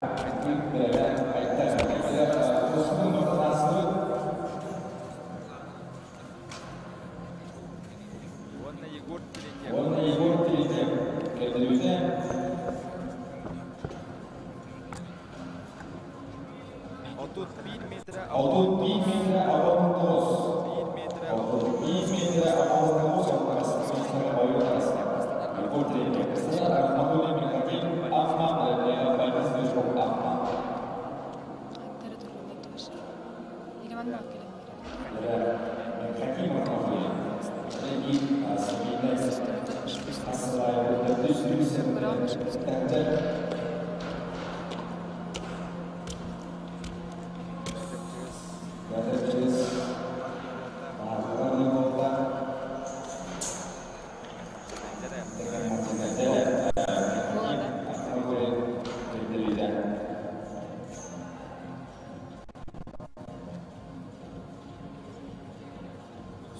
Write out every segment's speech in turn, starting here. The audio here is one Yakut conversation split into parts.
Уонна Егор Терентьев. Уонна Егор Терентьев көрдөрүүтэ 31 метрэ 31 метрэ 69. 1 метрэ 31 метрэ 69 Егор Терентьев. Анатолий Михайлович Амма Борис Душков Амма.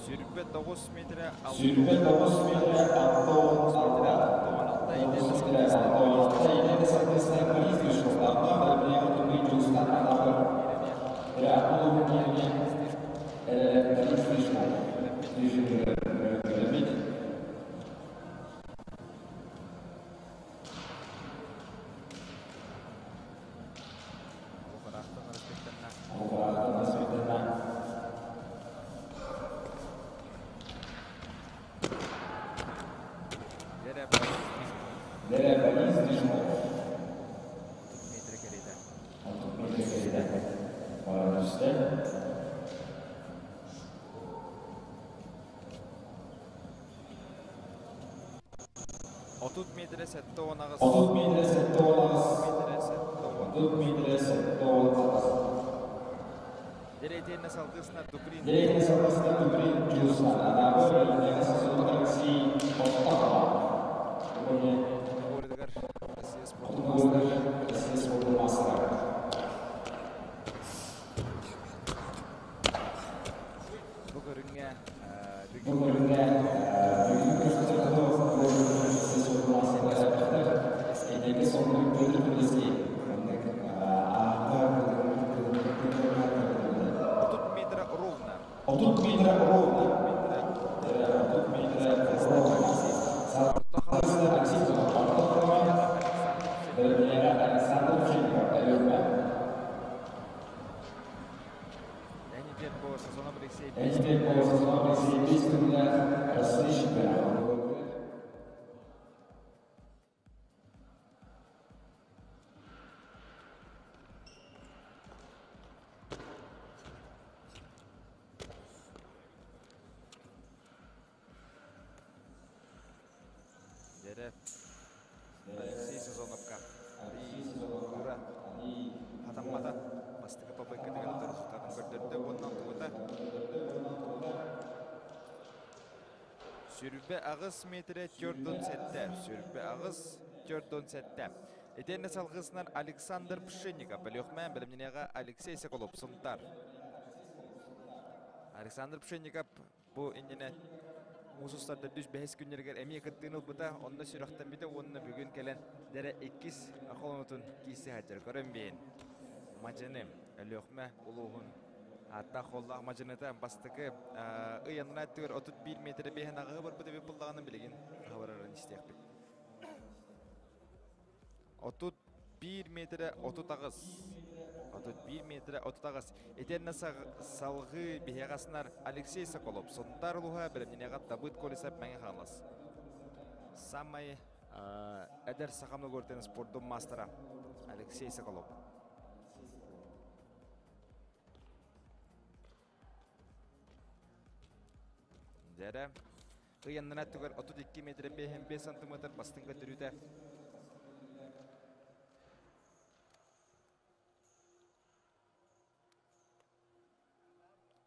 Сүрбэ тоҕус метрэ Сүүрбэ тоҕус метрэ алта уон алта. Тоҕус метрэ алта уон алта. Елена Сардесная Борис Душков Амма Борис Душков Борис Душков Метрэ кэриэтэ. 30 метрэ 78. 30 метрэ 78. Метрэ 70. 30 метрэ 78. Деретиэннэ салгысына Туприн. Деретиэннэ салгысына Туприн Дьулустан. Анаабыр Алексей Оттахова. Городыгар Россия спортун мастера. Россия спортун мастера. Бу көрүҥҥэ Бу көрүҥҥэ бүгүн 30 метра ровно. 30 метра ровно. 30 метра ровно. Александр Энитет по Сазонов Алексей. Энитет по Сазонов Алексей Россия чемпионата. Дere Алексей Сазоновка. Ура. Хатаммата. Бастакы попытка результатын көрдөрдө. Оннан тугута. Сүрбэ аҕыс метрэ төрдөн сэтте. Сүрбэ аҕыс төрдөн сэтте. Итиэннэ салгысынан Александр Пшенников, Өлүөхмээн бэлэмнэнэҕэ Алексей Соколов Сунтар. Александр Пшенников бу иннинэ муус устарда дүс бэһис күннэригэр эмиэ кыттыыны ылбыта, онно сүрэхтэммитэ уонна бүгүн кэлэн дэрэ иккис холонутун киирсэ сылдьар. Көрөн биэн. Мадьыны Өлүөхмэ улууһун ааттаах холлоох мадьыныта бастакы ыйанна түгэр 31 метр биэһин аҕыһы барбыт эбит буллаҕына билигин аһыбарарын истиэхпит. 31 метрэ 38. 31 метрэ 38. Итиэннэ салгыы биһиэхэ аснар Алексей Соколов Сунтаар улууһа бэлэмнэниэҕэ Табыт Колесов Мэҥэ Хаҥалас. Самай эдэр саха многоритен спордун маастара Алексей Соколов. Дьэрэ ыйаннара түгэр 32 метр 5 сантиметр бастыҥ көтөрүүтэ.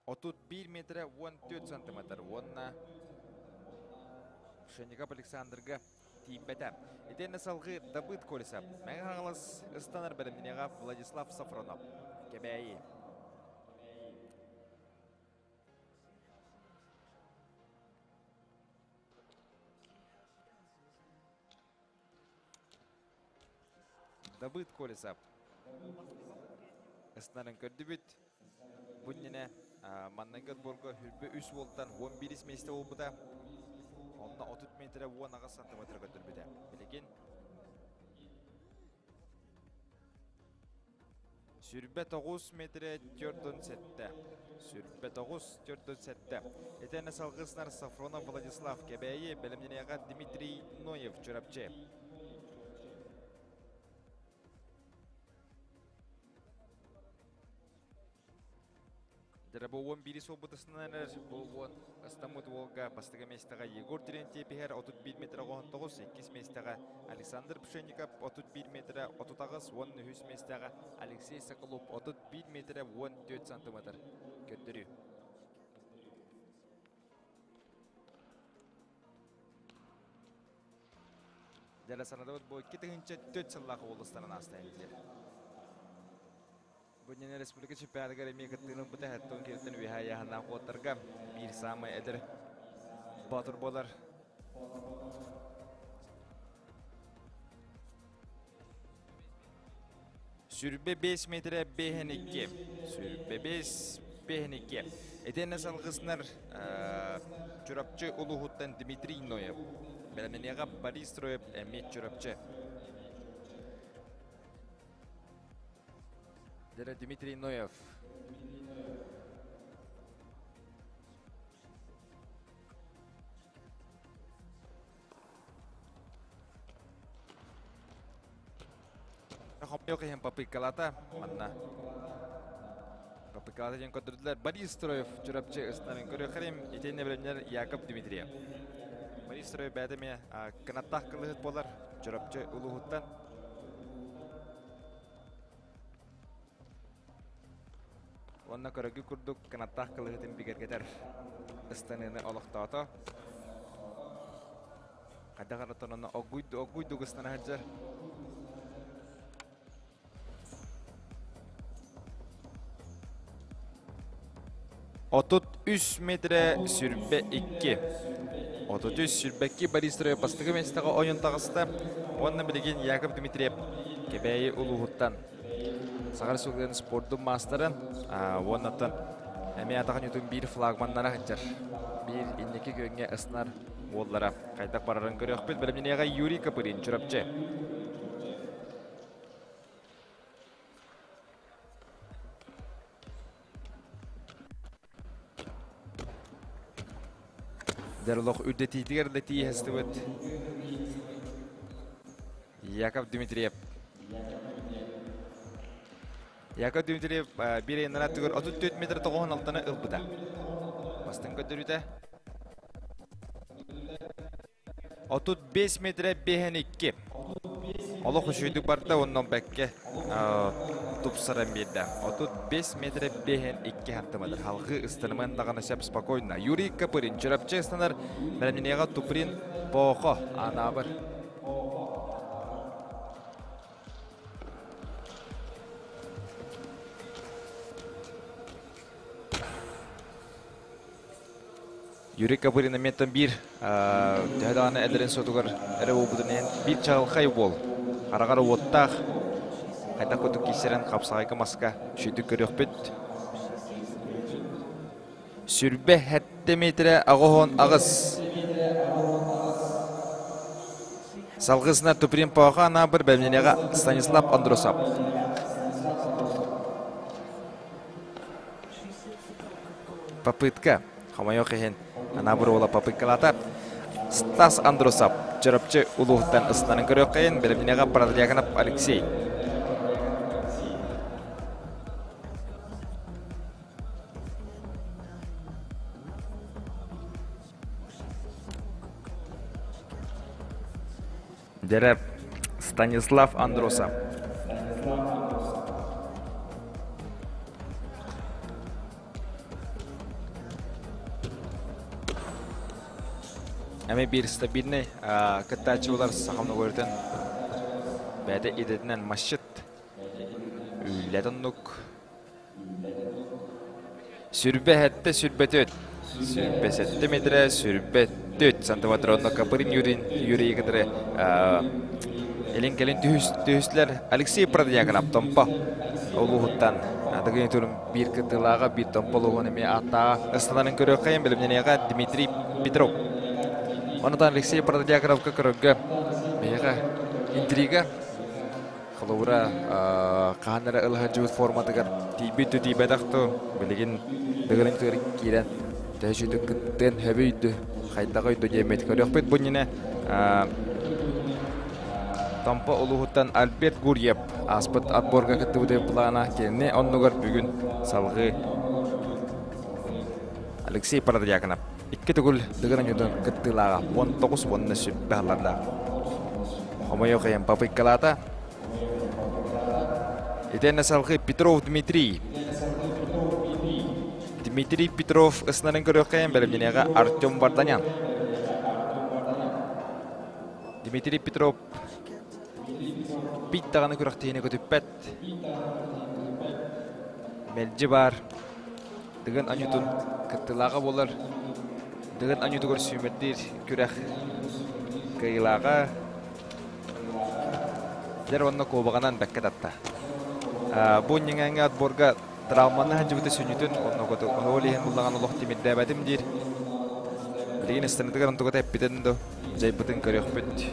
31 метрэ 14 сантиметр уонна Пшенников Александрга тиийбэтэ. Итиэннэ салгыы Дабыт Колесов, Мэҥэ Хаҥалас ыстанар бэлэмнэниэҕэ Владислав Сафронов, Кэбээйи. Дабыт Колесов. Ыстанарын көрдүбүт. Бу иннинэ манныгы отборго хүрбэ үс уолтан 11 миэстэ буолбута. Онно 30 метрэ 18 сантиметр көрдөрбүтэ. Билигин Сүрбэ тоҕус метрэ төрдүн сэттэ. Сүрбэ тоҕус төрдүн сэттэ. Итиэннэ салгыснар Сафронов Владислав Кэбээйи, бэлэмнэниэҕэ Дмитрий Ноев Чурапчы. Дьэ, бу 11 суолбутусунан эрэр бу уон ыстаммыт уолга бастакы миэстэҕэ Егор Терентьев иһэр 31 метрэ 19, иккис миэстэҕэ Александр Пшенников 31 метрэ 38 уонна үһүс миэстэҕэ Алексей Соколов 31 метрэ 14 сантиметр көрдөрүү. Дьэ, санатабыт бу 2004 сыллаах уолустарын ааста диир. Бу иннинэ республика чемпионатыгар эмиэ кыттыыны ылбыта Хэттон кириттэн үөһээ ыйааһыннаах уоттарга биир саамай эдэр боотур буолар. Сүрбэ 5 метрэ бэһин икки. Сүрбэ 5 бэһин икки. Итиэннэ салгыснар Чурапчы улууһуттан Дмитрий Ноев. Бэлэмнэниэҕэ Борис Троев эмиэ Чурапчы. Дьэ, Дмитрий Ноев. Хомойуох иһин попыткалата манна. Попыткалата диэн көрдөрдүлэр. Борис Строев Чурапчы ыстарын көрүөххэрим. Итиэннэ бэлэмнэр Яков Дмитриев. Борис Строев бэйэтэ эмиэ кынаттаах кылыһыт буолар Чурапчы улууһуттан. Уонна көрөгү курдук кынаттаах кылыһытын бигэргэтэр ыстаныыны олохтоото. Хайдах эрэ онно оггуйдук ыстана сылдьар. 33 метрэ сүрбэ икки. 33 сүрбэ икки Борис Троев бастакы миэстэҕэ ойон таҕыста. Уонна билигин Яков Дмитриев Кэбээйи улууһуттан Саха Республикатын спордун маастарын уоннаттан эмиэ атах ньутун биир флагманнара сылдьар. Биир инники күөҥҥэ ыснар уоллара хайдах барарын көрүөхпүт. Бэлэмнэниэҕэ Юрий Копырин, Чурапчы. Дерлох үрдэтиитигэр да тииһэстибит Яков Дмитриев. Яков Дмитриев биир ыйыннара түгэр 34 метр 96-ны ылбыта. Бастыҥ көрдөрүүтэ. 35 метрэ биэһэн икки. Олох үчүгэйдик барда уонна бэккэ тупсаран биэрдэ. 35 метрэ биэһэн икки сантиметр. Халҕыы ыстаныман даҕаны сөп спокойно. Юрий Копырин Чурапчы ыстанар бэлэмнэниэҕэ Туприн Поохо анаабыр. Юрий Копырин эмиэттэн биир төһө даҕаны эдэрин суотугар эрэ буолбутун иһин биир чаҕылхай уол. Хараҕар уоттаах, хайдах курдук киирсэрин хапсаҕайга маска үчүгэйдик көрүөхпүт. Сүрбэ сэттэ метрэ аҕыс аҕыс. Салгысына Туприн Паха Анаабыр бэлэмнэниэҕэ Станислав Андросов. Попытка. Хомойуох иһин, Анаабыр уола попыткалаата. Стас Андросов Чурапчы улууһуттан ыстанан көрүөххэйин, бэлэмнэниэҕэ Протодьяконов Алексей. Дьэрэ Станислав Андросов. Эми биир стабильный кыттааччылар сахам көрүтэн бэйэтэ идэтинэн масчыт үлэтин оннук Сүрбэ сэттэ сүрбэ түөрт. Сүрбэ сэттэ метрэ сүрбэ түөрт сантиметр онно Копырин Юрий Юрий кытары. Илин-кэлин түһүстүлэр Алексей Продьяконов Томпо улууһуттан Дыгын турун биир кыттыылааҕа биир Томпо улууһун эмиэ ааттааҕа ыстанарын көрүөххэйин бэлэмнэниэҕэ Дмитрий Петров. Онутан Алексей Протодьяконовка көрөргө биһиэхэ интрига холобура хаһан эрэ ылыһа дьыбыт форматыгар тиийбит да тиийбэтэх ту билигин дыгын тыыр киирэн төһө сүтүк кыттыан хөбүйдү хайдах өйдө диэммит көрүөхпүт бу иннинэ Томпо улууһуттан Альберт Гурьев ааспыт отборга кыттыбыт былаана кинини оннугар бүгүн салҕыы Алексей Протодьяконов икки төгүл Дыгын оонньуутун кыттыылааҕа 19 уонна сүрбэ халлардаах. Хомойуох иһин попыткалаата. Итиэннэ салҕыы Петров Дмитрий. Дмитрий Петров ысынарын көрүөххэйэн бэлэмнэниэҕэ Артем Варданян. Дмитрий Петров бит даҕаны күрэхтэһиини көтүппэт. Мэлдьи баар Дыгын Анютун кыттыылааҕа буолар. Дыгын Анютугар сүүмэрдиир күрэх кыайыылааҕа. Дьэр уонна куобаҕынан бэккэ татта. Бу ньиҥэҥҥэ отборга травманы сылдьыбыта сүнньүтүн онно ол иһин буллаҕан олох тимирдээбэтим диир. Билигин ыстанытыгар онтугата эппитин до дьайбытын көрүөхпүт.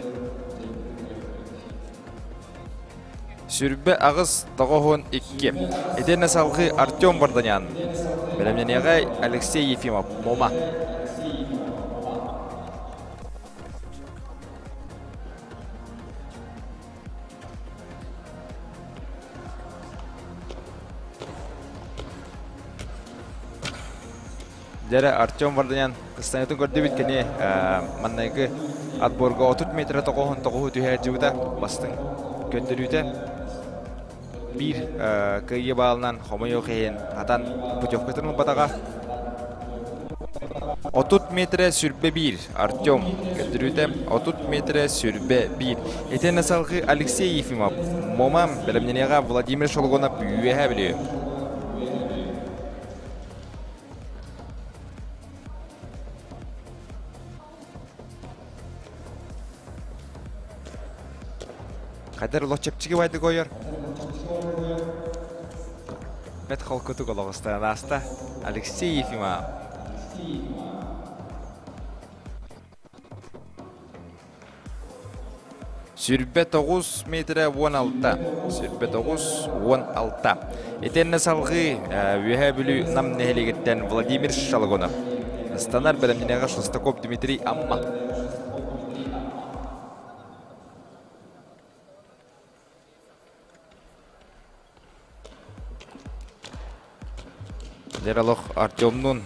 28 92. Итиэннэ салҕыы Артем Варданян. Бэлэмнэниэҕэ Алексей Ефимов, Мома. Дьэрэ Артем Варданян кыстанытын көрдүбүт кини маннайгы отборга 30 метр тоҕуһун тоҕуһу түһээччибыта бастыҥ көрдөрүүтэ биир кыайыы баалынан хомойуох иһин атан путевкатын ылбатаҕа 30 метрэ сүрбэ биир Артем көрдөрүүтэ 30 метрэ сүрбэ биир итиэннэ салҕыы Алексей Ефимов Мома бэлэмнэниэҕэ Владимир Шологонов үөһээ Бүлүү Хайдар олох чэпчэки байдык ойор. Бэт холкутук олоҕустан ааста. Алексей Ефимов. 29 метрэ 16. 29 16. Итиэннэ салҕыы Үөһээ Бүлүү Нам нэһилиэгиттэн Владимир Шалагонов. Ыстанар бэлэмнэнэҕэ Шестаков Дмитрий Амма. Дьэр олох Артемнуун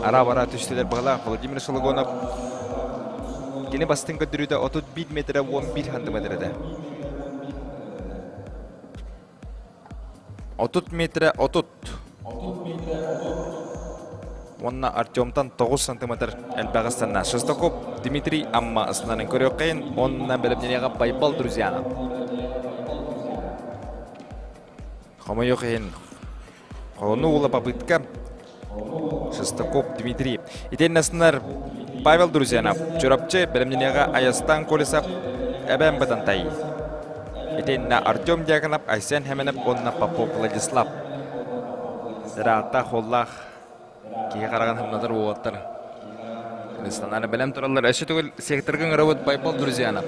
ара-бара түстүлэр быһалаах Владимир Шологонов кини бастыҥ көрдөрүүтэ 31 метрэ 11 сантиметр этэ. 30 метрэ 30. Уонна Артемтан 9 сантиметр элбэҕи ыстанна. Шестаков Дмитрий Амма ыстанарын көрүөххэйин, уонна бэлэмнэниэҕэ Байбал Друзьяна. Хомойуох иһин, холону уола попытка Шестаков Дмитрий. Итиэннэ астынар Павел Друзьянов, Чурапчы бэлэмнэниэҕэ Айастан Колесов, Эбээн Бытантай. Итиэннэ Артем Дьяконов, Айсен Хэмэнэп уонна Попов Владислав. Ыраатта холлаах киһи хараҕын хымнатар уолаттар. Кыргызстанаары бэлэм тураллар. Өссө төгүл секторга ыҥырабыт Байбал Друзьянов.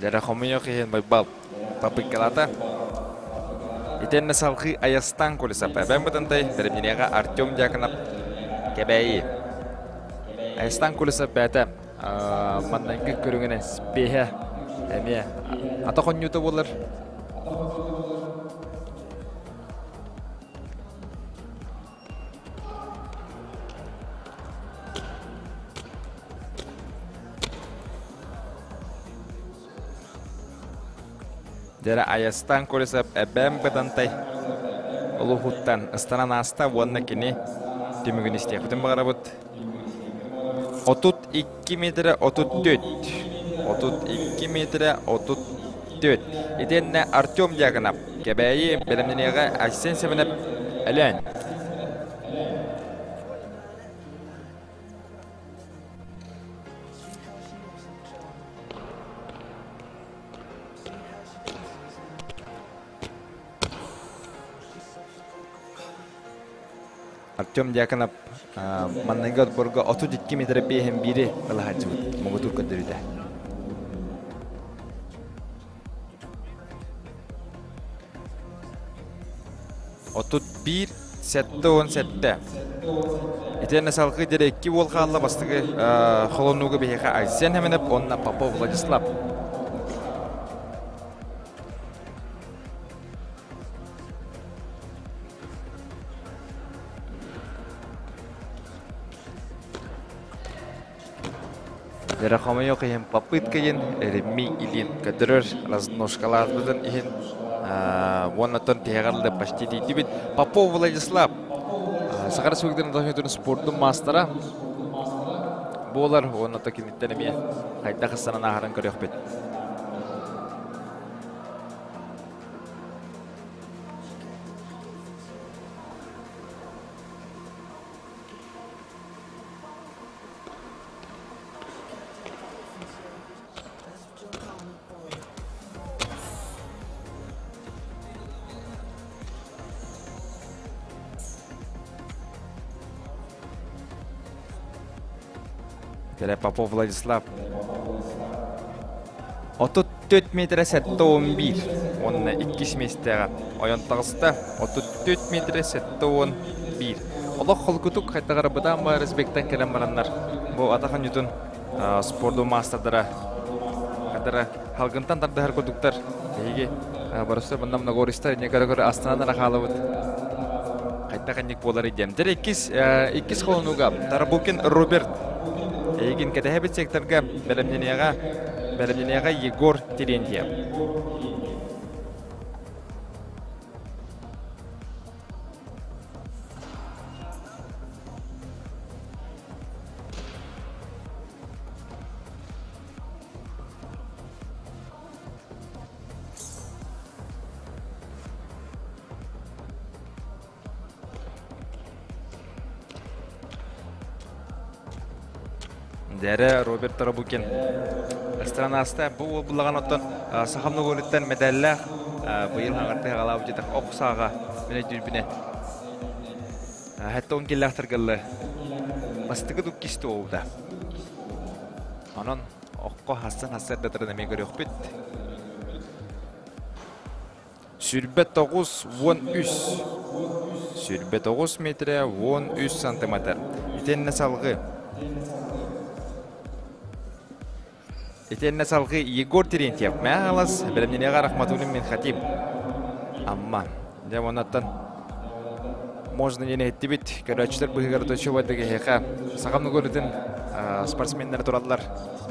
Дьэрэ хомуйуох иһин Байбал попыткалаата. Итиэннэ салҕыы Айастан Колесов эбээн Бытантай бэлэмнэниэҕэ Артем Дьяконов Кэбээйи. Айастан Колесов бэйэтэ маннайгы көрүҥүнэн спеһэ эмиэ атах оонньуута буолар. Дьэрэ Айастан Колесов эбээн Бытантай. улууһуттан ыстанан ааста уонна кини түмүгүн истиэхпитин баҕарабыт. 32 метрэ 34. 32 метрэ 34. Итиэннэ Артем Дьяконов Кэбээйи бэлэмнэниэҕэ Айсен Семенов Өлөөн. Артем Дьяконов манныгы отборго 32 метр биэһин биири ылаһааччыбыт муҥутуур көрдөрүүтэ. 31 77. Итиэннэ салгыы диэри икки уол хаалла бастакы холонууга биһиэхэ Айсен Хэмэнэп уонна Попов Владислав. Дьэрэ хомойуох иһин попытка иһин Ремми Ильин көрдөрөр разножкалаабытын иһин уонна тиһэҕэр да почти тиийдибит. Попов Владислав Саха Республикатын спордун маастара буолар уонна киниттэн эмиэ хайдах ыстанан ааһарын көрүөхпүт. Кэлэ Попов Владислав 34 метрэ 71 уонна иккис миэстэҕэ ойон таҕыста 34 метрэ 71 олох холкутук хайдах бытаан баар респектэн кэлэн бараннар бу атах оонньуутун спорду маастардара хадара халгынтан тардыһар курдуктар эһиги барыста манна многористар не көрө көрө астынан эрэ хаалабыт хайдах инник буолар диэн дьэ иккис иккис холонууга Тарабукин Роберт эйигин кэтэһэбит секторга бэлэмнэниэҕэ бэлэмнэниэҕэ Егор Терентьев Дэрэ Роберт Тарабукин Ыстранаста бу уол буллаҕан оттон сахам ногуоруттан мэдээллээх быйыл хаҥартыы хаҕалаабыт дьэтэх ох сааҕа мин өйдүүрбүнэн Хэтте он киллээхтэргэллэ бастакы дуккисты оуда. Онон окко хассан хассардатарын эмиэ көрүөхпүт. 29 13. 29 метрэ 13 сантиметр. Итиэннэ салгыы. Итиэннэ салгыы Егор Терентьев Мэхалас, бэлэмнэниэҕэ Рахматуллин Минхатим. Амма. Дьэ, оннаттан можно диэн иһиттибит. Көрөөччүлэр быһыгар точуобайдык эһиэхэ сахам нугурутун спортсменнэр тураллар.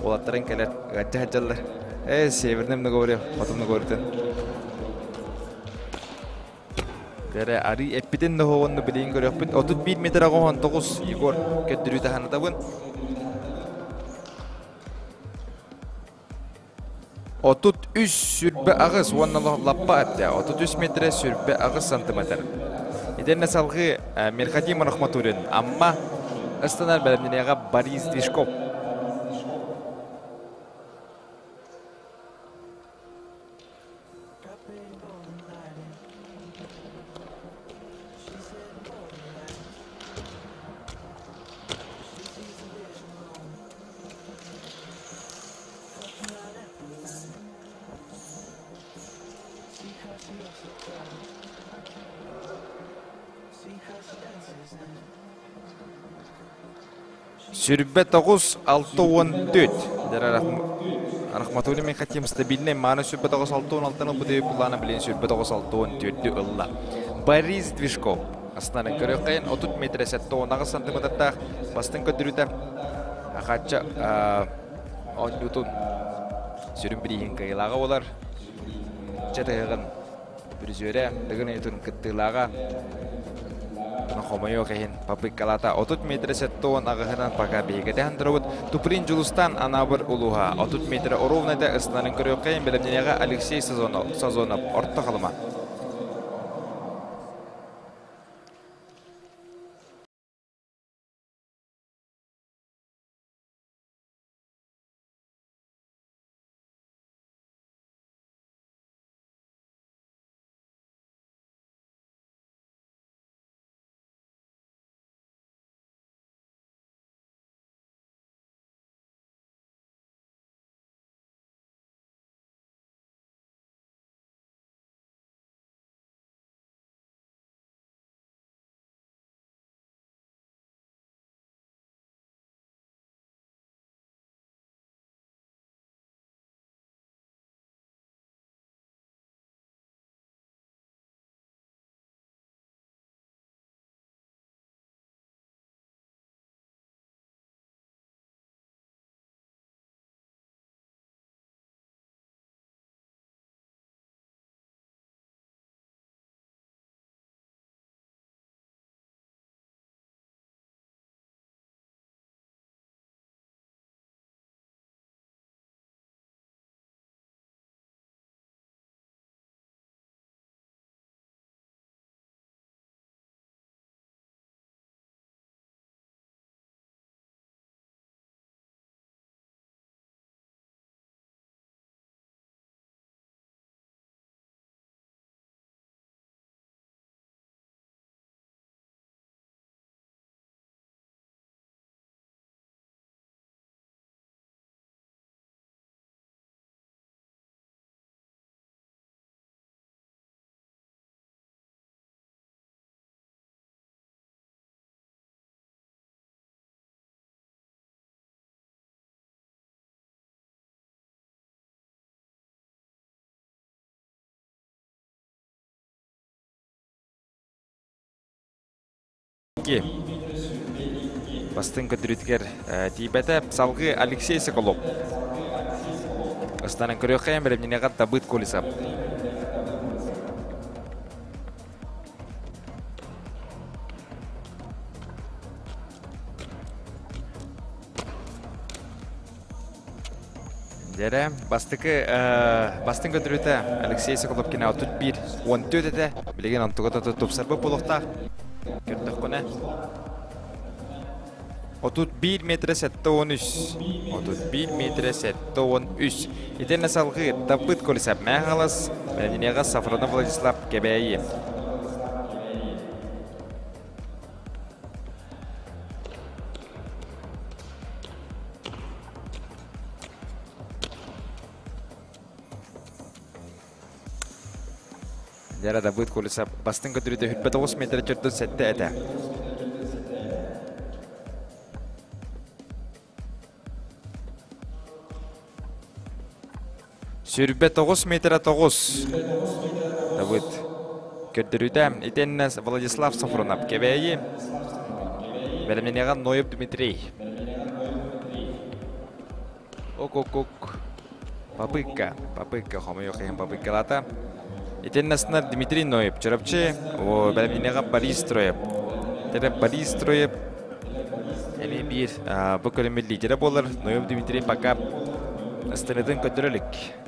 Уолаттарын кэлэр ыаддьа сылдьаллар. Э, северным наговорю, потом наговоритын. Дэрэ арыы эппитин да оһоҕунну билигин көрүөхпүт. 31 метр 19 Егор көрдөрүү таһанатабын. 33 сүрбэ аҕыс уонна лаппа эптэ 33 метрэ сүрбэ аҕыс сантиметр. Итиннэ салгыы Мирхадим Рахматуллин Амма ыстанар бэлэмнэниэҕэ Борис Движков. 29 64 Рахматуллин Михатим стабильный мааны 29 66 ылбыты булаана билин 29 64 ылла. Борис Движков астынан көрөккайын 30 метр 78 сантиметрдаах бастың көрдөрүүтэ Ахачча оонньуутун сүрүн бирииһин кыайыылааҕа буолар. Чатыһыгын. Призерэ Дыгын ыйытын кыттыылааҕа хомойуох иһин попыткалаата 30 метр 78-ынан пока биһиги турабыт. Туприн Дьулустан Анаабыр улууһа 30 метр ровно ыстанарын көрүөххэйин бэлэмнэниэҕэ Алексей Сазонов Орто Халыма. Бастыҥ көрдөрүүтүгэр тиийбэтэ. Салгыы Алексей Соколов. Ыстанан көрүөххэйэн бэлэмнэниэҕэ Давыд Колесов. Дьэрэ, бастакы бастыҥ көрдөрүүтэ Алексей Соколовкина 31 14 этэ. Билигин онтуга тупсарбыт буолуохтаах. Көрдөххүнэ 31 метр 73. 31 метр 73. Итиннэ салгыы Давыд Колесов Мэхалас, Бэлэмнэниэҕэ Сафронов Владислав Кэбээйи. Дьара Давыд Колесов бастыҥ көтүрүтэ 29 метр 47 этэ. Сүүрбэ тоҕус метра тоҕус. Давыд көрдөрүүтэ итиэннэ Владислав Софронов Кэбээйи бэлэмнэниэҕэ Ноев Дмитрий. Ок-ок-ок. Попытка. Попытка. Хомойуох иһин попыткалаата. Итиэннэ астынар Дмитрий Ноев Чурапчы. Бэлэмнэниэҕэ Борис Строев. Тэбэ Борис Строев эмиэ биир бу көрүммүт лидерэ буолар. Ноев Дмитрий пока ыстырытын көрдөрө илик.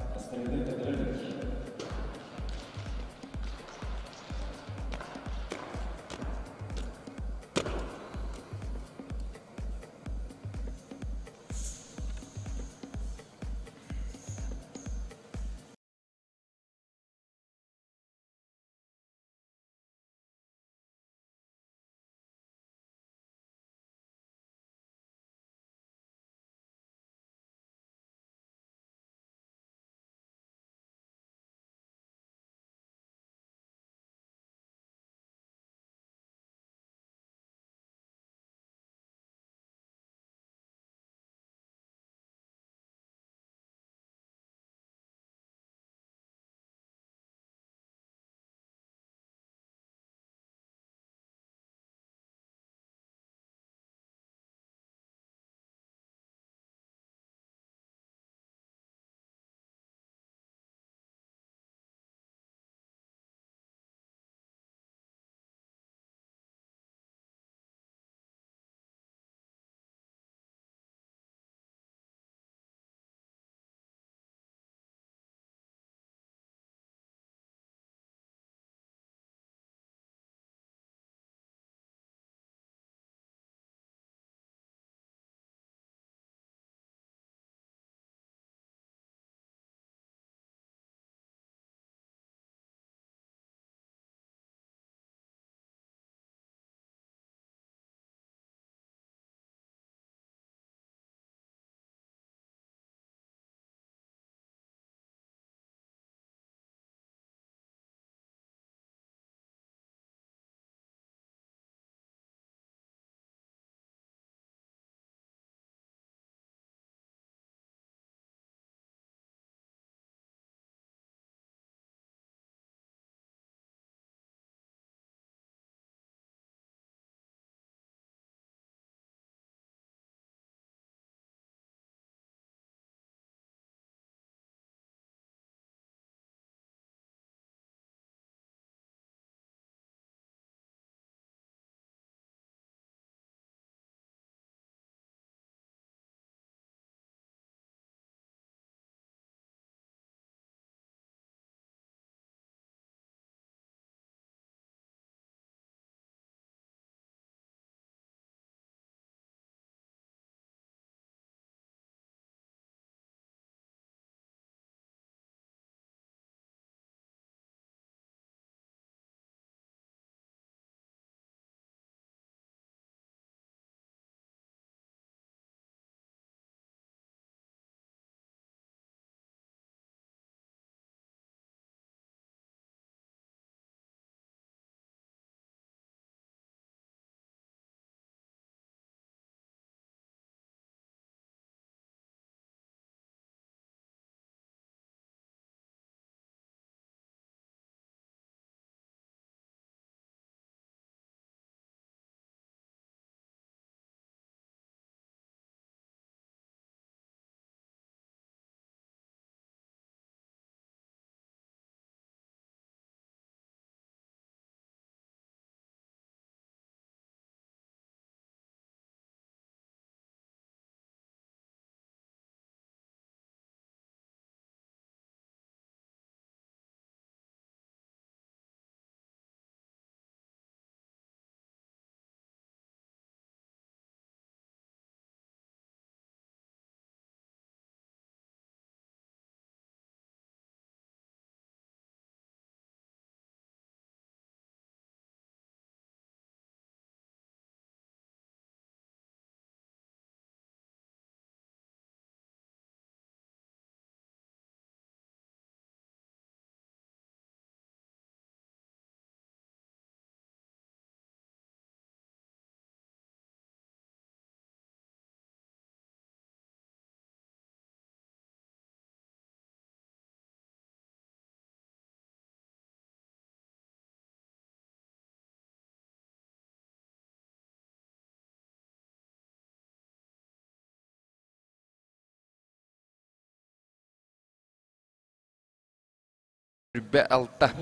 26.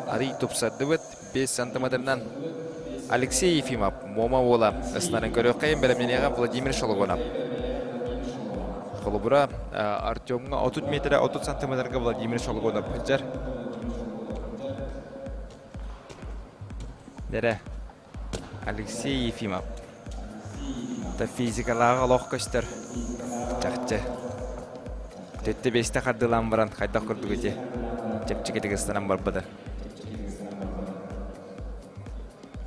Арый тупсардыбыт 5 сантиметрынан Алексей Ефимов, Муома уола, ыстанан көрүөххэйин бэлэмнэниэҕэ Владимир Шологонов. Холобура, Артемҥа 30 метрэ 30 сантиметрга Владимир Шологонов сылдьар. Дэрэ, Алексей Ефимов. Та физикалааҕа олох көстөр. Чахчы. Төттө бэстэ хардылаан баран хайдах курдук ити чэпчэкитик ыстанан барбыта.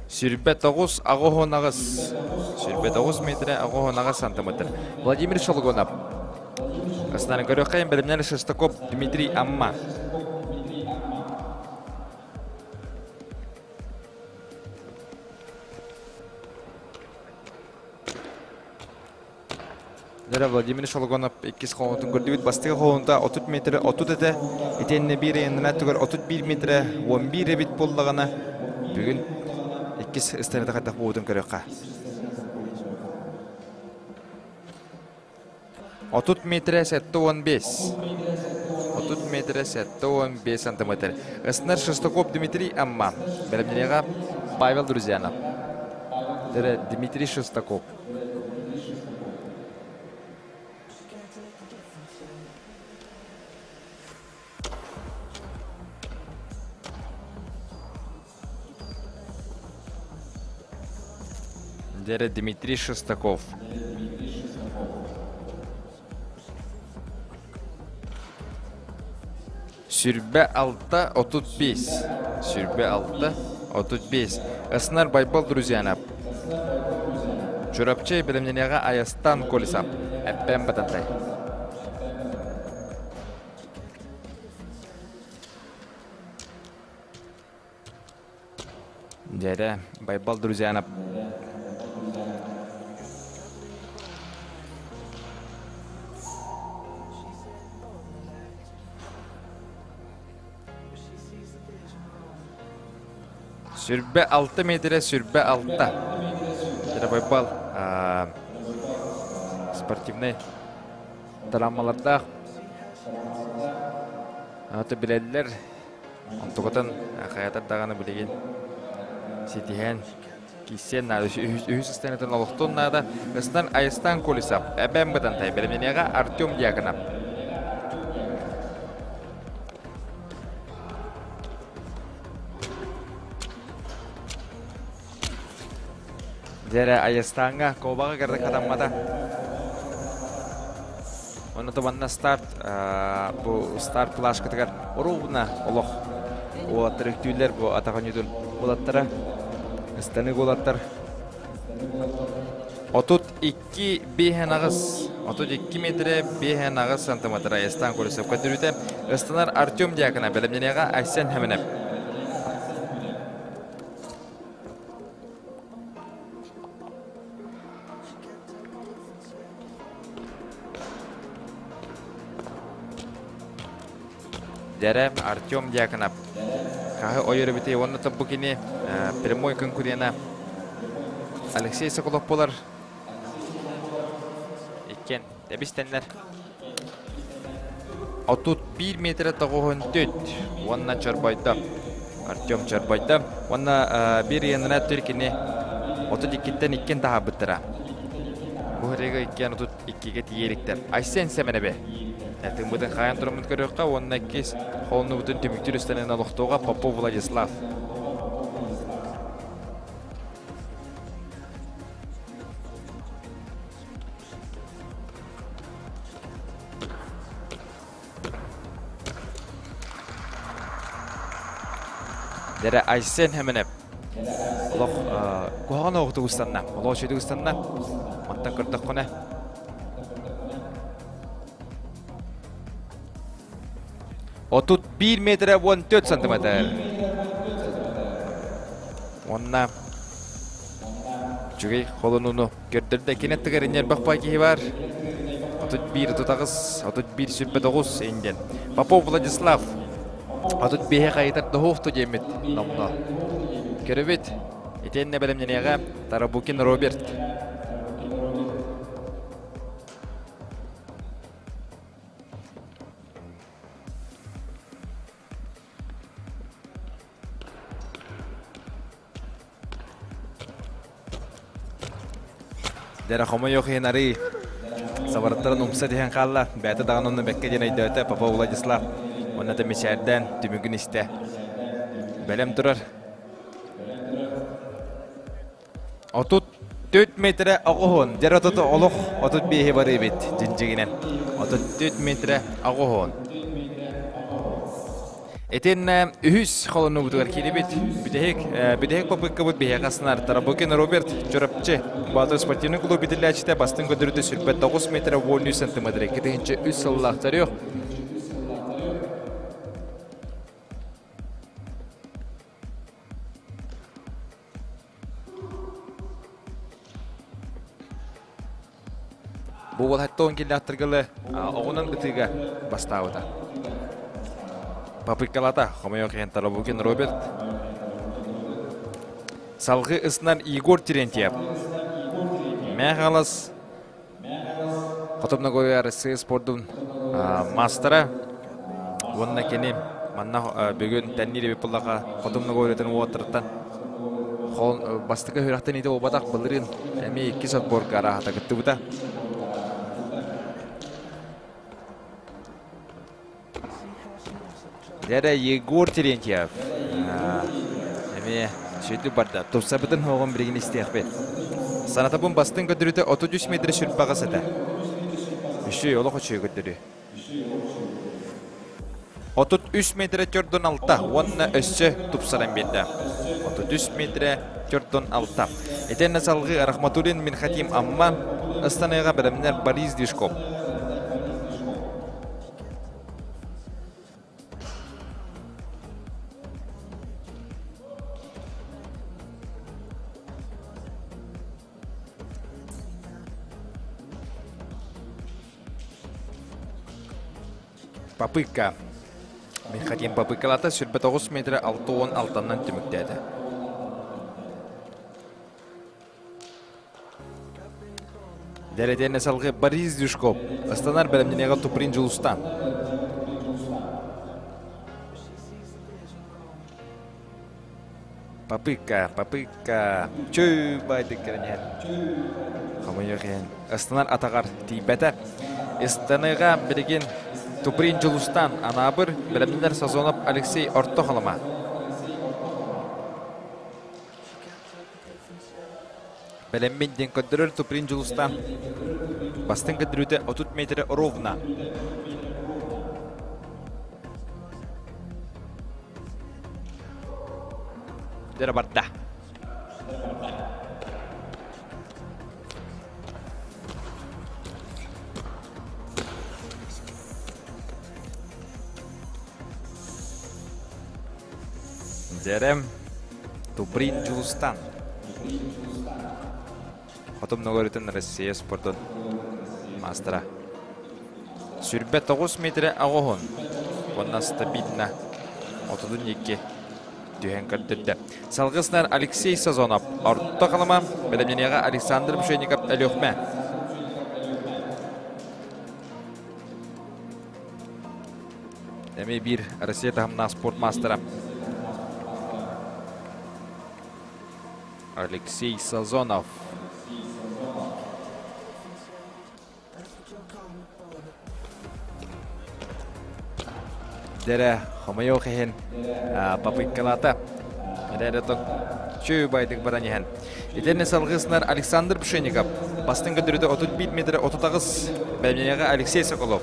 29 аҕыс 29 метрэ 98 сантиметр. Владимир Шолгонов. Астана көрүөххэйин бэлэмнэр Шестаков Дмитрий Амма. Дара Владимир Шологонов иккис холонутун көрдүбүт. Бастакы холонута 30 метр 30 этэ. Итиэннэ биир айаннана түгэр 31 метрэ 11 эбит буоллаҕына бүгүн иккис ыстаныыта хайдах буолбутун көрүөххэ. 30 метрэ 75. 30 метрэ 75 сантиметр. Ыстанар Шестаков Дмитрий Амма. Бэлэмнэниэҕэ Павел Друзьянов. Дмитрий Шестаков. Дьэрэ Дмитрий Шестаков. 26 35. 26 35. Ыснар Байбал Друзьянов. Чурапчы бэлэмнэниэҕэ Айастан Колесов. Эппэн Батантай. Дьэрэ, Байбал Друзьянов. 26 метрэ 26. Дьэрэ Байбал спортивный травмалардаах. Аты билэллэр. Онтукатын хайатар даҕаны билигин ситиһэн киссиэн наада үһүс ыстанытын олохтуон наада. Ыстан Айыстан Колесов, Эбэм Бытантай, бэлэмнэниэҕэ Артем Дьяконов. Дьэрэ Айастааҥҥа куобаҕа кэрдик хатаммата. Онно манна старт бу старт плашкатыгар ровно олох уолаттар үктүүллэр бу атах оонньуутун уолаттара ыстанык уолаттар 32 5 32 метрэ 5 сантиметр Айастаан Колесов көрдөрүүтэ ыстанар Артем Дьякона бэлэмнэниэҕэ Айсен Хэмэнэп. Дьэрэ Артем Дьяконов хаһы ойор эбитий уонна бу кини прямой конкурена Алексей Соколов буолар. Иккиэн тэбистэннэр. 31 метрэ 94 уонна чорбойдо. Артем чорбойдо. Уонна биир ыйанына түркини 32-ттэн иккин таһаабыттара. Бу ырыга иккиэн 32-ге тиийэриктэр. Айсен Сэмэнэбэ. Тыммытын хайан тураммыт көрүөххэ уонна иккис холонубутун түмүктүүр үстэнэн олохтуоҕа Попов Владислав. Дэрэ Айсен Хэмэнэп олох куһаҕан оҕутук ыстанна. Олох үчүгэй ыстанна. Мантан көрдөххүнэ 31 метрэ 14 сантиметр. Уонна үчүгэй холонууну көрдөрдө. Кини аттыгар инньэрбэх бай киһи бар. 31 38, 31 29 инден. Попов Владислав 35 хайытар доһуохту диэммит номно. Көрөбүт. Итиэннэ бэлэмнэниэҕэ Тарабукин Роберт. Дэрэ хомойуох иһин арыы сабарыттарын умса түһэн хаалла. Бэйэтэ даҕаны онно бэккэ диэн өйдөөтө. Попов Владислав уонна да мичээрдээн түмүгүн истэ. Бэлэм турар. 34 метрэ оҕуһун. Дьэр отут олох 35-и барыы эбит дьиҥ-дьиҥинэн. 34 метрэ оҕуһун. Итиннэ үһүс холонуубутугар киирибит. Бүтэһик, бүтэһик попыткабыт биһиэхэ астынар. Тарабукин Роберт Чурапчы Баатыр спортивный клуб итиллээччитэ бастыҥ көдөрүтэ сүрбэт 9 метр 13 сантиметр 2003 сыллаах төрүөх. Бу уол 70 киллэхтэргэлэ оҕунан ытыыга бастаабыта. Попыткалата хомойуох иһин Тарабукин Роберт. Салгыы ысынан Егор Терентьев. Мэхалас Хотомногоя Россия спордун мастера уонна кини манна бүгүн тэнниир эбит буллаха Хотомногоятын уоттарыттан бастакы үрэхтэн ити буолбатах былырыын эмиэ иккис отборга арааһата кыттыбыта. Дьэрэ Егор Терентьев эмиэ сүдү барда. Тупсабытын хоҕун билигин истиэхпит. Санатабын бастыҥ көрдөрүүтэ 33 метр сүрбэҕэ сыта. Үсүй олох үчүгэй көрдөрүү. 33 метрэ төрдүн алта уонна өссө тупсаран биэрдэ. 33 метрэ төрдүн алта. Итиэннэ салгыы Рахматуллин Минхатим Амма ыстаныыга бэлэмнэр Борис Движков. Попытка. Михаил попыткалата 29 метр 6 алтаннан түмүктээтэ. Дәрэтиэнэ салгыы Борис Дюшков. Ыстанар бэлэмнэниэҕэ Туприн Дьулустан. Попытка, попытка. Чөй байдык кэрэньэр. Хомойуох иһин. Ыстанар атаҕар тиийбэтэ. Ыстаныыга билигин Туприн Дьулустан Анаабыр, бэлэмнэнэр Сазонов Алексей Орто Халыма. Бэлэммин диэн көрдөрөр Туприн Дьулустан. Бастыҥ көрдөрүүтэ 30 метрэ ровно. Дьэ барда. Дьэрэм Туприн Дьулустан. Хотум Ногоритын Россия спордун маастара. Сүрбэ 9 метрэ аҕыһын уонна стабильно 32 түһэн көрдөрдө. Салгыснар Алексей Сазонов, Орто Халыма, бэлэмнэниэҕэ Александр Пшенников Өлүөхмэ. Эмиэ биир Россия таһымнаах спорт маастара. Алексей Сазонов. Дэрэ хомойуох иһин попыткалаата. Эрэ чүү байдык баран иһэн. Итиэннэ салгыснар Александр Пшенников бастыҥ көрдөрүүтэ 31 метр 38 бэлэмнэниэҕэ Алексей Соколов.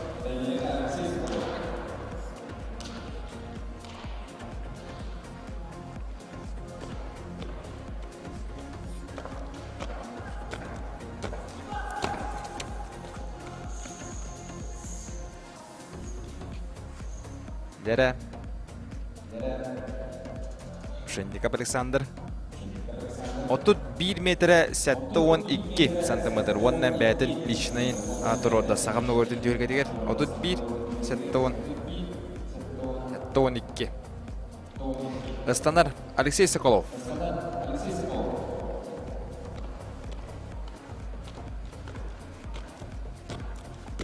Дэрэ Пшенников Александр 31 метрэ 72 сантиметр уонна бэйэтин личнайын туруорда саҕам ногордун түһүлгэтигэр 31 70 72. Ыстанар Алексей Соколов.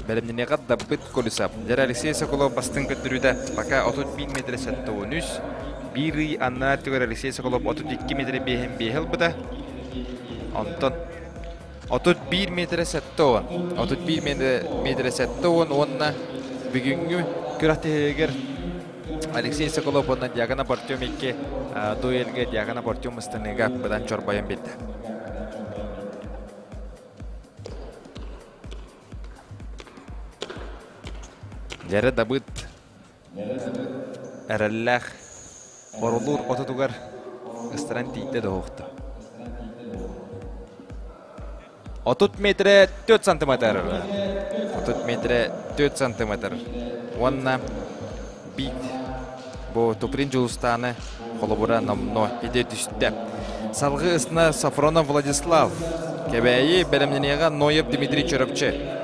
Бэлэмнэниэҕэ даббыт Колесов. Дьэр Алексей Соколов бастыҥ көрдөрүүтэ пока 31 метр 73. Биир ый аннаа өттүгэр Алексей Соколов 32 метр 5 5 ылбыта. Онтон 31 метрэ 70. 31 метрэ 70 уонна бүгүҥҥү күрэхтэһиигэр Алексей Соколов уонна Дьяконов Артем икки дуэлгэ Дьяконов Артем ыстаныыга быдан чорбойон биэрдэ. Дьэрэ Дабыт эрэллээх Боролуур отутугар ыстаран тиийдэ да уһукту. 30 метрэ 4 сантиметр. 30 метрэ 4 сантиметр. Уонна бит бу Туприн Дьулустааны холобура номно ити түстэ. Салгыы ысна Сафронов Владислав. Кэбээйи бэлэмнэниэҕэ Ноев Дмитрий Чөрөпчү.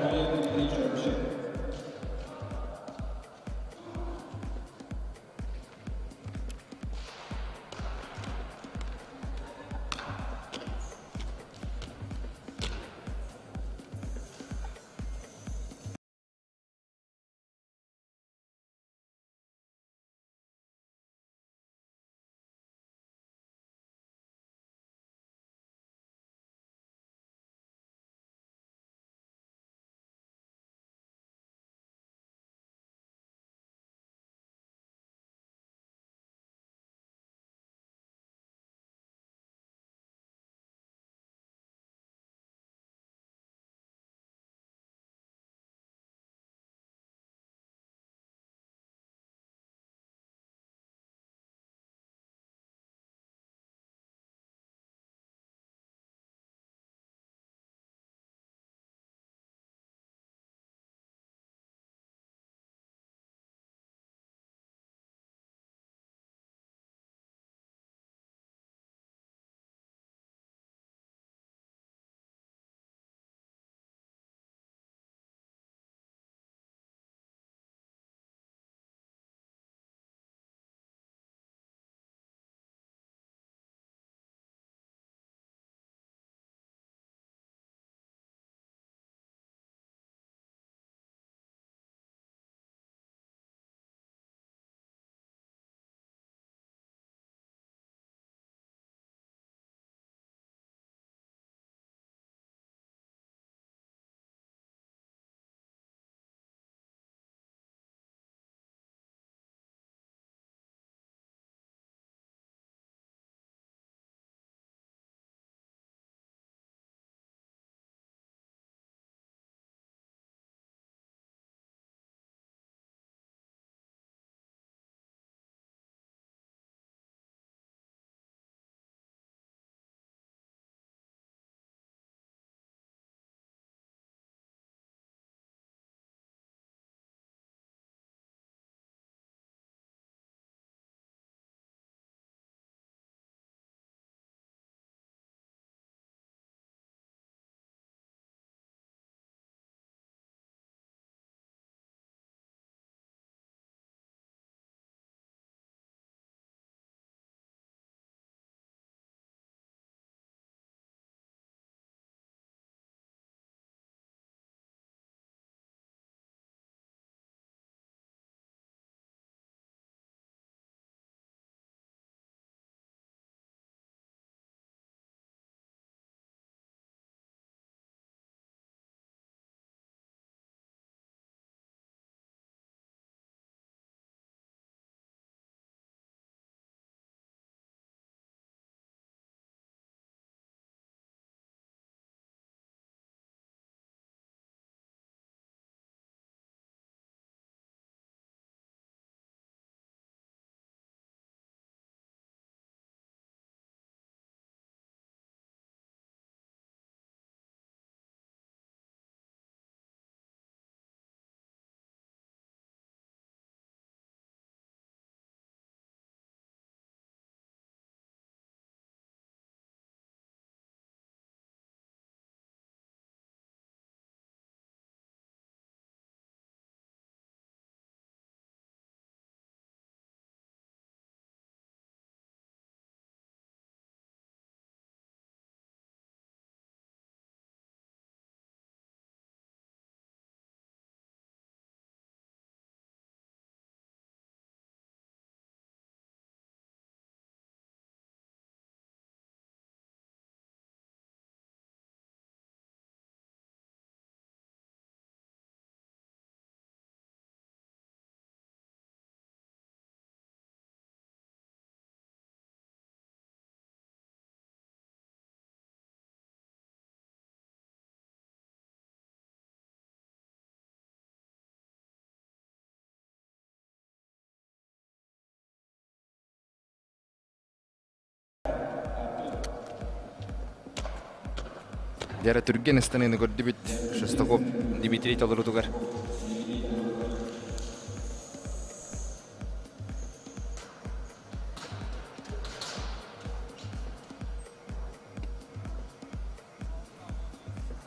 Дьэрэ түргэн ыстаныыны көрдүбүт Шестаков Дмитрий толорутугар.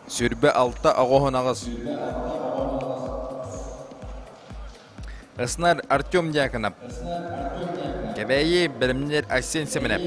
Сүрбэ алта оҕоһун аҕыс. Ыснар Артем Дьяконов. Кэбээйи бэлэмнэр Айсен Семенов.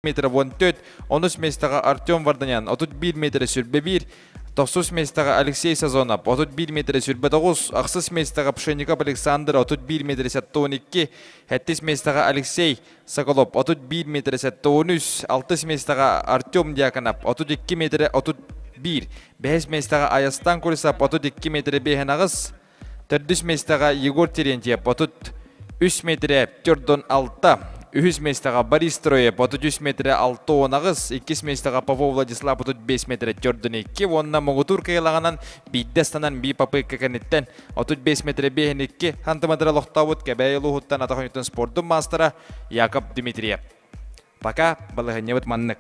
Метр 14, онус миэстэҕэ Артем Варданян 31 метр сүрбэ биир. Тохсус миэстэҕэ Алексей Сазонов 31 метрэ 29, ахсыс миэстэҕэ Пшенников Александр 31 метрэ 72, сэттис миэстэҕэ Алексей Соколов 31 метрэ 73, алтыс миэстэҕэ Артем Дьяконов 32 метрэ 31, бэһис миэстэҕэ Айастан Курисов 32 метрэ 58, Төрдүс миэстэҕэ Егор Терентьев 33 метрэ 46, үһүс миэстэҕэ Борис Троев 33 метрэ 68, иккис миэстэҕэ Попов Владислав 35 метрэ 42 уонна муҥутуур кыайылаҕынан биирдэ ыстанан биир попытка кэнниттэн 35 метрэ 52 сантиметра олохтообут Кэбээйи улууһуттан атах оонньуутун спордун маастара Яков Дмитриев. Пока балаһыанньабыт маннык.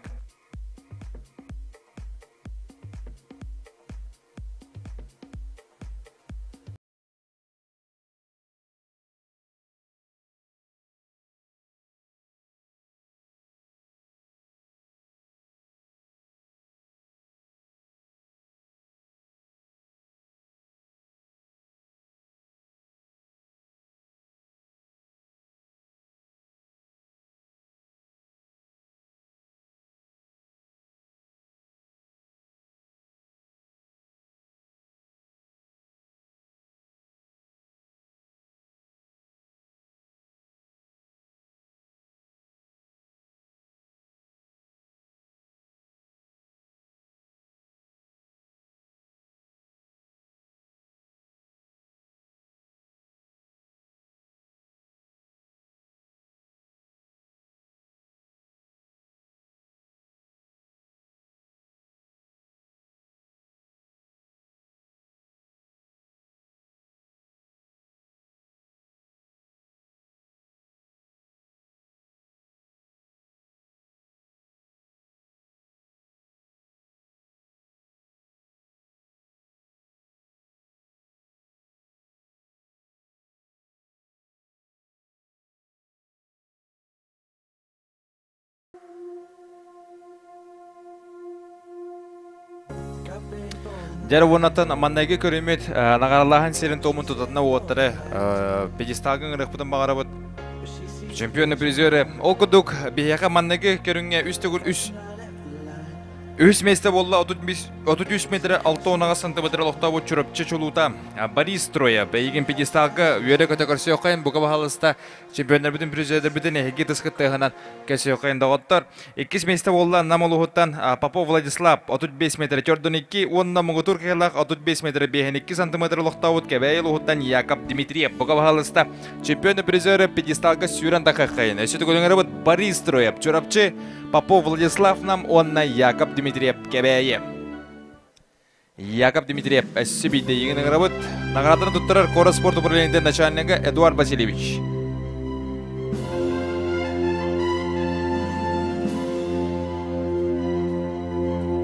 Дьэр уоннаттан маннайгы көрүммүт наҕаралааһын сирин туомун тутатына уоттары пьедесталга ыҥырыахпытын баҕарабыт. Чемпионы призеры. Ол курдук биһиэхэ маннайгы көрүҥҥэ үс төгүл үс Үһүс миэстэ буолла 33 метрэ 6 сантиметр олохтообут Чурапчы чулуута Борис Троя. Эйигин пьедесталга үөрэ-көтө көрсүөххэйин бука баһалыста чемпионнарбытын призердэрбитин эһиги тыскыт тыаһынан кэсиэххэйин доҕоттор. Иккис миэстэ буолла Нам улууһуттан Попов Владислав 35 метр 42 уонна муҥутуур кыайыылаах 35 метр 52 сантиметр олохтообут Кэбээйи улууһуттан Яков Дмитриев бука баһалыста чемпион призеры пьедесталга сүүрэн тахыаххайын. Өссө төгүлүҥэрбит Борис Троев Чурапчы Попов Владислав Нам уонна Яков Дмитриев Кэбээйи. Яков Дмитриев өссө биирдэ ийигин ыҥырабыт. Наҕарааданы туттарар куорат спорт управлениетын начальнига Эдуард Васильевич.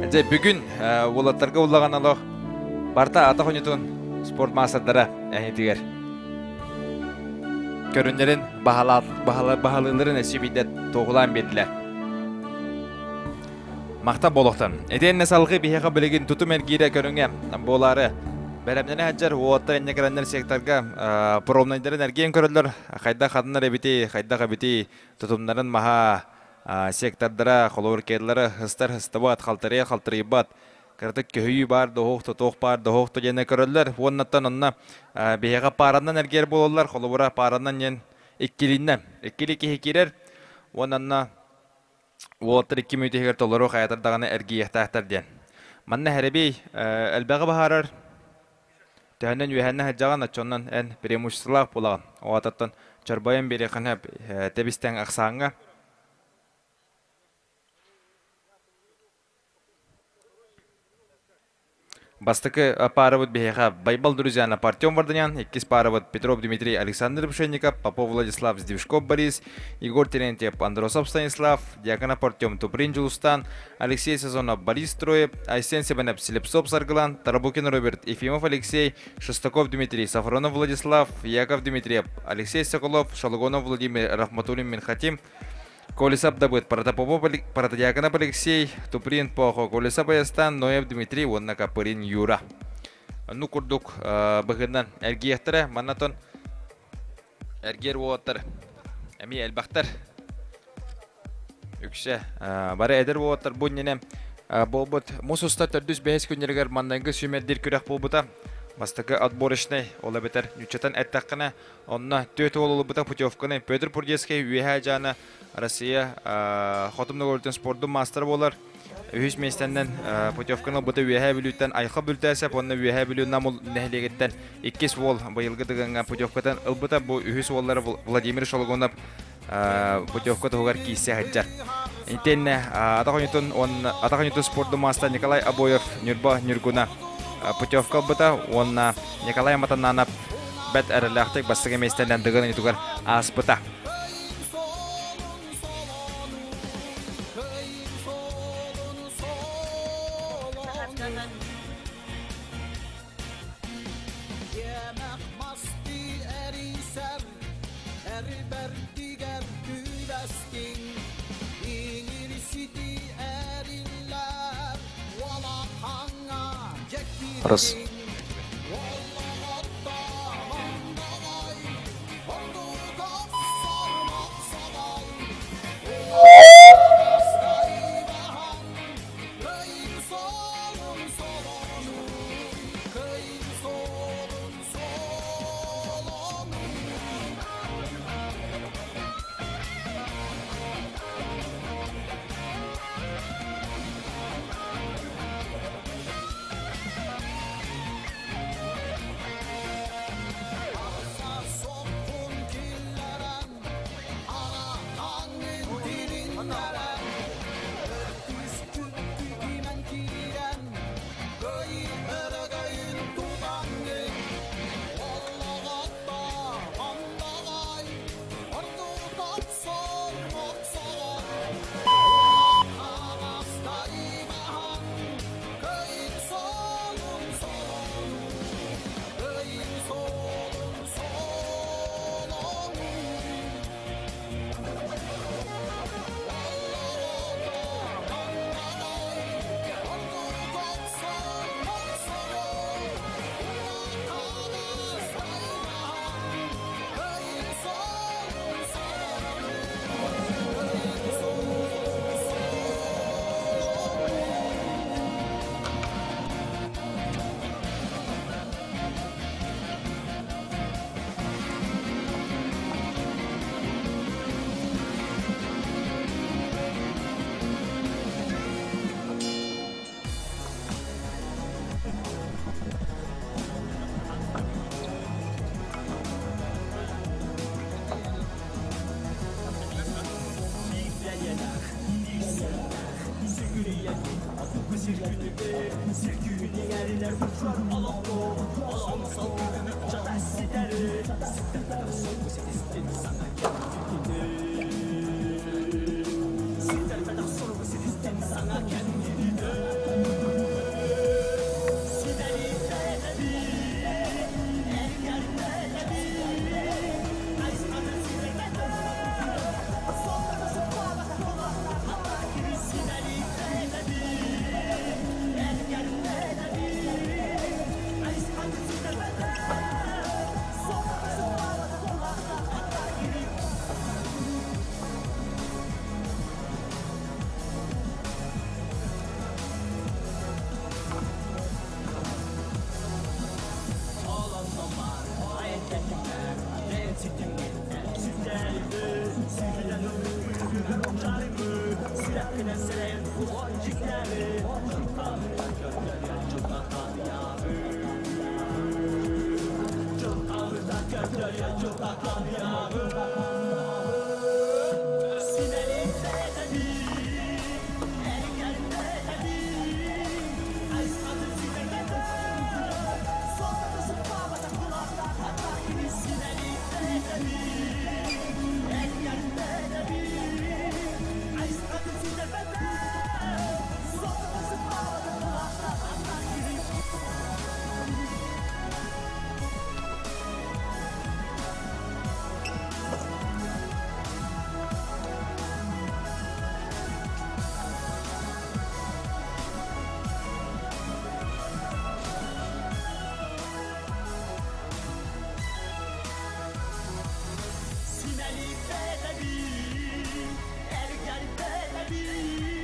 Дьэ бүгүн уолаттарга уллаҕан олох барта атах оонньуутун спорт маастардара эһитигэр көрүннэрин баһылыыларын өссө биирдэ туоһулаан биэрдилэр. Махтал буолуохтун. Итиэннэ салгыы биһиэхэ билигин тутум эргиирэ көрүҥэ буолаары бэлэмнэнэ сылдьар уолаттар инньэ кэлэннэр секторга пробнайдарын эргийэн көрөллөр. Хайдах хатынар эбитий, хайдах эбитий тутумнарын маһа сектордара, холобур керлары ыстар ыстыбат, халтарыйар халтарыйбат. Кыратык көһүйүү баар, доһуох тотуох баар, доһуох диэнэ көрөллөр. Уоннаттан онно биһиэхэ пааранан эргийэр буолаллар. Холобура пааранан диэн иккилиннэ. Иккили киһи киирэр. Уонна Уолаттар икки мүнүүтэ иһигэр толору хайатар даҕаны эргийиэхтээхтэр диэн. Манна Хэрэбий элбэҕи баһаарар, төһөнөн үөһэннэ сылдьаҕын, оччонон эн преимуществолаах буолаҕын. Оҕототтон чорбойон биэриэххин сөп тэбис-тэҥ ахсааҥҥа. Бастакы паарабыт биһиэхэ Байбал Друзьяна Артем Варданян, иккис паарабыт Петров Дмитрий Александр Пшенников, Попов Владислав Сдвижков Борис, Егор Терентьев Андросов Станислав, Дьяконов Артем Туприн Дьулустан, Алексей Сазонов Борис Троев, Айсен Себенев Слепцов Саргылан, Тарабукин Роберт Ефимов Алексей, Шестаков Дмитрий Сафронов Владислав, Яков Дмитриев, Алексей Соколов, Шалгонов Владимир Рахматуллин Минхатим, Колесов Дабыт, Протопопов Протодьяконов Алексей, Туприн Похо, Колесов Айастан, Ноев Дмитрий уонна Капырин Юра. Ну курдук быһыынан эргиэхтэрэ, маннатон эргиэр уолаттар эмиэ элбэхтэр. Үксэ бары эдэр уолаттар бу иннинэ Буолбут муус устар төрдүс бэһис күннэригэр маннайгы сүүмэрдиир күрэх буолбута. Бастакы отборочнай, ол эбэтэр ньуччатан эттэххинэ, онно түөрт уол ылбыта путевканы Петр Пурдецкий Үөһээ Дьаана Россия хотум договорутун спордун маастара буолар. Үһүс миэстэннэн путевканы ылбыта Үөһээ Бүлүүттэн Айха Бүлтээсэп уонна Үөһээ Бүлүү Нам нэһилиэгиттэн иккис уол быйылгы Дыгыҥҥа путевкатын ылбыта. Бу үһүс уоллара Владимир Шологунов путевка туһугар киирсэ сылдьар. Итиэннэ атах оонньуутун уонна атах оонньуутун спордун маастар Николай Обоев Ньурба Ньургуна путевка ылбыта уонна Николай Матананов бэрт эрэллээхтик бастакы миэстэнэн Дыгын оонньуутугар ааспыта. Эрбэрдигэр түбэстиҥ, иҥирсити эриллэр, уолахаҥҥа Раз. дьэккирдиҥ. Оллоҕотто мандаҕай, ордук охсор мохсоҕол, уолаҕастай баһан, кыайын суолун солонуу, кыайын суолун солонуу. Соппун киллэрэн, араҥын тилиннэрэн, өртүс кимэн киирэн, кыайыы өрөгөйүн тутаҥҥын, оллоҕотто хонноҕой, ордук охсор мохсоҕор, хаҥастай баһан, кыайыы суолун солонуу, кыайыы суолун солонуу.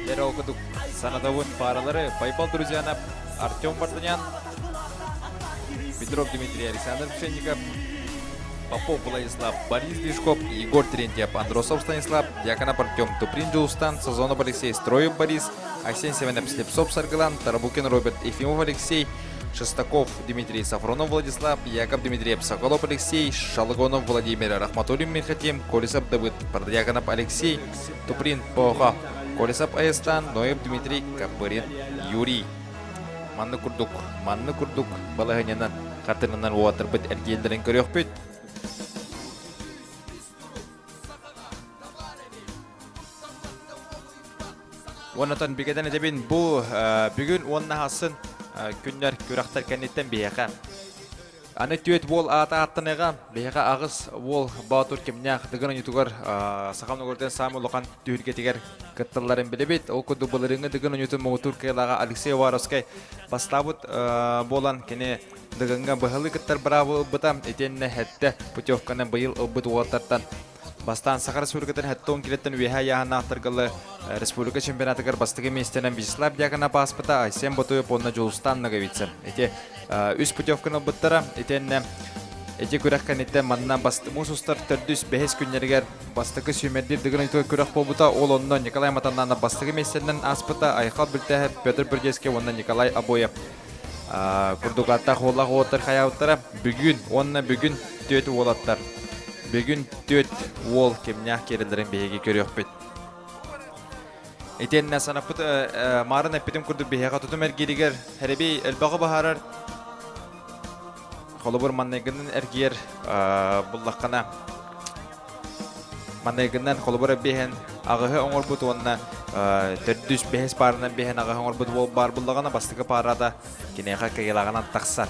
Дьэ, ол курдук Санатабын пааралары Байбал Друзьянов, Артем Вартанян, Петров Дмитрий, Александр Пшенников, Попов Владислав, Борис Лешков, Егор Терентьев, Андросов Станислав, Дьяконов Артем, Туприн Дьулустан, Сазонов Алексей, Строев Борис, Айсен Семенов, Слепцов Саргылан, Тарабукин Роберт, Ефимов Алексей, Шестаков Дмитрий, Сафронов Владислав, Яков Дмитриев, Соколов Алексей, Шалгонов Владимир, Рахматуллин Михатим, Колесов Давыд, Продьяконов Алексей, Туприн Поха, Колесов Айыстан, Ноев Дмитрий, Копырин Юрий. Манны курдук, манны курдук балаһынньанан хартыынанан уолаттарбыт эргиэллэрин көрүөхпүт. Уоннатан бигэтэн этэбин бу бүгүн уонна хасын күннэр күрэхтэр кэнниттэн биһиэхэ Аны түөт уол аата ааттаныаҕа, биһиэхэ аҕыс уол Боотур кимнээх Дыгын оонньуутугар саха омугуттан саамай улахан түһүлгэтигэр кытталларын билэбит. Ол курдук былырыыҥҥы Дыгын оонньуутун муҥутуур кыайыылааҕа Алексей Уваровскай бастаабыт буолан, кини Дыгыҥҥа быһалыы кыттар быраабы ылбыта. Итиэннэ сэттэ путевканы быйыл ылбыт уолаттартан Бастаан Саха Республикатын 70 килеттэн үөһээ ыйааһыннаахтарга республика чемпионатыгар бастакы миэстэнэн Вячеслав Дьяконов ааспыта, Айсен Ботуев уонна Дьулустан Ноговицын. Ити үс путевканы ылбыттара. Итиэннэ ити күрэх кэнниттэн манна муус устар төрдүс бэһис күннэригэр бастакы сүүмэрдиир Дыгын ыйтыгар күрэх буолбута. Ол онно Николай Матаннанов бастакы миэстэнэн ааспыта, Айхал Бүлтээһэп, Петр Бердецкий уонна Николай Обоев курдук аттаах уоллаах уолаттар хайаабыттара. Бүгүн уонна бүгүн түөт уолаттар. Бүгүн түөт уол кимнээх киирэллэрин биһиги көрүөхпүт. Итиэннэ санаппыт маарын эппитим курдук биһиэхэ тутум эргииригэр Хэрэбий элбэҕи баһарар холобур манныгынан эргийэр буллаххына Манныгынан холобура биһэн аҕыһы оҥорбут уонна төрдүс бэһис пааранан биһэн аҕыһы оҥорбут уол баар буллаҕына бастакы паарата киниэхэ кыайыылааҕынан тахсар.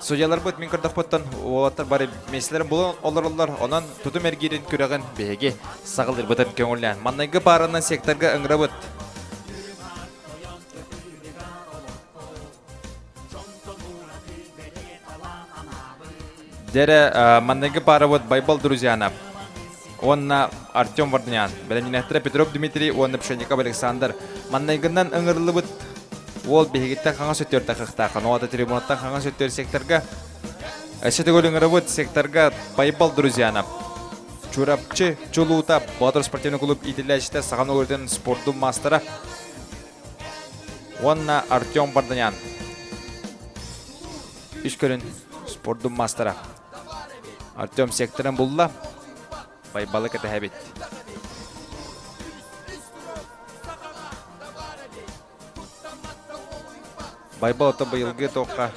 Судьяларбыт мин көрдөхпүттэн уолаттар бары миэстэлэрин булан олороллор. Онон тутум эргиирин күрэҕин биһиги саҕалыырбытын көҥүллээн. Манныгы пааранан секторга ыҥырабыт. Дьэрэ, манныгы паарабыт Байбал Друзьянов уонна Артем Варданян, бэлэмнэнээхтэрэ Петров Дмитрий уонна Пшенников Александр. Манныгынан ыҥырыллыбыт уол биһигиттэн хаҥас өттүгэр тахыахтаах. Ону трибунаттан хаҥас өттүгэр секторга өссө төгүл ыҥырабыт секторга Байбал Друзьянов. Чурапчы Чулуута Боотур спортивный клуб иитиллээччитэ Саха норуотун спордун маастара уонна Артем Варданян. Үс көрүн спордун маастара. Артем секторын булла. Байбалы кэтэһэбит. Байбал ото быйылгы туохха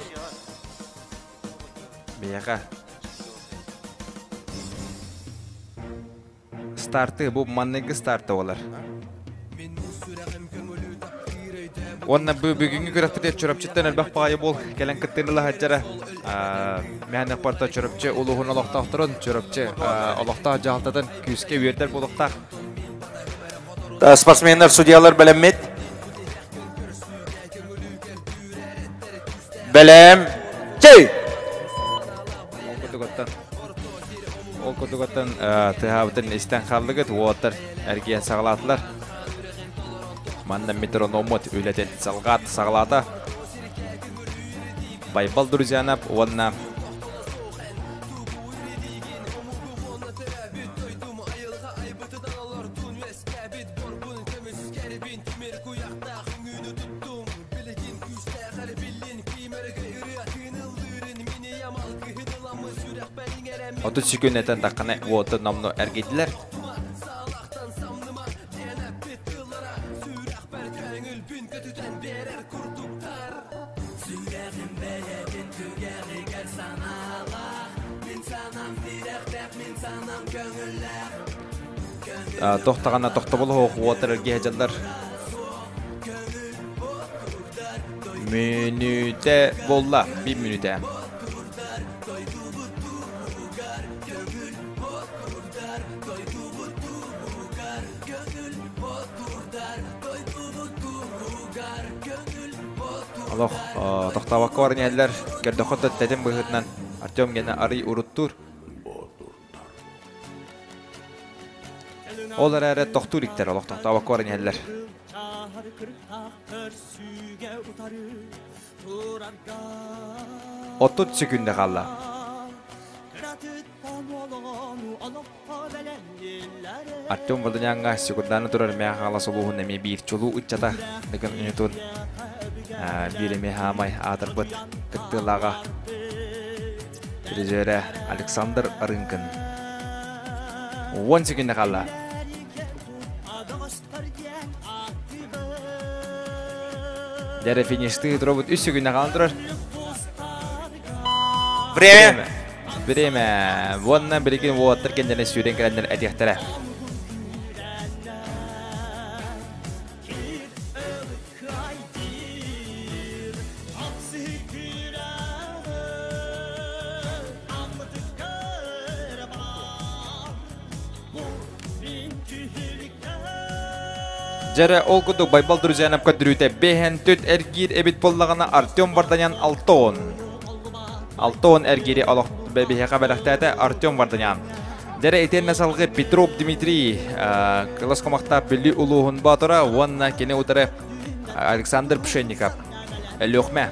биһиэхэ Старты бу манныгы старта буолар. Уонна бу бүгүҥҥү күрэхпитигэр Чурапчыттан элбэх баҕайы буол кэлэн кыттыыны ыла сылдьара. Мээнэ порто Чурапчы улууһун олохтоохторун, Чурапчы олохтоох дьаһалтатын күүскэ үөрдэр буолуохтаах. Спортсменнар, судьялар бэлэммит. Бэлэм. Чэй! Ол курдук Ол курдугаттан тыаһаабытын истэн хааллыгыт, уолаттар эргийэн саҕалаатылар. Манна метрономмут үлэтин салҕаат саҕалаата. Байбал Друзьянов уонна 30 секүннэтэн таххана уоту номну эргийдилэр. Тохтаҕына тохтобул оһох уотар эргиһэ дьаллар. Мүнүүтэ буолла, биир мүнүүтэ. Олох тохтообокко баран иһэллэр. Көрдөххө да тэтим быһыытынан Артем гена арый уруттуур. Ол эрээри тохтуур иктэр олох тохтообокко баран иһэллэр. 30 секунда хаалла. Артем Варданяҥҥа секунданы турар мээ хаалас улууһун эмиэ биир чулуу ыччата Дыгын Үнүтун биир эмиэ хаамай аатырбыт кыттыылааҕа призерэ Александр Рынкин. 10 секунда хаалла. Дьэрэ фиништыы туробут үс секунда хаалан турар. Время. Время. Уонна билигин уолаттар кэннэрин сүүрэн кэлэннэр этиэхтэрэ. Дьэрэ ол курдук Байбал Друзьянов көрдөрүүтэ бэһэн түт эргиир эбит буоллаҕына Артем Варданян 6 6 эргиири олох биһиэхэ бэлэхтээтэ Артем Варданян. Дьэрэ итиэннэ салгыы Петров Дмитрий кылас кумахтаах Бүлүү улууһун боотура уонна кини утары Александр Пшенников. Өлүөхмэ.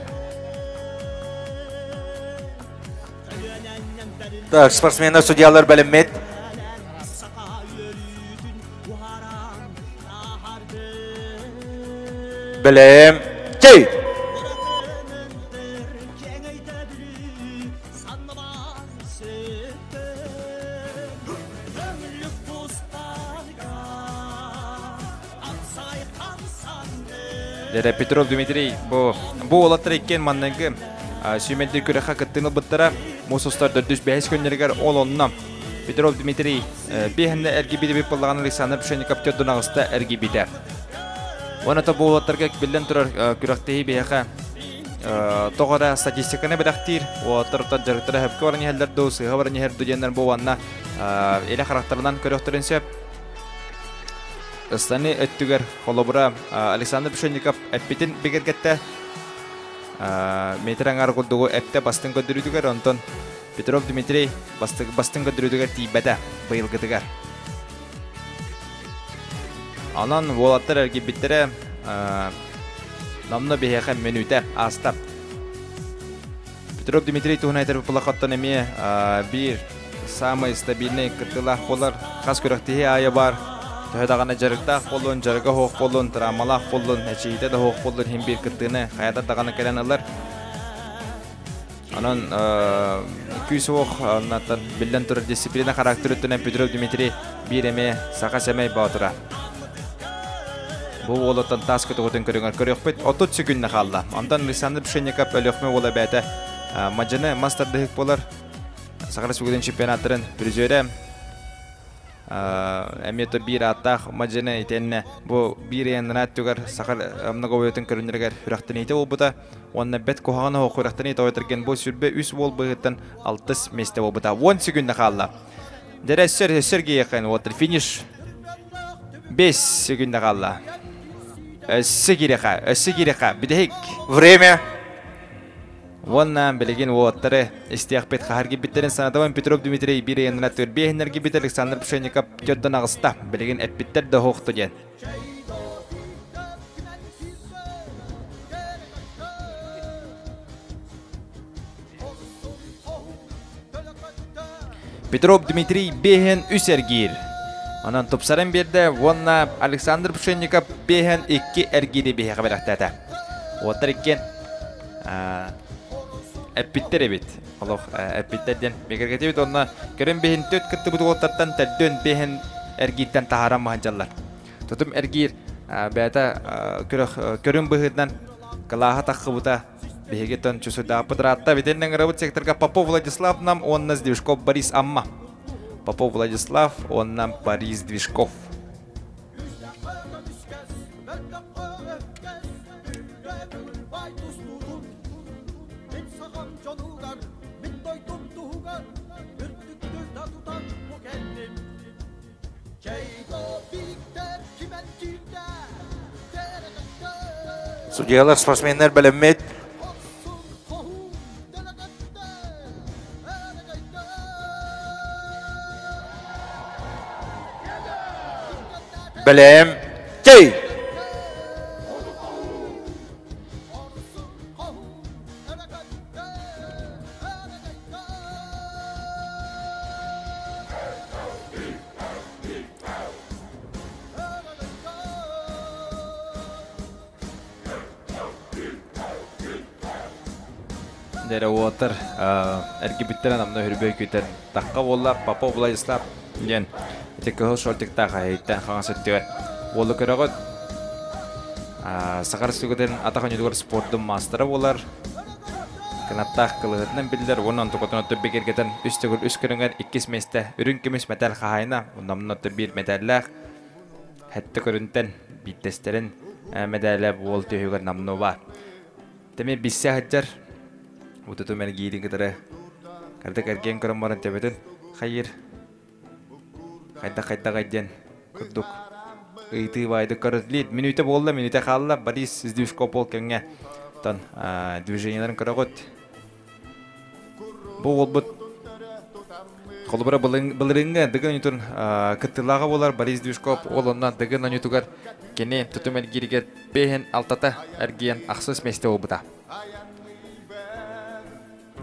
Так, спортсменнар, судьялар бэлэммит. Бэлэм. Чэй! Дэрэ Петров Дмитрий бу бу уолаттар иккиэн манныгы сүүмэрдир күрэххэ кыттыыны ылбыттара. Муус устар төрдүс бэһис күннэригэр ол онно Петров Дмитрий биэһиннэ эргийбит эбит буоллаҕына Александр Пшенников төрдүн аҕыста эргийбитэ. Уонна бу уолаттарга биллэн турар күрэхтэһии биһиэхэ тоҕо эрэ статистиканы бэлэхтиир. Уолаттар оттон дьарыктара сөпкө баран иһэллэр дуу, сыыһа баран иһэр дуу диэннэр бу уонна илэ харахтарынан көрүөхтэрин сөп. Ыстаны өттүгэр холобура Александр Пшенников эппитин бигэргэттэ. Метр аҥаар курдугу эптэ бастыҥ көрдөрүүтүгэр, онтон Петров Дмитрий бастыҥ көрдөрүүтүгэр тиийбэтэ быйылгытыгар. Онон уолаттар эргийбиттэрэ номно биһиэхэ мүнүүтэ ааста. Петров Дмитрий туһунан этэр булахаттан эмиэ биир самый стабильный кыттыылаах буолар. Хас күрэхтэһии аайы баар. Төһө даҕаны дьарыктаах буоллун, дьарыга суох буоллун, травмалаах буоллун, эчийиитэ да суох буоллун иһин биир кыттыыны хайата даҕаны кэлэн ылар. Онон күүс суох, оннуттан биллэн турар дисциплина характер өттүнэн Петров Дмитрий биир эмиэ саха сэмэй боотура. Бу уолуттан таас көтөҕүтүн көрүҥэр көрүөхпүт. 30 секунда хаалла. Онтон Александр Пшенников Өлүөхмэ уола бэйэтэ мадьыны мас тардыһык буолар. Саха Республикатын чемпионаттарын призерэ. Эмиэ то биир ааттаах мадьыны итиэннэ бу биир ыйаннара өттүгэр саха многобойтун көрүннэригэр күрэхтэниитэ буолбута. Уонна бэт куһаҕан оһох күрэхтэнии тоҕойторген бу сүрбэ үс уол быһыттан алтыс миэстэ буолбута. 10 секунда хаалла. Дэрэ өссөр өссөр киһиэхэ вот финиш 5 секунда хаалла. Өссө киирэхэ, өссө киирэхэ, бүтэһик. Время. Уонна билигин уоттары истиэхпит хаһар киирбиттэрин санатабын Петров Дмитрий биир ыйаннара төрбиэһиннэр киирбит Александр Пшенников төрдөн аҕыста. Билигин эппиттэр да оһохто диэн. Петров Дмитрий бэһэн үс эргиир. Онон тупсаран биэрдэ уонна Александр Пшенников бэһэн икки эргиири биһиэхэ бэлэхтээтэ. Уоттар иккиэн эппиттэр эбит. Олох эппиттэр диэн бигэргэтибит уонна көрөн биһин төт кыттыбыт уолаттартан төрдүөн бэһэн эргииртэн таһааран маһанчаллар. Тутум эргиир бэйэтэ көрүҥ быһыытынан кылааһа таххыбыта биһиги тон чусудааппыт ыраатта битиннэн ыҥырабыт секторга Попов Владислав нам уонна Сдвижков Борис Амма. Попов Владислав уонна Борис Движков. Судьялар, спортсменнар бэлэммит. Бэлэм. Чэй! Дэрэ уотар эргибиттэрин амна хүрбөй күтэн тахха буолла Попов Владислав диэн ити кыһыл шортиктаах аһыйтан хаҥас өттүгэр уолу көрөҕүт. Сахар сүгүтүн атах өнүтүгэр спордун маастара буолар. Кынаттаах кылыһытынан биллэр уонна онтукотун оттон бигэргэтэн үс төгүл үс көрүҥэр иккис миэстэ үрүҥ көмүс мэтээл хаһаайына онномно биир мэтээллээх хэтте көрүнтэн биирдэстэрин мэдээлэ буол түһүгэр намнуба бар. Тэми биссе сылдьар утутум эргиирин кытары кырдык эргиэн көрөн баран төбөтүн хайыр хайдах хайдах диэн курдук ыйытыы баайдык көрүллүт мүнүүтэ буолла мүнүүтэ хаалла Борис Сдвижков ол кэмҥэ тон движениеларын көрөҕүт бу уолбут холобура былырыыҥҥы Дыгын оонньуутун кыттыылааҕа буолар Борис Движков ол онно Дыгын оонньуутугар кини тутум эргииригэр бэһин алтата эргийэн ахсыс миэстэ буолбута.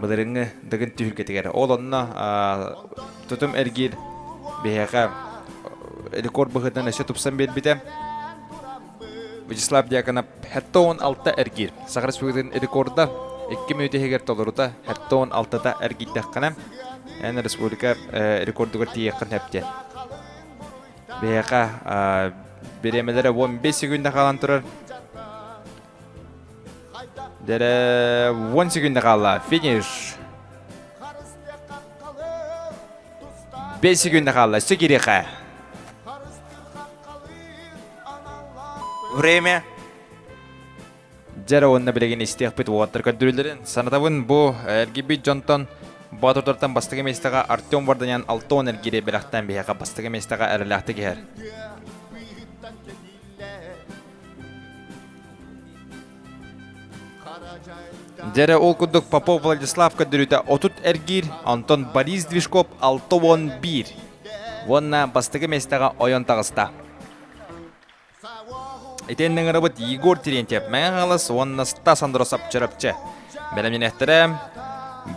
Былырыыҥҥы Дыгын түһүлгэтигэр. Ол онно тутум эргиир биһиэхэ рекорд быһыытынан өссө тупсан биэрбитэ. Вячеслав Дьяконов 76 эргиир. Саха Республикатын рекорда 2 мүнүүтэ иһигэр толорута 76-та эргийдэххинэ, эн республика рекордугар тиийиэххин сөп диэн. Биһиэхэ бириэмэлэрэ 15 секунда хаалан турар. Дэрэ 10 секунда хаалла. Финиш. 5 секунда хаалла. Өссө кириэхэ. Время. Дьэрэ уонна билигин истиэхпит уолаттар көрдөрүүлэрин санатабын бу эргийбит дьонтон Боотурдартан бастакы миэстэҕэ Артем Варданян 60 эргиири бэлэхтээн биһиэхэ бастакы миэстэҕэ эрэлээхтик иһэр. Дьэрэ ол курдук Попов Владислав көрдөрүүтэ 30 эргиир, онтон Борис Движков 61 уонна бастакы миэстэҕэ ойон таҕыста. Итиэннэ ыҥырабыт Егор Терентьев Мэҥэ Хаҥалас уонна Стас Андросов Чөрөпчө. Бэлэмнэниэхтэрэ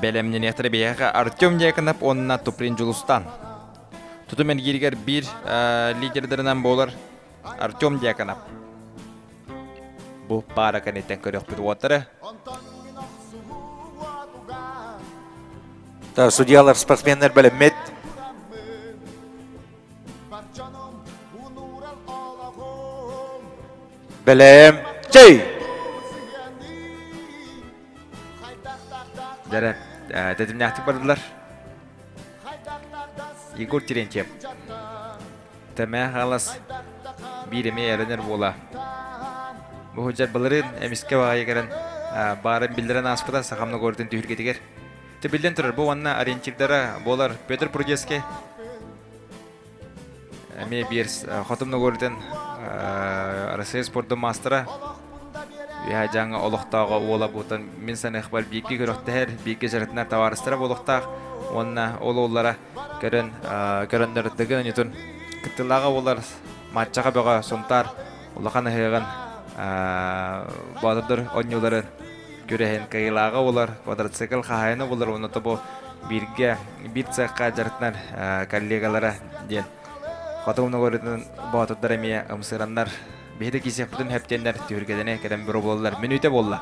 бэлэмнэниэхтэрэ биһиэхэ Артем Дьяконов уонна Туприн Дьулустан. Тутум эргииригэр биир лидердэринэн буолар Артем Дьяконов. Бу паара кэнниттэн көрүөхпүт уоттары. Судьялар, спортсменнар бэлэммит. Бэлэм чэй! Дэрэ, тэтимнээхтик бардылар. Егор Терентьев. Тэмэ халас биир эмиэ эрэнэр буола. Бу сылдьар былырыын эмискэ баҕайы кэлэн баарын биллэрэн ааспыта Сахамна городын түһүлгэтигэр. Те биллэн турар, бу уонна ориентирдара буолар Петр Прудецкий эмиэ биир хотун Ногоритын Россия спордун маастара Үһэ дьаҥа олохтооҕо уола буутан мин саныахпар бииргэ күрэхтэһэр, бииргэ дьарыктанар табаарыстара буолуохтаах уонна ол уоллара көрөн көрөннөр Дыгын оонньуутун кыттыылааҕа буолар матчаҕа бөҕө Сунтаар улахан ыһыаҕын боотурдар оонньууларын күрэһин кыайыылааҕа буолар, квадроцикл хаһаайына буолар уонна тобу бииргэ биир цехха дьарыктанар коллегалара диэн Хоту Ногородун боотурдар эмиэ ымсыраннар биһиги киисиэхпитин сөп диэннэр түһүлгэлэни кэлэн бөрө буоллар мүнүүтэ буолла.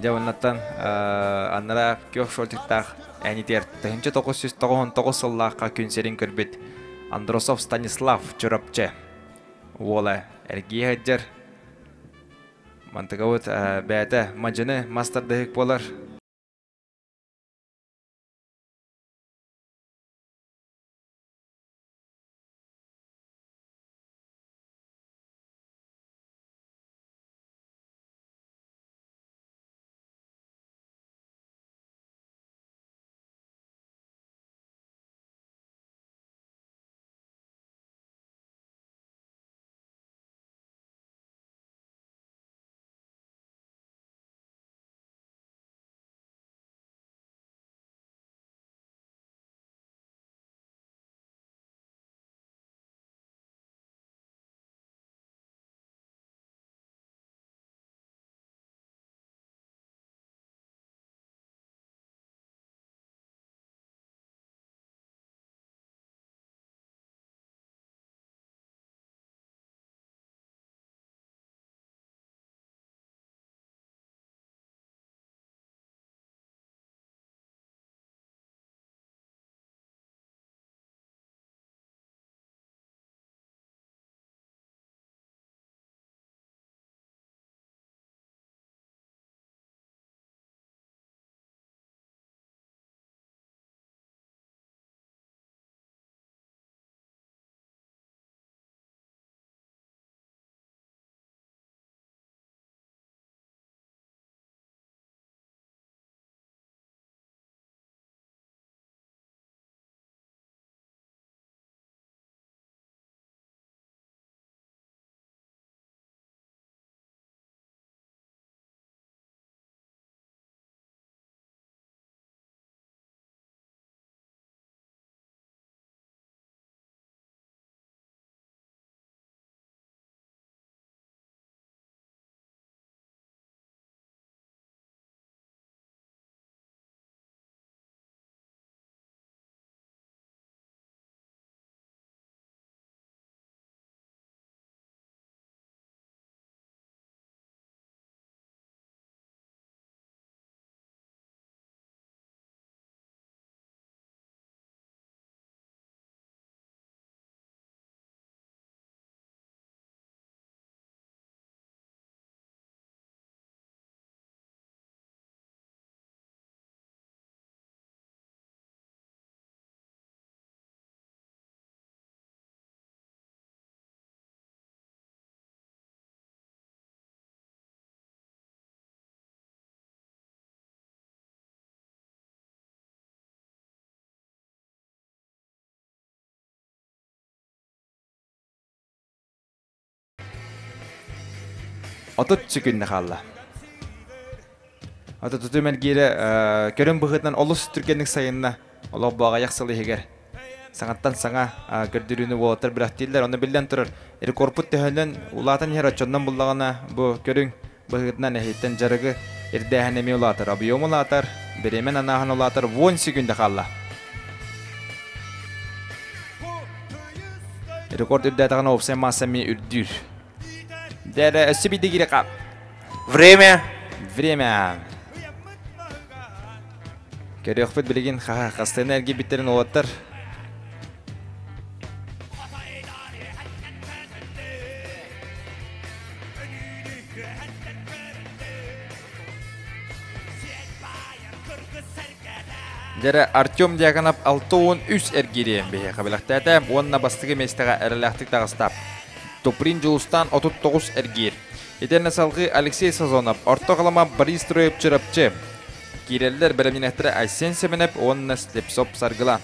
Дьэ оннуттан аннара күөх шортиктаах Энитер 1999 сыллаахха күн сирин көрбүт Андросов Станислав Чурапчы уола эргийэ сылдьар. Мантыкабыт бэйэтэ мадьыны мас тардыһык буолар. 30 секүндэ хаалла. Ата туту мэлгиирэ көрүн быһыытынан олус түргэнник сайынна. Олох бу аҕыйах сыл иһигэр саҥаттан саҥа көрдөрүүнү уолаттар бэлэхтииллэр. Онно биллэн турар, рекордпут төһөнөн улаатан иһэр оччоннон буллаҕына бу көрүҥ быһыытынан эһиттэн дьарыгы ирдээһин эмиэ улаатар. Объем улаатар, бириэмэн анааһын улаатар, 10 секунда хаалла. Рекорд үрдээтэҕинэ уопсай маасса эмиэ үрдүүр. Дээрэ өссө биирдэ киирэ хаал. Время. Время. Көрүөхпүт билигин хастыына эргийбиттэрин уолаттар. Дьэрэ Артем Дьяконов 63 эргиириэн биһиэхэ бэлэхтээтэ уонна бастакы миэстэҕэ эрэлээхтик таҕыста. Туприн Дьулустаан 39 эргиир. Итиэннэ салгыы Алексей Сазонов, Орто Халыма Борис Троев Чурапчы. Киирэллэр бэлэмнэнэхтэрэ Айсен Семенов уонна Слепцов Саргыла.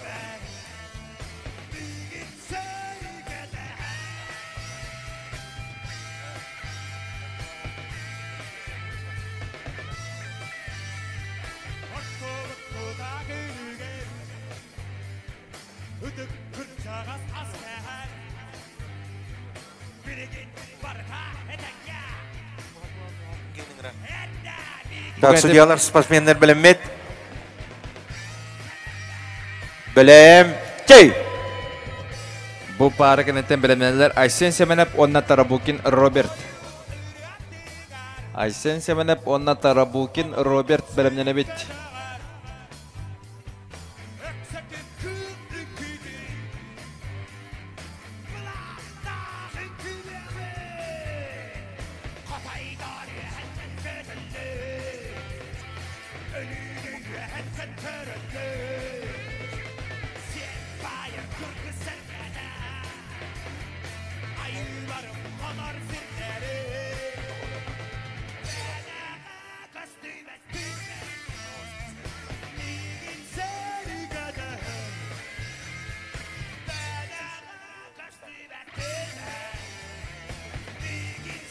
Так, судьялар, спортсменнар бэлэммит. Бэлэм. Чэй! Бу паара кэнниттэн бэлэмнэнэллэр Айсен Семенов уонна Тарабукин Роберт. Айсен Семенов уонна Тарабукин Роберт бэлэмнэнэбит.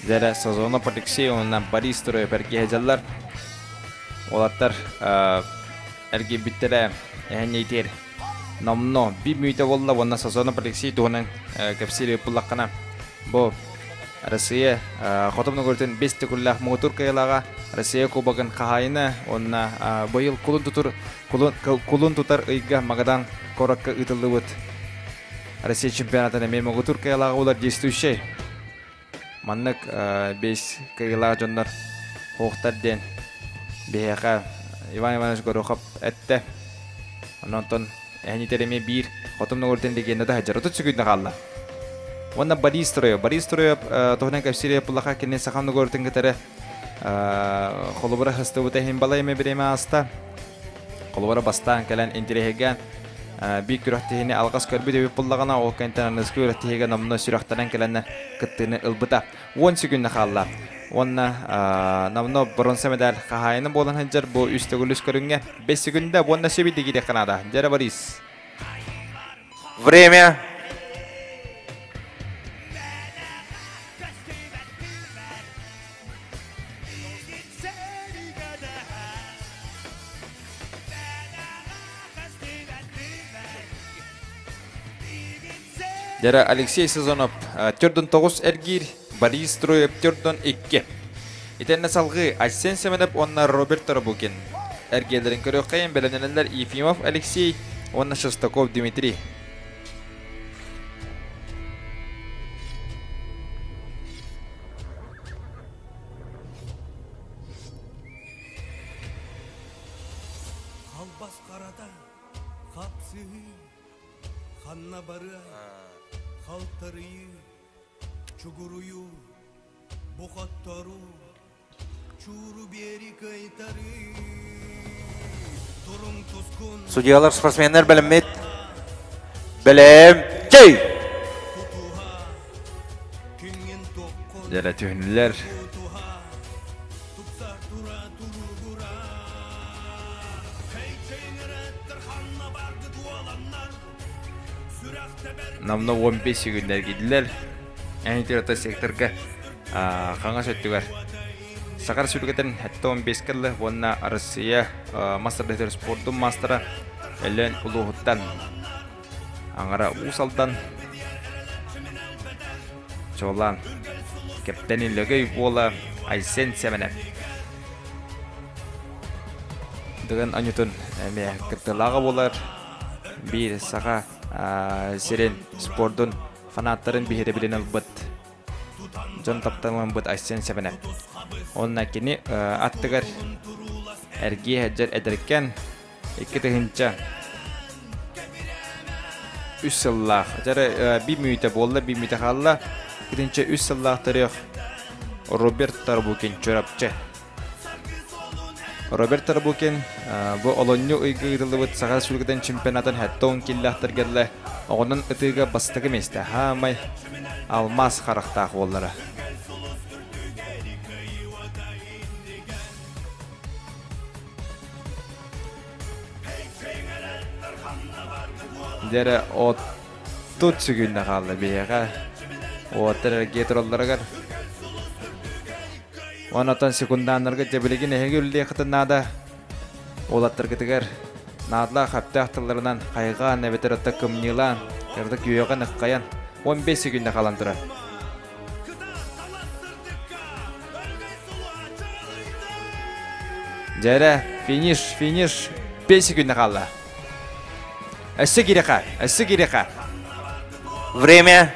Дьэрэ Сазонов Алексей уонна Борис Троев эргиһэ дьаллар. Уолаттар эргийбиттэрэ эһэнньэйтиэр номно биир мүнүүтэ буолла уонна Сазонов Алексей туһунан кэпсиир буллаххына бу Россия хотун көрүтүн бес төгүллээх муҥутуур кыайыылааҕа Россия Кубогын хаһаайына уонна быйыл кулун тутур кулун тутар ыйга Магадан куоракка ыытыллыбыт Россия чемпионатын эмиэ муҥутуур кыайыылааҕа буолар действующай. Маннык бес кыайыылаах дьоннор хуохтар диэн биһиэхэ Иван Иванович Горохов эттэ. Онтон эһэнитэр эмиэ биир хотун ногуртен легенда да сылдьар. Отут секунда хаалла. Уонна Борис Троев. Борис Троев туһунан кэпсиир буллаха кини саха ногуртен кытары холобура хастыбыта иһин балай эмэ бириэмэ ааста. Холобура бастаан кэлэн интириэһиргээн биир күрэхтэһиини алҕас көрбүт эбит буллаҕына, ол кэнниттэн аныгыскы күрэхтэһиигэ номнуо сүрэхтэнэн кэлэннэр кыттыыны ылбыта. 10 секунда хаалла. Уонна номнуо боруонса медаль хаһаайына буолан сылдьар бу үс төгүл үс көрүҥҥэ 5 секунда уонна сөбүйдэ киириэххэ наада. Дьэрэ Борис. Время. Дьэрэ Алексей Сазонов төрдүн тоҕус эргиир, Борис Троев төрдүн икки. Итиннэ салгыы Айсен Семенов уонна Роберт Тарабукин эргиэлэрин көрүөххэйин бэлэмнэнэллэр Ефимов Алексей уонна Шестаков Дмитрий. Халбас харата хапсыһыы, ханна барыа, халтарыйыы, чугуруйуу, бухотторуу, чууру биэри кыайтарыы, туруҥ тускун Судьялар, спортсменнар бэлэммит. Бэлэм. Чэй! тутуһа, күҥҥүн туоххун Дьэрэ түһүнүлэр. тутуһа, тупса тура туругура. Хей чэйиҥэрэттэр ханна баргыт уоланнар, сүрэх тэбэр Намна 15 секундэр киирдилэр. Эн секторга хаҥас өттүгэр. Сахар сүргэтин 75 кылы уонна Россия мастер спордун мастера Өлөөн улууһуттан аҥара Уус Алдан Чуолаан Кэптэни Лөгөй уола Айсен Сэмэнэп Дыгын Анютун эмиэ кыттыылааҕа буолар биир саха сирин спордун фанаттарын биһирэбилин ылбыт дьон тапталламмыт Айсен Сэмэнэп. Онно кини аттыгар эргиэ сылдьар эдэркэн 2003 сыллаах дьэ би мүйтэ буолла би мүйтэ хаалла 2003 сыллаах төрүөх Роберт Тарбукин Чурапчы Роберт Тарбукин бу олонньу ыйга ыытыллыбыт Саха Республикатын чемпионатын 70 киллэхтэргэллэ оҕонон ытыыга бастакы миэстэ хаамай алмаас харахтаах уоллара. Дьэрэ оттут сүгүннэ хаалла биһиэхэ. Уоттар эргийэ туралларыгар. Онтон секундааннарга дьэ билигин эһиги үлэлиэххитин наада. Уолаттаргытыгар наадалаах хаптаах тылларынан хайҕаан эбэтэр отто кымньыылаан, кырдык үөҕэн ыххайан 15 секүндэ хаалан турар. Дьэрэ, финиш, финиш, 5 секүндэ хаалла. Өссө кириэхэ, өссө кириэхэ. Время.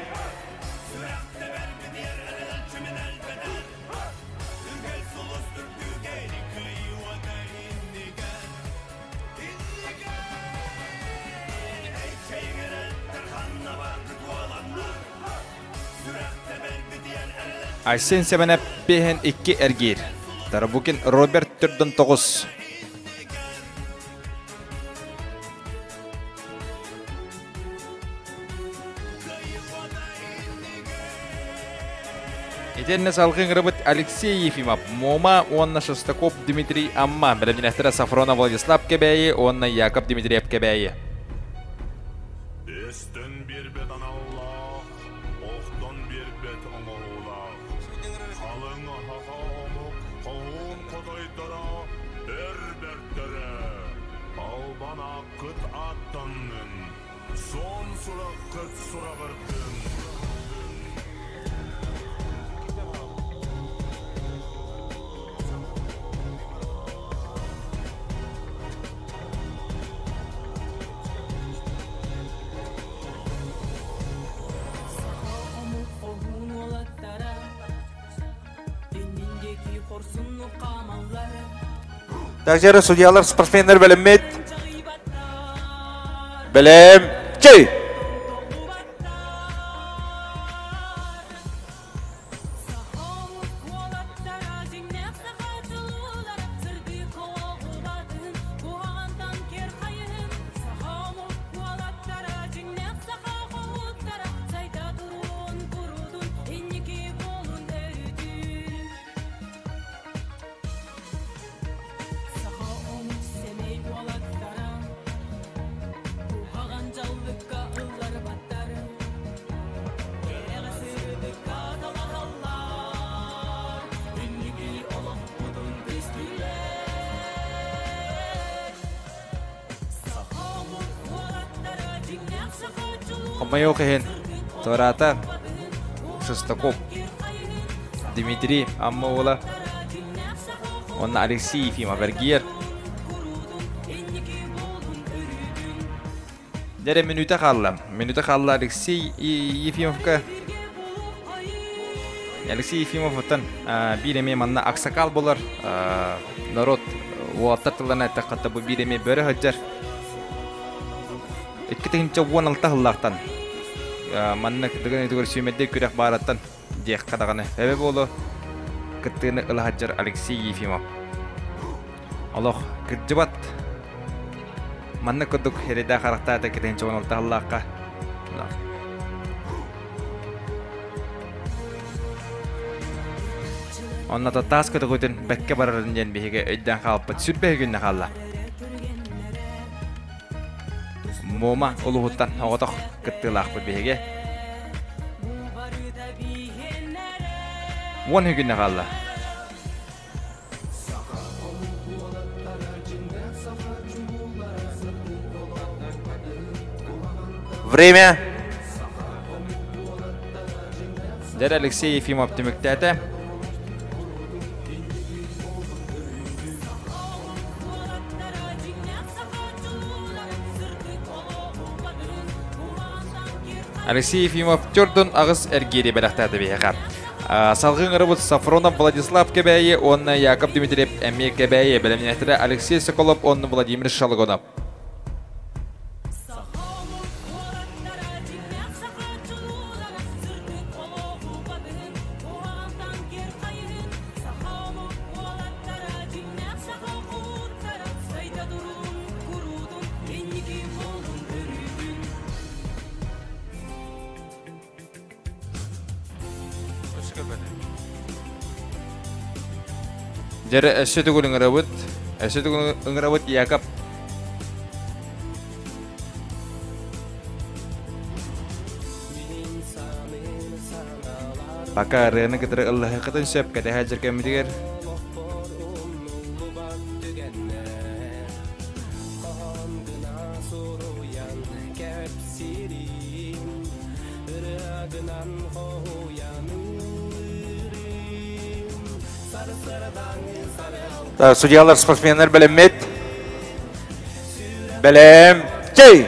Айсен Сэмэнэп биэһин икки эргиир. Тарабукин Роберт төрдөн тоҕус. Итиэннэ салгыы ыҥырабыт Алексей Ефимов, Муома уонна Шестаков Дмитрий Амма, бэлэмнэнээхтэрэ Сафронов Владислав Кэбээйи уонна Яков Дмитриев Кэбээйи. Эстэн биэрбэт аналлаах, охтон биэрбэт оҥоһуулаах, халыҥ аһаҕа омук хоһуун хотойдоро өр бэртэрэ, албан ааккыт ааттаннын, суон сураххыт сураҕырдын. Саха омук хоһуун уолаттара иннин диэки хорсуннук хаамаллар. Также судьялар спортсменнар бэлэммит. Бэлэм. Чэй! Хомойуох иһин, туораата Шестаков Дмитрий Амма уола уонна Алексей Ефимов эргийэр. Дьэ мүнүүтэ хаалла. Мүнүүтэ хаалла Алексей Ефимовка. Алексей Ефимов оттон биир эмиэ манна аксакал болар. Народ уолаттар тылларына эттэххэ бу биир эмиэ бөрө сылдьар. 2016 сыллаахтан манна кытыгын өтүгэр сүүмэрдэй күрэх баараттан диэххэ даҕаны эбэ буолу кыттыыны ыла сылдьар Алексей Ефимов. Олох кырдьыбат манна курдук эрэйдээх харахтаата 2016 сыллаахха Онно таас көтөҕүтүн бэккэ барарын диэн биһиги өйдөөн хаалбыт сүрбэһи күннэ хаалла. Муома улууһуттан оҕотох кыттыылаахпыт биһиги. 10 күннэ хаалла. Время. Дьэр Алексей Ефимов түмүктээтэ. Алексей Ефимов төрдүн аҕыс эргиири бэлэхтээтэ биһиэхэ. Салгыы ыҥырабыт Сафронов Владислав Кэбээйи уонна Яков Дмитриев эмиэ Кэбээйи бэлэмнээтэрэ Алексей Соколов уонна Владимир Шалгонов. Дьэрэ өссө төгүл ыҥырабыт. Өссө төгүл ыҥырабыт Яков. Пока ырыаны кытары ыллаһыаххытын сөп кэтэһэ дьэркэммитигэр. Судьялар, спортсменнар бэлэммит. Бэлэм. Чэй!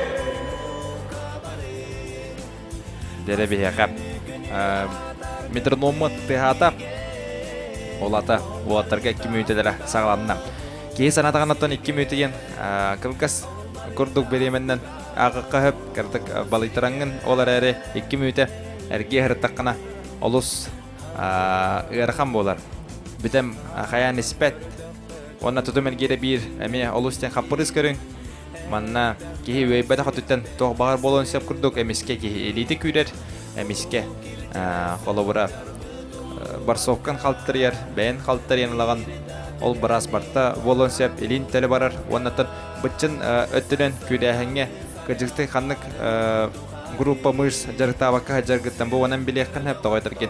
Дэрэ биһиэхэ метрономмут тыаһаата. Ол ата уолаттарга 2 мүнүүтэлэрэ саҕаланна. Киһи санаатаҕына 2 мүнүүтэ диэн кылгас курдук бириэмэннэн ааҕыахха сөп, кыратык балыйтараҥҥын ол эрээри 2 мүнүүтэ эргиэ сырыттаххына олус ыарахан буолар. Бүтэм хайаан испэт. Уонна тутум эргиирэ биир эмиэ олус диэн хаппырыыс көрүҥ. Манна киһи үөйбэтэх өттүттэн туох баҕар буолуон сөп курдук эмискэ киһи илиитэ күүрэр, эмискэ холобура борсовкан халтарыйар, бэйэн халтарыйан ылаҕын, ол быраас барта буолуон сөп, илиин төлө барар уонна быччын өттүнэн күүрээһиҥҥэ кырдьыктыы ханнык группа мышц дьарыктаабакка сылдьаргыттан бу уонан билиэххин сөп тоҕойдоргин.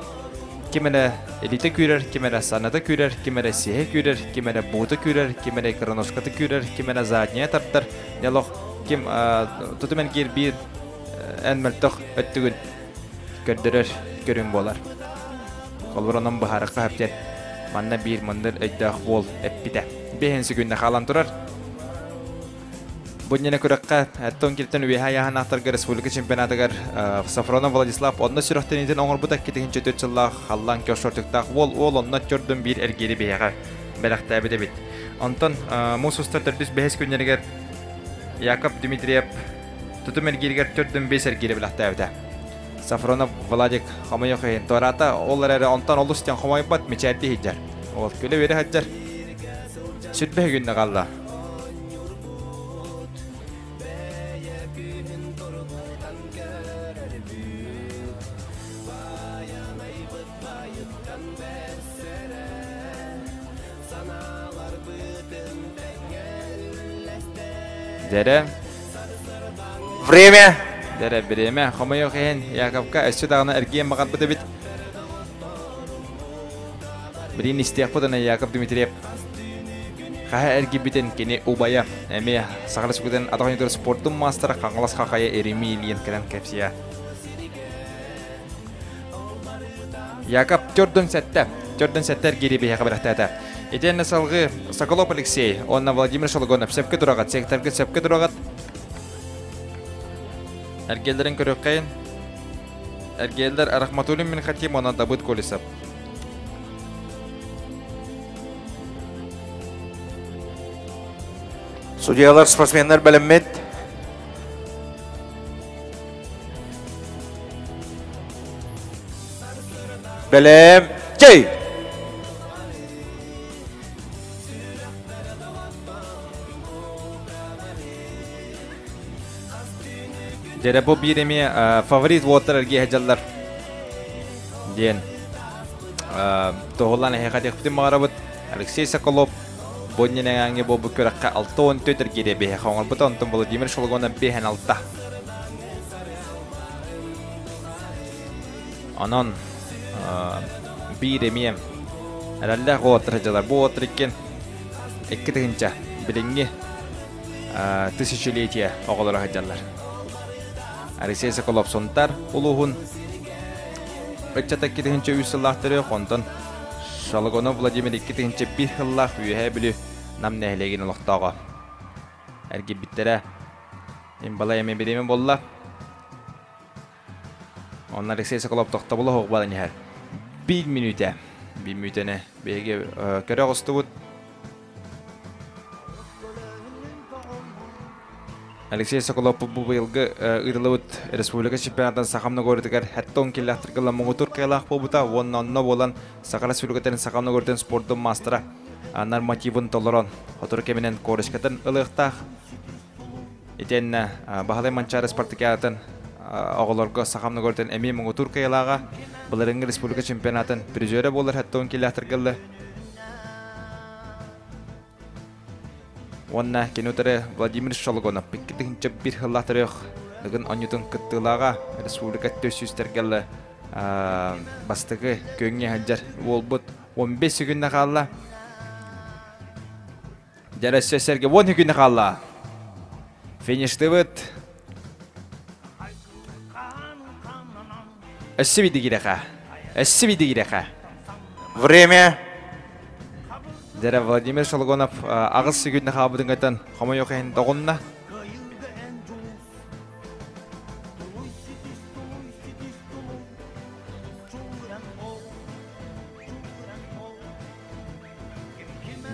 Ким эрэ илиитэ күүрэр, ким эрэ саната күүрэр, ким эрэ сиһэ күүрэр, ким эрэ буута күүрэр, ким эрэ икроножката күүрэр, ким эрэ задняя тардар, нелох ким тутум эргиир биир эн мөлтөх өттүгүн көрдөрөр көрүҥ буолар. Холобур онон быһаарыкка сөп диэн манна биир мындыр өйдөөх уол эппитэ. Биэһин күннэ хаалан турар. Бу иннинэ күрэххэ Эттон киртэн үөһэ айааһынаахтарга республика чемпионатыгар Сафронов Владислав онно сүрэхтэниитин оҥорбута 2004 сыллаах халлаан кешортуктаах уол уол онно төрдүн биир эргиири биһиэхэ бэлэхтээбит эбит. Онтон муус устар төрдүс бэһис күннэригэр Яков Дмитриев тутум эргииригэр төрдүн бэс эргиири бэлэхтээбитэ. Сафронов Владик хомойох иһин туораата, ол эрээри онтон олус диэн хомойбот мичээрдии сылдьар. Ол күлэ-үөрэ сылдьар. Сүрбэһэ күннэ хаалла. Дэрэ. Время. Дэрэ, время. Хомойуох иһин, Яковка өссө даҕаны эргиэн баҕарбыт эбит. Билигин истиэхпит аны Яков Дмитриев хаһа эргийбитин кини убайа эмиэ Саха Республикатын атах оонньуутугар спордун маастара Хаҥалас Хахайа Еремей Ильин кэлэн кэпсиэ. Яков төрдүн сэттэ, төрдүн сэттэ эргиири биһиэхэ бэлэхтээтэ. Итиэннэ салгыы Соколов Алексей уонна Владимир Шологонов сөпкө тураҕыт, секторга сөпкө тураҕыт. Эргиэллэрин көрүөххэйин. Эргиэллэр Рахматуллин Минхатим уонна Давыд Колесов. Судьялар, спортсменнар бэлэммит. Бэлэм. Чэй! Дьэрэ бу биир эмиэ фаворит уоттар эргиэ сылдьаллар диэн туһулаан эһиэхэ этиэхпитин баҕарабыт. Алексей Соколов бу иннинээҥҥи буолбут күрэххэ 64 эргиирэ биһиэхэ оҥорбута, онтон Владимир Шологонов 56. Онон биир эмиэ эрэллээх уолаттар сылдьаллар. Бу уолаттар иккиэн 2000 билиҥҥи тысячелетие оҕолоро сылдьаллар. Алексей Соколов Сунтар улууһун ыччата 2 3 сыллаах төрүөх, онтон Шологонов Владимир 2001 сыллаах Үөһээ Бүлүү Нам нэһилиэгин олохтооҕо. Эргийбиттэрэ имбалай эми бириэмэ буолла. Онно Алексей Соколов тохтобула суох баран иһэр. Биир мүнүүтэ. Биир мүнүүтэни биһиги көрө оҕустубут. Алексей Соколов бу быйылгы ыытыллыбыт республика чемпионатын Сахам Ногоритыгар хэттон киллэхтиргыла муҥутуур кыалаах буолбута уонна онно буолан Саха Республикатын Сахам Ногоритын спордун маастара нормативын толорон сотору кэминэн корочкатын ылыахтаах. Итиэннэ Баһылай Манчаары спартакиадатын оҕолорго Сахам Ногоритын эмиэ муҥутуур кыайылааҕа былырыыҥҥы республика чемпионатын призерэ буолар хэттон киллэхтиргылы Уонна кини утары Владимир Шологонов 2001 сыллаах төрүөх Дыгын оонньуутун кыттыылааҕа республика 400 бастакы күөҥҥэ сылдьар уолбут 15 күннэ хаалла. Дьэ өссө сэргэ 10 күннэ хаалла. Фиништыбыт. Өссө бидигирэхэ. Өссө бидигирэхэ. Время. Дьэрэ Владимир Шологонов аҕыс сүгүннэ хаалбытын кытан хомойуох иһин доҕунна.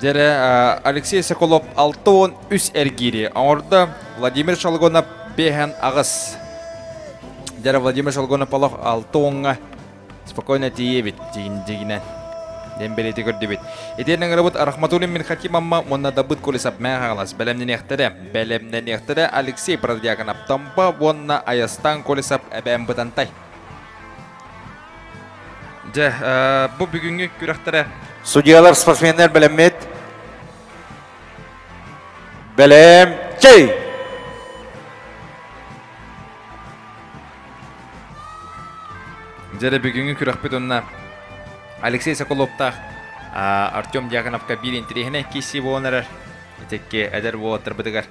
Дьэрэ Алексей Соколов 63 эргиири оҥордо. Владимир Шалгонов 58. Дьэрэ Владимир Шалгонов олох 60-ҥа спокойно тиийэбит дьигинэн. Диэн бэлиэти көрдүбүт. Итиэннэ ыҥырабыт Рахматуллин Минхатим Амма уонна Дабыт Колесов Мэҥэ Хаҥалас бэлэмнэниэхтэрэ. Бэлэмнэниэхтэрэ Алексей Протодьяконов Томпо уонна Айастан Колесов Эбээн Бытантай. Дьэ, бу бүгүҥҥү күрэхтэрэ Судьялар, спортсменнар бэлэммит. Бэлэм, чэй! Дьэ, бүгүҥҥү күрэхпит онно Алексей Соколовтаах Артем Дьяконовка биир интэриэһинэй киирсии буолан эрэр. Итикки эдэр уолаттарбытыгар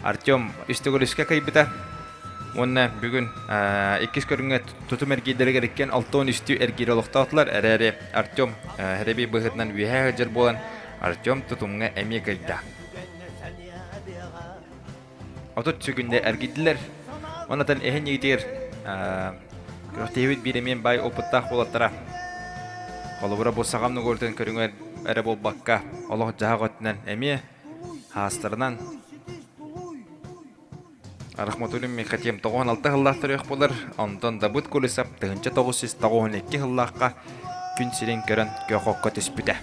Артем үс төгүл үскэ кыайбыта. Уонна бүгүн иккис көрүҥҥэ тутум эргиирдэригэр иккиэн 63 эргиир олохтоотулар. Эрээри Артем хэрэби быһыытынан үөһээ сылдьар буолан Артем тутумҥа эмиэ кыайда. 30 сүгүндэ эргийдилэр. Онатан эһин игитигэр күрэхтэһиибит биир эмиэн баай опыттаах уолаттара. Холобура бу саҕам нугууртун көрүҥэр эрэ буолбакка олох дьаһах өттүнэн эмиэ хаастарынан Рахматуллин Михатем 96 сыллаах төрүөх буолар, онтон Дабыт Кулисов 1992 сыллаахха күн сирин көрөн күөх окко түспүтэ.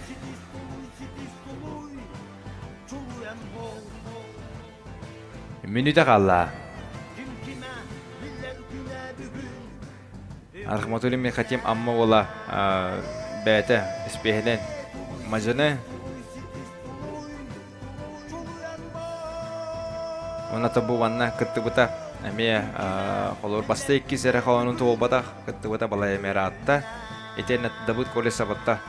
Мүнүүтэ хаалла. Рахматуллин Михатем Амма уола бэйэтэ испиэһинэн мадьыны Уонна тобу уонна кыттыбыта эмиэ холобур баста иккис эрэ холонун туолбатах кыттыбыта балай эмиэ ыраатта. Итиэннэ Давыд Колесоватта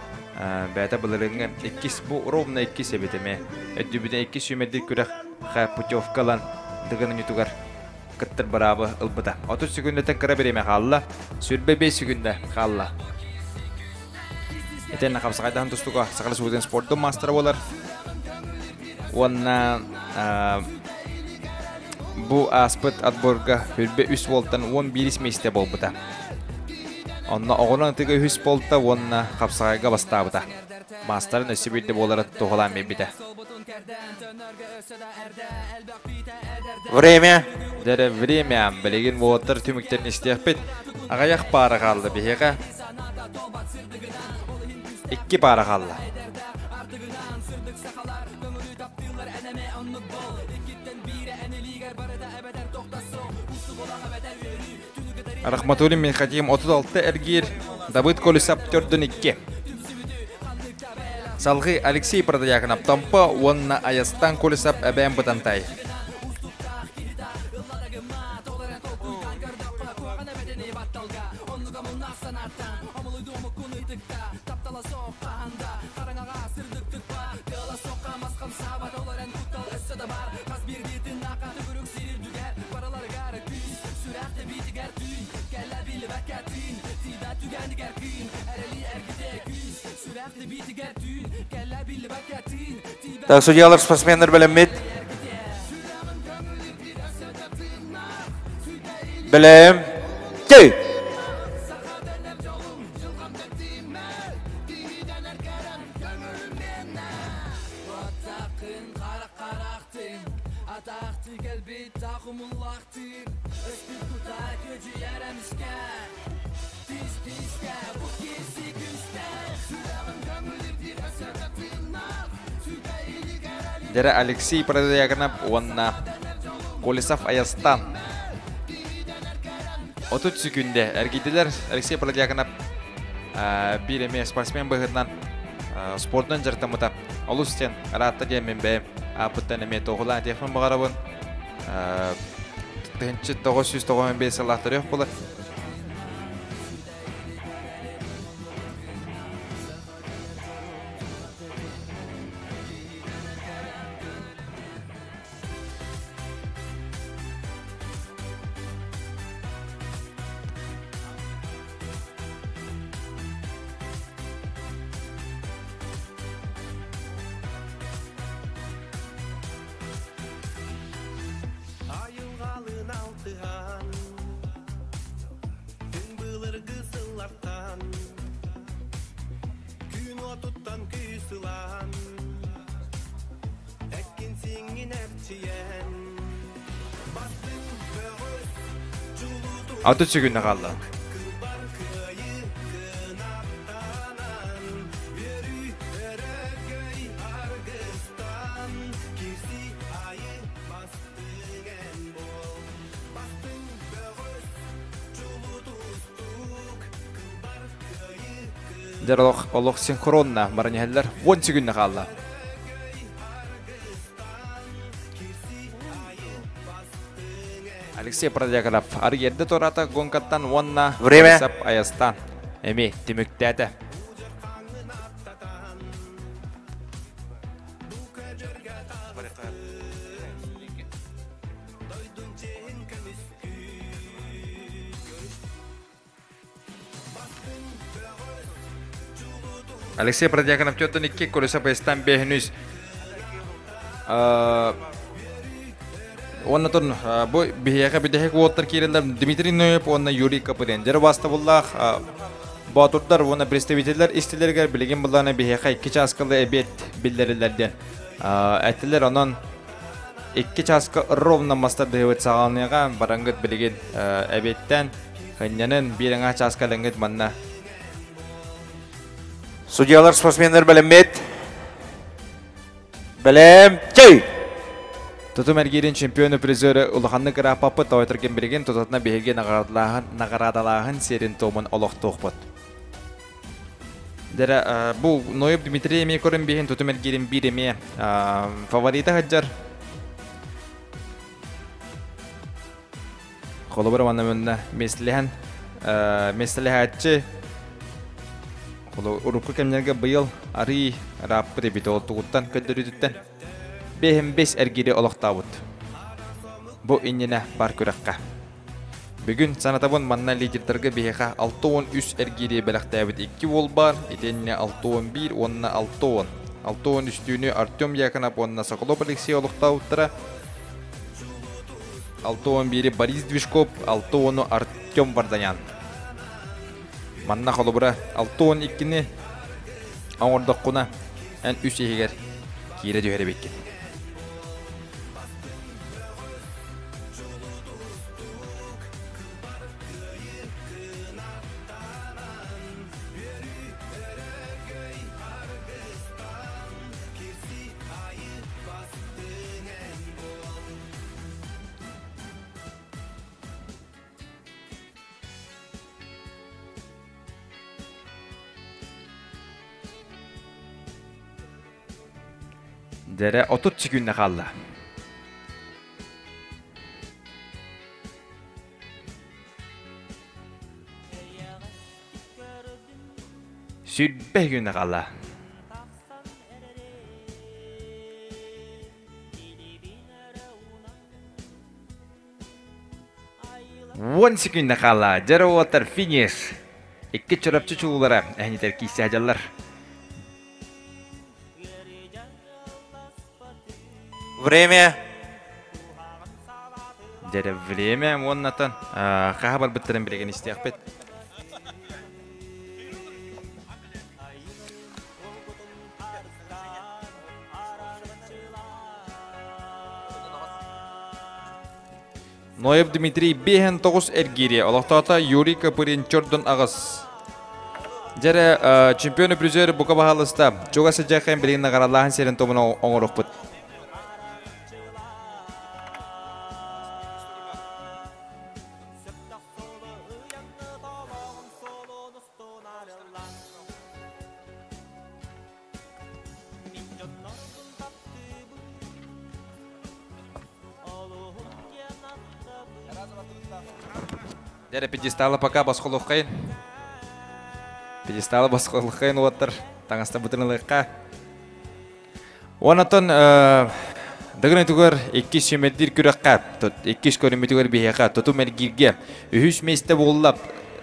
бэйэтэ былырыыҥҥы иккис бу ровно иккис эбит эмиэ. Өйдүүбүнэ иккис сүүмэрдиир күрэх путевка ылан Дыгын оонньуутугар кыттар быраабы ылбыта. 30 секүндэтэ кыра бириэмэ хаалла. 25 секүндэ хаалла. Итиэннэ хапсаҕайдаһан тустууга Саха Республикатын спордун маастара буолар. Уонна бу ааспыт отборга хүрбэ үс уолтан 11 миэстэ буолбута. Онно оҕонон ытыга үһүс буолта уонна хапсаҕайга бастаабыта. Маастарын өссө биирдэ буолара туһалаан биэрбитэ. Время. Дэрэ время. Билигин уолаттар түмүктэрин истиэхпит. Аҕыйах паара хаалла биһиэхэ. Икки паара хаалла. Рахматуллин Минхатим 36 эргиир, Давыд Колесов төрдүн икки. Салгыы Алексей Протодьяконов Томпо уонна Айастан Колесов Эбээн Бытантай. Так, судьялар, спортсменнар бэлэммит. Бэлэм. Чэй! Дьэрэ Алексей Протодьяконов уонна Колесов Айастан 30 секүндэ эргийдилэр. Алексей Протодьяконов биир эмиэ спортсмен быһыытынан спордунан дьарыктаммыта. Олус диэн ыраатта диэн мин бэйэм ааппыттан эмиэ туоһулаан этиэхпин баҕарабын. 1995 сыллаах төрүөх буолар. Айылҕалыын алтыһан, түҥ былыргы сыллартан, күн уотуттан күүс ылан, эккин сиҥҥин эрчийэн, бастыҥ бөҕөс чулуу Аты сүгүннэ хаалла. кылбар кыайыы кынаттанан, үөрүү өрөгөй аргыстан, кирси айы бастыҥ эн буол, бастыҥ бөҕөс чулуу тустуук, кылбар кыайыы Дьэр олох, олох синхронно баран иһэллэр. 10 сүгүннэ хаалла. Алексей Продьяконов арыйерде туораата гонкаттан уонна Время. Борисов Айастан эми түмүктээтэ. Алексей Продьяконов 42, Колесов Айастан 5 Уонна тон бу биһиэхэ бүтэһик уоттар киирэллэр Дмитрий Ноев уонна Юрий Копырин. Дьэ бастабыллаах боотурдар уонна представителлэр истилэригэр билигин былаана биһиэхэ икки чааскалы эбиэт биллэриллэр диэн эттилэр. Онон икки чааска ровно мастардыһыбыт саҕаланыаҕа бараҥгыт билигин эбиэттэн хынньанын биир аҥаа чааска элэҥҥит манна. Судьялар, спортсменнар бэлэммит. Бэлэм, чэй! Тутум эргиирин чемпиону призеры улаханнык ырааппаппыт тоойторген билигин тутатына биһиги наҕараадалааһын наҕараадалааһын сиэрин туомун олохтуохпут. Дэрэ бу Ноев Дмитрий эмиэ көрөн биһин тутум эргиирин биир эмиэ фаворита сылдьар. Холобура манна манна миэстэлэһэн миэстэлэһээччи урукку кэмнэргэ быйыл арыы ырааппыт эбит ол тугуттан көрдөрүүтүттэн бэһин бэс эргиири олохтообут. Бу иннинэ бар күрэххэ. Бүгүн санатабын манна лидердарга биһиэхэ 63 эргиири бэлэхтээбит икки уол баар, итиэннэ 61 уонна 60. 63-түүнү Артем Яконов уонна Соколов Алексей олохтообуттара. 61-и Борис Движков, 60-у Артем Варданян. Манна холобура 62-ни оҥордоххуна эн үс иһигэр киирэ түһэр эбиккин. Дэрэ 30 секүндэ хаалла. Сүрбэ күнэ хаалла. Уон секүндэ хаалла. Дьэрэ уолаттар финиш. Икки Чурапчы чулуулара эһинитэр киирсэ сылдьаллар. Время. Дьэрэ время уоннатан хаһа барбыттарын билигин истиэхпит. Ноев Дмитрий 5-9 эргиири, олохтоото Юрий Копырин чордун аҕыс. Дьэрэ чемпион призер бука баһалыста. Чугас сыдьахын билигин наҕаралааһын сирин тумун оҥорохпут. Дьэ, пьедестала пока босхолуоххайын. Пьедестала босхолуоххайын уоттар таҥастабытын ылыахха. Онтон Дыгын өтүгэр иккис сүүмэрдиир күрэххэ, иккис көрүммүтүгэр биһиэхэ тутум эргииргэ үһүс миэстэ буолла.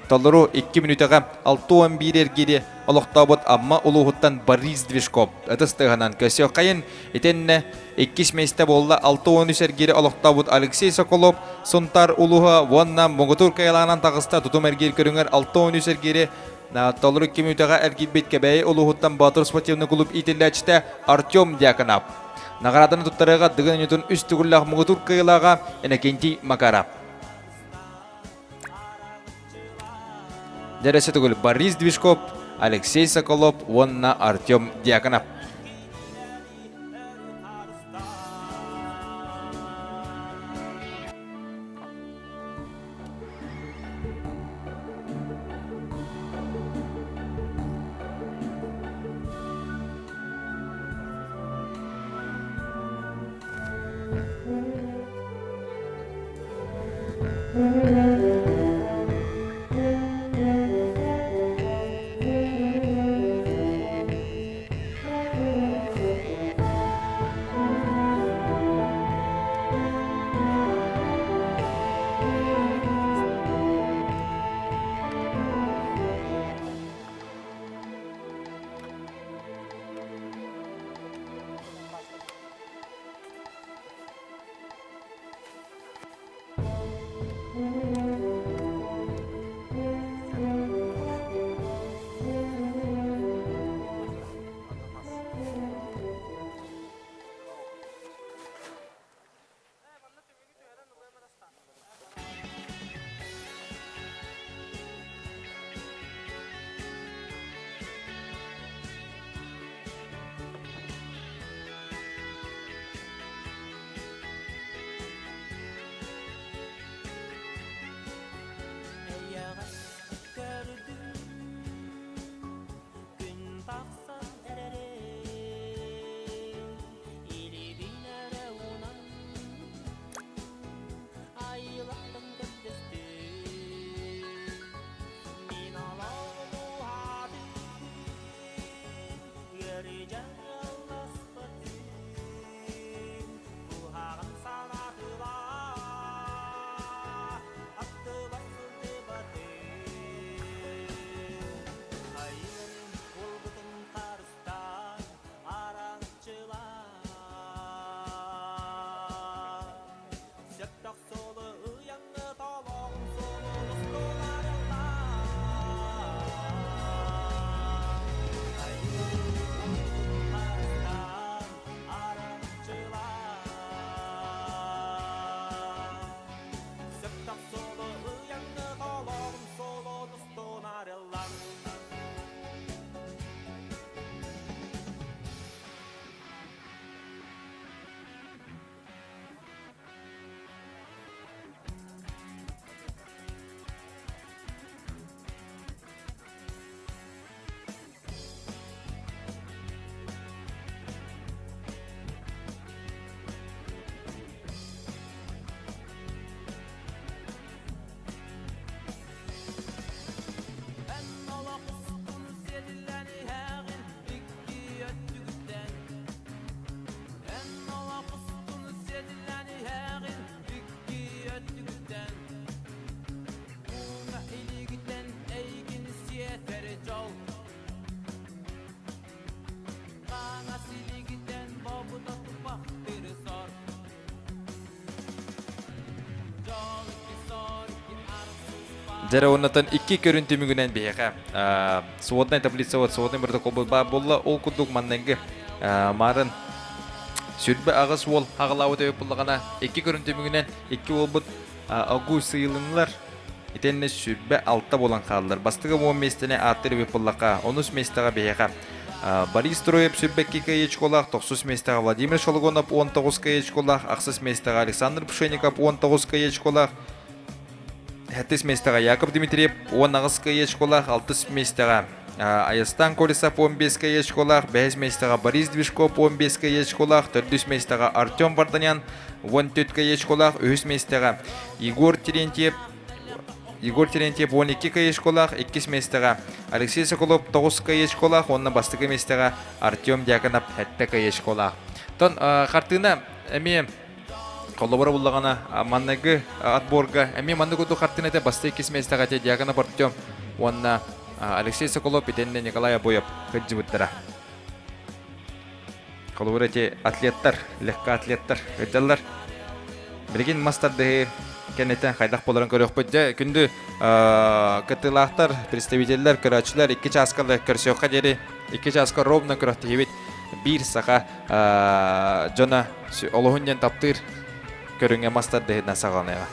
Толору 2 мүнүүтэҕэ 61 эргиири олохтообут Амма улууһуттан Борис Движков ытыс тыаһынан көрсүөххэйин. Итиннэ иккис миэстэ буолла 63 эргиири олохтообут Алексей Соколов Сунтаар улууһа уонна муҥутуур кыайалаанан таҕыста тутум эргиир көрүҥэр 63 эргиири толору 2 мүнүүтэҕэ эргийбит Кэбээйи улууһуттан Боотур спортивный клуб иитиллээччитэ Артем Дьяконов. Наҕарааданы туттарыыга Дыгын оонньуутун үс төгүллээх муҥутуур кыайыылааҕа Иннокентий Макаров. Дьэрэсэ төгүл Борис Движков, Алексей Соколов уонна Артем Дьяконов. Дьэрэ уоннатан икки көрүн түмүгүнэн биһиэхэ своднай таблица вот сводный протокол баар буолла. Ол курдук манныгы марын 28 уол аҕалаабыт өйөп буллаҕына икки көрүн түмүгүнэн икки уолбут огу сыйылынылар. Итиннэ 26 буолан хааллар. Бастакы 10 миэстэни ааттыр эбит буллахха, онус миэстэҕэ биһиэхэ Борис Троев 22 каечколаах, тохсус миэстэҕэ Владимир Шологонов 19 каечколаах, ахсыс миэстэҕэ Александр Пшенников 19 каечколаах, Сэттис миэстэҕэ Яков Дмитриев 18 каечколаах, алтыс миэстэҕэ Айастан Колесов 15 каечколаах, бэһис миэстэҕэ Борис Движков 15 каечколаах, төрдүс миэстэҕэ Артем Варданян 14 каечколаах, үһүс миэстэҕэ Егор Терентьев Егор Терентьев 12 каечколаах, иккис миэстэҕэ Алексей Соколов 9 каечколаах уонна бастакы миэстэҕэ Артем Дьяконов 7 каечколаах. Тон хартыына эмиэ Холобура буллаҕына, манныгы отборга эмиэ маннык курдук хартыына этэ бастакы иккис миэстэҕэ этэ Дьяконов Артем уонна Алексей Соколов итиннэ Николай Обоев кырдьыбыттара. Холобура эти атлеттар, легкоатлеттар кырдьаллар. Билигин мас тардыһыы кэнниттэн хайдах буоларын көрүөхпүт. Дьэ, күндү кыттыылаахтар, представителлэр, көрөөччүлэр икки чааска көрсүөххэ диэри икки чааска ровно күрэхтэһиибит биир саха дьоно олуһун диэн таптыыр көрүҥэ мас тардыһыытынан саҕаланыаҕа.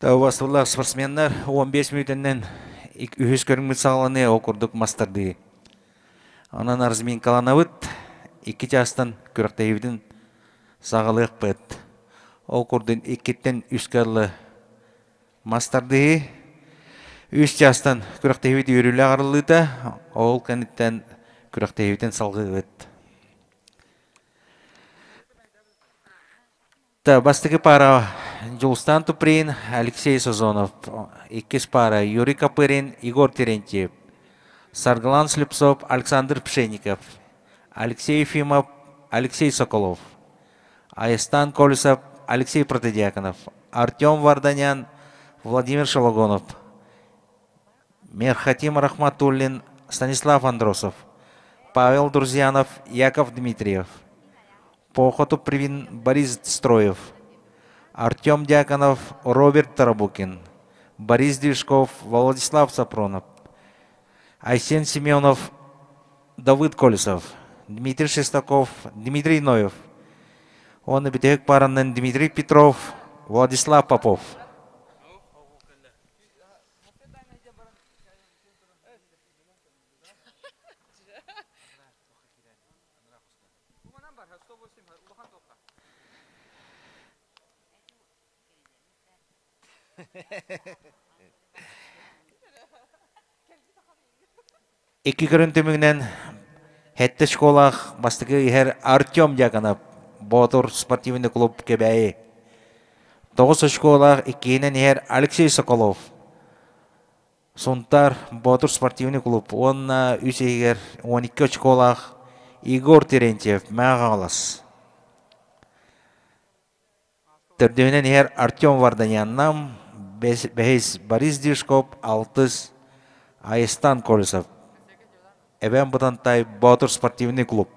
Убастабыллаах спортсменнар 15 мүнүүтэннэн үһүс көрүҥмүт саҕаланыа, ол курдук мастардыы. Онон разминкаланабыт, икки чаастан күрэхтэһиибитин саҕалыахпыт. Ол курдук иккиттэн үскэ дылы мас тардыһыы. Үс чаастан күрэхтэһиибит үөрүүлээх арыллыыта, ол кэнниттэн күрэхтэһиибитин салҕыыбыт. Бастакы пара Дьулустан Туприн, Алексей Сазонов. Иккис пара Юрий Копырин, Егор Терентьев. Саргылан Слепцов, Александр Пшенников. Алексей Ефимов, Алексей Соколов. Айстан Колесов, Алексей Протодьяконов. Артем Варданян, Владимир Шологонов. Мерхатим Рахматуллин, Станислав Андросов. Павел Друзьянов, Яков Дмитриев. Похоту Привин Борис Строев, Артем Дьяконов, Роберт Тарабукин, Борис Движков, Владислав Сапронов, Айсен Семенов, Давыд Колесов, Дмитрий Шестаков, Дмитрий Ноев. Уонна бүтэһик пааранан Дмитрий Петров, Владислав Попов. Икки көрүн түмүгүнэн Хэтте школах бастакы иһэр Артем Дьяконов Боотур спортивный клуб Кэбээйи. Тоҕус очколаах иккиһинэн иһэр Алексей Соколов Сунтаар Боотур спортивный клуб уонна үс иһигэр 12 очколаах Егор Терентьев Мэҥэ Хаҥалас. Төрдүһүнэн иһэр Артем Варданян-Нам, бэһис Борис Дишков, алтыс Айыстан Колесов. Эбээн Бытантай Боотур спортивный клуб.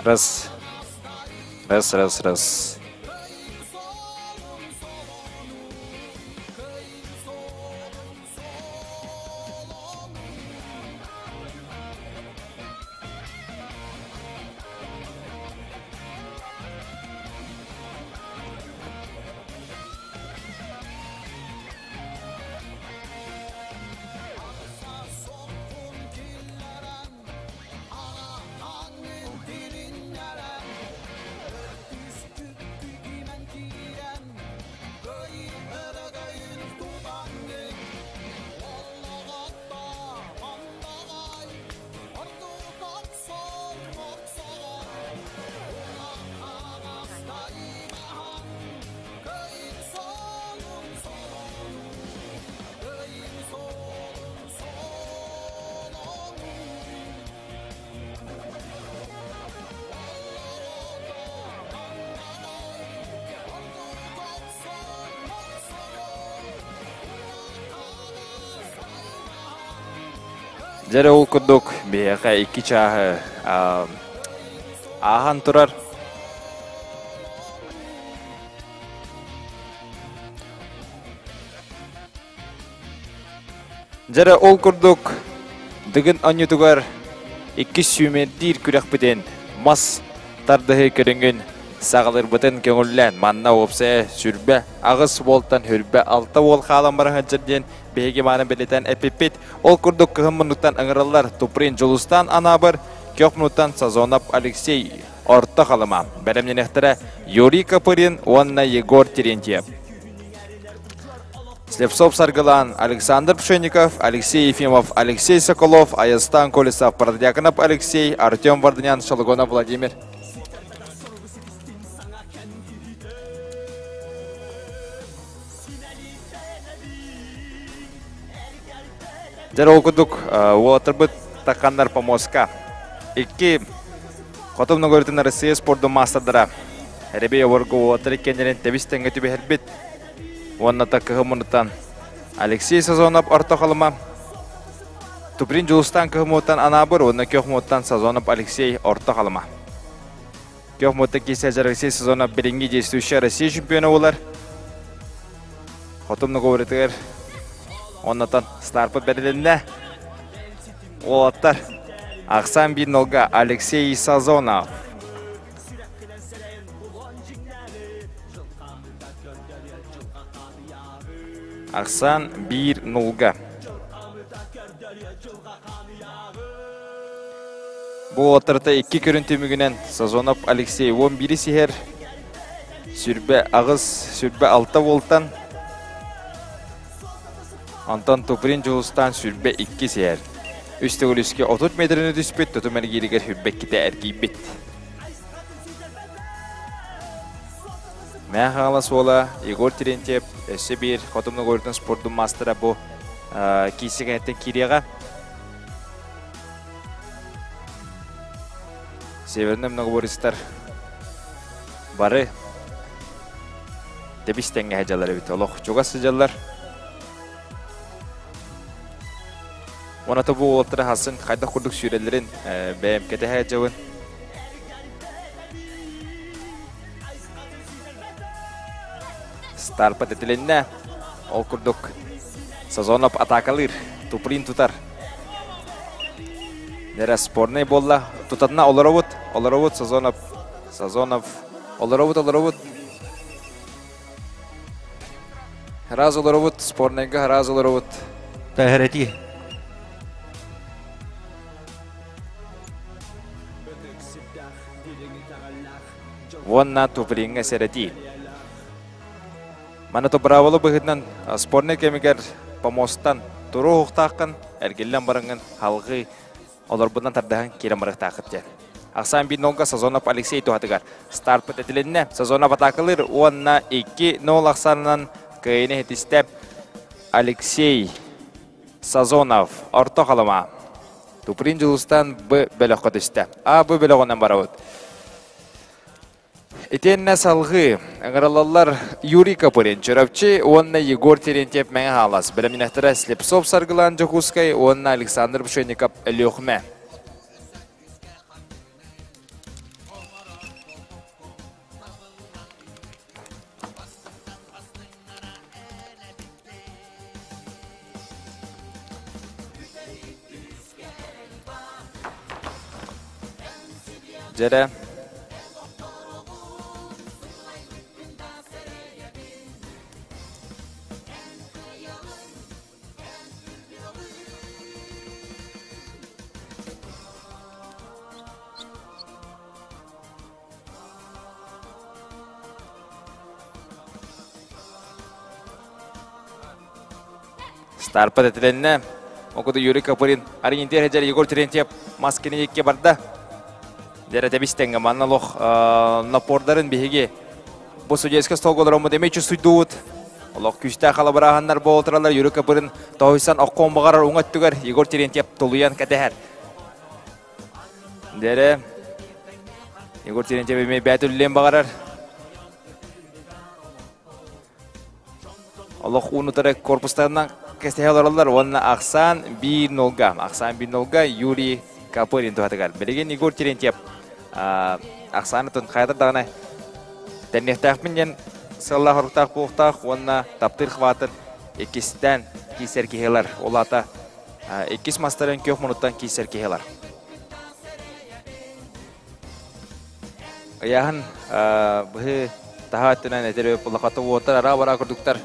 Раз. Раз, раз, раз. Дьэ ол курдук биһиэхэ икки чааһы ааһан турар. Дьэ ол курдук Дыгын онньутугар иккис сүүмэрдиир күрэхпитин мас тардыһыы көрүҥүн саҕалыырбытын көҥүллээн манна уопсайа сүрбэ аҕыс уолтан хүрбэ алта уол хаалан бара сылдьар диэн биһиги мааны бэлиэтээн эппиппит. Ол курдук кыһын муннуктан ыҥыраллар Туприн Дьулустаан Анаабыр, Көх муннуктан Сазонов Алексей Орто Халыма. Бэлэмнэниэхтэрэ Юрий Копырин уонна Егор Терентьев. Слепцов Саргылан, Александр Пшенников, Алексей Ефимов, Алексей Соколов, Аястан Колесов, Продьяконов Алексей, Артем Варданян, Шалгонов Владимир. Дьэр ол курдук уолаттарбыт таканнар помоска. Икки Хотун Ногоритын Россия спордун маастардара Эребей оборго уолаттар иккиэннэрин тэбис тэҥҥэ түбэһэрбит. Уонна таккыһы мунуттан Алексей Сазонов Орто Халыма, Туприн Дьулустан Кыһымуттан Анаабыр уонна Көх Сазонов Алексей Орто Халыма. Көх муттан киирсэ Алексей Сазонов билиҥҥи действующий Россия чемпиона буолар. Хотун Ногоритыгар оннотон старпыт бэрилиннэ. Уолаттар Ахсан бир нолга Алексей Сазонов. Ахсан бир нулга. Бу уолаттарта икки көрүн түмүгүнэн Сазонов Алексей 11 сиһэр, сүрбэ аҕыс, сүрбэ алта уолтан, онтон Туприн Дьулустаан сүрбэ икки сиһэр. Үс төгүл үскэ 30 метрини түспүт, тутум эргииригэр сүрбэ иккитэ эргийбит. Мэҥэ Хаҥалас уола Егор Терентьев өссө биир Хотун Ногоритын спордун маастара бу киирсэ кэнниттэн киириэҕэ. Северный многоборецтар бары тэбис тэҥҥэ сылдьаллар эбит. Олох чугас сылдьаллар. Уонна бу уолаттары хасын хайдах курдук сүүрэллэрин бэйэм кэтэһэ сылдьабын. Старпа тэтилиннэ. Ол курдук Сазонов атаакалыыр, Туприн тутар. Нэрэ спорный буолла. Тутатына олоробут, олоробут Сазонов, Сазонов, олоробут, олоробут. Раз олоробут, спорныйга раз олоробут. Тэһэрэтии. Уонна Туприҥҥа сэрэтии. Маны то быраабыла быһыытынан спорный кэмигэр помостан туруохтааххын, эргиллэн бараҥҥын халҕыы олорбутунан тардаһан киирэн барыахтааххыт диэн. Ахсаан биир нолга Сазонов Алексей туһатыгар старпыт этилиннэ. Сазонов атаакалыыр уонна 2-0 ахсаанынан кыайыыны иһитистэ Алексей Сазонов орто халыма. Туприн Дьулустан Б бөлөххө түстэ. А Б бөлөҕүнэн барабыт. Итиэннэ салҕыы ыҥырыллаллар Юрий Копырин Чурапчы уонна Егор Терентьев Мэҥэ Хаҥалас, бэлэмнэнэхтэрэ Слепцов Саргылаан Дьокуускай уонна Александр Пшенников Өлүөхүмэ. Дьэрэ. Старпат этилэннэ. Окуду Юрий Копырин Аринтер Хеджер Егор Терентьев маскини икки барда. Дэрэ тэбистеңге манна лох напордарын биһиги бу судейскай столга олороммут эмиэ чувствуйдуут. Олох күүстээх халабырааһыннар буолтаралар Юрий Копырин тоһуйсан оккон баҕарар уҥа өттүгэр Егор Терентьев тулуйан кэтэһэр. Дэрэ Егор Терентьев эмиэ бэт үллээн баҕарар. Олох уунутары корпустарынан кэстэһэ олороллор уонна ахсаан биир нолга. Ахсаан биир нолга Юрий Копырин туһатыгар. Билигин Егор Терентьев ахсаанытын хайатар даҕаны тэнниэхтээхпин диэн сыаллаах-соруктаах буолуохтаах уонна таптыыр хватын иккистээн киисэр киһи ылар. Ол аата иккис мастарын күөх мунуттан киисэр киһи ылар. Ыйааһын быһыы таһаа өттүнэн этэр улахата уоттар араа-бараа курдуктар.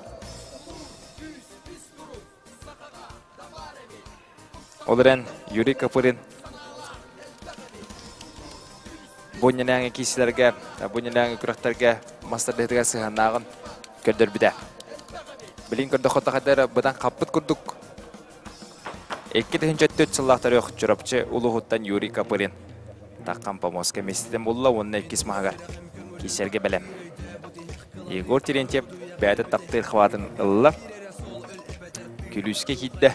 Ол эрэн Юрий Копырин бу иннинээҥи киисилэргэ, бу иннинээҥи күрэхтэргэ мастардыһытыгар сыһыаннааҕын көрдөрбүтэ. Билин көрдөххө тахайдар быдан хаппыт курдук 2004 сыллаах төрүөх Чурапчы улууһуттан Юрий Копырин Таххан помоска миэстэтин булла уонна иккис маһыгар киисэргэ бэлэм. Егор Терентьев бэйэтэ таптыыр хватын ылла. Күлүүскэ киирдэ.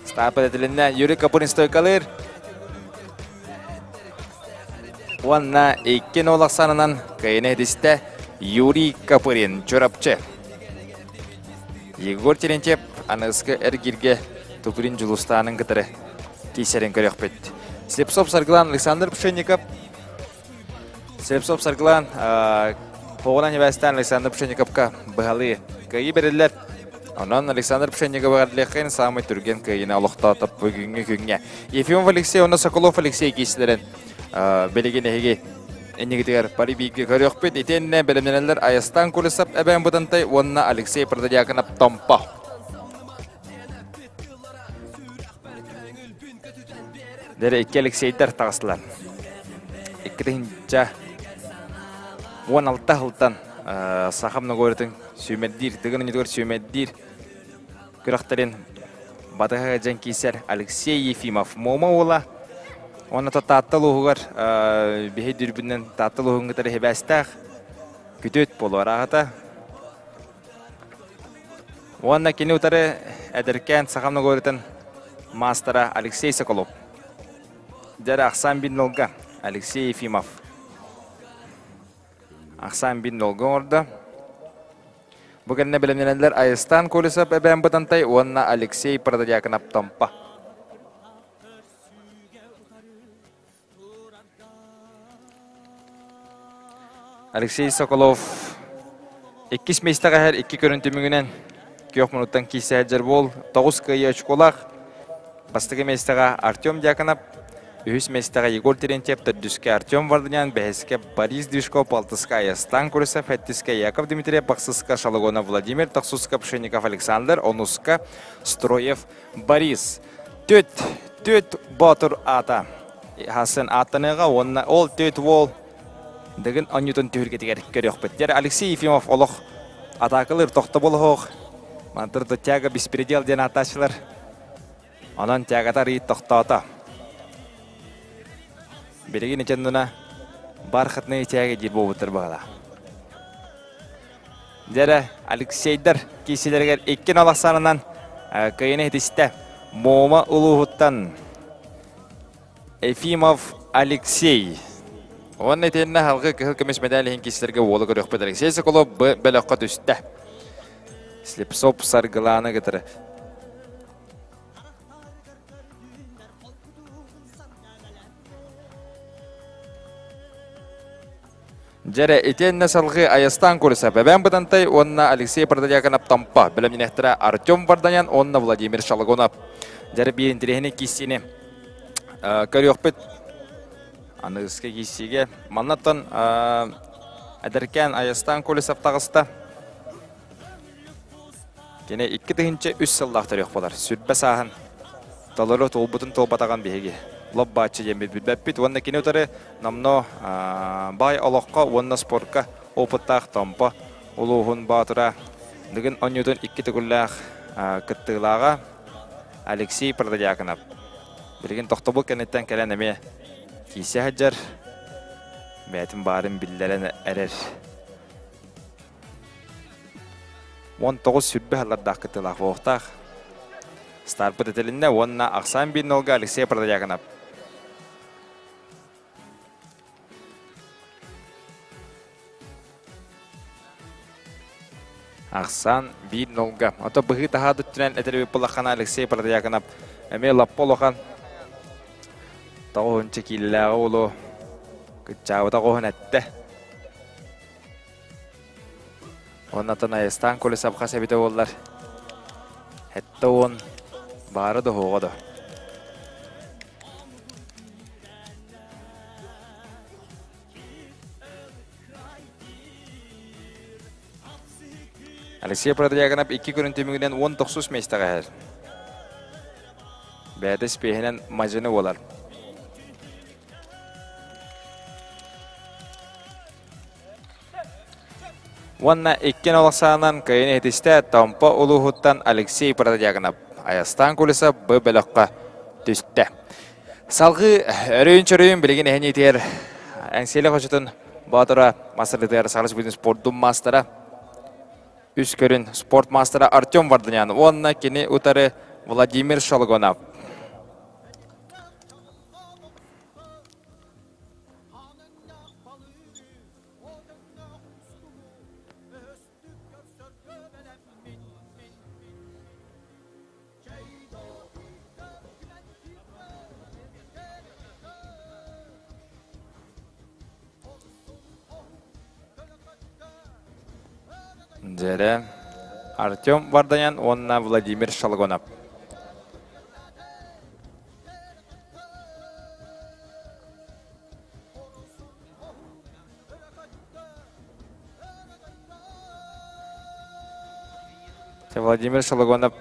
Стапа этилиннэ Юрий Копырин стойкалыыр. Уонна 2-0 ахсаанынан кыайыны этистэ Юрий Копырин Чурапчы. Егор Терентьев аныгыскы эргиргэ Туприн Дьулустаанын кытары киисэрин көрүөхпүт. Слепцов Саргылан Александр Пшенников Слепцов Саргылан Хоҕунан ибээстээн Александр Пшенниковка быһалыы кыайыы бэриллэр. Онон Александр Пшенников эҕэрдэлиэххин саамай түргэн кыайыыны олохтоото бүгүҥҥү күҥҥэ. Ефимов Алексей уонна Соколов Алексей киисилэрин билигин эһиги иннигитигэр пари бииргэ көрүөхпүт. Итиэннэ бэлэмнэнэллэр Айастан Кулесов Эбээн Бытантай уонна Алексей Протодьяконов Томпо. Дэрэ икки Алексейдар таҕыстылар. Икки тыһыынча уон алта сылтан саха многоорытын сүүмэрдиир, тыгын өнүтүгэр сүүмэрдиир күрэхтэрин батыһа дьэн киисэр Алексей Ефимов Муома уола уонна Таатта улууһугар биһи дүрбүнэн Таатта улууһун кытары хибээстээх күтүөт буолуо арааһата. Уонна кини утары эдэркээн саха многоритын маастара Алексей Соколов. Дьэрэ ахсаан бин нолга Алексей Ефимов. Ахсаан бин нолга оҥордо. Бу кэннэ бэлэмнэнэллэр Айыстаан Колесов Эбээн Бытантай уонна Алексей Протодьяконов Томпа. Алексей Соколов иккис миэстэҕэ иһэр икки көрүн түмүгүнэн күөх мунуттан киирсэ сылдьар буол. Тоҕус кыайыы очколаах. Бастакы миэстэҕэ Артем Дьяконов, үһүс миэстэҕэ Егор Терентьев, төрдүскэ Артем Варданян, бэһискэ Борис Движков, алтыска Айастан Курисов, сэттискэ Яков Дмитриев, бахсыска Шалагонов Владимир, тохсуска Пшенников Александр, онуска Строев Борис. Түт, түт Боотур аата. Хасын ааттаныаҕа уонна ол түт уол Дыгын онньутун түһүлгэтигэр көрүөхпүт. Дьэр Алексей Ефимов олох атаакалыыр тохтобул оһох. Мантыр тяга беспредел диэн ааттааччылар. Онон тягата арыйыт тохтоото. Билигин итиннуна бархатные тяги диир буолбуттар баҕала. Дьэрэ Алексейдар киисилэригэр икки налахсанынан кыайыны иһитистэ. Муома улууһуттан Ефимов Алексей. Уонна итиннэ халгы кыһыл көмүс медаль иһин киисилэргэ уолу көрүөхпүт Алексей Соколов б бөлөххө түстэ. Слепцов Саргылааны кытары. Дьэрэ, итиэннэ салгыы Айастаан Курсов, Эбээн Бытантай уонна Алексей Протодьяконов Томпо, бэлэмнэнэхтэрэ Артем Варданян уонна Владимир Шалагонов. Дьэрэ биир интэриэһинэй кииссиини көрүөхпүт. Аныгыскы кииссиигэ маннаттан эдэркээн Айастаан Колесов таҕыста. Кини 2003 сыллаах төрүөх буолар. Сүрбэ сааһын толору туолбутун туолбатаҕын биһиги лоп-бааччы диэн билбэппит. Уонна кини утары номнуо баай олоххо уонна спорка опыттаах Томпо улууһун боотура Дыгын оонньуутун икки төгүллээх кыттыылааҕа Алексей Протодьяконов. Билигин тохтобул кэнниттэн кэлэн эмиэ киирсэ сылдьар. Бэйэтин баарын биллэрэн эрэр. 19 сүрбэ сыллардаах кыттыылаах буолуохтаах. Старпыт этилиннэ уонна ахсаан биир нолга Алексей Протодьяконов. Ахсаан биир нолга. Ото быһыы таһаа өттүнэн этэр буллаххана Алексей Протодьяконов эмиэ лаппа улахан тоҕуһунча киилэлээҕи уолу кыччаабыта оҕуһун эттэ. Оннотон Айастаан Колесов хас эбитэ буоллар 70 баара да уһуоҕа да. Алексей Протодьяконов икки күнүн түмүгүнэн 19 миэстэҕэ иһэр. Бэйэтэ испиэһинэн мадьыны буолар. Уонна иккин олохсаанан кыайын иһитистэ Томпо улууһуттан Алексей Протодьяконов. Айастаан Кулисов бу бөлөххө түстэ. Салгыы өрөйүн-чөрөйүн билигин эһэниитигэр Эҥсиэли хочотун боотура мастерлытыгар Саха Республикатын спордун маастара үс көрүн спорт маастара Артем Варданян уонна кини утары Владимир Шологонов. Дьэрэ Артем Варданян уонна Владимир Шалгонов. Владимир Шологонов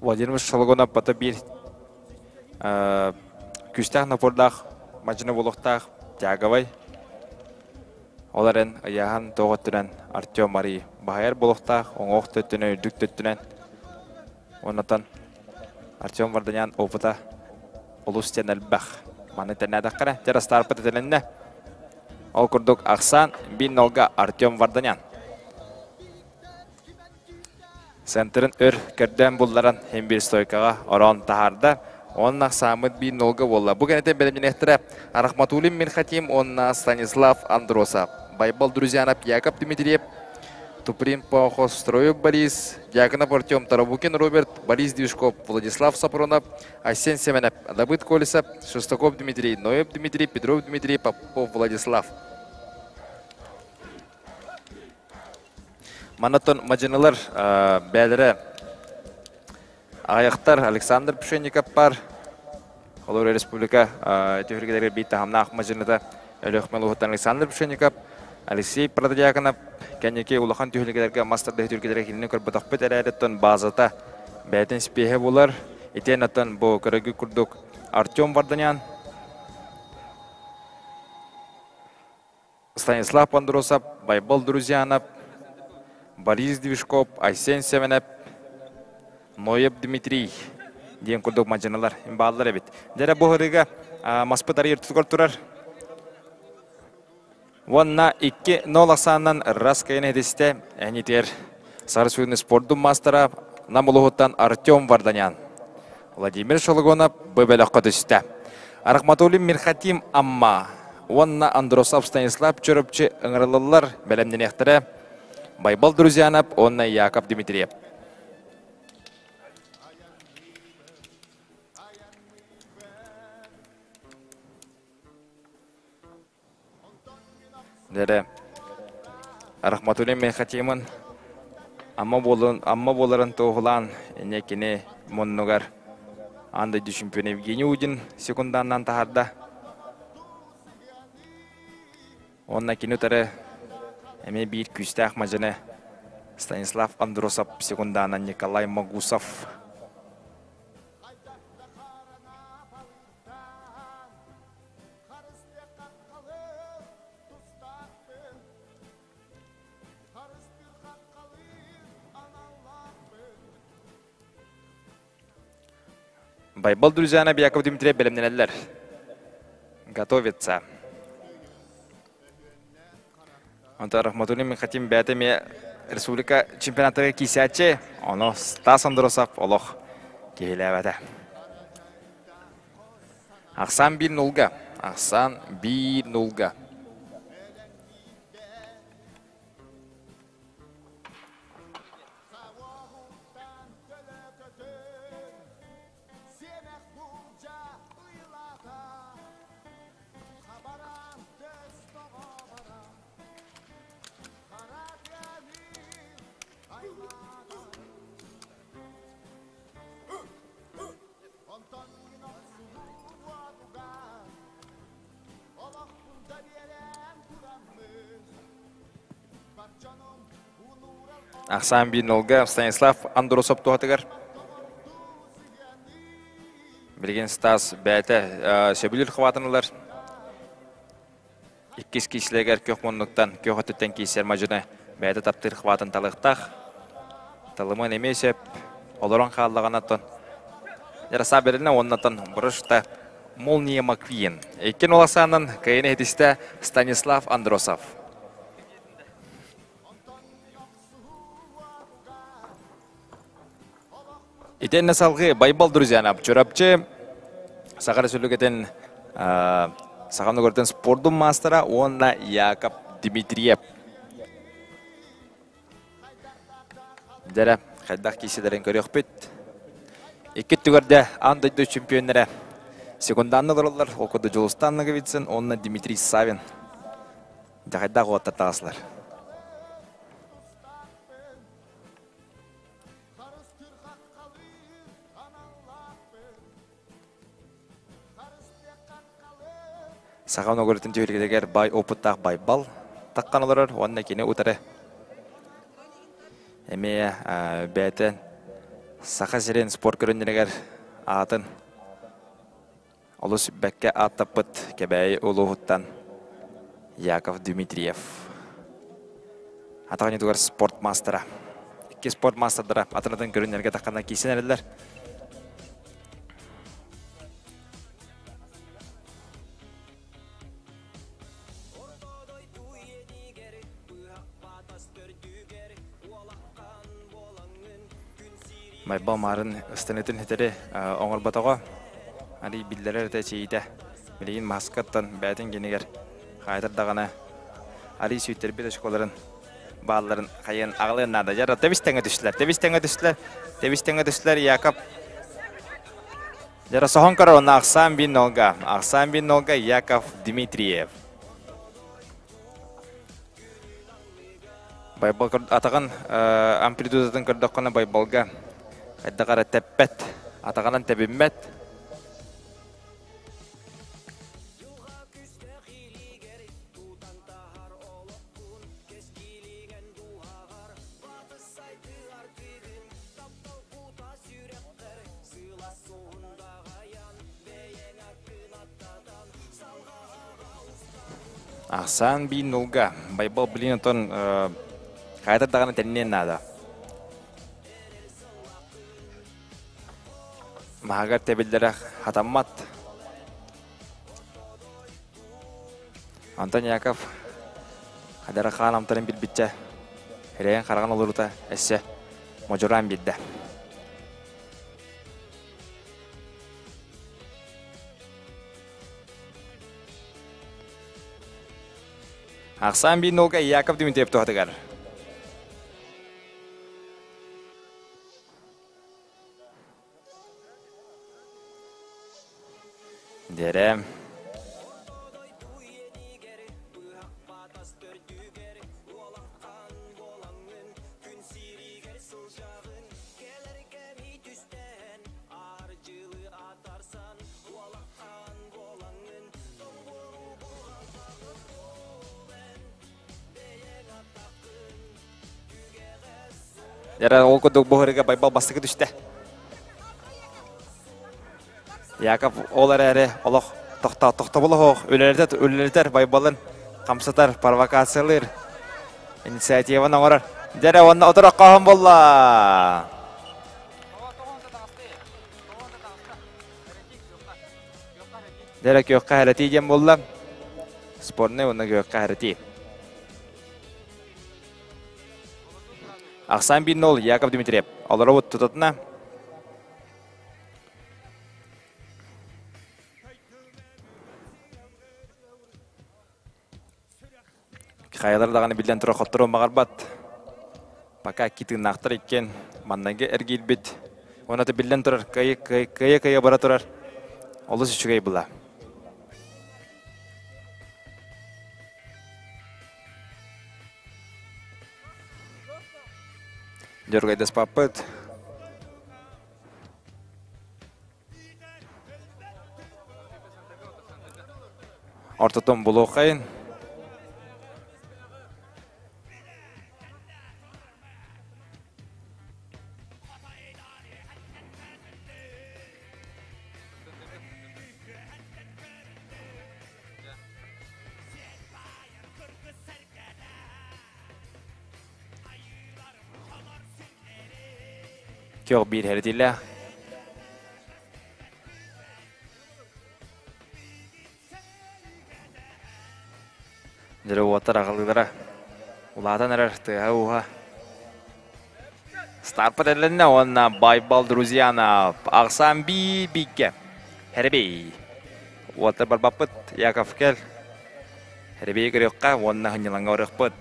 Владимир Шологонов бата биир күүстээх напордаах мадьыны буолуохтаах тяговай. Ол эрэн ыйааһын тоҕо өттүнэн Артем Марий баһайар буолуохтаах, оҥоох төттүнэн, үрдүк төттүнэн. Оннотон Артем Варданян опыта олус диэн элбэх. Маны тэннээтэххинэ, террастаарпыт этилиннэ. Ол курдук ахсаан 1-0-га Артем Варданян. Центрын өр көрдөөн булларан хим бир стойкаҕа ороон таһаарда. Уонна ахсааммыт биир нолга буолла. Бу кэнниттэн бэлэмнэниэхтэрэ Рахматуллин Мирхатим уонна Станислав Андросов, Байбал Друзьянов Яков Дмитриев, Туприн Похос Строев Борис, Дьяконов Артем Тарабукин Роберт, Борис Движков, Владислав Сапронов, Айсен Семенов, Давыд Колесов, Шестаков Дмитрий, Ноев Дмитрий, Петров Дмитрий, Попов Владислав. Манатон мадьынылар бээлэрэ аҕыйахтар Александр Пшенников бар. Холобура республика түһүлгэлэригэр биир таһымнаах мадьыныта Өлүөхүмэ улууһуттан Александр Пшенников, Алексей Протодьяконов кэнники улахан түһүлгэлэргэ мас тардыһыы түһүлгэлэргэ кинини көрбөтөхпүт эрээриттэн базата бэйэтин спиэһэ булар. Итиэн оттон бу көрөргүт курдук Артем Варданян Станислав Андросов, Байбал Друзьянов, Борис Движков, Айсен Семенов, Ноев Дмитрий диэн курдук мадьыналар бааллар эбит. Дьэрэ бу ырыга маспыт арыйыр тутугар турар. Уонна 2-0 ахсаанынан рас кайын этисте әнитер Сарысуйны спордун мастера Нам улуһуттан Артем Варданян. Владимир Шологонов бөбөлөхкө түстэ. Рахматуллин Мирхатим Амма уонна Андросов Станислав Чөрөпчү ыҥырыллаллар бэлэмнэниэхтэрэ Байбал Друзьянов уонна Яков Дмитриев. Дэрэ Рахматуллин Мирхатимын Амма буолун Амма буоларын туоһулаан инньэ кини муннугар аан дойду чемпиона Евгений Удин секунданнан таһаарда. Уонна кини утары эмиэ биир күүстээх мадьыны Станислав Андросов секунданан Николай Магусов. Байбал Друзьяна Яков Дмитриев бэлэмнэнэллэр. Готовится. Онтон Рахматуллин Михатим бэйэтэ эмиэ республика чемпионатыгар киисээччи, ону Стас Андросов олох киһилээбэтэ. Ахсаан биир нулга. Ахсаан биир нулга. Ахсаан биир нолга Станислав Андросов туһатыгар. Билигин Стас бэйэтэ сөбүлүүр хватын ылар. Иккис киислэгэр көх муннуктан, көх өттүттэн киисэр мадьыны бэйэтэ таптыыр хватын талыахтаах. Талымын эмиэ сөп. Олорон хааллаҕына Ярослав берилинэ уоннатан бұрышта Молния Маквиен. Иккин оласаанын кыйын этистэ Станислав Андросов. Итиэннэ салгыы Байбал Друзьянов Чурапчы Саха Республикатын Саха Ногородын спордун маастара уонна Яков Дмитриев. Дэрэ, хайдах киисэлэрин көрүөхпүт. Икки түгэрдэ аан дойду чемпионнара секунданны олороллор. Ол курдук Дьулустан Ноговицын уонна Дмитрий Савин. Дьэ хайдах уоттар таҕыслар. Саха Ногородын түһүлгэтигэр баай опыттаах Байбал таххан олорор уонна кини утары эмиэ бэйэтэ Саха сирин спорт көрүҥнэригэр аатын олус бэккэ ааттаппыт Кэбээйи улууһуттан Яков Дмитриев. Атаҕын тугар спорт маастара. Икки спорт маастардара атын-атын көрүҥнэргэ таххана киирсэн эрэллэр. Байбал маарын ыстанытын хитэри оҥорботоҕо. Али биллэрэр этэ чиитэ. Билигин маскаттан бээтин гинигэр хаайтар даҕаны Али сүүттэрбит очколарын баалларын хайыан аҕалыан наада. Дьара тэбис тэҥэ түстүлэр, тэбис тэҥэ түстүлэр, тэбис тэҥэ түстүлэр Яков. Дьара соһон көрөр онно Ахсаан бин нолга, Ахсаан бин нолга Яков Дмитриев. Байбал атаҕын амплитудатын көрдөххүнэ Байбалга хайдах эрэ тэппэт, атаҕынан тэбиммэт. Ахсаан биин нулга. Байбал билин отон хайатар даҕаны тэнниэн наада. Маһагар тэбиллэрэ хатаммат. Антон Яков Хадара хаан амтарын билбитчэ эрэйэн хараҕын олорута эссе модьураан биэрдэ. Ахсаан биир нолга Яков Дмитриев туһатыгар. Дэрэ. Дьэ, ол курдук бу Байбал бастакы түстэ. Яков ол эрээри олох тохтобул оһох үлэлэтэр үлэлэтэр Байбалын хамсатар, провокациялыыр, инициативаны оҥорор. Дьэ, уонна отор хоһон буолла. Дьэ, күөххэ хэрэтии диэн буолла. Спорный уонна күөххэ хэрэтии. Ахсаан биир нол Яков Дмитриев. Олоробут тутатына. Хайалар даҕаны биллэн турар хотторуон баҕарбат. Пока икки тыыннаахтар иккиэн маннайгы эргиирбит. Уонна биллэн турар кыайа-кыайа бара турар. Олус үчүгэй была. Дергайдаспаппыт. Ортотон булуоххайын. Көх биир хэрэтиилээх. Дьөрө уоттар аҕалыылара улаатан эрэр тыаһа-ууһа. Старпа тэрилиннэ уонна Байбал Друзьянов ахсаан би бииккэ. Хэрбей. Уоттар барбаппыт Яков кел. Хэрбей көрүөххэ уонна хынньалаҥҥа барыахпыт.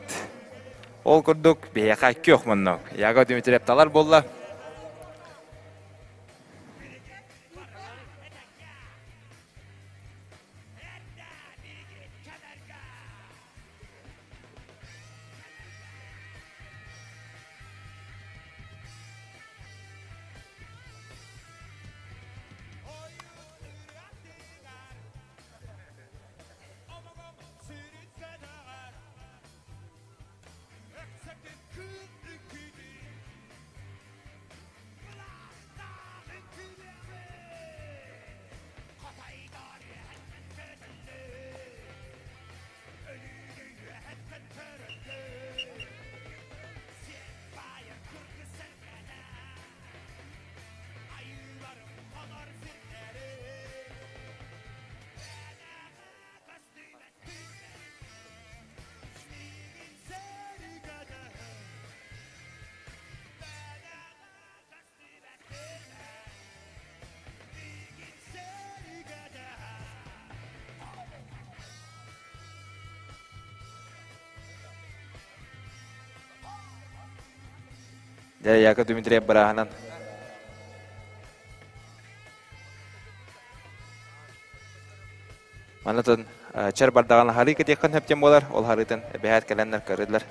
Ол курдук биһиэхэ күөх муннук. Яков Дмитриев талар буолла. Дьэ, Яков Дмитриев бырааһынан Манатын чэр бардаҕын харыы кэтиэххин сөптен буолар, ол харыытын эбэһээт кэлэннэр көрүллэр.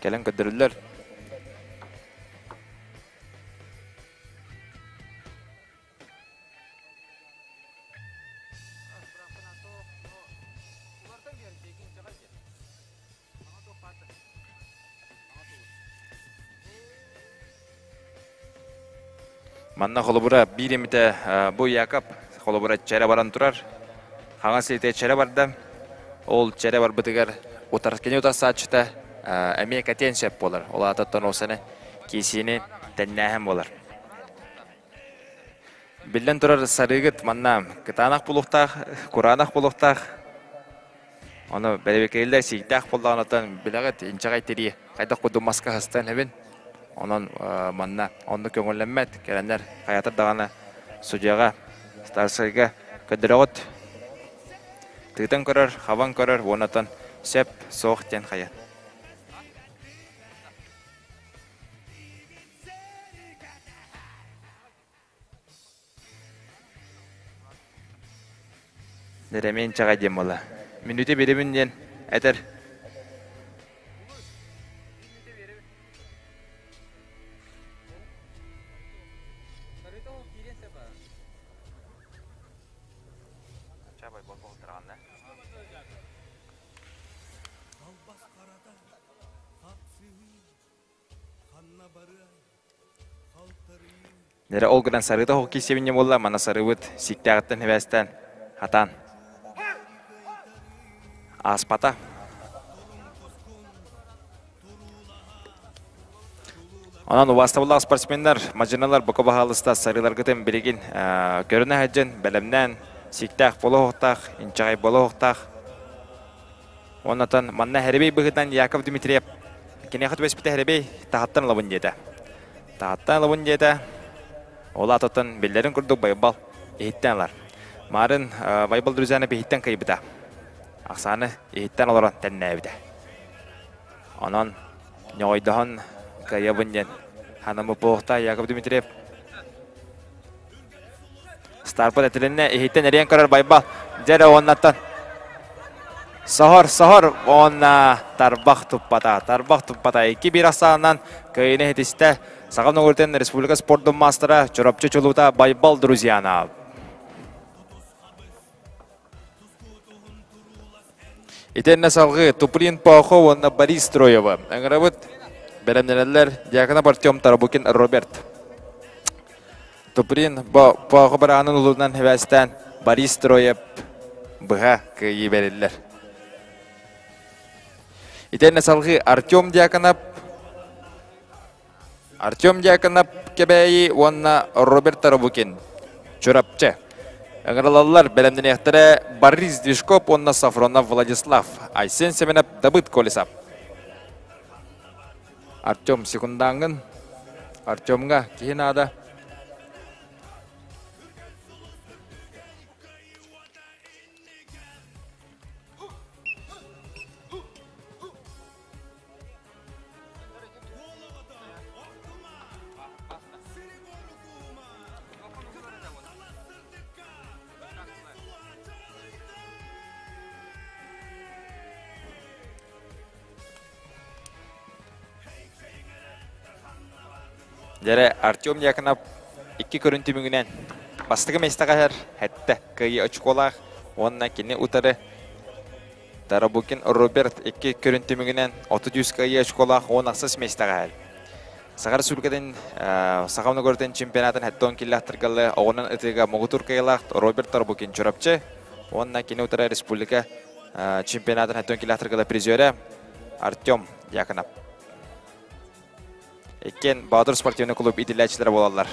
Кэлэн көрдөрүллэр. Манна холобура биир эмитэ бу Якоб холобура чэрэ баран турар. Хаҥас илиитэ чэрэ барда. Ол чэрэ барбытыгар утар кини утарсааччыта эмиэ кэтиэн сөп буолар. Ол аата осаны киисиини тэннээһин буолар. Биллэн турар сарыыгыт манна кытаанах булуохтаах, кураанах булуохтаах. Ону бэрэбиэркэлииллэр сииктээх буоллаҕына оттон билэҕит инчэҕэй тирии хайдах курдук маска сыстан эбин. Онон манна оннук көҥүллэммэт. Кэлэннэр хайатар даҕаны судьуйаҕа, старшайга көрдөрөҕүт. Тыытан көрөр, хабан көрөр уонна оттон сөп, суох диэн хайа. Нэрэмиэн чаҕай диэн буолла. Мүнүүтэ биэрэбин диэн этэр. Нэрэ ол гынан сарыыта оһох киирсэбинньэ буолла, мана сарыыбыт сииктээҕиттэн хибээстээн хатаан ааспата. Онон убаастабыллаах спортсменнар, мадьыналар бука баһаалыста сарыыларгытын билигин көрүнэ сылдьан бэлэмнээн сииктээх буола оһохтоох, инчэҕэй буола оһохтоох. Оннотон манна Хэрибей быһыытынан Яков Дмитриев киниэхэ түбэспитэ Хэрибей таһаттан ылабын диэтэ. Таһаттан ылабын диэтэ. Ол аатыттан биллэрин курдук Байбал иһиттэн ылар. Марын Байбал Друзьяны биһиттэн кыйбыта. Ахсааны иһиттэн олорон тэннээбитэ. Онон ньоҕойдоһон кыайабын диэн ханамыппоохта Яков Дмитриев Старпыт этилиннэ, иһиттэн эриэн көрөр Байбал. Дьэ эрэ уоннаттан Соһор, соһор уонна тарбах туппата. Тарбах туппата. 2-1 ахсаанынан кыайыыны иһитистэ. Саха Ногуртен республика спордун маастара Чурапчы чулуута Байбал Друзьянов. Итиэннэ салгыы Туприн Пахо уонна Борис Строева. Ыҥырабыт бэлэмнэнэллэр Дьяконов Артем Тарабукин Роберт. Туприн Пахо бараанын улуунан хэбээстээн Борис Строев быһа кыайыы бэриллэр. Итиэннэ салгыы Артем Дьяконов Артем Дьяконов Кэбээйи уонна Роберт Тарабукин Чурапчы. Ыҥырылаллар бэлэмнэниэхтэрэ Борис Движков уонна Сафронов Владислав, Айсен Семенов, Давыд Колесов. Артем секундааҥҥын. Артемҥа киһи наада. Дьэрэ Артем Дьяконов икки көрүн түмүгүнэн бастакы миэстэҕэ иһэр сэттэ кыайыы очколаах уонна кини утары Тарабукин Роберт икки көрүн түмүгүнэн 33 кыайыы очколаах 16 миэстэҕэ иһэр. Саха Республикатын Саха Многородын чемпионатын 70 киллэхтэргэллэ оҕунан ытыыга муҥутуур кыайыылаах Роберт Тарабукин Чурапчы уонна кини утары республика чемпионатын 70 киллэхтэргэллэ призерэ Артем Дьяконов. Иккиэн Баатыр спортивный клуб иитиллээччилэрэ буолаллар.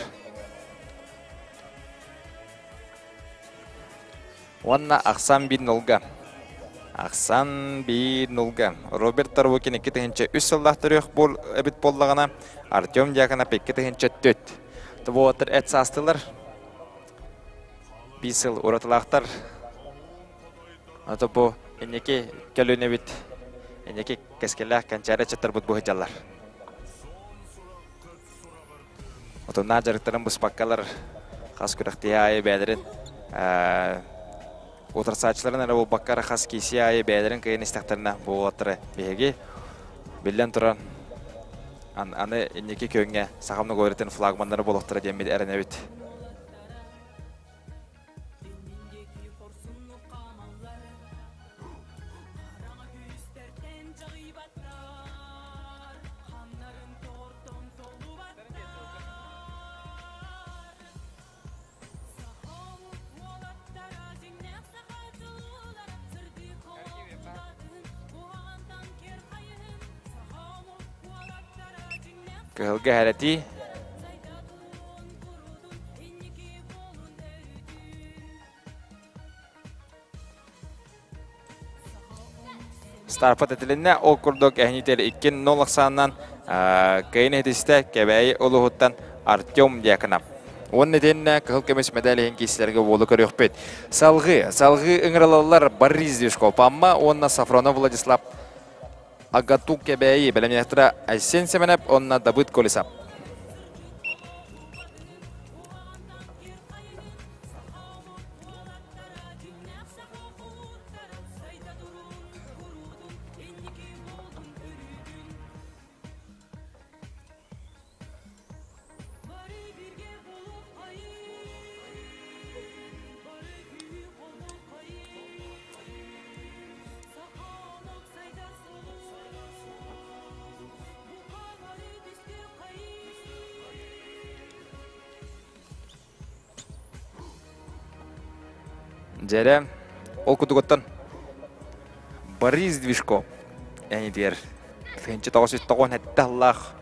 Уонна ахсан биир нулга. Ахсан биир нулга. Роберт Тарвукин 2003 сыллаах төрүөх буол эбит буоллаҕына, Артем Дьяконов 2004. Тобуоттар эт саастылар. Биир сыл уратылаахтар. Ото бу инники көлүнэбит, инники кэскиллээх кэнчээри ыччаттарбыт бу сылдьаллар. Отоннаа дьарыктарын быспаккалар хас күрэхтиһи аайы бэйэлэрин утарсааччыларын эрэ буолбакка хас киси аайы бэйэлэрин кыайан истэхтэринэ буолуоттара биһиги биллэн туран аны инники күөҥҥэ Саха многоверитин флагманнары буолуохтара диэммит эрэнэбит. Кыһылга хэрэтии. Старпат этилиннэ, ол курдук эһинитер 2-0 ахсаанынан кыайын иһитистэ Кэбээйи улууһуттан Артем Дьяконов. Уонна итиннэ кыһыл көмүс медаль иһин киисилэргэ буолу көрүөхпүт. Салгыы, салгыы ыҥырылаллар Борис Движков, Амма уонна Сафронов Владислав Агату Кэбээйи бэлэмнээхтэрэ Айсен Семенов уонна Давыд Колесов. Дьэрэ, ол кутугуттан Борис Движко энитигэр тыһыынча 997 аллаах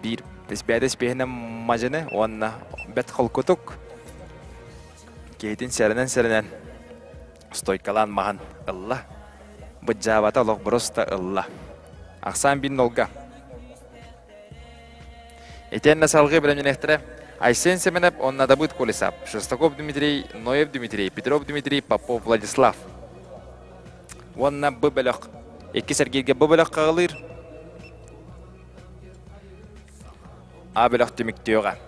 биир бэйэтэ испиэһинэн мадьыны уонна бэт холкутук киһитин сэрэнэн-сэрэнэн стойкалаан маһын ылла. Быдьаабата олох бруста ылла. Ахсаан бин нолга. Итиэннэ салгыы бэлэмнэниэхтэрэ Айсен Семенов уонна Давыд Колесов, Шестаков Дмитрий, Ноев Дмитрий, Петров Дмитрий, Попов Владислав. Уонна Б бөлөх. Иккис эргииргэ Б бөлөх хаҕылыыр. А бөлөх түмүктүөҕэ.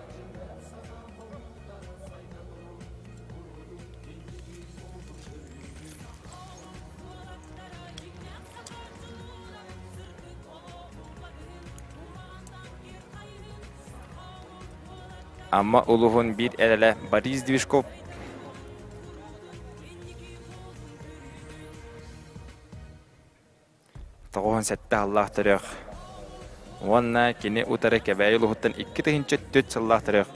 Амма улуһун биир эрэлэ Борис Движков 97 аллаах төрөх уонна кини утары Кэбээйи улуһуттан 2004 сыллаах төрөх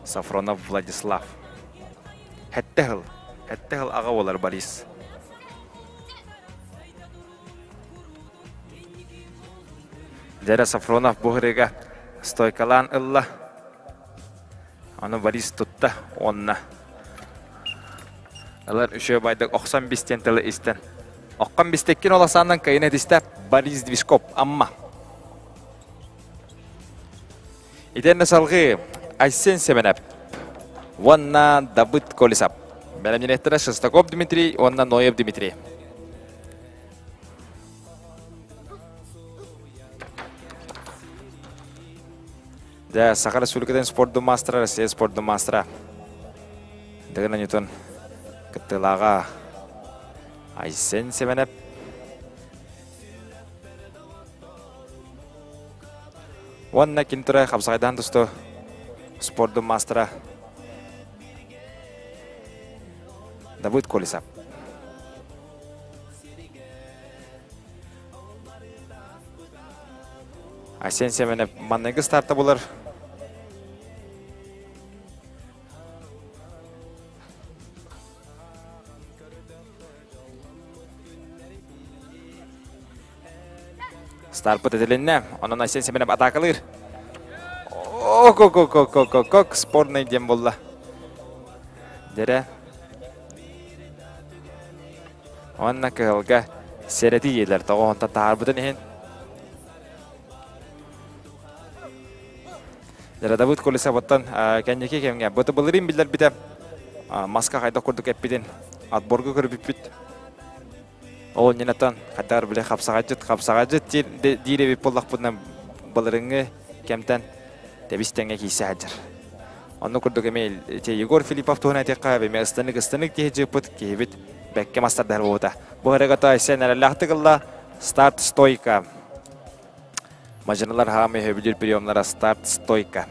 Сафронов Владислав. Хэттэ сыл, хэттэ сыл аҕа буолар Борис. Дьэрэ Сафронов бу ырыга стойкалаан ылла. Аны Борис тутта уонна ылар үчүгэй байдык охсон бистен тылы истэн. Оккон бистеккин оласааннан кайын этистэ Борис Движков Амма. Итиэннэ салгыы Айсен Семенов уонна Давыд Колесов. Бэлэмнэниэхтэрэ Шестаков Дмитрий уонна Ноев Дмитрий. Дьэ, Саха Республикатын спордун маастара, Россия спордун маастара. Дыгын Ньютон кыттыылааҕа Айсен Семенов. Уонна ким турай хапсаҕайдаан тусту спордун маастара Давыд Колесов. Айсен Семенов манныгы старта булар. Старпыт этилиннэ. Онон Айсен Семенов атаакалыыр. Ок-ок-ок-ок-ок-ок, спорный диэн булла. Дэрэ. Уонна кыһылга сэрэти диэлэр тоҕо онтон таһаарбытын иһин. Дьарадабыт Колесоваттан кэнники кэмҥэ быты былырыын биллэрбитэ маска хайдах курдук эппитин отборга көрбүппүт. Ол иннинэтэн хайдах били хапсаҕайдьыт хапсаҕайдьыт диир эбит буоллахпытына былырыҥҥы кэмтэн Тэбис-тэҥҥэ киирсэ сылдьар. Онно курдук эмиэ ити Егор Филиппов туһунан этиэххэ эмиэ ыстанык-ыстанык киһи дьыыппыт киһибит бэккэ мастардаһар буолбута. Бу ырыгата Айсен эрэллээхтик ылла. Старт стойка. Мадьыналар хаамыы сөбүлүүр приемнара старт стойка.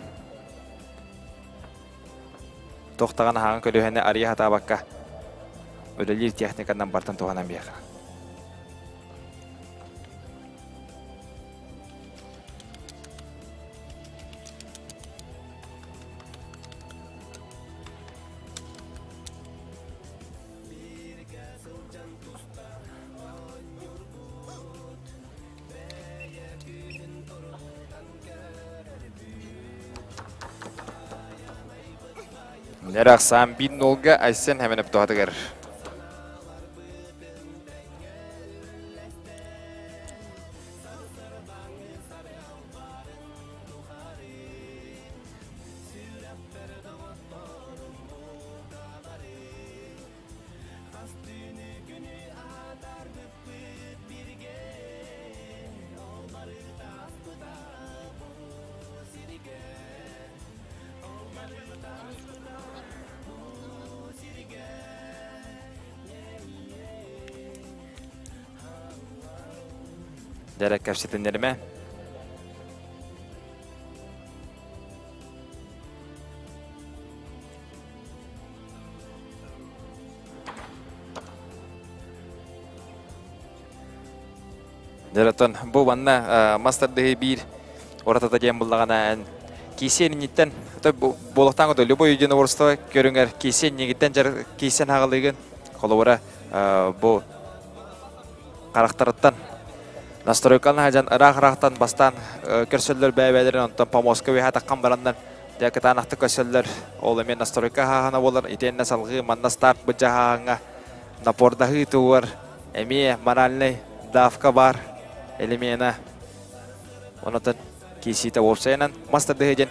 Тохтаҕан аһаҕан көлүөһэни арыйа сатаабакка үлэлиир техниканан бартан туһанан биэхэ. Нерахсаан биир нолга Айсен Хэмэнэп туһатыгар. Дэрэ кэпсэтиннэримэ. Дьэ, бу манна мас тардыһыы биир уратыта диэн буллаҕына эн киисиэн инниттэн буолуохтаах курдук любой единоборство көрүҥэр киисиэн иннигиттэн дьар киисиэн хаҕалыыгын холобура бу харахтарыттан настройканы сылдьан ыраах-ыраахтан бастаан көрсөллөр бэйэ-бэйэлэрин онтон помостка үөһэ таххан бараннар дьэ кытаанахтык көрсөллөр ол эмиэ настройка хааһына буолар итиэннэ салҕыы манна старт быдьаһааһыҥҥа напордаһыы тугар эмиэ моральнай давка баар элемена онотон киисиитэ уопсайынан мас тардыһыы диэн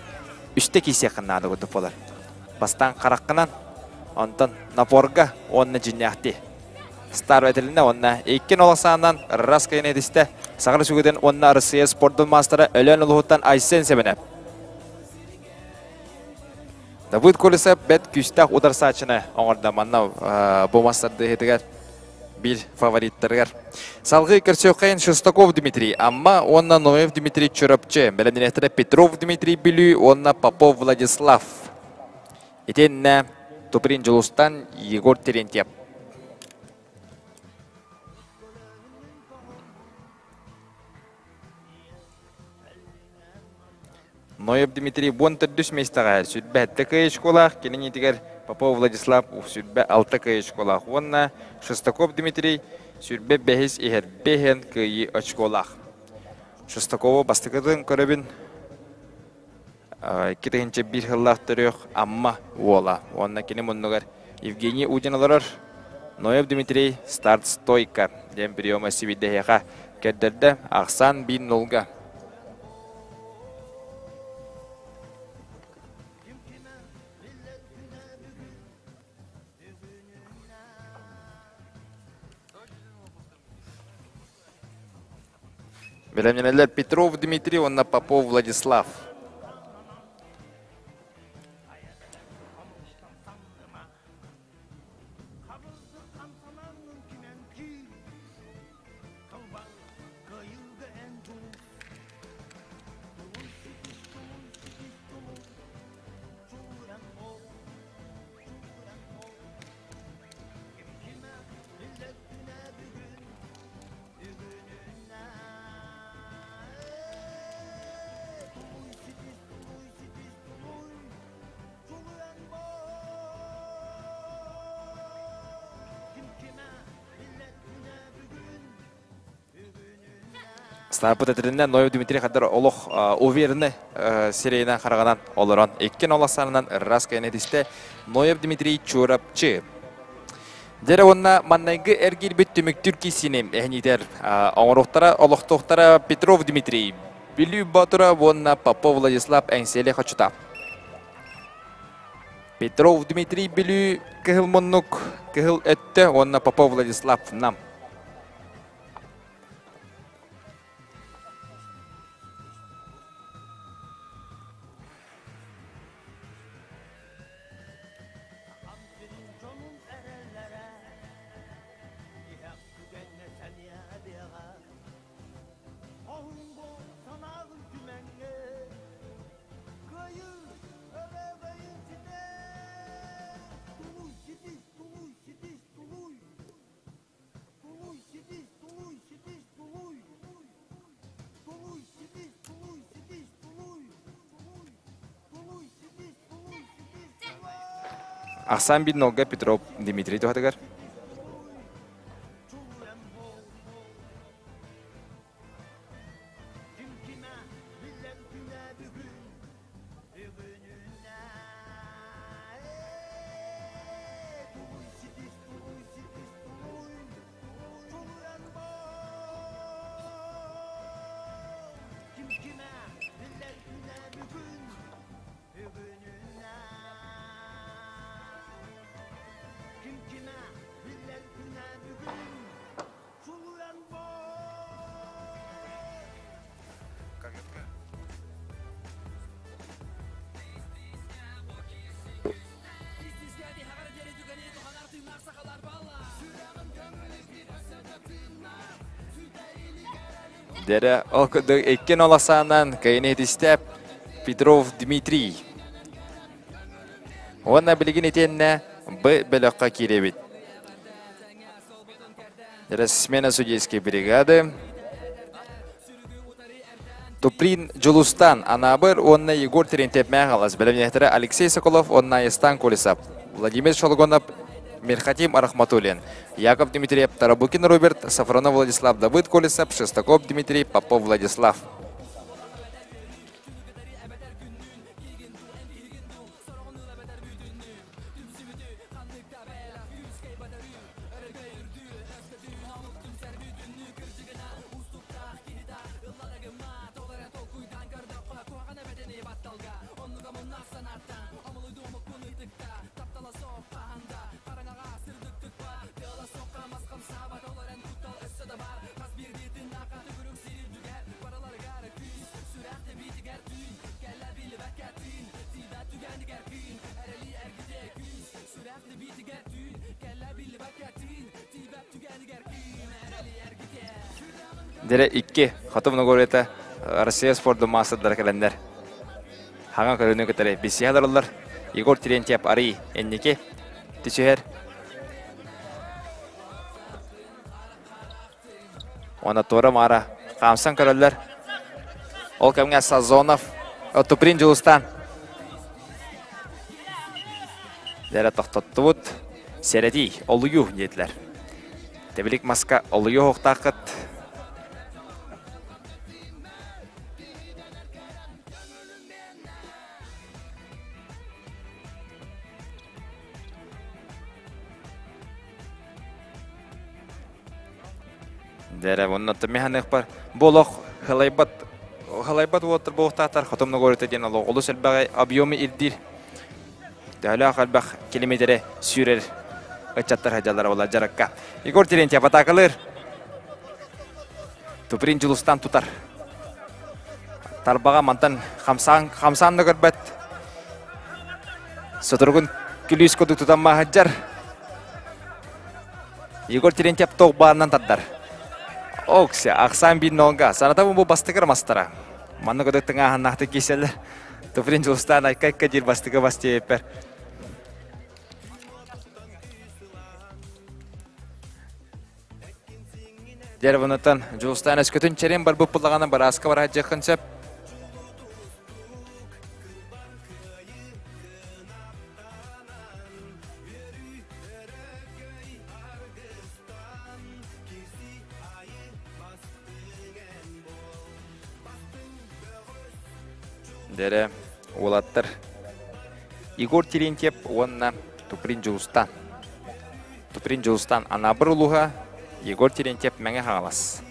үстэ киисиэххин наада курдук буолар бастаан хараххынан онтон напорга уонна дьиннээхтии Стар этилиннэ уонна икки нолосаанан раз кыйын этистэ Саха Республикатын уонна Россия спордун маастара Өлөөн улуһуттан Айсен Семенов. Давыд Колесов бэт күүстээх ударсааччыны оҥордо. Манна бу мастардыһытыгар биир фавориттарыгар. Салгыы көрсүөххэйин Шестаков Дмитрий Амма уонна Ноев Дмитрий Чурапчы, бэлэмнэнээхтэрэ Петров Дмитрий Бүлүү уонна Попов Владислав. Итиннэ Туприн Дьулустан Егор Терентьев. Ноев Дмитрий буон төрдүс миэстэҕэ сүрбэ сэттэ кыайы школаах, кини инитигэр Попов Владислав сүрбэ алта кыайы школаах уонна Шестаков Дмитрий сүрбэ бэһис иһэр бэһэн кыайыы очколаах. Шестакову бастакытын көрөбүн 2001 сыллаах төрүөх Амма уола уонна кини муннугар Евгений Удин олорор. Ноев Дмитрий старт стойка диэн приема сибиддэһиэхэ көрдөрдө. Ахсаан биир нулга. Бэлэмнэнэллэр Петров Дмитрий уонна Попов Владислав. Ставпыт этэринэн Ноев Дмитрий Хадар олох уверенный сирэйинэн хараҕынан олорон икки ноласанынан раз кэнэтистэ Ноев Дмитрий Чурапчы. Дьэрэ уонна маннайгы эргиирбит түмүктүүр киисини эһиниитэр оҥоруохтара олохтоохтора Петров Дмитрий, Бүлүү Боотура уонна Попов Владислав Эҥсиэли хочута. Петров Дмитрий Бүлүү кыһыл муннук кыһыл өттө уонна Попов Владислав Нам. Ахсаан биир нолга Петров Дмитрий туһатыгар. Дэрэ ол курдук иккин олосаанан кайнетистеп Петров Дмитрий. Уонна билигин итиэннэ Б бөлөххө киирэбит. Смена судейской бригады. Туприн Дьулустан, Анаабыр уонна Егор Терентьев Мэхалас, бэлэмнээхтэрэ Алексей Соколов уонна Айыстан Колесов, Владимир Шолгонов, Мирхатим Рахматуллин, Яков Дмитриев, Тарабукин Роберт, Сафронов Владислав, Давыд Колесов, Шестаков Дмитрий, Попов Владислав. Дэрэ икки Хоту Многорета Россия спордун маастардара кэлэннэр хаҥа көрүнү кытары билсиһэ олороллор. Егор Терентьев арый инники түсүһэр. Уонна туора маара хаамсан көрөллөр. Ол кэмҥэ Сазонов Туприн Дьулустан Дэрэ тохтоттубут. Сэрэтии, олуйуу диэтилэр. Тэбилик маска олуйуу оһохтааххыт. Дэрэ, онно механыхпар бу олох халайбат халайбат уоттар буолуохтаахтар хотом ногорита диэн олох олус элбэҕи объемы ирдиир төһөлөөх элбэх километри сүүрэр ыччаттар сылдьаллара буолар дьарыкка. Егор Терентьев атаакалыыр. Туприн Дьулустан тутар. Тарбаҕа мантан хамсаан, хамсаан да көрбөт. Соторугун күлүүс курдук тутан маһыдьар. Егор Терентьев тоқ баарынан тардар. Окся, ахсаан биир нолга. Санатабын бу бастыкыр мастара. Манна көдөк тыҥааһыннаахтык кииселлер. Туприн Дьулустан айка-айка диир бастыкы бас диэппэр. Дерванатан Дьулустан өскөтүн чэрин барбыт буллаҕына барааска бараһадьыаххын сөп. Дэрэ уолаттар Егор Терентьев уонна Туприн Дьулустан. Туприн Дьулустан Анаабыр улууһа, Егор Терентьев Мэҥэ Хаҥалас.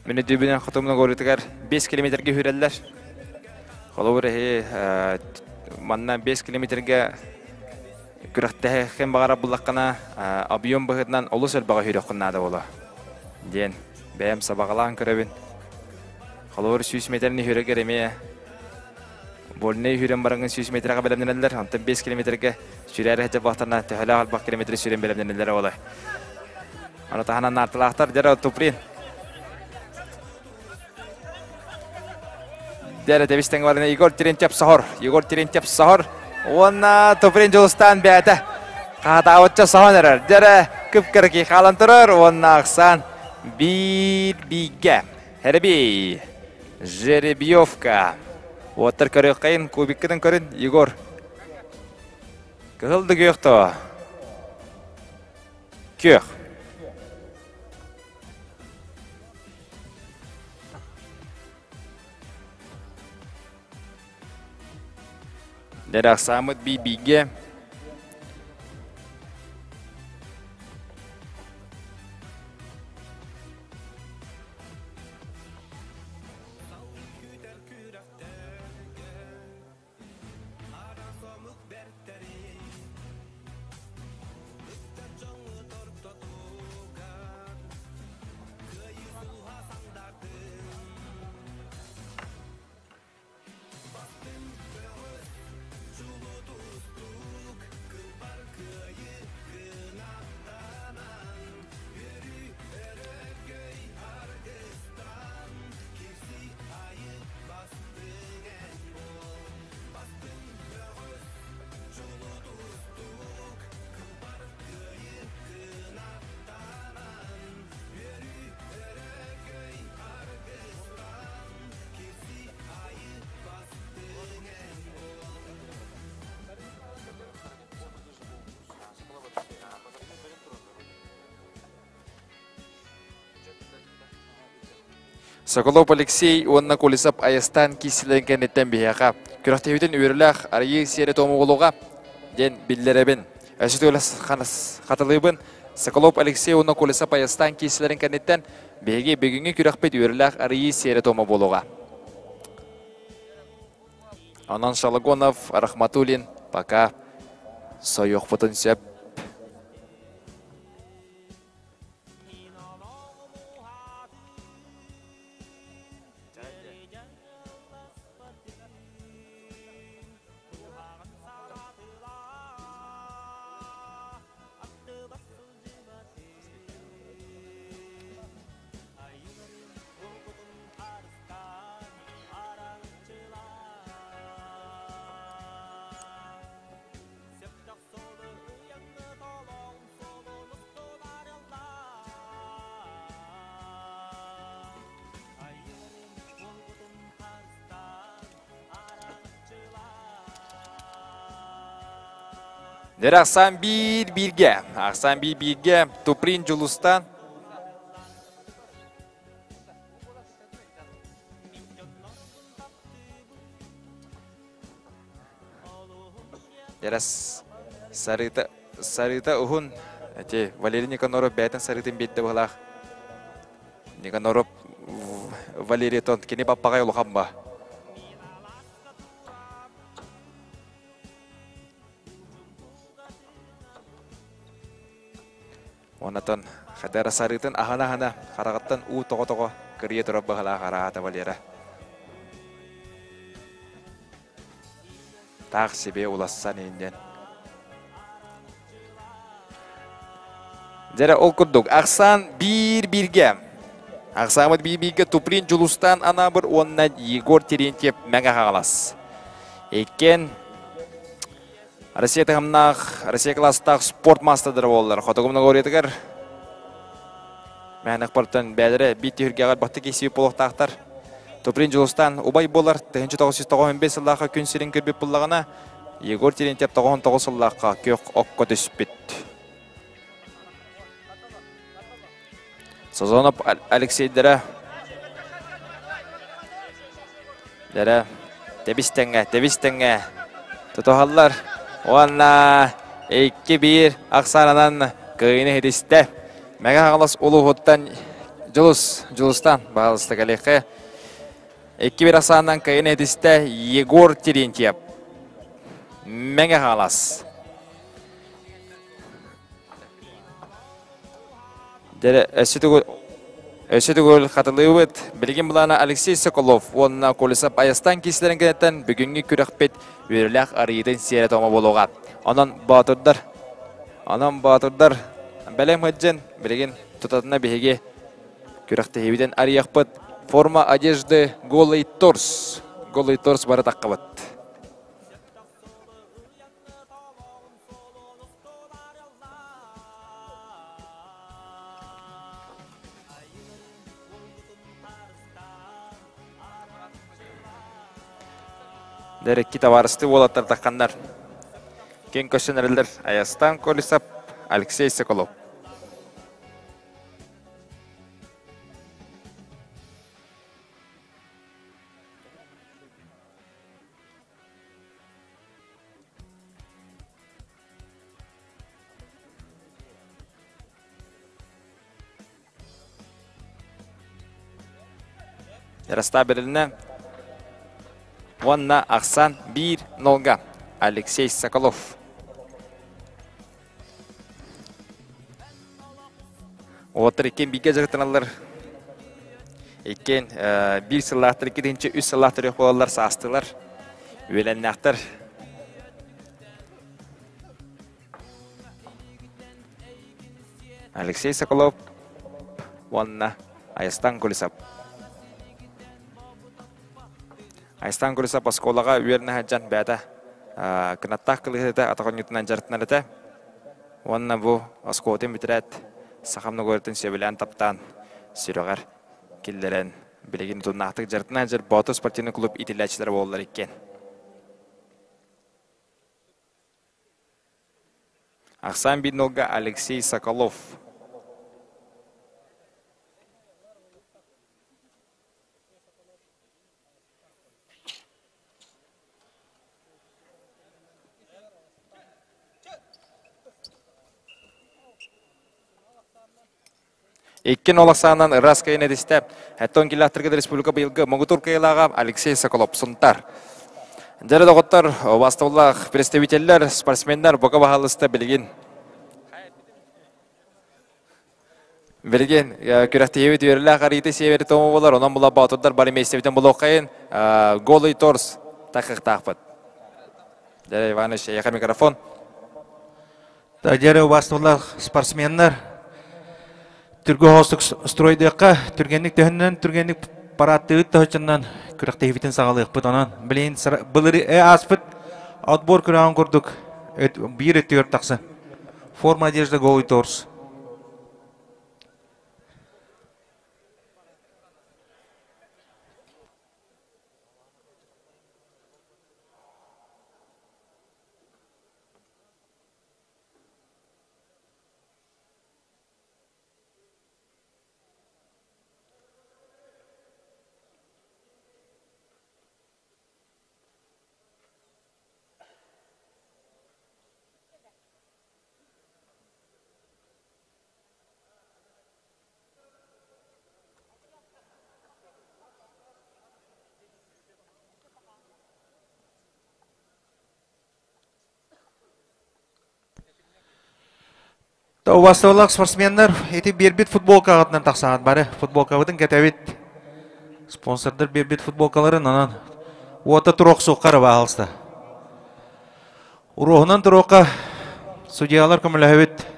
Мүнүдүүбүнэн хотумна горутугар 5 километрге хүрэллэр. Холобур эһи манна 5 километрге күрэхтэһиэххин баҕарар буллаххына объем быһыытынан олус элбэҕи хүрүөххүн наада буолуо диэн бэйэм сабаҕалаан көрөбүн. Холобур 100 метрни хүрэгэр эмиэ Вольнай сүүрэн бараҥҥын 100 метрэҕэ бэлэмнэнэллэр, онтон 5 километргэ сүүрээри сылдьар буоллахтарына төһөлөөх элбэх километры сүүрэн бэлэмнэнэллэрэ буолуой. Ону таһынан наарталаахтар дьэ Туприн. Дьэ тэбис тэҥ барына Егор Терентьев соһор. Егор Терентьев соһор. Уонна Туприн Дьулустаан бэйэтэ хаһатаабычча соһон эрэр. Дьэ кып-кыракый хаалан турар уонна ахсаан. Биир бииргэ. Хэрбий. Жеребьевка. Уоттар көрүөххэйин, кубиккытын көрүн, Егор. Кыһыл да күөх то. Күөх. Дэрэх саамыт би-бигэ. Соколов Алексей уонна Колесов Айастан киисилэрин кэнниттэн биһиэхэ күрэхтэһиитин үөрүүлээх арыйыы сиэрэ туомугулуга диэн биллэрэбин. Өссө төгүл хатылыыбын. Соколов Алексей уонна Колесов Айастан киисилэрин кэнниттэн биһиги бүгүҥҥү күрэхпит үөрүүлээх арыйыы сиэрэ туома буолуоҕа. Онон Шалагонов, Рахматуллин пока сойуохпутун сөп. Дэр ахсаан биир бииргэ. Ахсаан биир бииргэ Туприн Дьулустан. Дэрас сарыыта сарыыта уһун. Эти Валерий Никаноров бэйэтин сарыытын биэрдэ быһылаах. Никаноров Валерий тон кини баппаҕай улахан ба. Онатон хатара сарыытын аһана-аһана хараҕыттан уу тоҕо-тоҕо кырыйа турар быһалаах араата Валера. Таах себе улассан инден. Дьэрэ ол курдук ахсаан биир-бииргэ. Ахсаамыт биир-бииргэ Туприн Дьулустаан Анаабыр уонна Егор Терентьев Мэҥэ Хаҥалас. Иккиэн Россия таһымнаах, Россия класстаах спорт маастардара буоллар. Хотугу многоборьетыгар Мээнэх бартан бээлэрэ биир түһүлгэҕэ бахты киһи буолуохтаахтар. Туприн Дьулустаан убай буолар 1995 сыллаахха күн сирин көрбүт буллаҕына, Егор Терентьев 99 сыллаахха күөх окко түспүт. Сазонов Алексейдара Дэрэ тэбис тэҥҥэ, тэбис тэҥҥэ тутуһаллар. Уонна 2-1 ахсаанынан кыайыыны иһитистэ. Мэҥэ Хаҥалас улууһуттан Дьулус, Дьулустан баһаалыста кэлиэххэ. 2-1 ахсаанынан кыайыыны иһитистэ Егор Терентьев. Мэҥэ Хаҥалас. Дьэ, өссө төгүл хатылыыбыт. Билигин былаана Алексей Соколов уонна Колесов Айастан киисилэрин кэнниттэн бүгүҥҥү күрэхпит үөрүүлээх арыйыытын сиэрэ-туома буолуоҕа. Онон боотурдар, онон боотурдар бэлэм сылдьын, билигин тутатына биһиги күрэхтэһиибитин арыйыахпыт. Форма одежды голый торс. Голый торс бары таххабыт. Дэрекки табаарысты уолаттар тахханнар. Кең көссөн эрэллэр Айастан Колесов, Алексей Соколов. Ярослав берилинэ уонна ахсан 1-0 Алексей Соколов. Уолаттар иккиэн бииргэ дьарыктаналлар. Иккиэн биир сыллаахтар, икки үс сыллаахтар буолаллар, саастылар, үөлэннээхтэр. Алексей Соколов уонна Айастан Кулисов. Айастан Кулисов оскуолаҕа үөрэнэ сылдьан бэйэтэ кынаттаах кылыһыыта атах оонньуутунан дьарыктанар этэ. Уонна бу оскуолатын бүтэрээт сахам ногуоратын сөбүлээн таптаан сүрэҕэр киллэрэн билигин утумнаахтык дьарыктана сылдьар Боотур спортивный клуб иитиллээччилэрэ буолаллар иккиэн. Ахсаан биир Алексей Соколов. Иккин ол ахсаанынан ыраас кыайын эдистэ. Эттон киллаахтарга республика быйылгы Могутур кыайылааҕа Алексей Соколов Сунтар. Дьэрэ доҕоттор, убаастабыллаах представителлэр, спортсменнар бука баһаалыста билигин Билигин күрэхтэһиибит үөрүүлээх арыйыты сиэбэри тому болар, онон була боотурдар бары миэстэбитин булуоххайын, голый торс тахыахтаахпыт. Дьэрэ Иванович, эйиэхэ микрофон. Дьэрэ убаастабыллаах спортсменнар, түргө хоостук стройдыахха, түргэнник төһөннөн түргэнник парааттыыбыт төһөччөннөн күрэхтэһиибитин саҕалыахпыт. Онон билигин былыр ааспыт отбор күрэҕин курдук биир өттүгэр тахсан. Форма одежда голый торс. Убастабыллаах спортсменнар ити биэрбит футболкаҕытынан тахсаҕыт бары футболкабытын кэтэбит. Спонсордар биэрбит футболкаларын онон уота туруохсуохха эрэ баһаалыста. Уруоһунан туруохха судьялар көмөлөһөбүт.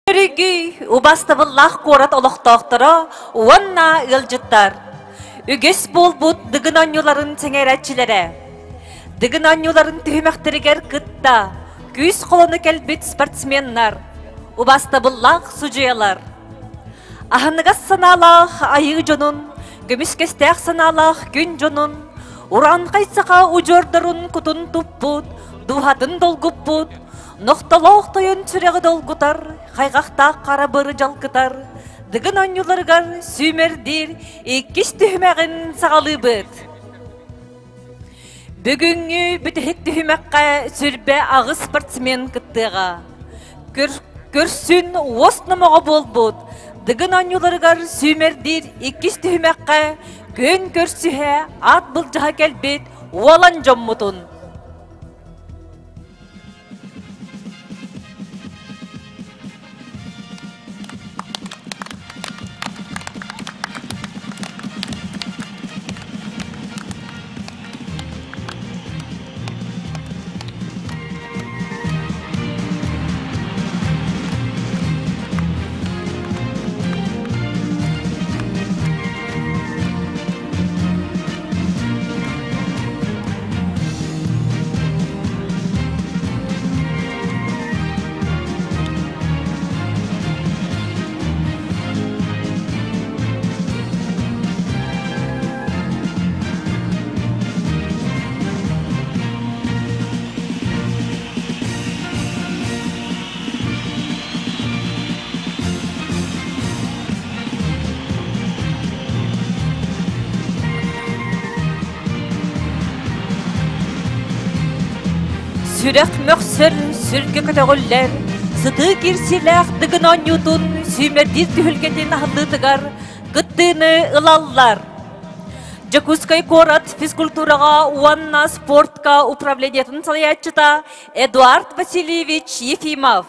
Өрүгүй, убастабыллаах куорат олохтоохторо уонна ыалдьыттар! Үгэс буолбут Дыгын оонньууларын сэҥээрээччилэрэ! Дыгын оонньууларын түһүмэхтэригэр кытта күүс холоно кэлбит спортсменнар, убастабыллаах судьуйалар! Аһыныгас санаалаах айыы дьонун, көмүскэстээх санаалаах күн дьонун, ураанхай саха удьуордарын кутун туппут, дууһатын долгуппут, Нохтолоох тойон сүрэҕи долгутар, хайҕахтаах хара быры дьалкытар, Дыгын оонньууларыгар сүүмэрдиир иккис түһүмэҕин саҕалыыбыт. Бүгүҥҥү бүтэһик түһүмэххэ сүрбэ аҕыс спортсмен кыттыаҕа. Көрсүн уос номоҕо буолбут Дыгын оонньууларыгар сүүмэрдиир иккис түһүмэххэ күөн көрсүһэ аат былдьаһа кэлбит уолан дьоммутун Сүрэх мөхсөр, сүргэ көтөҕүллэр, сытыы кирсиилээх Дыгын оонньуутун сүүмэрдиир түһүлгэтин аһыллыытыгар кыттыыны ылаллар. Дьокуускай куорат физкультураҕа уонна спортка управлениетын салайааччыта Эдуард Васильевич Ефимов.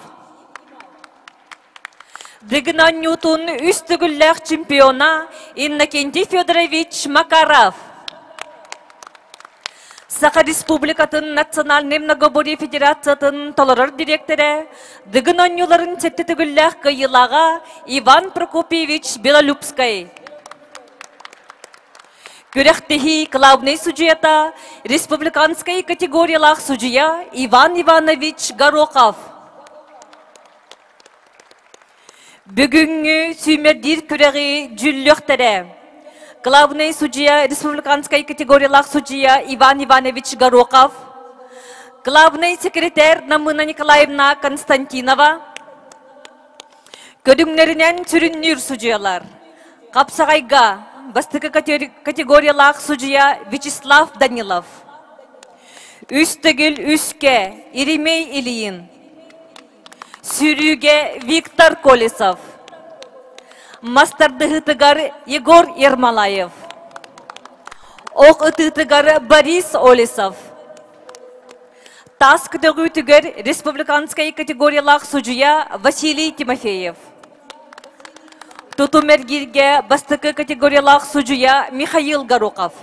Дыгын оонньуутун үс төгүллээх чемпиона Иннокентий Федорович Макаров. Саха Республикатын Национальнай многоборье Федерациятын толорор дириэктэрэ, Дыгын оонньууларын сэттэ төгүллээх кыайыылааҕа Иван Прокопьевич Белолюбскай. Күрэхтэһии главнай судьуйата республиканскай категориялаах судьуйа Иван Иванович Горохов. Бүгүҥҥү сүүмэрдиир күрэҕи дьүүллүөхтэрэ. Главный судья республиканскай категориялаах судья Иван Иванович Горохов, главный секретарь Намына Николаевна Константинова, көрүҥнэринэн сүрүннүүр судьуйалар Хапсаҕайга бастакы категориялаах судьуйа Вячеслав Данилов, үс төгүл үскэ Еремей Ильин, Сүүрүүгэ Виктор Колесов, мас тардыһыытыгар Егор Ермолаев, ох ытыытыгар Борис Олесов, таас көтөҕүүтүгэр республиканскай категориялаах судьуйа Василий Тимофеев, тутум эргииргэ бастакы категориялаах судьуйа Михаил Горохов.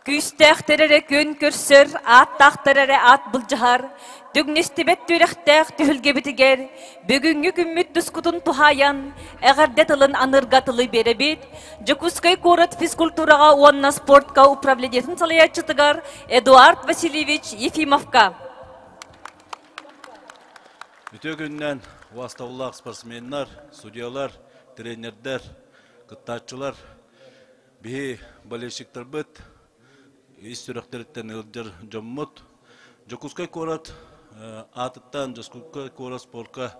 Күүстээхтэр эрэ күөн көрсөр, ааттаахтар эрэ аат былдьаһар, түҥнэстибэт түөрэхтээх түһүлгэбитигэр бүгүҥҥү күммүт тускутун туһаайан, эҕэрдэ тылын анырга тылы биэрэбит Дьокуускай куорат физкультураҕа уонна спортка управлениетын салайааччытыгар Эдуард Васильевич Ефимовка. Үтүө күнүнэн убаастабыллаах спортсменнар, судьялар, тренердэр, кыттааччылар! Биһи болельщиктарбыт ис сүрэхтэриттэн ыалдьар дьоммут. Дьокуускай куорат аатыттан Дьокуускай куорат спорка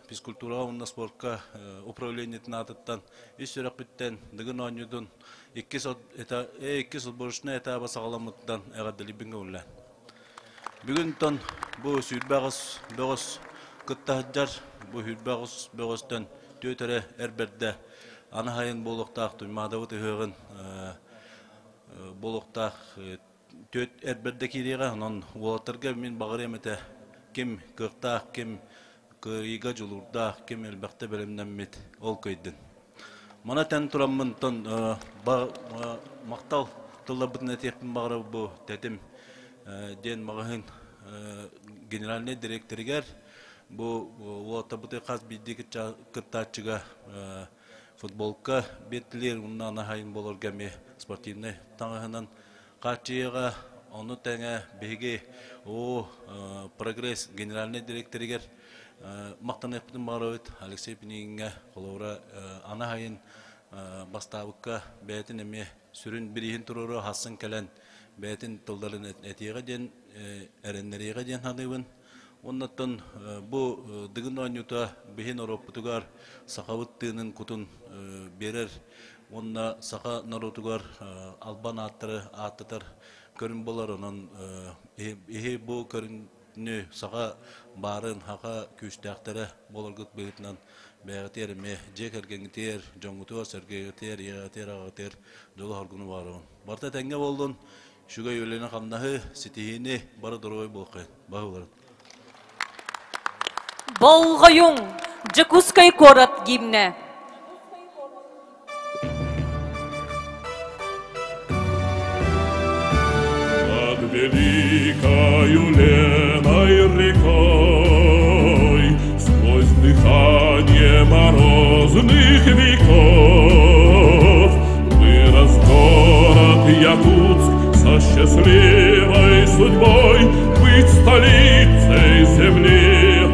физкультураҕа уонна спортка управлениетын аатыттан ис сүрэхпиттэн Дыгын оонньуутун иккис иккис отборочнай этаба саҕаламмытынан эҕэрдэлиибин көҥүллээн. Бүгүн тон бу 28 бөҕөс кытта сылдьар, бу 28 бөҕөстөн түөрт эрэ эр бэрдэ аны сайын буолуохтаах Туймаадабыт ыһыаҕын буолуохтаах түөрт эр бэрдэ киириэҕэ. Онон уолаттарга мин баҕарыам этэ ким кыахтаах, ким кыайыыга дьулуурдаах, ким элбэхтэ бэлэмнэммит ол кыайдын. Мана тэн тураммын тон махтал тылларбытын этиэхпин баҕарабын бу тэтим диэн маҕаһыын. генеральнай дириэктэригэр бу уолаттарбыты хас биирдии кыттааччыга футболка биэртилэр уонна анаһайын буоларга эмиэ спортивнай таҥаһынан хааччыйыаҕа. Ону тэҥэ биһиги оо прогресс генеральнай дириэктэригэр махтаныахпытын баҕарабыт Алексей Пинигиҥҥэ холобура анаһайын бастаабыкка бэйэтин эмиэ сүрүн бирииһин туруору хассын кэлэн бэйэтин тылларын этиэҕэ диэн эрэннэриэҕэ диэн саныыбын. Оннуттан бу Дыгын оонньуута биһи норуоппутугар сахабыт тыынын кутун биэрэр уонна саха норуотугар албан ааттары ааттатар көрүҥ буолар. Онон иһи бу көрүҥнү саха баарын, саха күүстээхтэрэ буоларгыт быһыытынан бэйэҕитигэр эмиэ дьиэ кэргэҥҥитигэр, дьоҥҥутугар, сэргэҕитигэр, ийэҕитигэр, аҕаҕытыгар дьолу-соргуну баҕарабын. Барыта этэҥҥэ буоллун, үчүгэй үлэни-хамнаһы, ситиһиини, бары доруобай буолуоххайын. Баһыларын. Болҕойуҥ! Дьокуускай куорат гимнэ. Над великою Леной рекой Сквозь дыхание морозных веков Вырос город Якутск со счастливой судьбой Быть столицей земли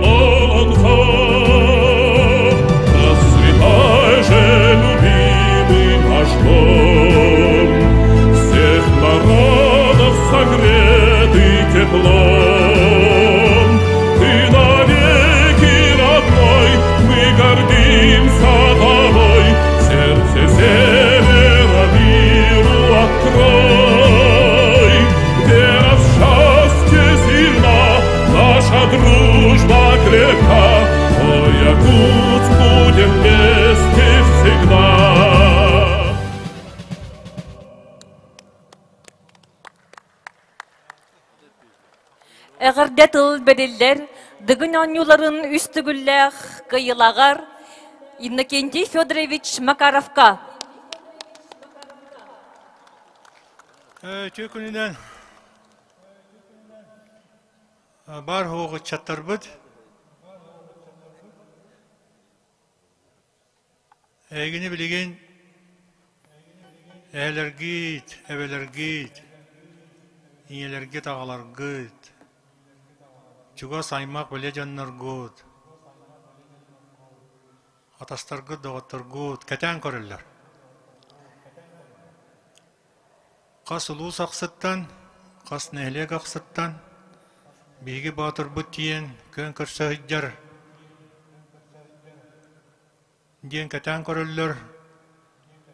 Олонхо. Расцветай же, любимый наш дом, Всех народов согретый теплом. Ты навеки родной, мы гордимся тобой, Сердце севера миру открой. Вера в счастье сильна, наша дружба крепка, О, Якутск, будем вместе всегда. Эҕэрдэ тыл бэриллэр Дыгын оонньууларын үс төгүллээх кыайыылааҕар Иннокентий Федорович Макаровка. Үтүө күнүнэн баар суох ыччаттарбыт Эһигини билигин эһэлэргит, эбэлэргит, ийэлэргит, аҕаларгыт, чугас аймах билэ дьонноргут, атастаргыт, доҕотторгут кэтээн көрөллөр. Хас улуус ахсыттан, хас нэһилиэк ахсыттан биһиги боотурбут тиийэн күөн көрсө сылдьар диэн кэтээн көрөллөр,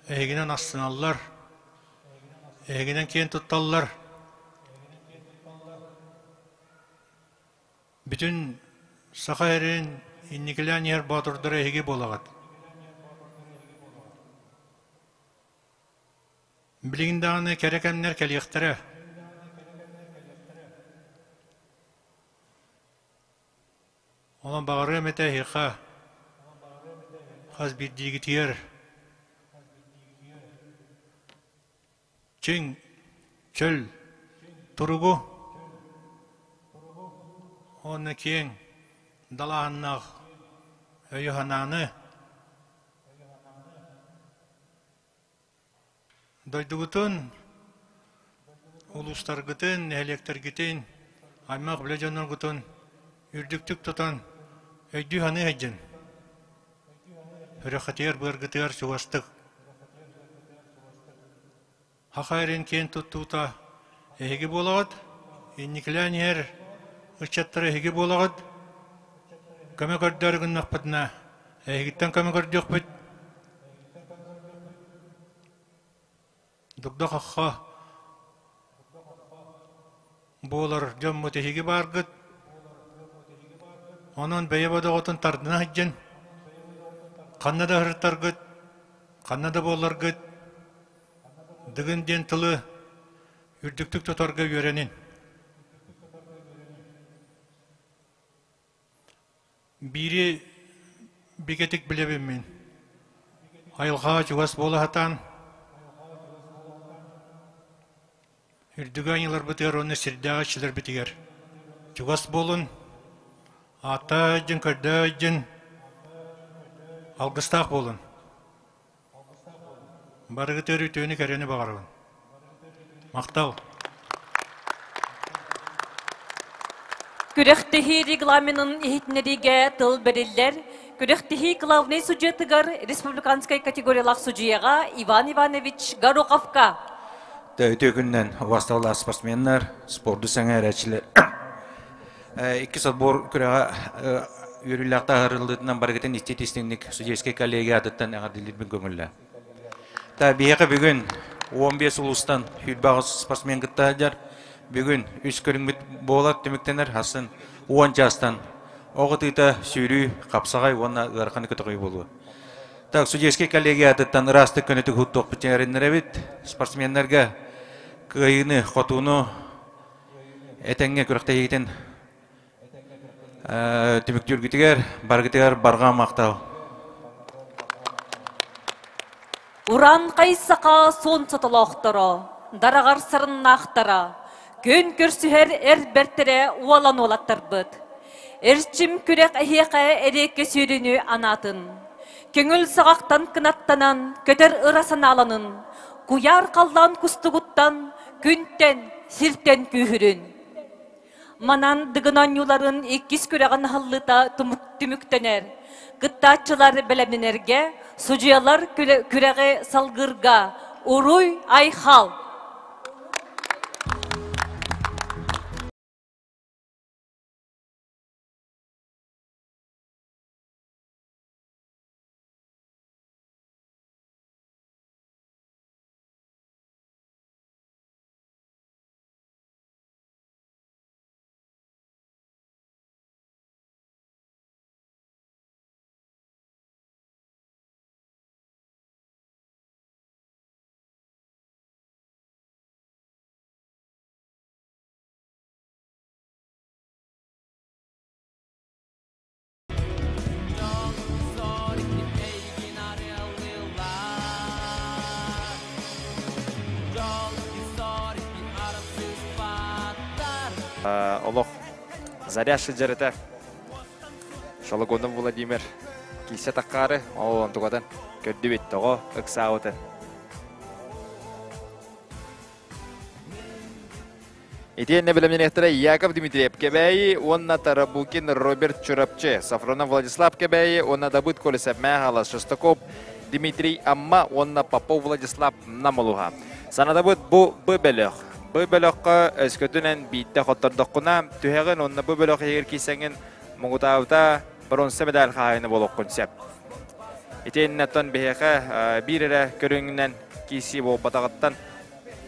эһигинэн астыналлар, эһигинэн киэн тутталлар. Бүтүн Саха сирин инникилээн иһэр боотурдара эһиги буолаҕыт. Билигин даҕаны кэрэ кэмнэр кэлиэхтэрэ. Онон баҕарыам этэ эһиэхэ хас биирдиигитигэр чиҥ, чөл туругу уонна киэҥ далааһыннаах өйү-санааны Дойдугутун, улуустаргытын, нэһилиэктэргитин, аймах үлэ дьонноргутун үрдүктүк тутан өйдүү-саныы сылдьын. Сүрэххитигэр, быаргытыгар чугастык. Саха эрин киэн туттуута эһиги буолаҕыт, инникилээн иһэр ыччаттара эһиги буолаҕыт. Көмө көрдөөрү гыннахпытына, эһигиттэн көмө көрдүөхпүт. Дугда-хахха буолар дьоммут эһиги бааргыт. Онон бэйэ бодоҕутун тардына сылдьын, ханна да сырыттаргыт, ханна да буолларгыт, Дыгын диэн тылы үрдүктүк тутарга үөрэнин. Биири бигэтик билэбин мин. Айылҕаҕа чугас буола сатаан, үрдүгү аньыыларбытыгар уонна сирдээҕи иччилэрбитигэр. чугас буолун, ааттаа дьин, көрдөө дьин, алгыстаах буолун. Барыгытыгар үтүөнү кэрэни баҕарабын. Махтал. Күрэхтэһии регламенын иһитиннэриигэ тыл бэриллэр. Күрэхтэһии главнай судьуйатыгар республиканскай категориялаах судьуйаҕа Иван Иванович Гороховка. Үтүө күнүнэн убастабыллаах спортсменнар, спорду сэҥээрээччилэр. Иккис отбор күрэҕэ үөрүүлээх таһаарыллыытынан барыгытын исти-истиҥник судейскай коллегия аатыттан эҕэрдэлиирбин көҥүллээ. Та биһиэхэ бүгүн 15 улуустан 28 спортсмен кытта сылдьар. Бүгүн үс көрүҥмүт буолар түмүктэнэр хасын 10 чаастан оҕо тыыта сүүрүү, хапсаҕай уонна ыарахан көтөҕүү буолуо. Так, судейскай коллегия аатыттан ыраастык көнөтүк хуттуохпут эрэннэрэбит. Спортсменнарга кыайыыны, хотууну этэҥҥэ күрэхтэһиитин түмүктүүргүтүгэр барыгытыгар барҕа махтал. Ураанхай саха суон сотолоохторо, дараҕар сарыннаахтара, күн көрсүһэр эр бэртэрэ уолан уолаттарбыт. Эрчим күрэх эһиэхэ эриэккэ сүүрүнү анаатын. Көҥүл саҕахтан кынаттанан, көтөр ыра санааланын, куйаар халлаан кустугуттан, күнтэн, сиртэн күүһүрүн. Манан Дыгын оонньууларын иккис күрэҕин аһыллыыта түмүктэнэр. Кыттааччылар бэлэмнэнэргэ, судьуйалар күрэҕи салгыырга Уруй Айхал! Олох заря сылдьар Шологонов Владимир киисэ таккаары ол онтугатан көрдүбүт тоҕо ыксаабытын. Итиэннэ бэлэмнэниэхтэрэ Яков Дмитриев Кэбээйи уонна Тарабукин Роберт Чурапчы, Сафронов Владислав Кэбээйи уонна Дабыт Колесов Мэхала Шестаков Дмитрий Амма уонна Попов Владислав Намолуха. Санатабыт бу Б бөлөх. Б бөлөххө өскөтүнэн биирдэ хоттордоххуна түһэҕин уонна бу бөлөх иһигэр киирсэҥҥин муҥутаабыта бронза медаль хаһаайына буолуоххун сөп. Итиэннэ оттон биһиэхэ биир эрэ көрүҥүнэн киирсии буолбатаҕыттан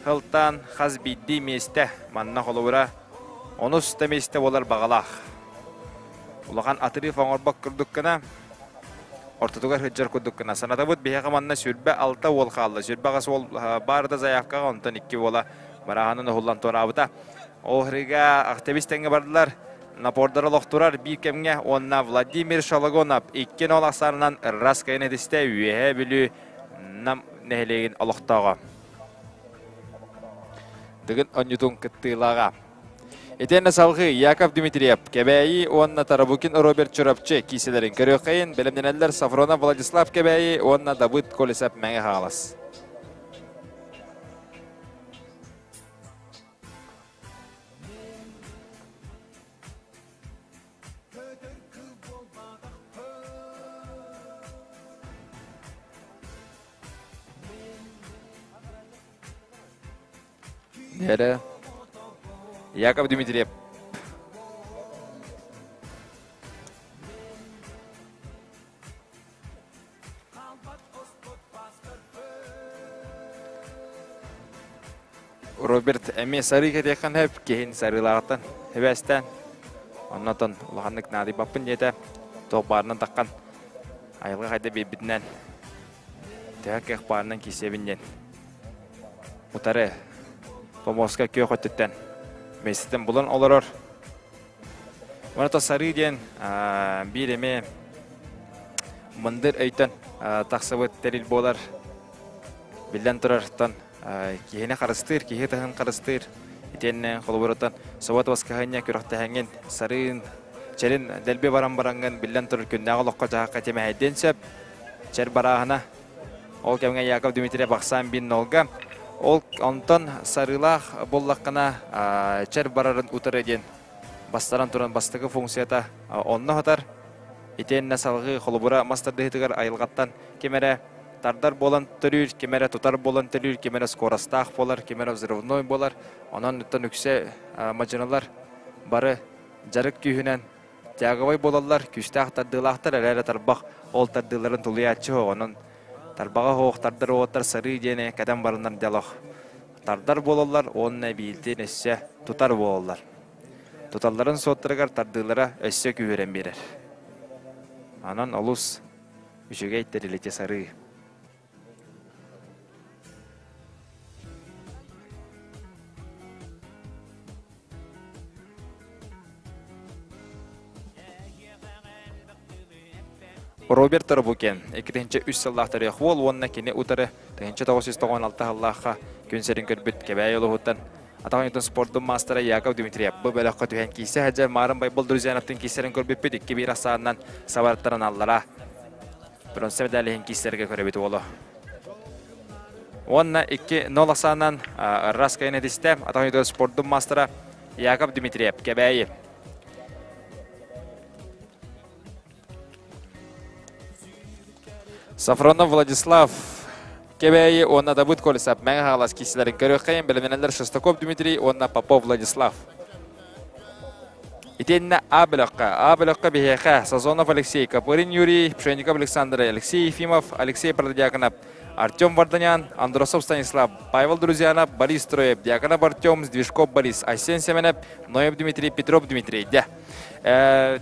Һылтаан хас биирдии миэстэ манна холобура онус да миэстэ буолар баҕалаах. Улахан отрыв оҥорбот курдук гына, ортотугар сылдьар курдук гына. Санатабыт биһиэхэ манна 26 уол хаалла. 28 уол баар да заявкаҕа, онтон икки уола барааһынан уһуллан туораабыта. Ол ырыга Ахтебис тэҥҥэ бардылар. Напордара олохтурар биир кэмҥэ уонна Владимир Шологонов 2-0 ахсаанынан ырраас кыайан этистэ Үөһээ Бүлүү Нам нэһилиэгин олохтооҕо. Дыгын онньутун кыттыылааҕа. Итиэннэ салҕыы Яков Дмитриев, Кэбээйи уонна Тарабукин Роберт Чурапчы киисэлэрин көрүөххэйин бэлэмнэнэллэр Сафронов Владислав Кэбээйи уонна Давыд Колесов Мэҥэ Хаҥалас. Эрэ. Яков Дмитриев. Роберт эмиэ сарыы кэтиэххин сөп, киһин сарыылааҕыттан эбээстээн. Оннотон улаханнык наадыйбаппын диэтэ. Туох баарынан таххан айылҕа хайда биэрбитинэн төһө кыах баарынан киирсэбин диэн утары помоска күөх өттүттэн миэстэтин булан олорор. Оното сарыы диэн биир эмиэ мындыр өйтөн тахсыбыт тэрил буолар. Биллэн турартан киһини харыстыыр, киһи тыһын харыстыыр. Итиэннэ холобуруттан собот воскаһынньа күрэхтэһэҥҥин сарыын чэрин дэлби баран бараҥҥын биллэн турар күннээҕи олоххо дьаһахха тимэһэйдиэн сөп. Чэр барааһына. Ол кэмҥэ Яков Дмитриев ахсаан бин нолга. Ол онтон сарыылаах буллаххына чэр барарын утары диэн бастаран туран бастакы функцията онно хатар. Итиэннэ салгыы холобура мас тардыһыытыгар айылҕаттан ким эрэ тардар буолан төрүүр, ким эрэ тутар буолан төрүүр, ким эрэ скоростаах буолар, ким эрэ взрывной буолар. Онон оттон үксэ мадьыналар бары дьарык күүһүнэн тяговай буолаллар, күүстээх тардыылаахтар, эрэ тарбах ол тардыыларын тулуйааччы онон тарбаҕа оһох тардар уоттар сарыы диэни кэтэн бараннар дьалох тардар буолаллар уонна биилтин өссө тутар буолаллар. Туталларын суоттарыгар тардыылара өссө күүһүрэн биэрэр. Онон олус үчүгэй тэрилити сарыы. Роберт Тарабукин 2003 сыллаах төрүөх уол уонна кини утары 1996 сыллаахха күн сирин көрбүт Кэбээйи улууһуттан атах оонньуутун спордун маастара Яков Дмитриев бу бөлөххө түһэн киирсэ сылдьар Марын Байбал Друзьяновтын киирсэрин көрбүппүт 2-1 ахсаанынан сабарыттаран аллара бронза медалиһин киирсэргэ көрөбүт уолу. Уонна 2-0 ахсаанынан Рас кайын этистэ атах оонньуутун спордун маастара Яков Дмитриев Кэбээйи. Сафронов Владислав Кэбээйи уонна Давыд Колесов Мэҥэ Хаҥалас киисэлэрин көрүөххэйин бэлэмнэнэллэр Шестаков Дмитрий уонна Попов Владислав. Итиэннэ А бөлөххө. А бөлөххө биһиэхэ Сазонов Алексей, Копырин Юрий, Пшенников Александр, Алексей Ефимов, Алексей Прододьяконов, Артем Варданян, Андросов Станислав, Павел Друзьянов, Борис Троев, Дьяконов Артем, Сдвижков Борис, Айсен Семенов, Ноев Дмитрий, Петров Дмитрий. Дьэ.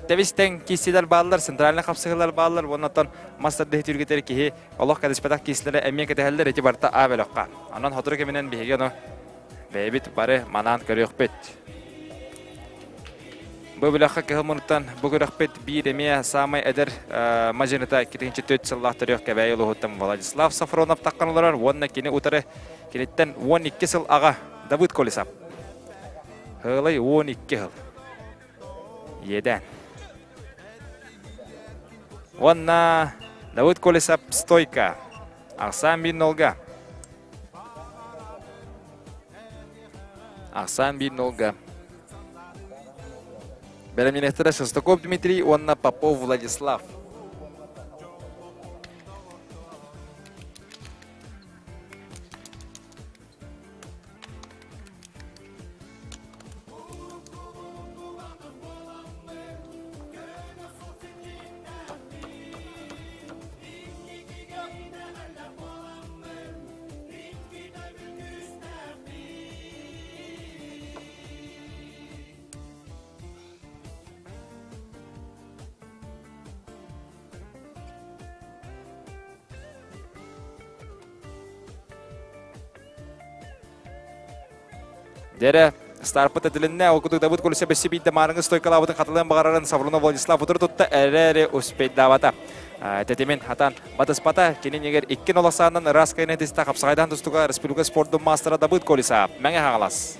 Тэбистэн киисилэр бааллар, центральный хапсыһыылар бааллар, уонна мас тардыһы түргэтэр киһи олох кэтэспэтэх киисилэрэ эмиэ кэтэһэллэр, ити барыта А бөлөххө. Онон сотору кэминэн биһиги ону бэйэбит бары манаан көрүөхпүт. Бу бөлөххө кыһыл мунуттан бу күрэхпит биир эмиэ саамай эдэр мадьыныта 2004 сыллаах төрүөх Кэбээйи улууһуттан Владислав Сафронов таххан олорор уонна кини утары киниттэн 12 сыл аҕа Давыд Колесов. Һылай 12 сыл. Иэдээн. Уонна Давыд Колесов стойка. Ахсаан биир нолга. Ахсаан биир нолга. Бэлэмнэнэхтэрэ Шестаков Дмитрий уонна Попов Владислав. Дьэрэ, старпыт этилиннэ, ол курдук Давыд Колесов өссө биирдэ маарыҥы стойкалаабытын хатылыан баҕарарын Саврунов Владислав утары тутта, эрээри успейдаабата. Тэтимин хатан батыспата, кини иннигэр икки нол ахсаанынан ыраас кайын этистэ хапсаҕайдаан тустуга республика спордун маастара Давыд Колесов. Мэҥэ Хаҥалас.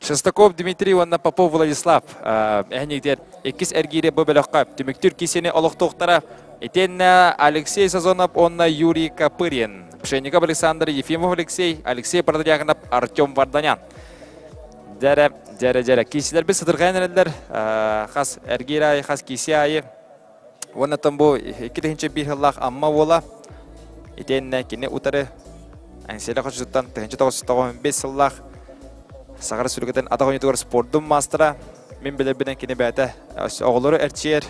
Шестаков Дмитрий уонна Попов Владислав эһэнигдэр иккис эргиири бу бөлөххө түмүктүүр киисини олохтоохтара итиэннэ Алексей Сазонов уонна Юрий Копырин, Пшенников Александр, Ефимов Алексей, Алексей Протодьяконов, Артем Варданян. Дьэрэ, дьэрэ, дьэрэ. Киисилэрбит сытырҕайан эрэллэр. Хас эргиир аайы, хас кииси аайы. Уонна бу 2001 сыллаах Амма уола итиэннэ кини утары Эҥсиэли хочотуттан 1995 сыллаах Саҕара сүргэтин атах оонньуутугар спордун маастара. Мин билэрбинэн кини бэйэтэ оҕолору эрчийэр.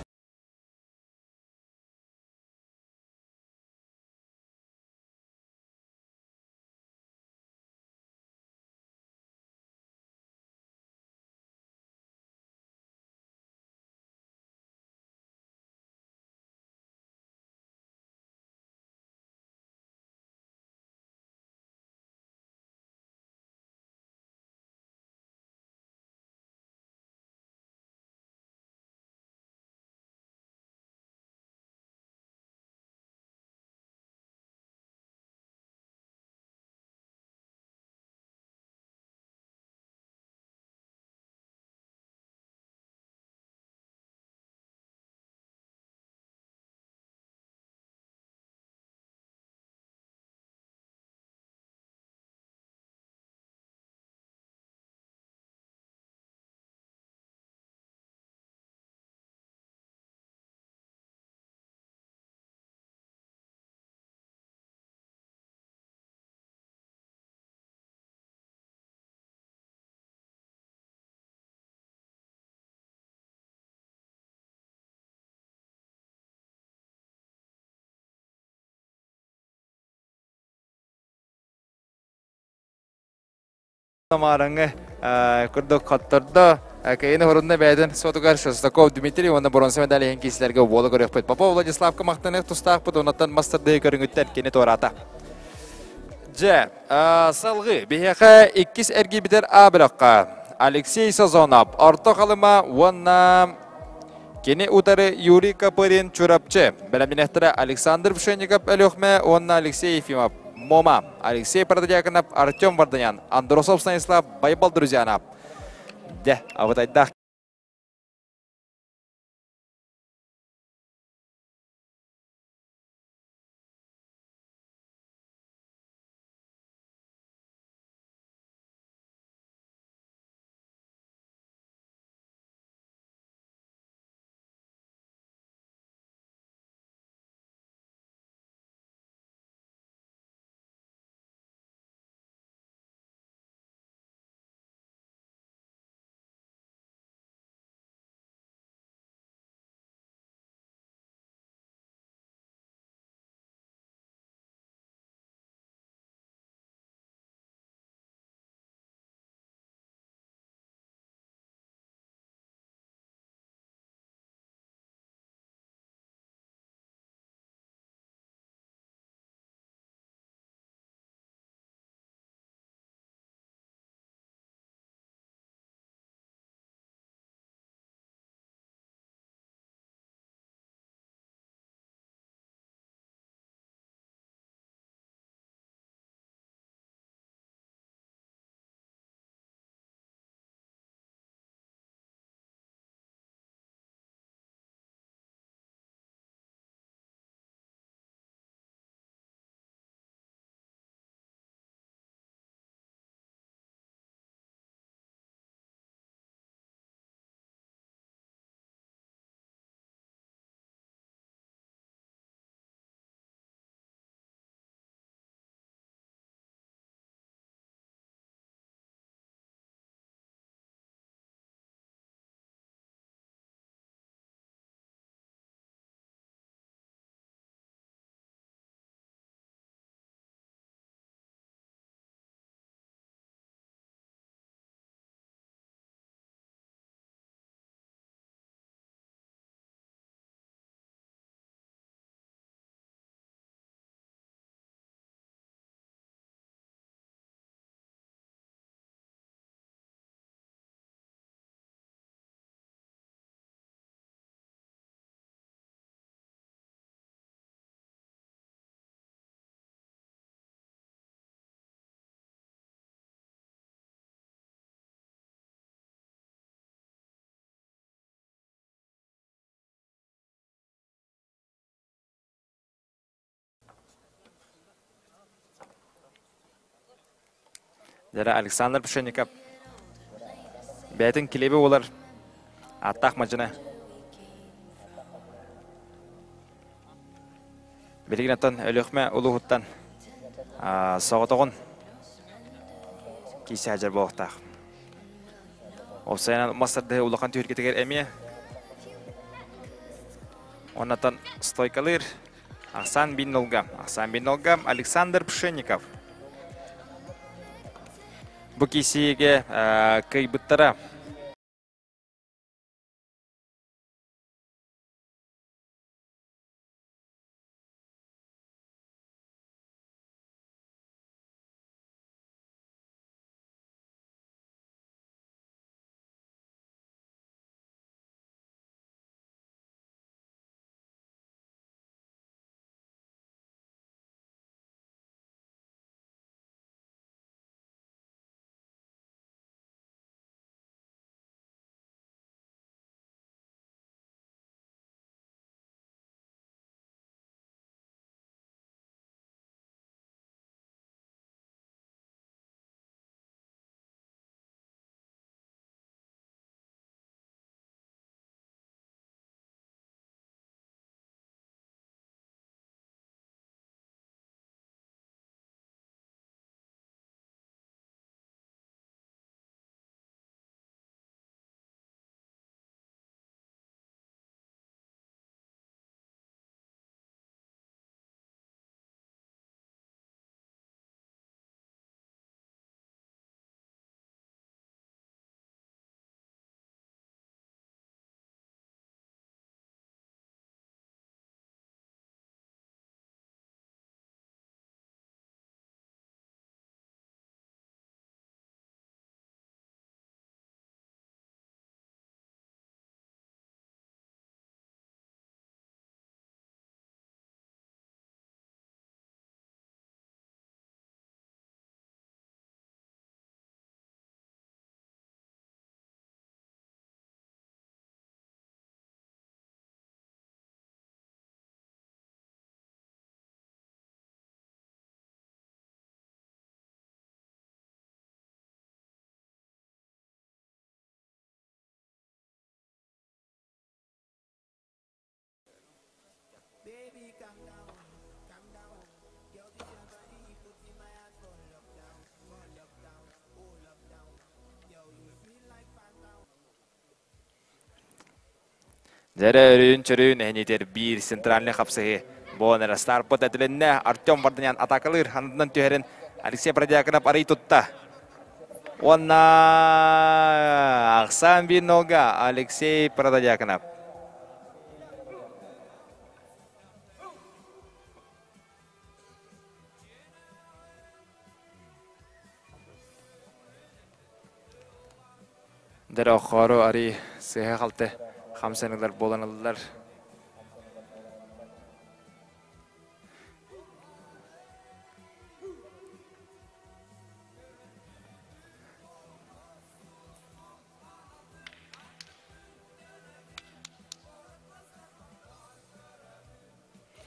Маарыҥҥы курдук хоттордо. Кыайыыны хорунна бэйэтин суотугар Шестаков Дмитрий уонна боруонса медаль иһин киисилэргэ уолу көрүөхпүт. Попов Владиславка махтаныах тустаахпыт, оннуттан мас тардыһыы көрүҥүттэн кини туораата. Дьэ, салгыы биһиэхэ иккис эргийбитэр А бөлөххө Алексей Сазонов, Орто Халыма уонна кини утары Юрий Копырин Чурапчы, бэлэмнэнэхтэрэ Александр Пшенников Өлүөхмэ уонна Алексей Ефимов Мома, Алексей Протодьяконов, Артем Варданян, Андросов Станислав, Байбал Друзьянов. Дьэ, абытайдаах Дьэ, Александр Пшенников бэйэтин килиэбэ буолар ааттаах мадьына. Билигин оттон Өлүөхмэ улууһуттан соҕотоҕун киисэ сылдьар буолуохтаах. Уопсайынан мас тардыһыы улахан түһүлгэтигэр эмиэ оннотон стойкалыыр Ахсан Биннолга. Ахсан Биннолга Александр Пшенников. Бу киисиигэ кыайбыттара. Дьэрэ өрүүн чөрүүн эһинитер биир центральный хапсыһы Бонера старпот этилиннэ Артем Варданян атакалыыр ханынан түһэрин Алексей Продьяконов арый тутта. Уонна ахсаан биир нолга Алексей Продьяконов. Дэрэ охоору ари сыһа-халты хамсаныылар буолан ыллар.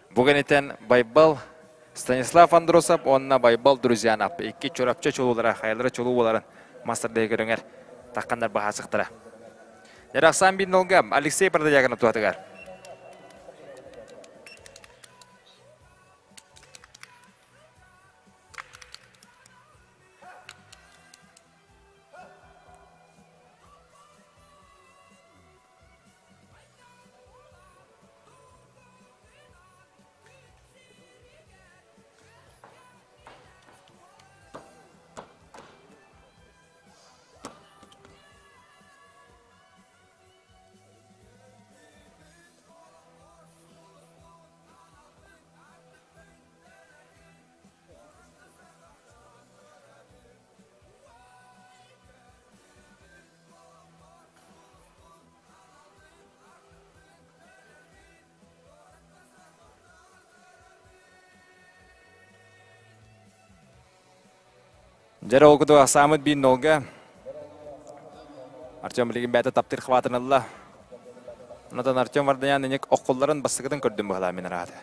Бу кэнниттэн Байбал Станислав Андросов уонна Байбал Друзьянов икки Чурапчы чулуулара хайалара чулуу буоларын мастардай көрүҥэр тахханнар баһаасыктара. Ярахсан Биннолга Алексей Продоягонов туһатыгар. Дьэ ол курдук ахсааммыт биир нолга. Артем билигин бэйэтэ таптыыр хватын ылла. Онтон Артем Варданян иник оххулларын бастакытын көрдүм быһалаа мин араата.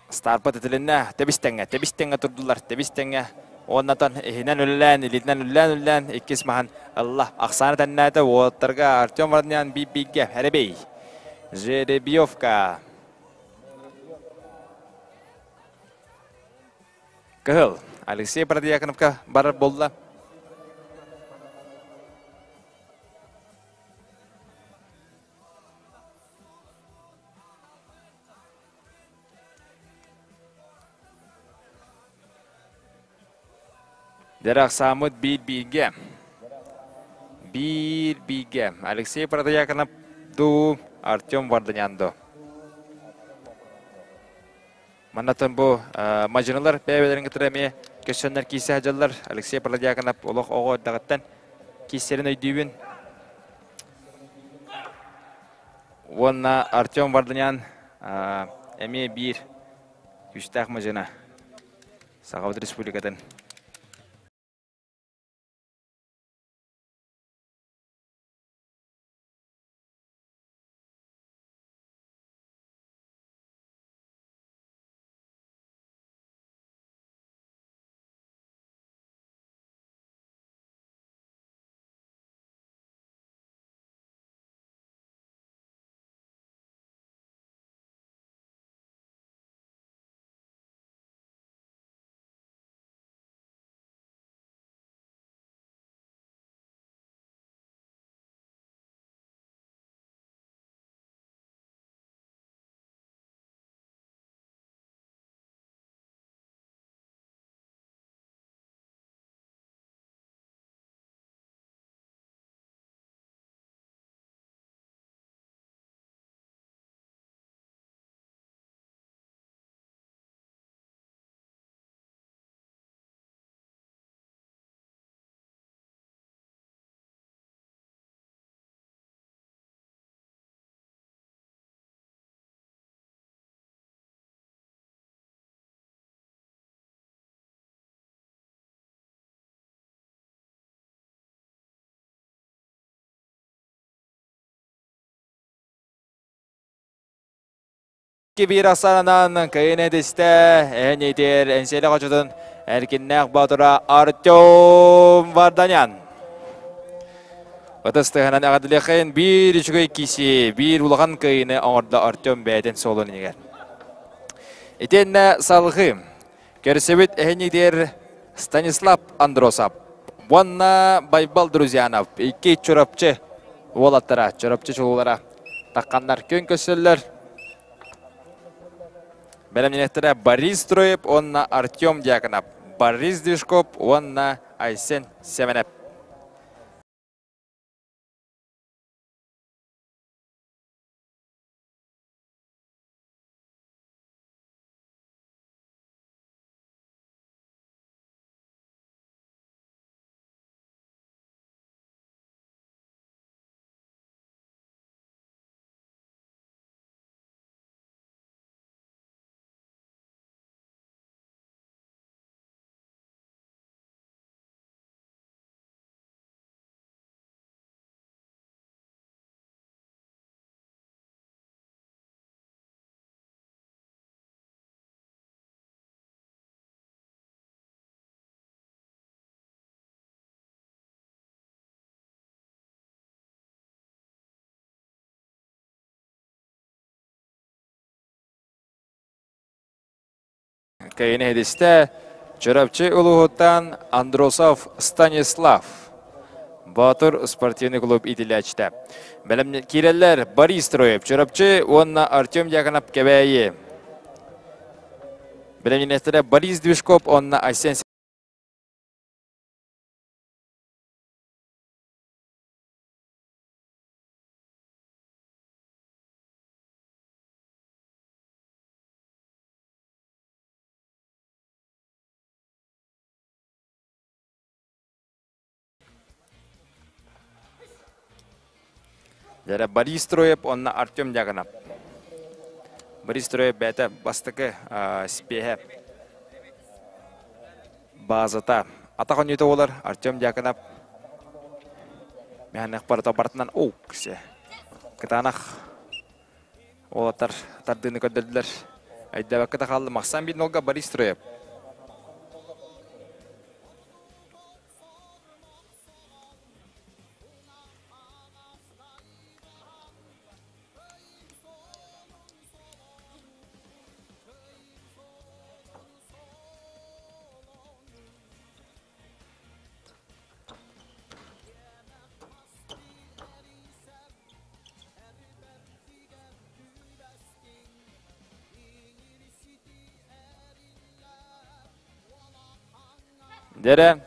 Старпат этилиннэ, тэбис-тэҥҥэ, тэбис-тэҥҥэ турдулар, тэбис-тэҥҥэ. Уоннатан иһинэн үлэлээн, илиитинэн үлэлээн-үлэлээн, иккис маһын ылла. Ахсаана тэннээтэ уолаттарга Артем Варданян биир-бииргэ Эребей. Жеребьевка. Кыһыл. Алексей Протодьяконовка барар буолла. Дьэ ахсааммыт биир-бииргэ. Биир-бииргэ. Алексей Протодьяконов дуу, Артем Варданян дуу. Маннаттан бу мадьынылар бэйэ-бэйэлэрин кытары эмиэ көссөннөр киирсэ сылдьаллар. Алексей Протодьяконов олох оҕо эрдэҕиттэн киирсэрин өйдүүбүн. Уонна Артем Варданян эмиэ биир күүстээх мадьына Сахабыт Республикатын. Биир ахсаанынан кыайын этистэ эн итер Энсиэли хочотун эркиннээх боотура Артем Варданян. Ытыс тыаһынан эҕэрдэлиэххэйин биир үчүгэй киси, биир улахан кыайыыны оҥордо Артем бэйэтин суолун инигэр. Итиэннэ салгыы көрсүбүт эһинигэр Станислав Андросов уонна Байбал Друзьянов икки Чурапчы уолаттара, Чурапчы чулуулара тахханнар күн көрсөллөр. Бэлэмнэнэхтэрэ Борис Строев уонна Артем Дьяконов, Борис Движков уонна Айсен Семенов. Кэйини иһитистэ Чурапчы улууһуттан Андросов Станислав. Боотур спортивный клуб иитиллээччитэ. Бэлэм киирэллэр Борис Троев, Чурапчы уонна Артем Дьяконов Кэбээйи. Бэлэмнэнээччилэрэ Борис Движков уонна Айсен Дьэрэ Борис Троев уонна Артем Дьяконов. Борис Троев бэйэтэ бастакы спеһэ базата атах оонньуута буолар. Артем Дьяконов мэһэнэх барыта барытынан оуксе. Кытаанах Уолаттар тардыыны көрдөрдүлэр. Өйдөөбөккө да хаалла Махсан биир нолга Борис Троев. Дэрэ,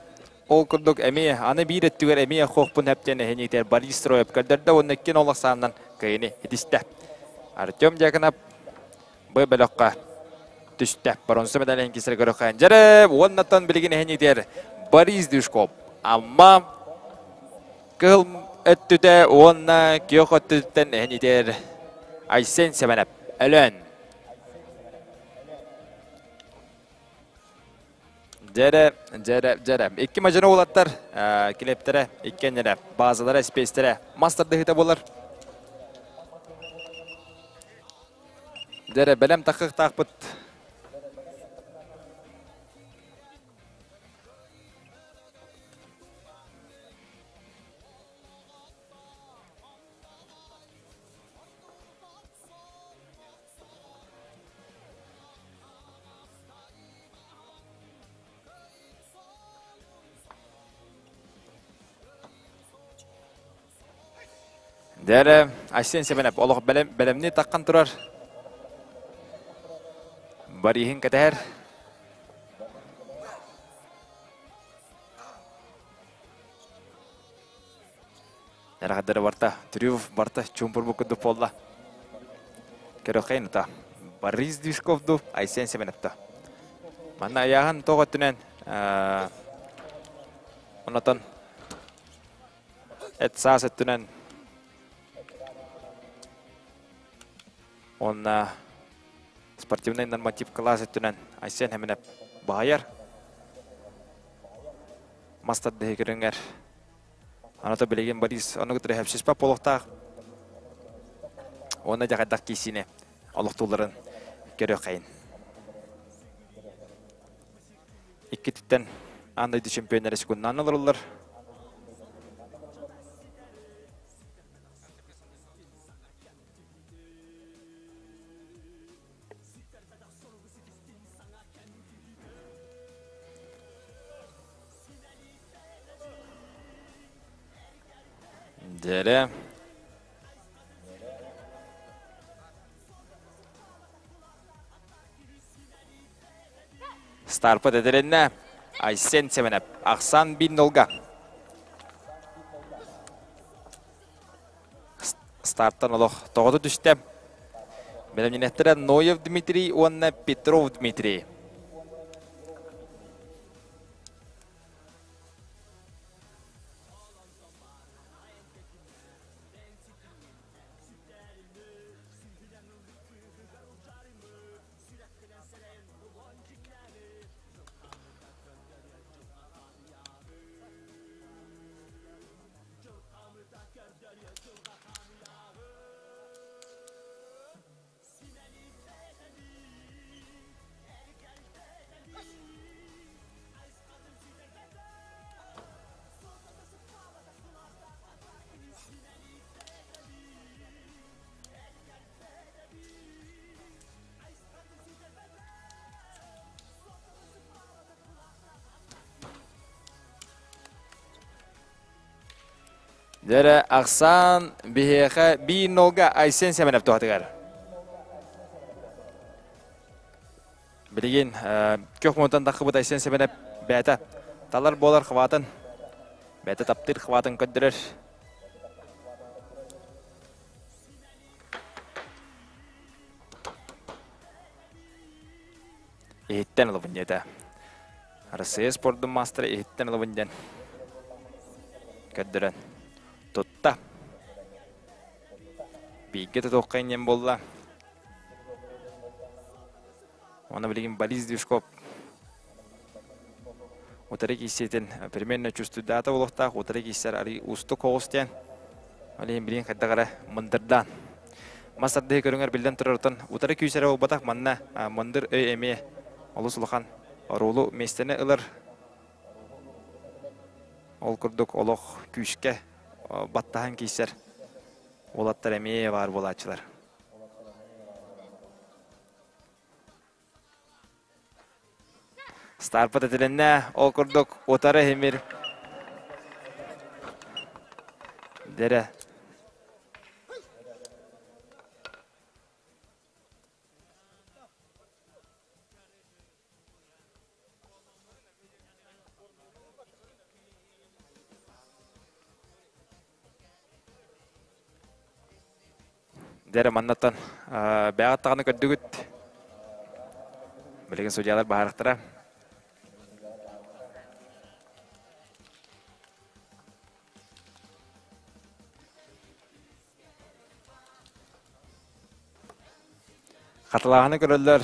ол курдук эмиэ аны биир өттүгэр эмиэ хохпун хэптэн эһиниитэр Борис Строев көрдөрдө уонна иккин олох сааннан кыайыны итистэ. Артем Дьяконов бу бөлөххө түстэ. Боронсу медалин кисер көрөххө. Дьэрэ, уоннаттан билигин эһиниитэр Борис Дюшков. Амма Кыһыл өттүтэ уонна күөх өттүттэн эһинитэр Айсен Сэмэнэп Өлөөн. Дьэрэ, дьэрэ, дьэрэ. Икки мадьыны уолаттар килэптэрэ, иккиэннэрэ, баазалара, спейстэрэ мас тардыһыыта буолар. Дьэрэ, бэлэм таххыахтаахпыт. Дэрэ, Айсен Семенов олох бэлэм, бэлэмни таххан турар. Бориһин кэтэһэр. Эрэхэддэрэ барта, Трюв барта чуумпурбут курдук буолла. Көрөххейн ута. Борис Движков ду, Айсен Семенов да. Манна айааһын тоҕо өттүнэн онотон эт саас өттүнэн уонна спортивный норматив кылаас өттүнэн Айсен Семенов баһыйар. Мас тардыһыы көрүҥэр Аната билигин Борис ону кытары хэпсиспэт буолуохтаах. Уонна дьэ хайдах киисиини олохтуулларын көрүөххэйин. Иккититтэн аан дойду чемпионнара секунднаан олороллор. Дьэрэ. Старпа тэтэриннэ Айсен Семенов ахсан бин нолга. Старттан олох тоҕото түстэ. Бэлэмнэнэттэрэ Ноев Дмитрий уонна Петров Дмитрий. Дьэрэ ахсаан биһиэхэ биир нолга Айсен Семенов туһатыгар. Билигин көх мунтан таххыбыт Айсен Семенов бэйэтэ талар буолар хватын, бэйэтэ таптыыр хватын көрдөрөр. Иһиттэн ылабын диэтэ. Россия спордун маастара иһиттэн ылабын диэн көрдөрөн тутта. Бииргэ тутуохха инньэн буолла. Уонна билигин Борис Движков утары киирсиитин примерно чувствуйдаата буолуохтаах утары киирсэр арый уустук соҕус диэн. Ол иһин билигин хайдах эрэ мындырдаан. Мас тардыһыы көрүҥэр биллэн турарыттан утары күүс эрэ буолбатах манна мындыр өй эмиэ олус улахан оруолу миэстэни ылар. Ол курдук олох күүскэ баттаһан киирсэр уолаттар эмиэ баар буолааччылар. Старпыт этилиннэ, ол курдук утары химир дэрэ. Дьэ маннаттан бэйэҕит даҕаны көрдүгүт. Билигин судьялар баһаарахтара. Хатылааһыны көрөллөр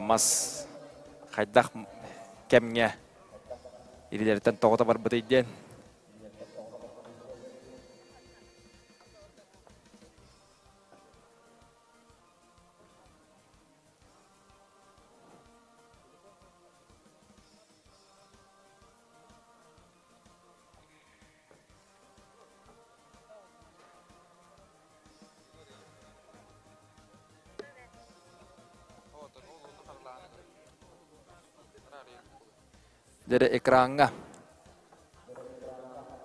мас хайдах кэмҥэ илиилэриттэн тоҕото барбытый диэн. Дьэрэ экраҥҥа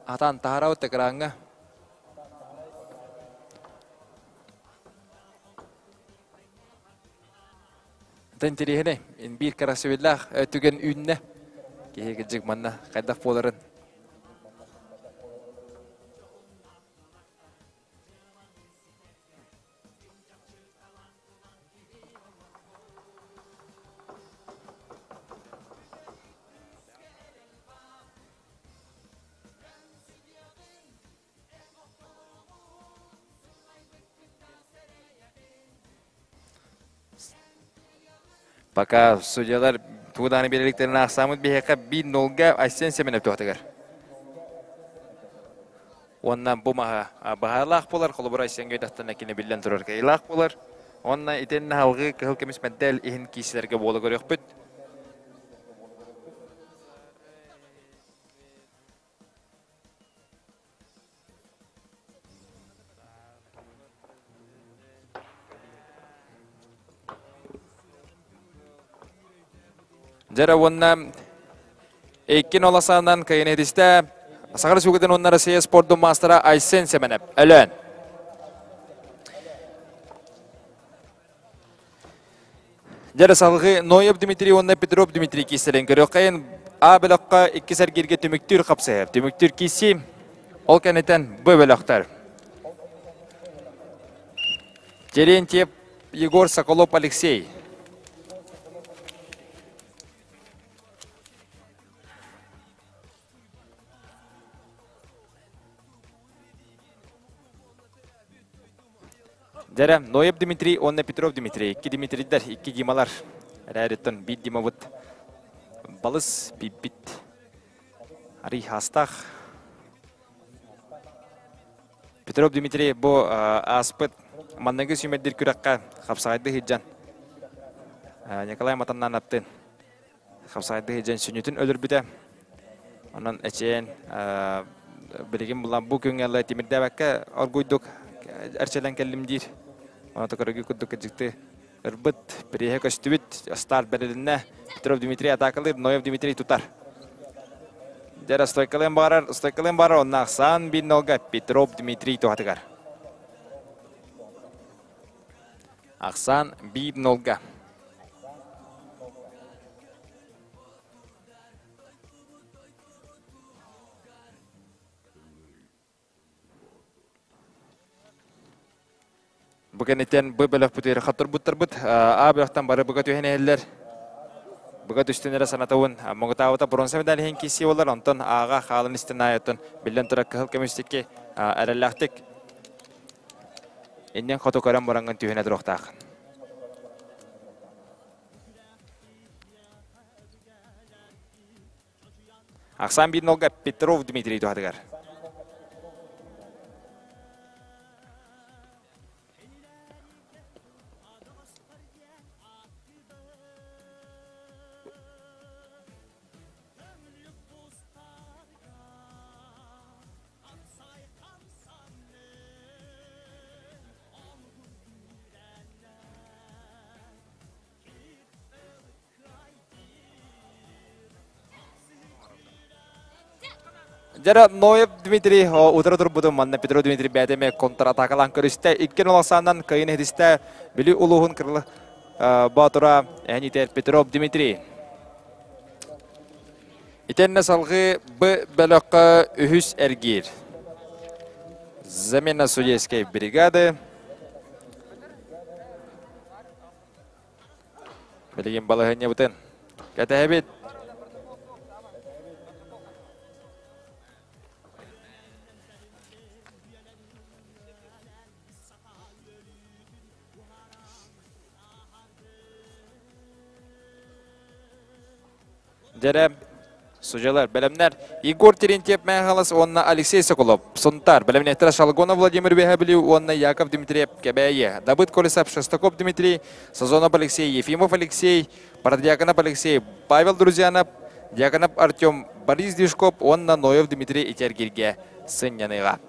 Атан таһарабыт экраҥҥа Интириэһинэй, биир красивиллаах түгэн үүннэ. Киһи кырдьык манна хайдах буоларын. Пока судьялар тугу даҕаны биэрэликтэрин аахсааммыт биһиэхэ биир нолга Айсен Семенов туһатыгар. Уонна бу маһа баһаалаах буолар, холобура Айсенгэ өйдөхтөнө кини биллэн турар кыайыылаах буолар. Уонна итиннэ салгыы кыһыл көмүс мэдэл иһин киисилэргэ буола көрүөхпүт. Дьэрэ уонна иккин оласаанан кыйын этистэ. Саха Республикатын уонна Россия спордун маастара Айсен Семенов. Өлөөн. Дьэрэ салгыы Ноев Дмитрий уонна Петров Дмитрий киисэлэрин көрүөххэйин А бөлөххө иккис эргииргэ түмүктүүр хапсыһар. Түмүктүүр кииси ол кэнниттэн Б бөлөхтөр. Терентьев Егор Соколов Алексей. Дьэрэ, Ноев Дмитрий уонна Петров Дмитрий. Икки Дмитрийдэр, икки Дималар. Эрээриттэн биир Димабыт балыс биирбит арый хаастаах. Петров Дмитрий бу ааспыт манныгы сүүмэрдиир күрэххэ хапсаҕайды сылдьан Николай Матаннаановтыын хапсаҕайды сылдьан сүнньүтүн өлөрбүтэ. Онон эчэйэн билигин булан бу күҥҥэ ыла тимирдээбэккэ оргуйдук эрчэлэн кэллим диир. Онон көрөгү курдук кырдьыкты ырбыт, приэһэ көстүбүт, старт бэрилиннэ. Петров Дмитрий атаакалыыр, Ноев Дмитрий тутар. Дьэ, стойкалыан баарар, стойкалыан баарар, онно ахсаан биир нолга Петров Дмитрий туһатыгар. Ахсаан биир нолга. Бу кэнниттэн бу бөлөхпүтүгэр хаттырбыттарбыт. А бөлөхтөн бары быга түһэн иһэллэр. Быга түстүн эрэ санатабын. Муҥутаабыта бронза медаль иһин киирсии буолар. Онтон ааҕа хаалан истин аайыттан биллэн турар кыһыл көмүстикки эрэллээхтик иннин хоту көрөн бараҥҥын түһүнэ туруохтаах. Ахсаан биир нолга Петров Дмитрий туһатыгар. Дьара Ноев Дмитрий утары турбутун манна Петро Дмитрий бэйэтэ контратакалаан көрүстэ. Икки нолосаанан кыайын иһитистэ Бүлүү улууһун кырылы Боотура Энитер Петров Дмитрий. Итэннэ салгыы Б бөлөххө үһүс эргиир. Замена судейской бригады. Билигин балаһыанньабытын кэтэһэбит. Дьэрэ, судьялар, бэлэмнэр Егор Терентьев Мэхалас уонна Алексей Соколов, Сунтар, бэлэмнэттэр Шалгонов Владимир Бэһэбили уонна Яков Дмитриев Кэбээйи, Давыд Колесов, Шестаков Дмитрий, Сазонов Алексей, Ефимов Алексей, Продьяконов Алексей, Павел Друзьянов, Дьяконов Артем, Борис Движков уонна Ноев Дмитрий Итергиргэ сынньаныыга.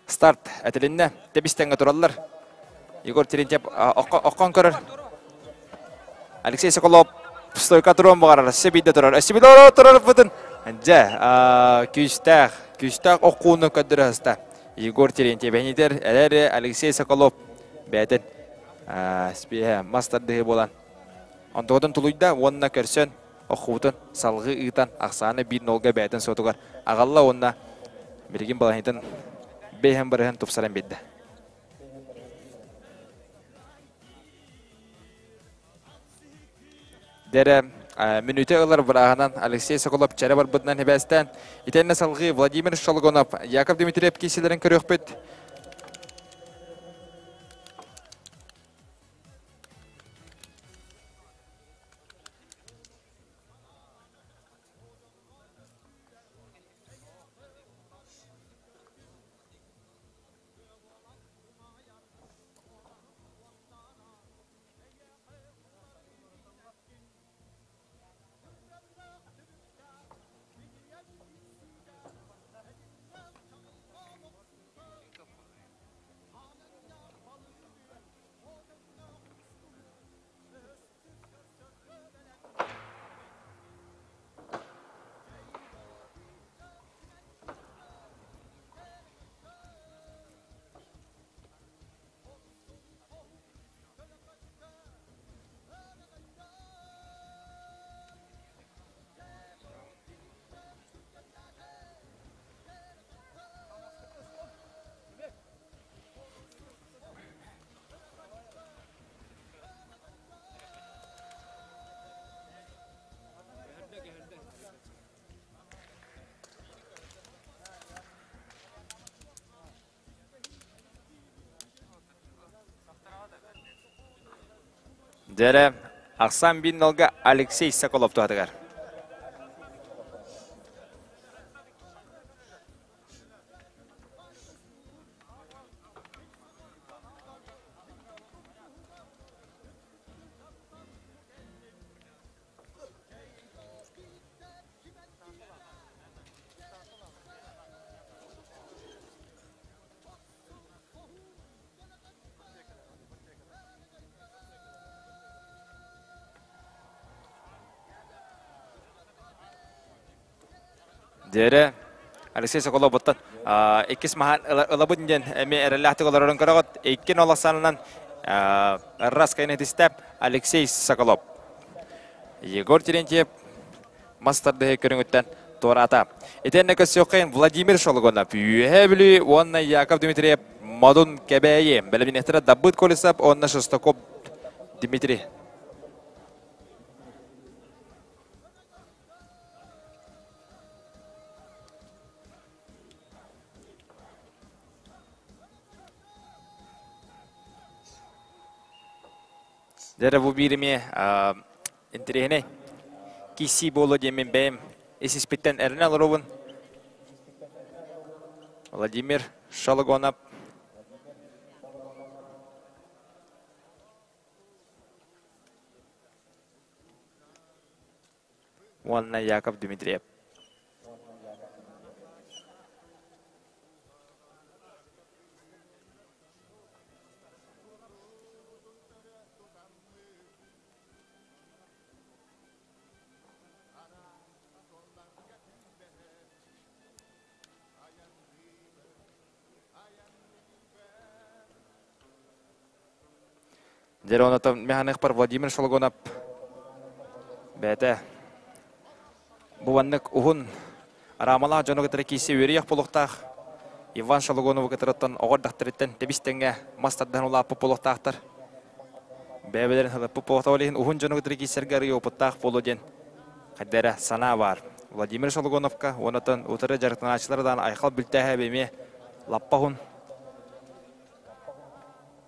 Старт этилиннэ. Тэбис-тэҥҥэ тураллар. Егор Терентьев оккон көрөр. Алексей Соколов стойка туруон баҕарар. Өссө биирдэ турар. Өссө биирдэ турар бытын. Дьэ, күүстээх, күүстээх оккууну көрдөрө сыста. Егор Терентьев энитер эрэри Алексей Соколов бэйэтин спиэһэ мас тардыһыы буолан онтугутун тулуйда уонна көрсөн оххубутун салгыы ыытан ахсааны биир нолга бэйэтин суотугар аҕалла уонна билигин балаһыйтан бэйэһэн барыһын тупсаран биэрдэ. Дэрэ мүнүүтэ ылар бырааһынан Алексей Соколов чэрэ барбытынан хибээстээн итиэннэ салгыы Владимир Шологонов, Яков Дмитриев киисилэрин көрүөхпүт. Дьэрэ, ахсаан биир нолга Алексей Соколов туһатыгар. Дьэрэ, Алексей Соколов буттан иккис маһан ылабын диэн эмиэ эрэллээхтик олорорун көрөҕүт. Икки нол санынан раз кайнетистэ Алексей Соколов. Егор Терентьев мас тардыһыы көрүҥүттэн туораата. Итиэннэ көрсүөххэйин Владимир Шологонов, Үөһээ Бүлүү уонна Яков Дмитриев Модун Кэбээйи, бэлэмниэхтэрэ Дабыт Колесов уонна Шестаков Дмитрий. Дьэ бу биир эмиэ интэриэһинэй киирсии буолуо диэммин бэйэм ис-испиттэн эрэнэ олоробун. Владимир Шологонов уонна Яков Дмитриев. Дьэ, онотон механикпар Владимир Шологонов бэйэтэ бу маннык уһун араамалаах дьону кытары киирсэ үөрүйэх буолуохтаах. Иван Шологонову кытарыттан оҕо эрдэхтэриттэн тэбис-тэҥҥэ мас тардан улааппыт буолуохтаахтар. Бэйэбэлэрин хатаппыт буолуохтаах иһин уһун дьону кытары киирсэргэ арыый опыттаах буолуо диэн хайда эрэ санаа баар. Владимир Шологоновка уонна утары дьарыктанааччылар даҕаны Айхал Бүлтээһэбэ эмиэ лаппа уһун.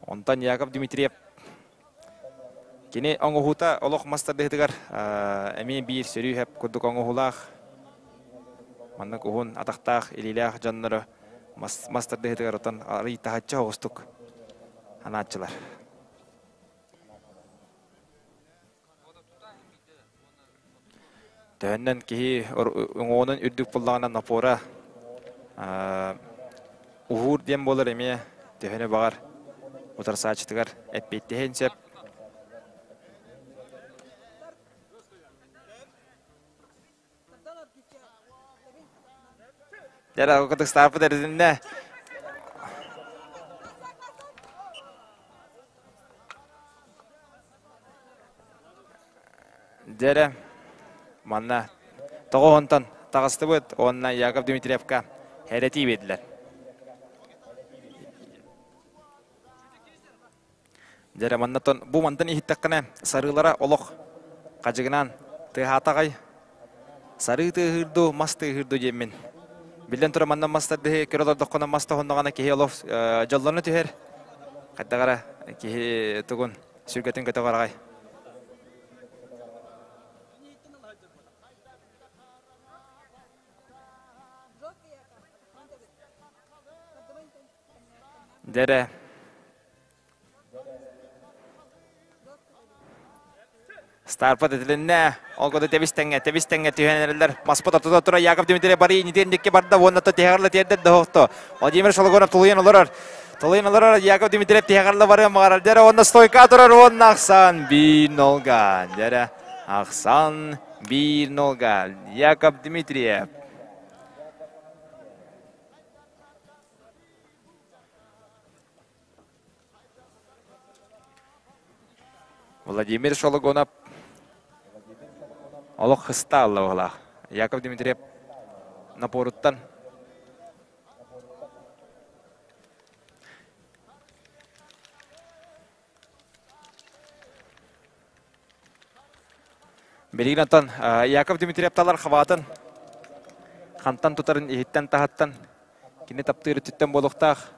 Онтон Яков Дмитриев кини оҥоһуута олох мас тардыһытыгар эмиэ биир сөрүү курдук оҥоһуулаах маннык уһун атахтаах илиилээх дьоннору мас тардыһытыгар отон арый таһыччы оҕустук анааччылар. Төһөннөн киһи уҥуоҕунан үрдүк буллаҕына напора уһуур диэн буолар эмиэ төһөнү баҕар утарсааччытыгар эппиэттэһиэн сөп. Дьэ, кытыстааппыт эрдиннэ. Дьэрэ, манна тоҕо онтон таҕыстыбыт уонна Яков Дмитриевка хэрэтии биэрдилэр. Дьэрэ, маннаттан бу мантан иһиттэххинэ сарыылара олох хадьыгынаан тыаһаатаҕай. Сарыы тыаһыыр дуу, мас тыаһыыр дуу диэммин. Биллэн турар манна мас тардыһы көрө олордоххуна мас тоһуннаҕына киһи олох дьоллоно түһэр. Хайдах эрэ киһи тугун сүргэтин көтөҕөр аҕай. Дьэрэ Старпат этилиннэ. Ол курдук тэбис тэҥҥэ, тэбис тэҥҥэ түһэн эрэллэр. Маспыт ортото тура Яков Дмитриев бары инитиэн дикки барда уонна то тиһэҕэрла тиэрдэр доһохто. Владимир Шологонов тулуйан олорор. Тулуйан олорор Яков Дмитриев тиһэҕэрла барыан баҕарар. Дьэрэ уонна стойка турар уонна ахсан 1-0-га. Дьэрэ ахсан 1-0-га. Яков Дмитриев. Владимир Шологонов олох хыста алла баҕалаах. Яков Дмитриев напоруттан Билигин оттон Яков Дмитриев талар хабаатын хантан тутарын иһиттэн таһыттан кини таптыыр өттүттэн буолуохтаах.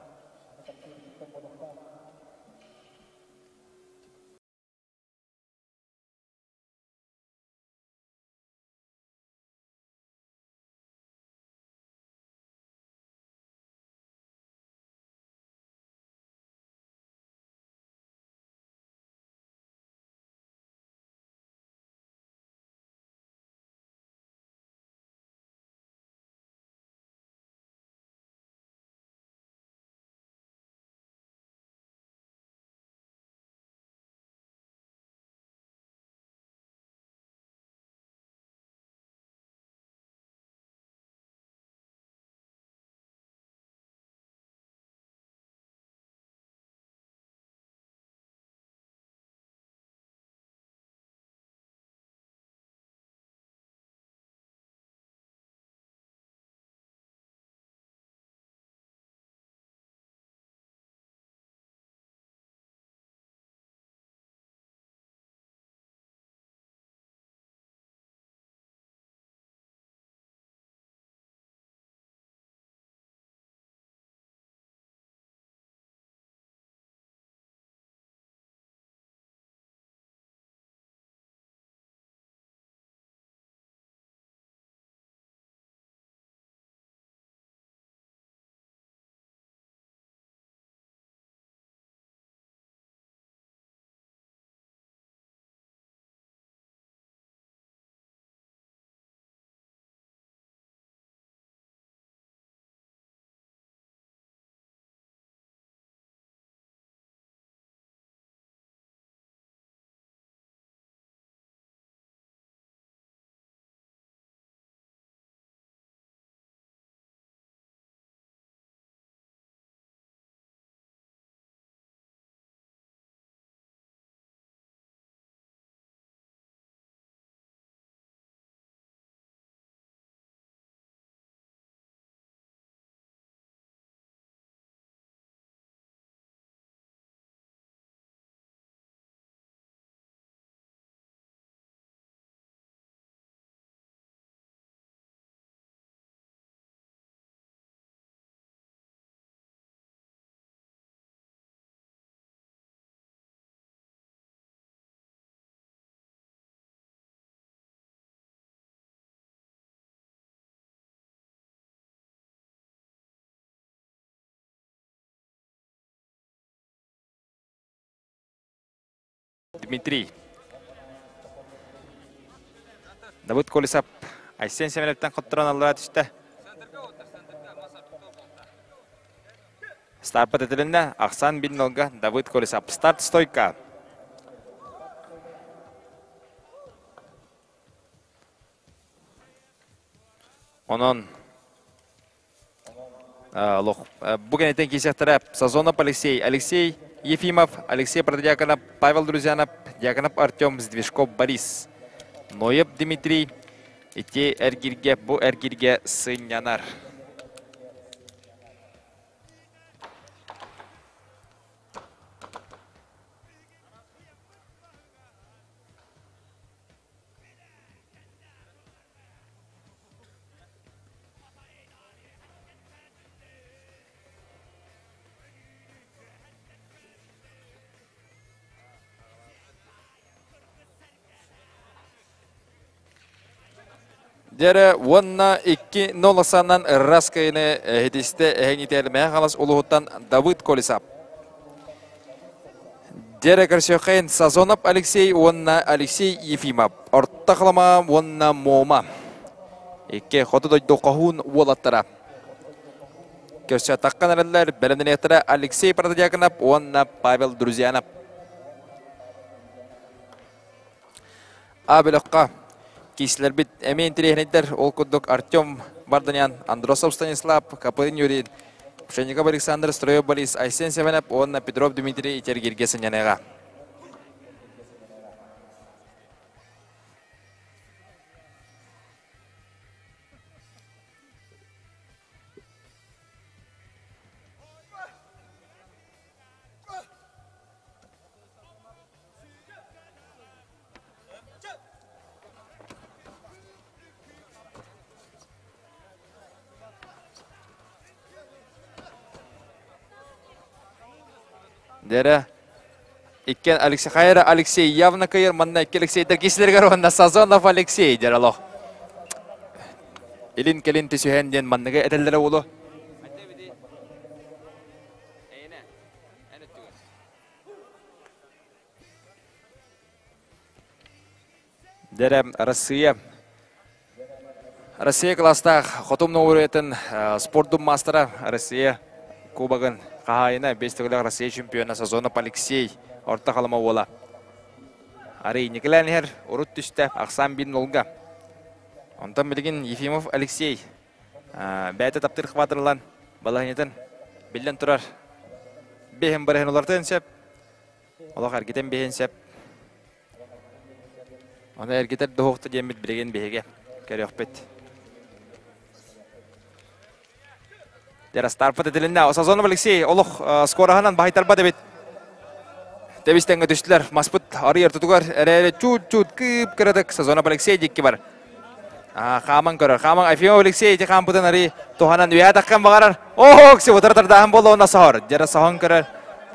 Дмитрий. Давыд Колесов Айсен Семеновтан хотторон аллара түстэ. Старпат этилиннэ. Ахсан Биннолга Давыд Колесов. Старт стойка. Онон лох бу кэнниттэн киирсиэхтэрэ Сазонов Алексей, Алексей Ефимов, Алексей Протодьяконов, Павел Друзьянов, Дьяконов Артем, Сдвижков Борис, Ноев Дмитрий ити эргиргэ бу эргиргэ сынньанар. Дьэрэ уонна 2-0 санан Раскайны эһитистэ эһэҥитэр Мэхалас улуһуттан Давыд Колесап. Дьэрэ көрсүөххэйин Сазонов Алексей уонна Алексей Ефимов. Орто Халама уонна Мома. Икки хоту дойду хоһуун уолаттара. Көрсө таххан эрэллэр бэлэмнэниэхтэрэ Алексей Протодьяконов уонна Павел Друзьянов. А бөлөххө киисилэрбит эмиэ интэриэһинэйдэр. Ол курдук Артем Барданян, Андросов Станислав, Капырин Юрий, Пшенников Александр, Строев Борис, Айсен Семенов уонна Петров Дмитрий Итергиргэ сынньаныаҕа. Дэрэ иккен Алексей Хайра Алексей явно кыйыр манна икки Алексейдер кисилергер уонна Сазонов Алексей дэр олох. Илин келин түсүһэн диэн манныгы этэллэрэ уолу. Дэрэ Россия Россия класстаах хотум ноуруйатын спордун маастара Россия кубогын хаһаайына бес төгүлэх Россия чемпиона Сазонов Алексей орто халыма уола. Арый Николай иһэр урут түстэ ахсаан бин нолга. Онтон билигин Ефимов Алексей бэйэтэ таптыыр хватырылан балаһынньатын биллэн турар бэһин барыһын улартыан сөп. Олох эргитэн биһин сөп. Оны эргитэр дуһуохта диэммит билигин биһиги көрүөхпүт. Дьарастарпыт этилиннэ. Сазонов Алексей олох скораһынан баһыйтарбат эбит. Тэбис тэҥҥэ түстүлэр. Маспыт арыйар тутугар эрээри чуут-чуут кыып кыратык Сазонов Алексей дикки бар. Хааман көрөр. Хааман Ефимов Алексей ити хаампытын арый туһанан үөһэ таххан баҕарар. Ох, сибутар тардааһын буолла уонна соһор. Дьэрэ соһон көрөр.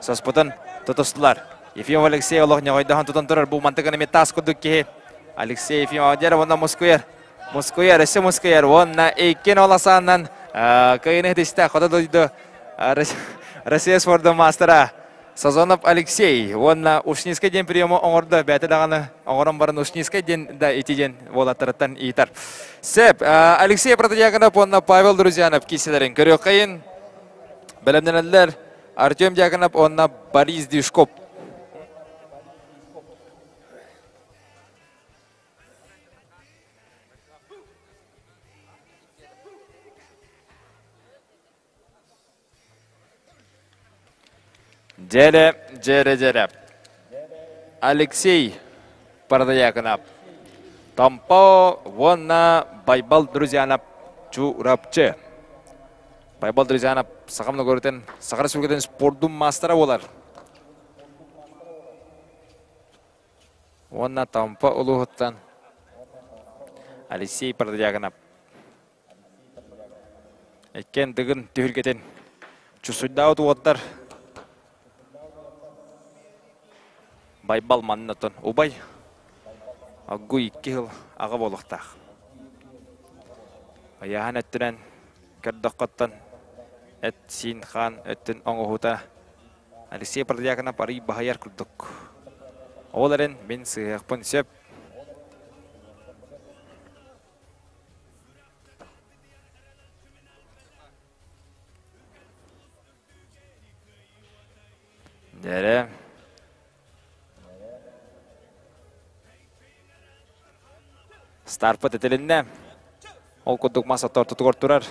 Соспутун тутустулар. Ефимов Алексей олох ньоҕойдоһон тутан турар. Бу мантыгын эмиэ таас курдук киһи. Алексей Ефимов дьэрэ уонна мускуйар. Мускуйар, өссө мускуйар. Уонна иккин ол асааннан кыайыны хитистэ. Хоту дойду Россия спордун маастара Сазонов Алексей уонна Ушницкай диэн приему оҥордо, бэйэтэ даҕаны оҥорон баран Ушницкай диэн да ити диэн уолаттарыттан ыйытар. Сөп, Алексей Протодьяконов уонна Павел Друзьянов киирсэлэрин көрүөххэйин. Бэлэмнэнэллэр Артем Дьяконов уонна Борис Дюшков. Дьэрэ, дьэрэ, дьэрэ. Алексей Пардаякынап. Томпо уонна Байбал Друзьянов Чурапчы. Байбал Друзьянов Саха Многорытын, Саха Республикатын спордун маастара буолар. Уонна Томпо улууһуттан Алексей Пардаякынап. Иккиэн Дыгын түһүлгэтин чусуйдаабыт уоттар Байбал маннатын убай Аггуй икки сыл аҕа буолуохтаах. Ыйааһын өттүнэн көрдөххөттөн эт-сиин хаан өттүн оҥоһуута Алексей Протодьяконов арый баһыйар курдук. Ол эрэн мин сыһыахпын сөп. Дэрэ. Старпыт этилиннэ. Ол курдук мас ортотугар турар.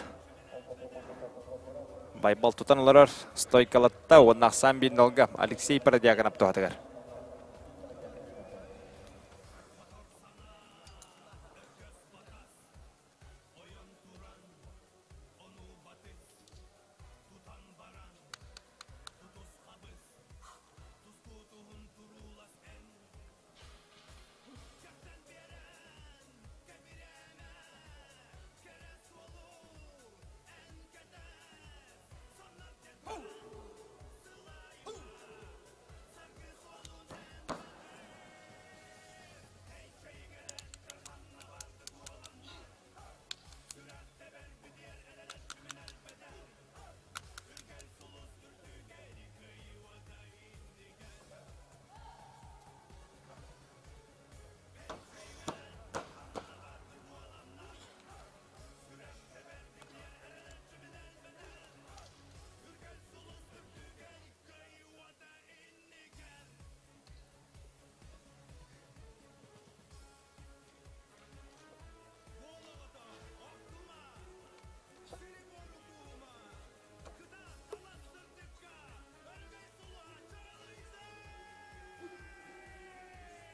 Байбал тутан олорор. Стойкалатта уонна ахсаан биир нолга Алексей Продьяконов туһатыгар.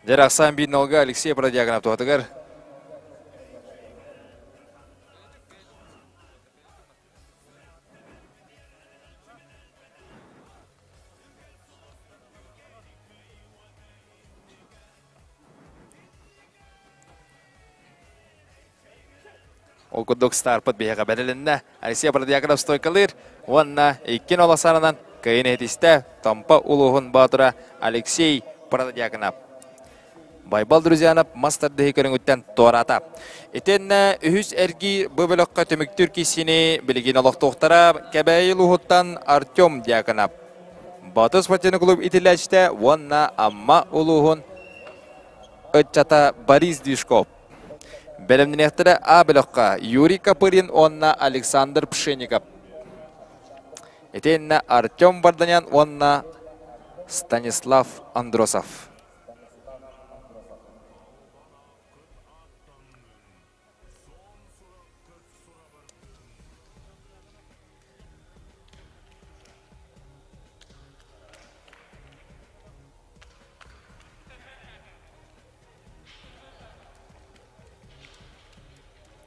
Дьэр ахсаан биир нолга Алексей Бродягинов туһатыгар. Ол курдук старпыт биһиэхэ бэрилиннэ. Алексей Бродьяков стойкалыыр уонна иккин олосарынан кыайын иһитистэ Томпо улууһун боотура Алексей Бродьяков. Байбал Друзьянов мас тардыһыы көрүҥүттэн туораата. Итиэннэ үһүс эргиир бу бөлөххө түмүктүүр киссини билигин олохтоохтора Кэбээйи улууһуттан Артем Дьяконов, Батыс спортивный клуб итиллээччитэ уонна Амма улууһун ыччата Борис Движков. Бэлэмнэниэхтэрэ А бөлөххө Юрий Копырин уонна Александр Пшенников. Итиэннэ Артем Варданян уонна Станислав Андросов.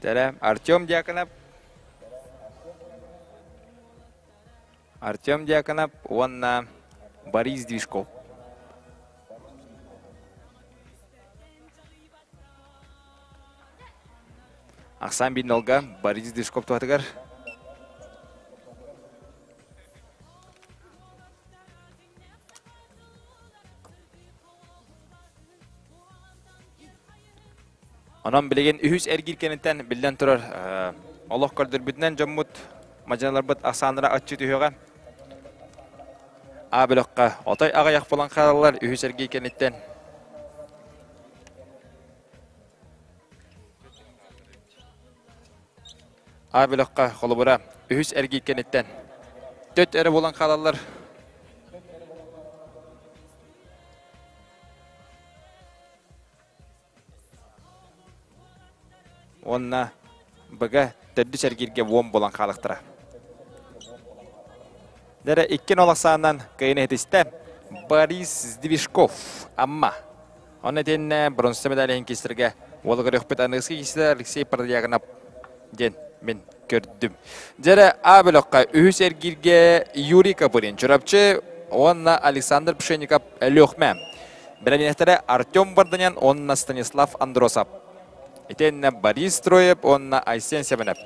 Дэрэ, Артем Дьяконов. Артем Дьяконов уонна Борис Движков. Ахсаан биир Борис Движков туһатыгар. Онон билигин үһүс эргиир кэнниттэн биллэн турар олох көрдөрбүтүнэн дьоммут мадьыналарбыт ахсааннара аччыы түһүөҕэ. А бөлөххө отой аҕыйах буолан хаалаллар үһүс эргиир кэнниттэн. А бөлөххө холобура үһүс эргиир кэнниттэн төт эрэ буолан хаалаллар. Уонна БГ төрдүс эргииргэ уон буолан хаалыктара. Дэрэ икки нол ахсаанынан кыайын иһитистэ Борис Сдвижков, Амма. Онно итиэннэ бронза медаль иһин киистэргэ уолу көрүөхпүт аныгыскы киистэ Алексей Продьягонов диэн мин көрдүм. Дьэрэ А бөлөххө үһүс эргииргэ Юрий Копырин, Чурапчы уонна Александр Пшенников Өлүөхмэ. Бэлэмнээхтэрэ Артем Варданян уонна Станислав Андросов. Итиэннэ Борис Строев уонна Айсен Семенов.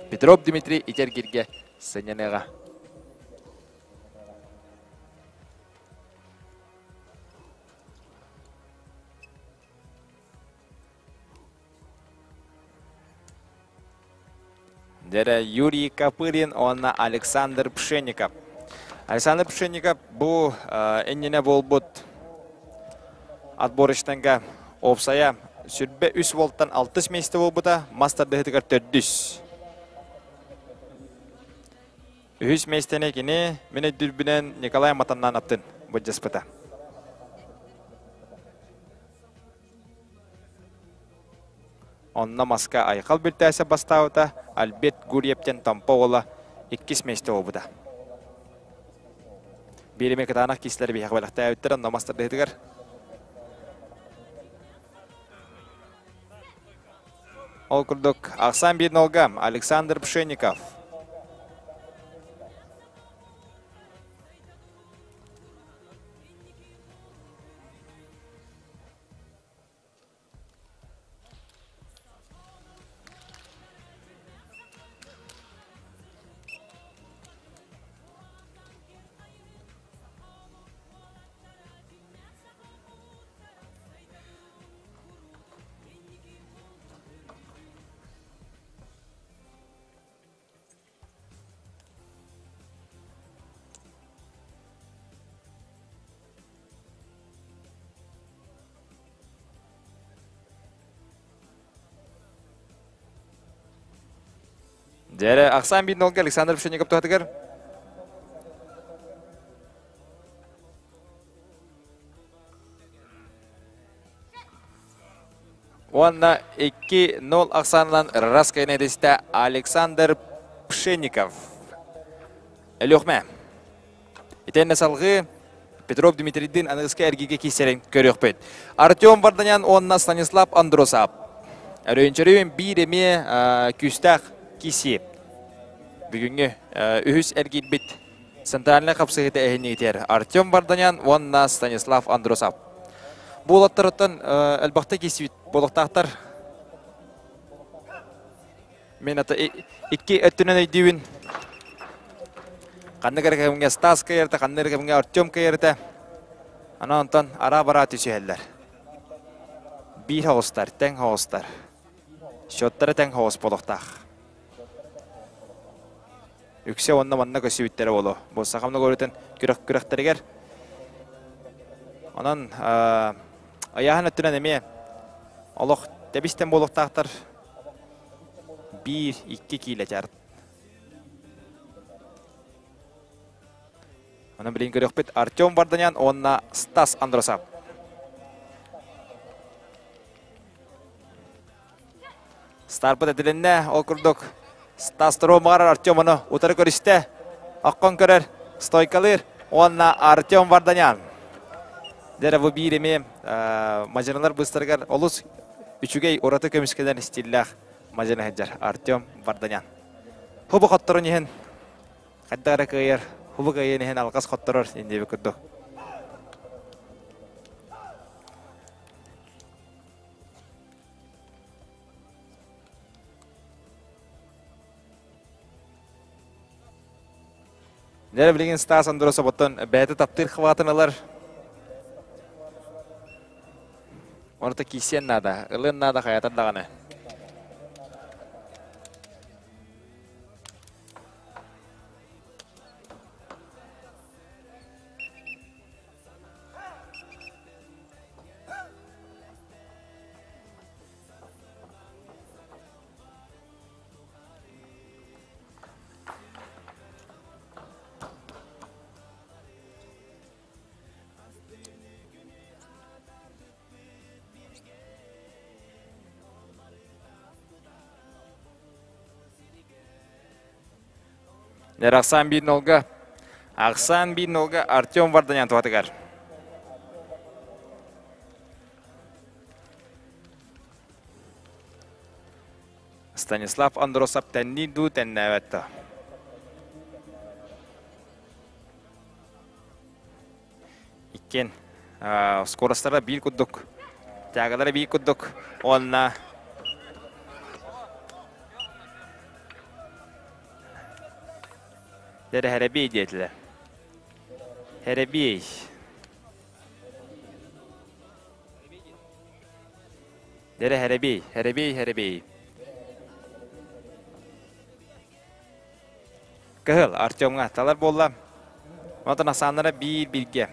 Петров Дмитрий ити эргииргэ сынньаныаҕа. Дэрэ Юрий Копырин уонна Александр Пшенников. Александр Пшенников бу иннинэ буолбут. Отборочнайга уопсайа 23 уолтан алтыс миэстэ буолбута, мас тардыһыытыгар төрдүс. Үһүс миэстэни кини мин өйдүүрбүнэн Николай Матаннан аттын былдьаспыта. Онно маска Айхал Бүлтээсэ бастаабыта, Альберт Гурьевтен Томпо уола иккис миэстэ буолбута. Биир эмэ кытаанах киислэри биһиэхэ бэлэхтээбиттэр, онно мас тардыһыытыгар. Ол курдук, ахсаан биир нолга Александр Пшенников. Дьэрэ, ахсаан биир нолга Александр Пшенников туһатыгар. Уонна 2-0 ахсаанынан Раска эдистэ Александр Пшенников. Өлүөхмэ. Итиэннэ салгыы Петров Дмитрийдин аныгыскы эргиигэ киирсэрин көрүөхпүт. Артем Варданян уонна Станислав Андросов. Өрөйүнчөрүйүн биир эмиэ күүстээх киирсии. Бүгүҥҥү үһүс эргиирбит центральнай хапсыһыыта эһиннигитигэр Артем Варданян уонна Станислав Андросов. Бу уолаттарыттан элбэхтэ киирсибит буолуохтаахтар. Мен ата икки өттүнэн өйдүүбүн. Ханнык эрэ кэмҥэ Стас кыайарта, ханнык эрэ кэмҥэ Артем кыайарта. Ана онтон араа-бараа түсүһэллэр. Биир хоҕустар, тэҥ хоҕустар. Счеттара тэҥ хоҕус буолуохтаах. Үксэ уонна манна көссүбүттэрэ буолуо. Бу сахамна көрүтэн күрэх күрэхтэригэр. Онон ыйааһын өттүнэн эмиэ олох тэбистэн буолуохтаахтар. Биир, икки киилэ чарт. Онон билигин көрүөхпүт Артем Варданян уонна Стас Андросов. Старпыт этилиннэ, ол курдук Стас Тромар Артем ону утары көрүстэ. Оккон көрөр, стойкалыыр уонна Артем Варданян. Дьэ бу биир эмиэ мадьыналар быстарыгар олус үчүгэй ураты көмүскэнэр стиллээх мадьына сылдьар Артем Варданян. Хубу хотторун иһин хайдах эрэ кыайар, хубу кыайан иһин алҕас хотторор диэбит курдук. Дьэ, билигин Стас Андросов оттон бэйэтэ таптыыр хватын ылар. Онто киисиэн наада, ылыан наада хайатар даҕаны. Ахсаан биир нолга. Ахсаан биир нолга Артем Варданян туһатыгар. Станислав Андросов тэнниир дуу, тэннээбэт да. Иккиэн скоростара биир курдук, тягалара биир курдук уонна Дэрэ Хэрэбиэй диэтилэр. Хэрэбиэй. Дэрэ Хэрэбиэй, Хэрэбиэй, Хэрэбиэй. Кыһыл Артемҥа талар буолла. Онтон ахсааннара биир бииргэ.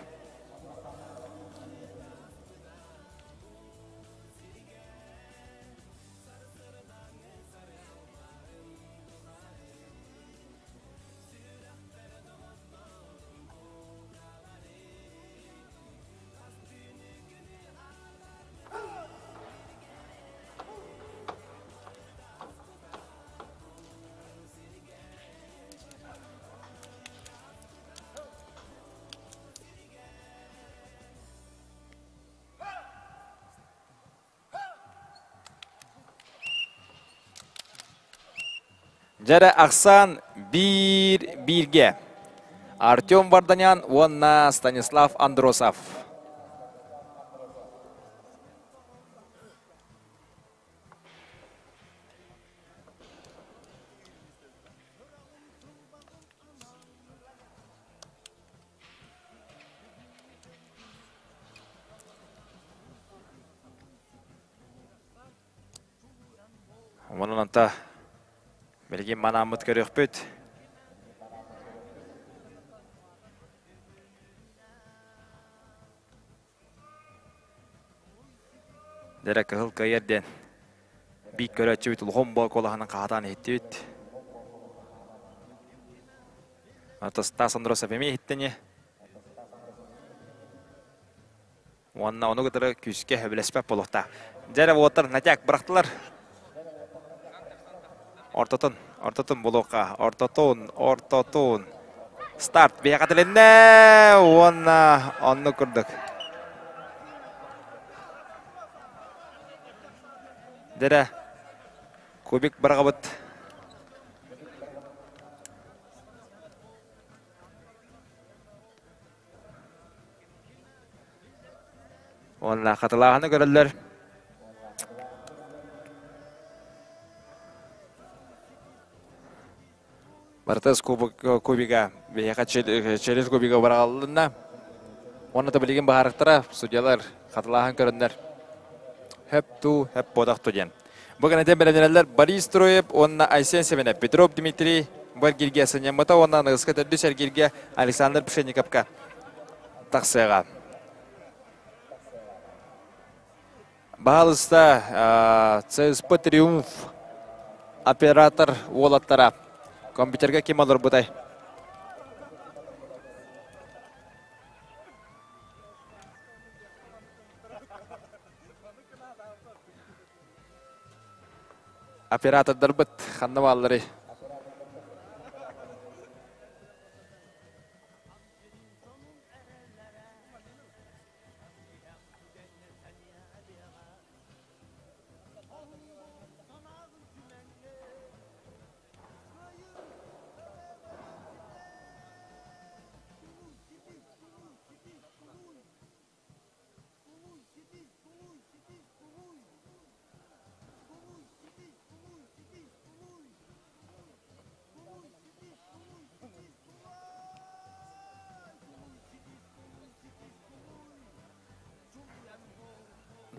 Дьэрэ ахсаан биир бииргэ. Артем Варданян уонна Станислав Андросов. Онон онто билигин манааммыт көрүөхпүт. Дэрэ кыһыл кыайар диэн биир көрөөччүбүт улахан боо куолаһынан хаһатаан иһиттибит. Стас Андросов эмиэ иһиттини. Уонна ону кытары күүскэ сөбүлэспэт буолуохтаах. Дьэ эрэ уолаттар натяк бырахтылар. Ортотун, ортотун булуохха. Ортотун, ортотун. Старт биһиэхэ тилиннэ уонна оннук курдук. Дэрэ кубик быраҕабыт. Уонна хатылааһыны көрөллөр. Барытас кубига биһиэхэ через кубига быраҕылынна. Уонна да билигин баһаарыктара судьялар хатылааһын көрөннөр хөп туу, хөп буотах ту диэн. Бу кэнэтэн бэлэмнэнэллэр Борис Троев уонна Айсен Семенов, Петров Дмитрий бу эргииргэ сынньаммыта уонна аныгыска төрдүс эргииргэ Александр Пшенниковка тахсыаҕа. Баһаалыста ЦСП Триумф оператор уолаттара компьютерга ким олорбутай? Оператордарбыт ханна баалларый?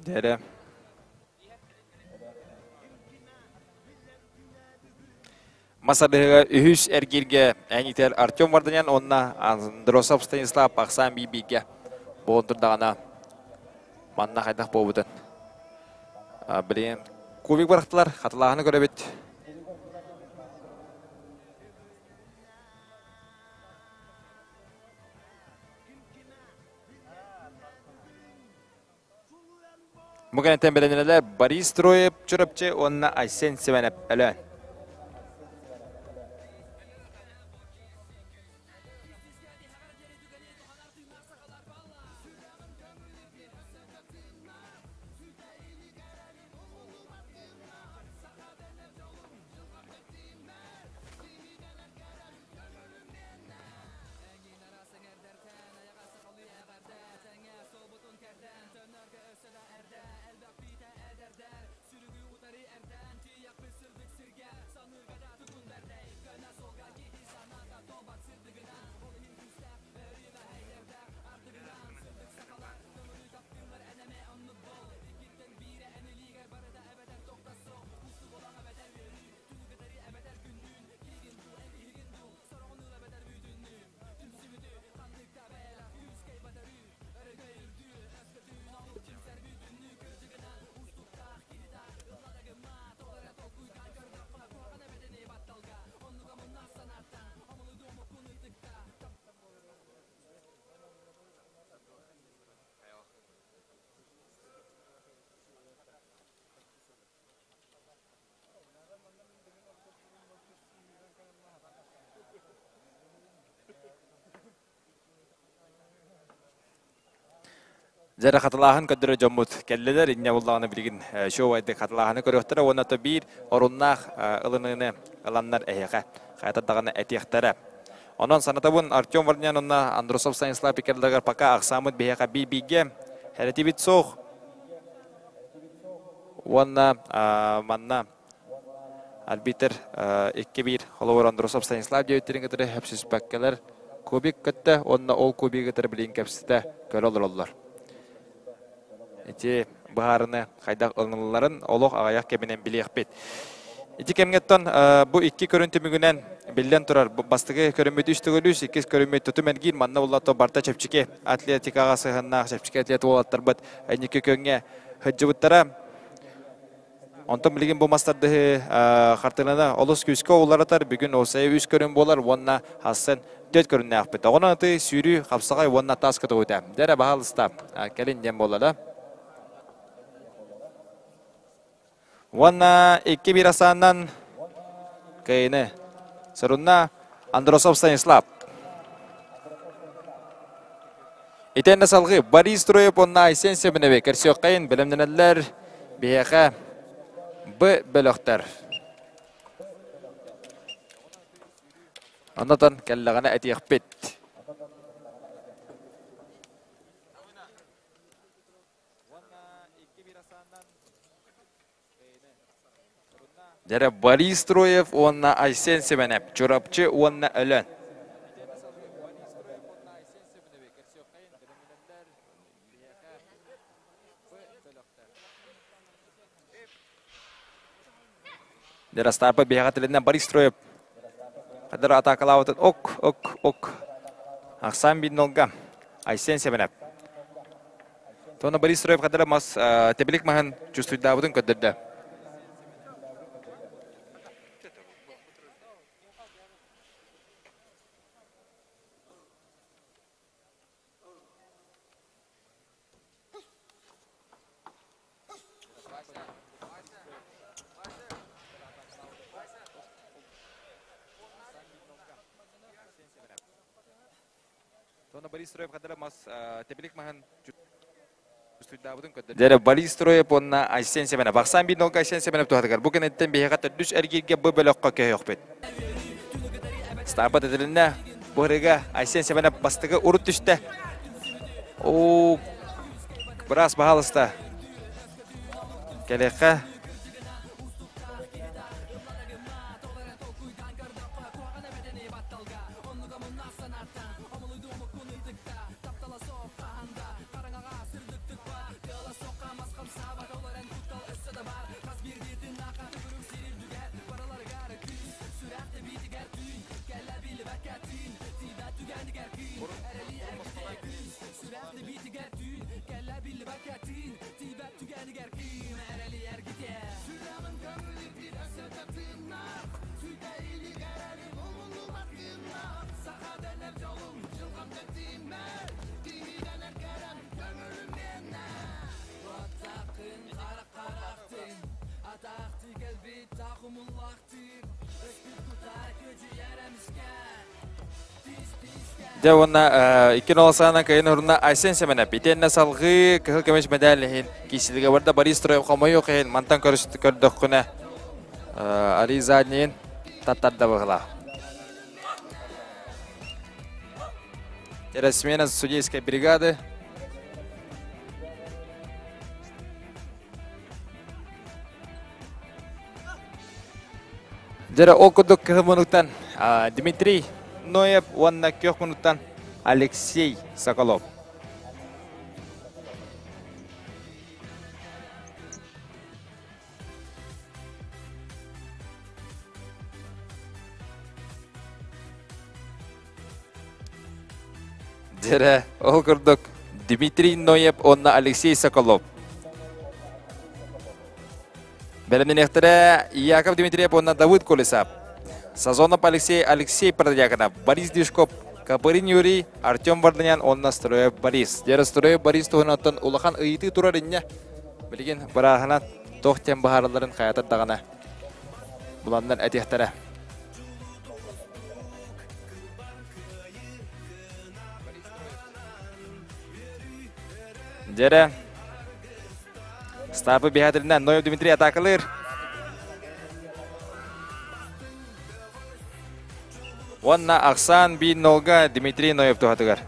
Дэрэ. Масадыһыга үһүс эргииргэ эҥитэр Артем Варданян уонна Андросов Станислав Ахсаан биир-бииргэ буолан турдаҕына манна хайдах буолбутун билигин кубик бырахтылар, хатылааһыны көрөбүт. Бу кэнниттэн бэлэмнэнэллэр Борис Троев Чурапчы уонна Айсен Семенов Өлөөн. Дьэ хатылааһын көрдөрө дьоммут кэллилэр. Инньэ буллаҕына билигин шоу-айды хатылааһыны көрүөхтэрэ уонна то биир оруннаах ылыныыны ыланнар эһиэхэ хайата даҕаны этиэхтэрэ. Онон санатабын Артем Варнян уонна Андросов Станислав Пикерларыгар пока ахсааммыт биһиэхэ биир-бииргэ хэрэтибит суох. Уонна манна арбитр 2-1 холобур Андросов Станислав диэбиттэрин кытары хөпсүспэккэлэр кубик көттө уонна ол кубигы кытары билигин кэпсэтэ көрө олороллор. Ити быһаарыны хайдах ылынылларын олох аҕыйах кэминэн билиэхпит. Ити кэмҥэттэн бу икки көрүн түмүгүнэн биллэн турар бастакы көрүммүт үс төгүл үс, иккис көрүммүт тутум эргиир манна уллато барта чэпчэки атлетикаҕа сыһыаннаах чэпчэки атлет уолаттарбыт инники күөҥҥэ сылдьыбыттара. Онтон билигин бу мастардыһы хартыынаны олус күүскэ уларытар. Бүгүн уопсайа үс көрүҥ буолар уонна хассын төрт көрүҥнээхпит. Оҕонон аты сүүрүү, хапсаҕай уонна таас көтөҕүүтэ. Дьэ эрэ баһаалыста кэлин диэн буолла да. Уонна 2-1 асааннан кыайыны сорунна Андросов Станислав. Итиэннэ салгыы Борис Троев уонна Айсен Семеновы көрсүөххэйин бэлэмнэнэллэр биһиэхэ Б бөлөхтөр. Оннотон кэллэҕинэ этиэхпит. Дьэрэ Борис Троев уонна Айсен Семенов, Чурапчы уонна Өлөөн. Дьэрэ Астаапа биһиэхэ тилиннэ Борис Троев. Хадыр атаакалаабытын ок, ок, ок. Ахсаан биир нолга Айсен Семенов. Тона Борис Строев хадара мас тэбилик маһын чувствуйдаабытын көрдөрдө. Дьэрэ Борис Троев уонна Айсен Семенов. Ахсаан биир нолга Айсен Семенов туһатыгар. Бу кэнниттэн биһиэхэ төрдүс эргииргэ бу бөлөххө көһүөхпүт. Старпа тэтилиннэ. Бу ырыга Айсен Семенов бастакы урут түстэ. Оо, быраас баһаалыста. Кэлиэххэ. Дьэ уонна икки нолосаанан кыайын уруна Айсен Семенов итиэннэ салҕыы кыһыл көмүс медаль иһин киисилигэ барда Борис Троев хомойуох иһин мантан көрдөххүнэ Али Заднийын таттарда быһылаах. Смена судейской бригады. Дьэрэ ол курдук кыһыл мунуктан Дмитрий Ноев уонна күөх мунуктан Алексей Соколов. Дьэрэ, ол курдук Дмитрий Ноев уонна Алексей Соколов. Бэлэмнэниэхтэрэ Яков Дмитриев уонна Давыд Колесов. Сазонов Алексей, Алексей Продьяконов, Борис Движков, Капырин Юрий, Артем Варданян уонна Строев Борис. Дьэрэ Строев Борис туһунан улахан ыйытыы турар инньэ. Билигин бырааһынан туох диэн быһааралларын хайатар даҕаны буланнар этиэхтэрэ. Дьэрэ. Стапы биһатырынан Ноев Дмитрий атакалыыр. Уонна ахсаан биир нолга Дмитрий Ноев туһатыгар.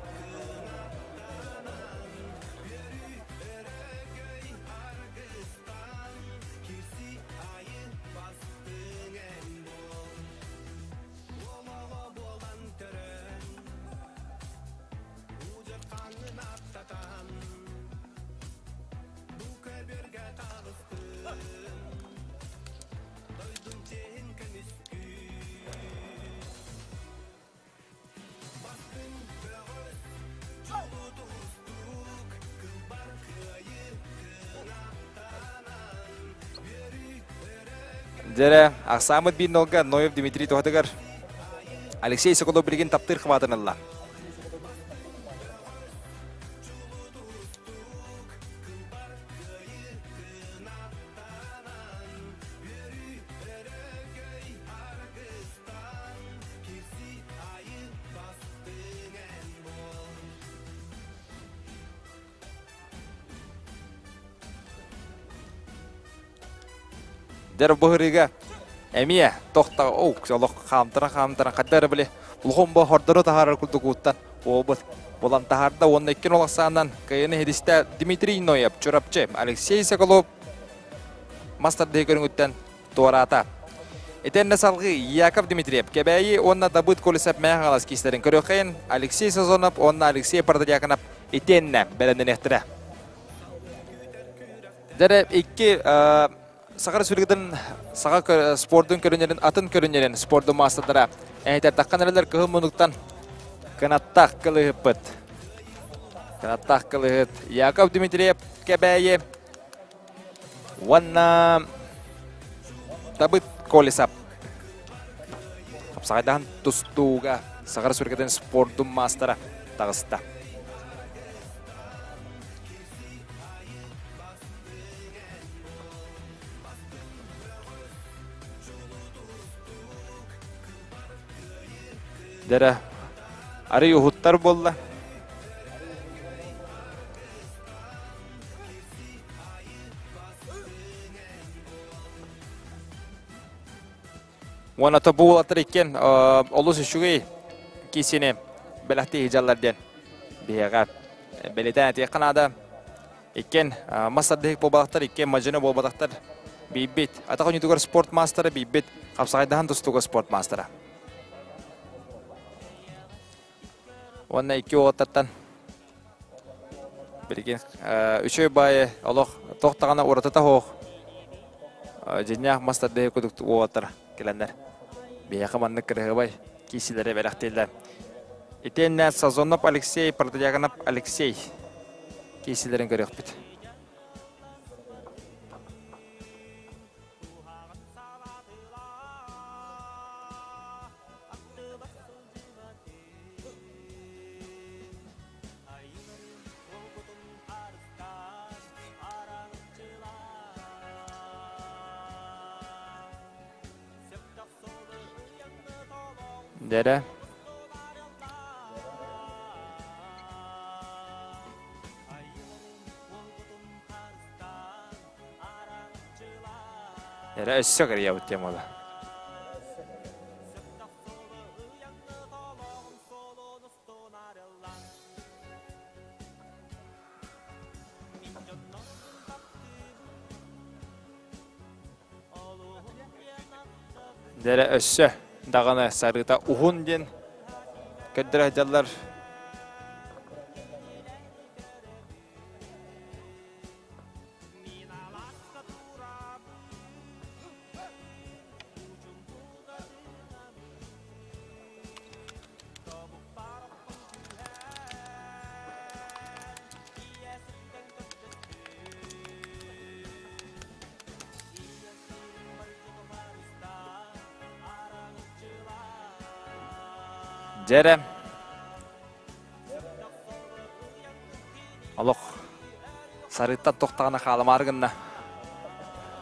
Дьэрэ, ахсааммыт биир нолга Ноев Дмитрий туһатыгар Алексей Соколов билигин таптыыр хабаатын ылла. Дэр быһырыга эмиэ тохта оу олох хаамтара хаамтара хадда эрэ били улахан бо хордору таһаарар курдук ууттан уолбут булан таһаарда уонна иккин олохсаанан кыайыны иһитистэ Дмитрий Ноев Чурапчы Алексей Соколов мас тардыһыы көрүҥүттэн туораата. Итиэннэ салгыы Яков Дмитриев Кэбээйи уонна Дабыт Колесов Мэҥэ Хаҥалас киистэрин көрүөххэйин Алексей Сазонов уонна Алексей Протодьяконов итиэннэ бэлэмнэниэхтэрэ. Дьэрэ икки Саха Республикатын саха спордун көрүнэрин атын көрүнэрин спордун маастардара эһитэр эрэлэр кыһыл мунуктан кынаттаах кылыһыппыт. Кынаттаах кылыһыт Яков Дмитриев Кэбээйи уонна Табыт Колесов хапсаҕайдаһан тустууга Саха Республикатын спордун маастара таҕыста. Дэрэ, арый уһуттар буолла. Уонна то бу уолаттар иккиэн олус үчүгэй киисини бэлэхтии сылдьаллар диэн биһиэхэ бэлиэтээн этиэххэ наада. Иккиэн мас тардыһык буолбатахтар, иккиэн мадьыны буолбатахтар. Биирбит атах оонньуутугар спорт маастара, биирбит хапсаҕайдаһан тустууга спорт маастара. Уонна икки уолаттартан билигин үчүгэй баайы олох туох даҕаны уратыта суох дьиҥнээх мас тардыһыы курдук уолаттар кэлэннэр биһиэхэ маннык кыраһыабай киисилэри бэлэхтииллэр. Итиэннэ Сазонов Алексей, Протодьяконов Алексей киисилэрин көрүөхпүт. Дэрэ. Эрэ өссө кырыйабыт темала. Дэрэ өссө даҕаны сарыыта уһун диэн көрдөрө сылдьаллар. Дьэрэ олох сарыыттан тохтаҕына хааламаары гынна.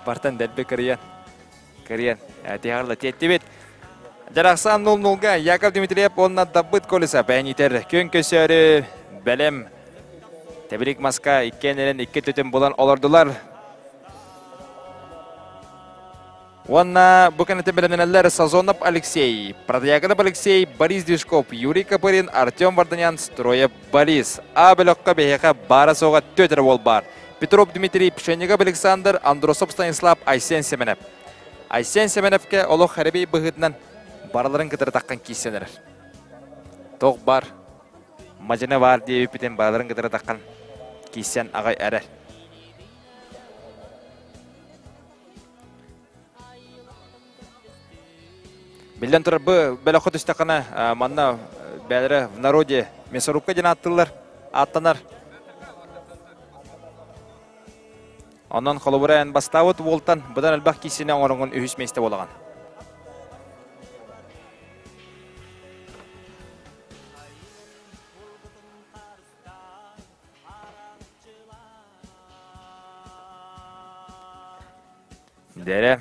Бартан дэлби кырыйан, кырыйан, тиһэҕэр тиэттибит. Дьарахсан 0-0-га Яков Дмитриев уонна Дабыт Колесов бэйэн итэр күн көсөөрү бэлэм. Тэбилик маска иккиэн икки төтүн булан олордулар. Уонна бу кэнниттэн бэлэмнэнэллэр Сазонов Алексей, Протояков Алексей, Борис Движков, Юрий Копырин, Артем Варданян, Строев Борис. А бөлөххө биһиэхэ баара суоҕа түөрт эрэ уол баар. Петров Дмитрий, Пшенников Александр, Андросов Станислав, Айсен Семенов. Айсен Семеновке олох хэрэбий быһыытынан барыларын кытары таххан киирсэн эрэр. Тоқ бар, мадьына бар диэбиппитин барыларын кытары таххан киирсэн аҕай эрэр. Биллэн турар, бу бөлөххө түстэххинэ, манна бээлэрэ в народе мясорубка диэн ааттыыллар, ааттанар. Онон холобура эн бастаабыт уолтан быдан элбэх киисини оҥороҥҥун үһүс миэстэ буолаҕын. Дэрэ.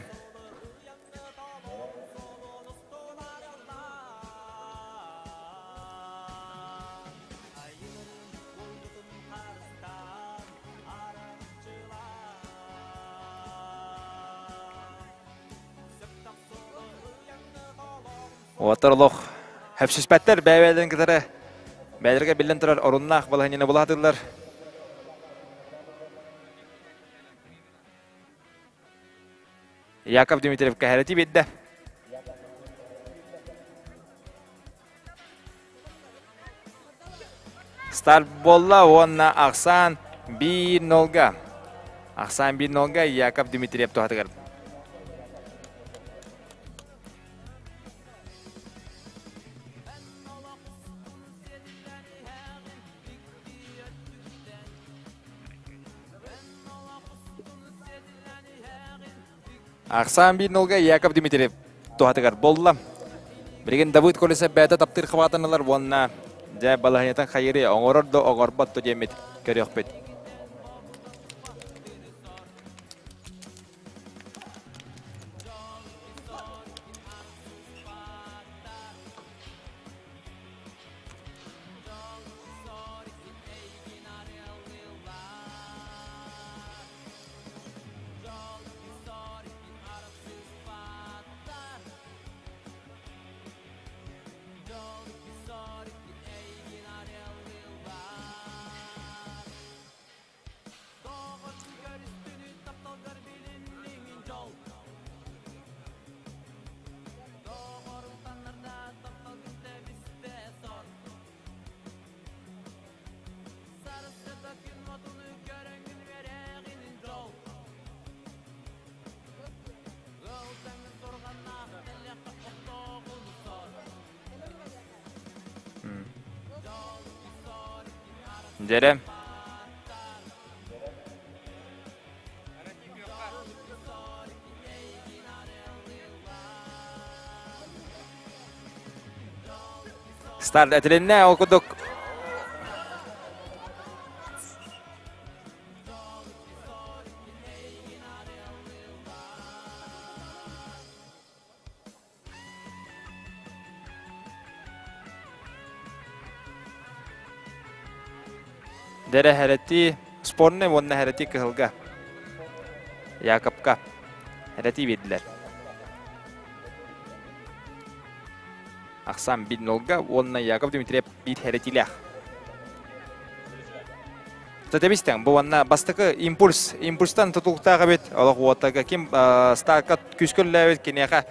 Уолаттар олох хөпсүспэттэр бэйэ-бэйэлэрин кытары бэйэлэргэ биллэн турар оруннаах балаһыанньаны булаатылар. Яков Дмитриев кэһэрэтии биэрдэ. Старт буолла уонна ахсаан 1-0-га. Ахсаан 1-0-га Яков Дмитриев туһатыгар. Ахсаан 1-0-га Яков Дмитриев туһатыгар буолла. Билигин Давыд Колесов бэйэтэ таптыыр хабаатан ылар уонна дьэ балаһыанньатын хайыры оҥорор да оҥорбот да диэммит көрүөхпүт. Дьэрэ. Старт этилиннэ, ол курдук Дэрэ хэрэтии спорный уонна хэрэтии кыһылга. Якобка хэрэтии биэрдилэр. Ахсаан 1-0-га уонна Яков Дмитриев биир хэрэтиилээх. Тэбистэн бу уонна бастакы импульс импульстан тутулуктаах эбит олох уоттарга ким стака күүскөллөөбүт киниэхэ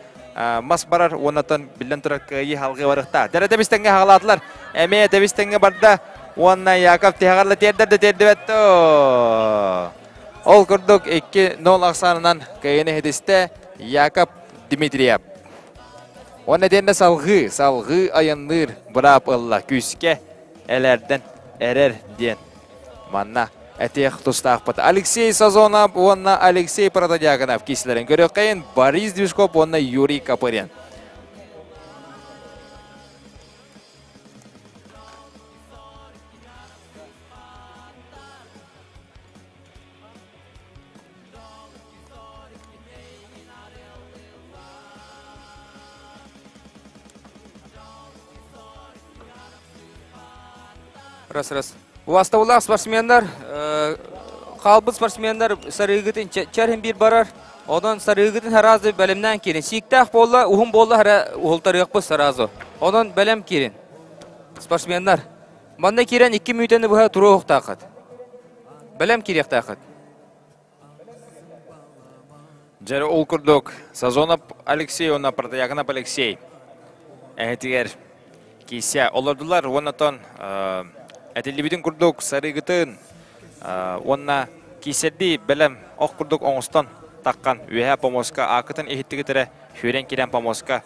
мас барар уоннатан биллэн турар кыайыы халгыы барыахтаах. Дэрэ тэбистэҥҥэ хаҕалаатылар. Эмиэ тэбистэҥҥэ барда уонна Яков тиһэҕэр тиэрдэр да тиэрдибэт Ол курдук 2-0 ахсаанынан кыайыыны иһитистэ Яков Дмитриев. Уонна итиэннэ салҕыы, салҕыы айанныыр быраап ылла күүскэ элэрдэн эрэр диэн манна этиэх тустаахпыт. Алексей Сазонов уонна Алексей Протодьяконов киисилэрин көрүөххэйин Борис Движков уонна Юрий Копырин. Раз, раз. Убастабыллаах спортсменнар, хаалбыт спортсменнар сарыыгытын чэрин биир барар. Онон сарыыгытын сразу бэлэмнээн киирин. Сииктээх буолла, уһун буолла эрэ уһултарыахпыт сразу. Онон бэлэм киирин. Спортсменнар. Манна киирэн икки мүнүүтэни быһа туруохтааххыт. Бэлэм киириэхтээххит. Дьэ, ол курдук Сазонов Алексей уонна Протояконов Алексей эһэтигэр киисэ олордулар уонна тон этиллибитин курдук сарыыгытын уонна киисэрдии бэлэм ох курдук оҥостон таххан үөһэ помоска аакытын иһиттигит эрэ сүүрэн киирэн помоска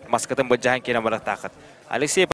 маскатын былдьаһан киирэн барыахтааххыт. Алексей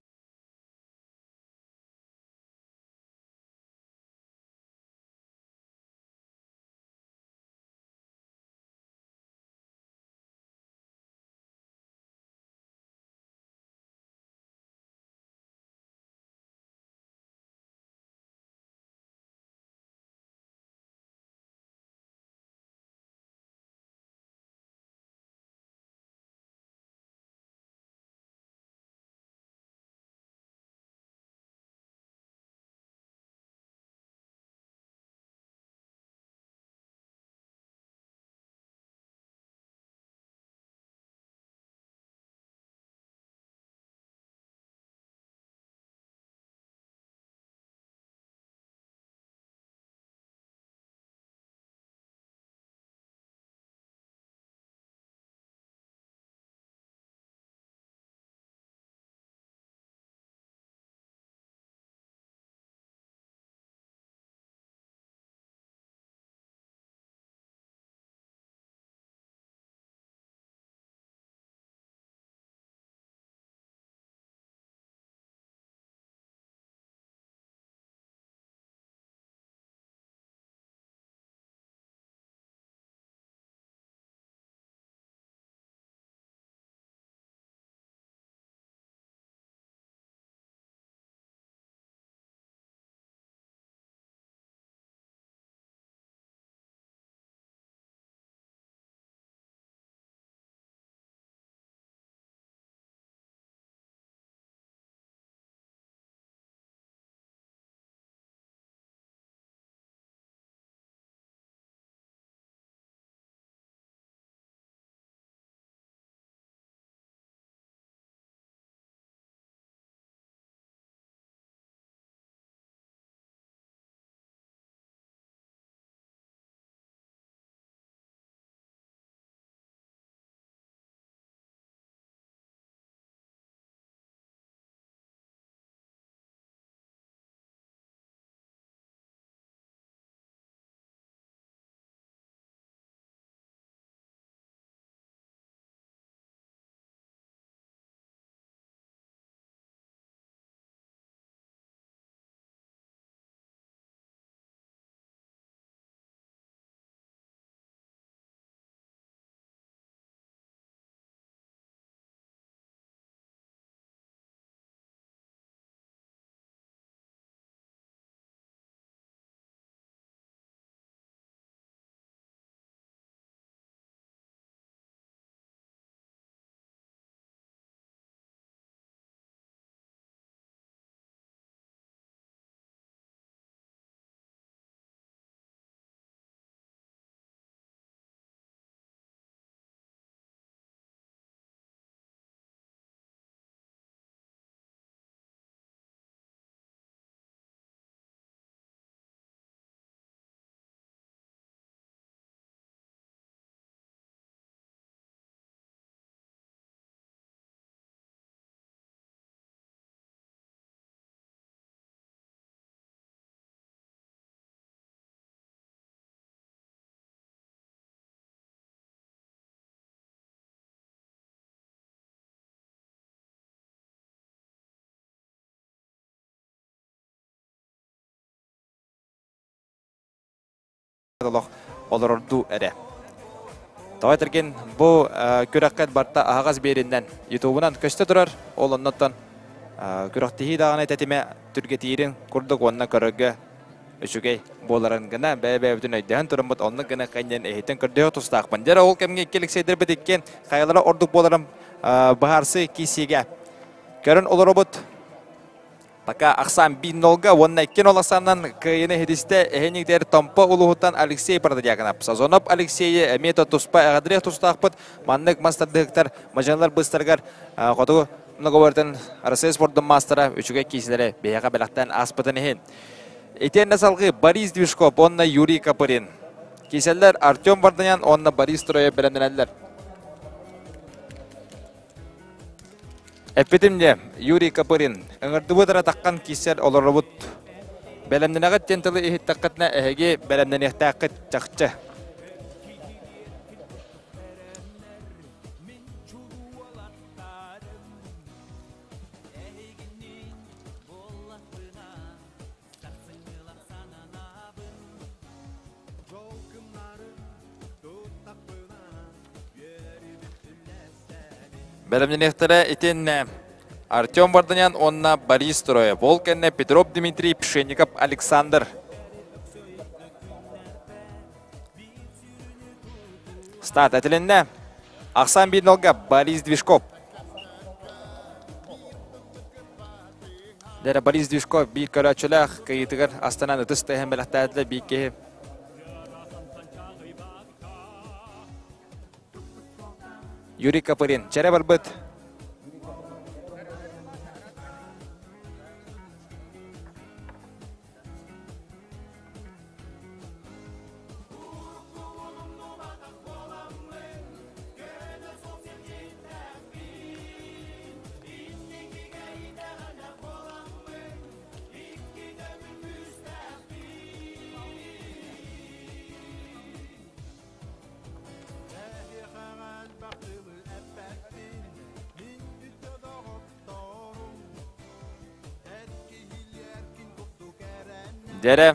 Олох олорордуу эрэ. Тоҕо этэргин бу күрэххэ барта аһаҕас биэриннэн ютубунан көстө турар. Ол оннуттан күрэхтэһии даҕаны тэтимэ түргэтиирин курдук уонна көрөргө үчүгэй буоларын гына бэйэ-бэйэбитин өйдөһөн тураммыт оннук гына кэннин эһитин көрдөһө тустаахпын. Дьэ ол кэмҥэ икки Алексейдэрбит иккиэн хайалара ордук буоларын быһаарсыы киисиигэ көрөн олоробут. Пока ахсаан 1-0-га уонна 2-0 ахсаанынан кыайыыны иһитистэ эһиниктэр Томпо улууһуттан Алексей Протодьяконов. Сазонов Алексейы эмиэ да туспа эҕэрдэлиэх тустаахпыт. Маннык мас тардыһыктар мадьыналар быстарыгар хотугу многоборьтан Россия спордун маастара үчүгэй киисилэри биһиэхэ бэлэхтээн ааспытын иһин. Итиэннэ салгыы Борис Движков уонна Юрий Копырин. Кииселлэр Артем Варданян уонна Борис Троев бэлэмнэнэллэр. Эппитим дьэ, Юрий Копырин, ыҥырдыбыт эрэ таххан кииссэр олоробут. Бэлэмнэнэҕит диэн тылы иһиттэххитинэ эһиги бэлэмнэниэхтээххит чахчы. Бэлэмнэниэхтэрэ итиннэ Артем Варданян уонна Борис Троев. Ол кэннэ Петров Дмитрий, Пшенников Александр. Старт этилиннэ. Ахсан 1-0-га Борис Движков. Дэрэ Борис Движков биир көрөөччүлээх кыйыытыгар астанан ытыс тыаһын бэлэхтээтилэр биир киһи. Юрий Копырин. Чэрэ барбыт. Дьэрэ.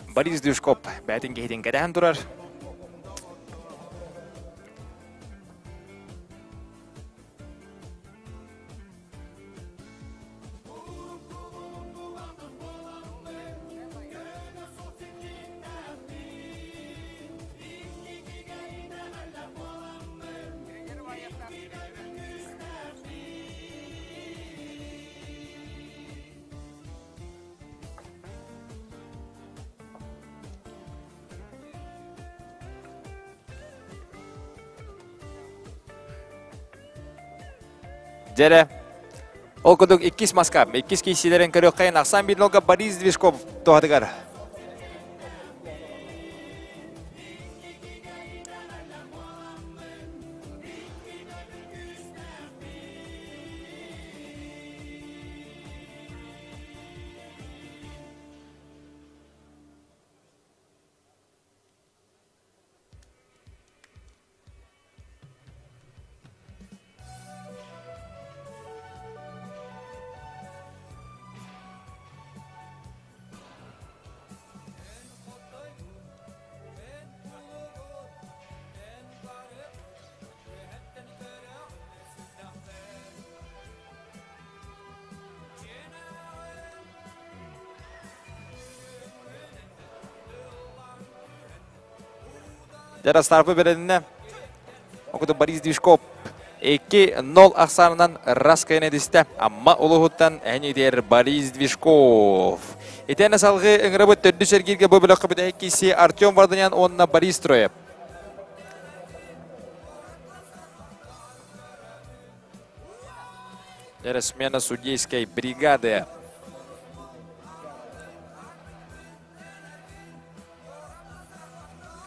Борис Дюшков бэйэтин киһитин кэтэһэн турар. Дьэрэ. Ол курдук иккис маска, иккис киисилэрин көрүөххэйин Ахсан Бирнолга Борис Движков туһатыгар. Ярославы беренне. Окута Борис Движков 2-0 ахсаанынан раскайын эдисте. Амма улуһуттан әнидер Борис Движков. Итәне салгы ыңырыбыт төрдүс эргирге бу бөлөккө бүтэһик киси Артем Варданян уонна Борис Троев. Эра смена судейской бригады.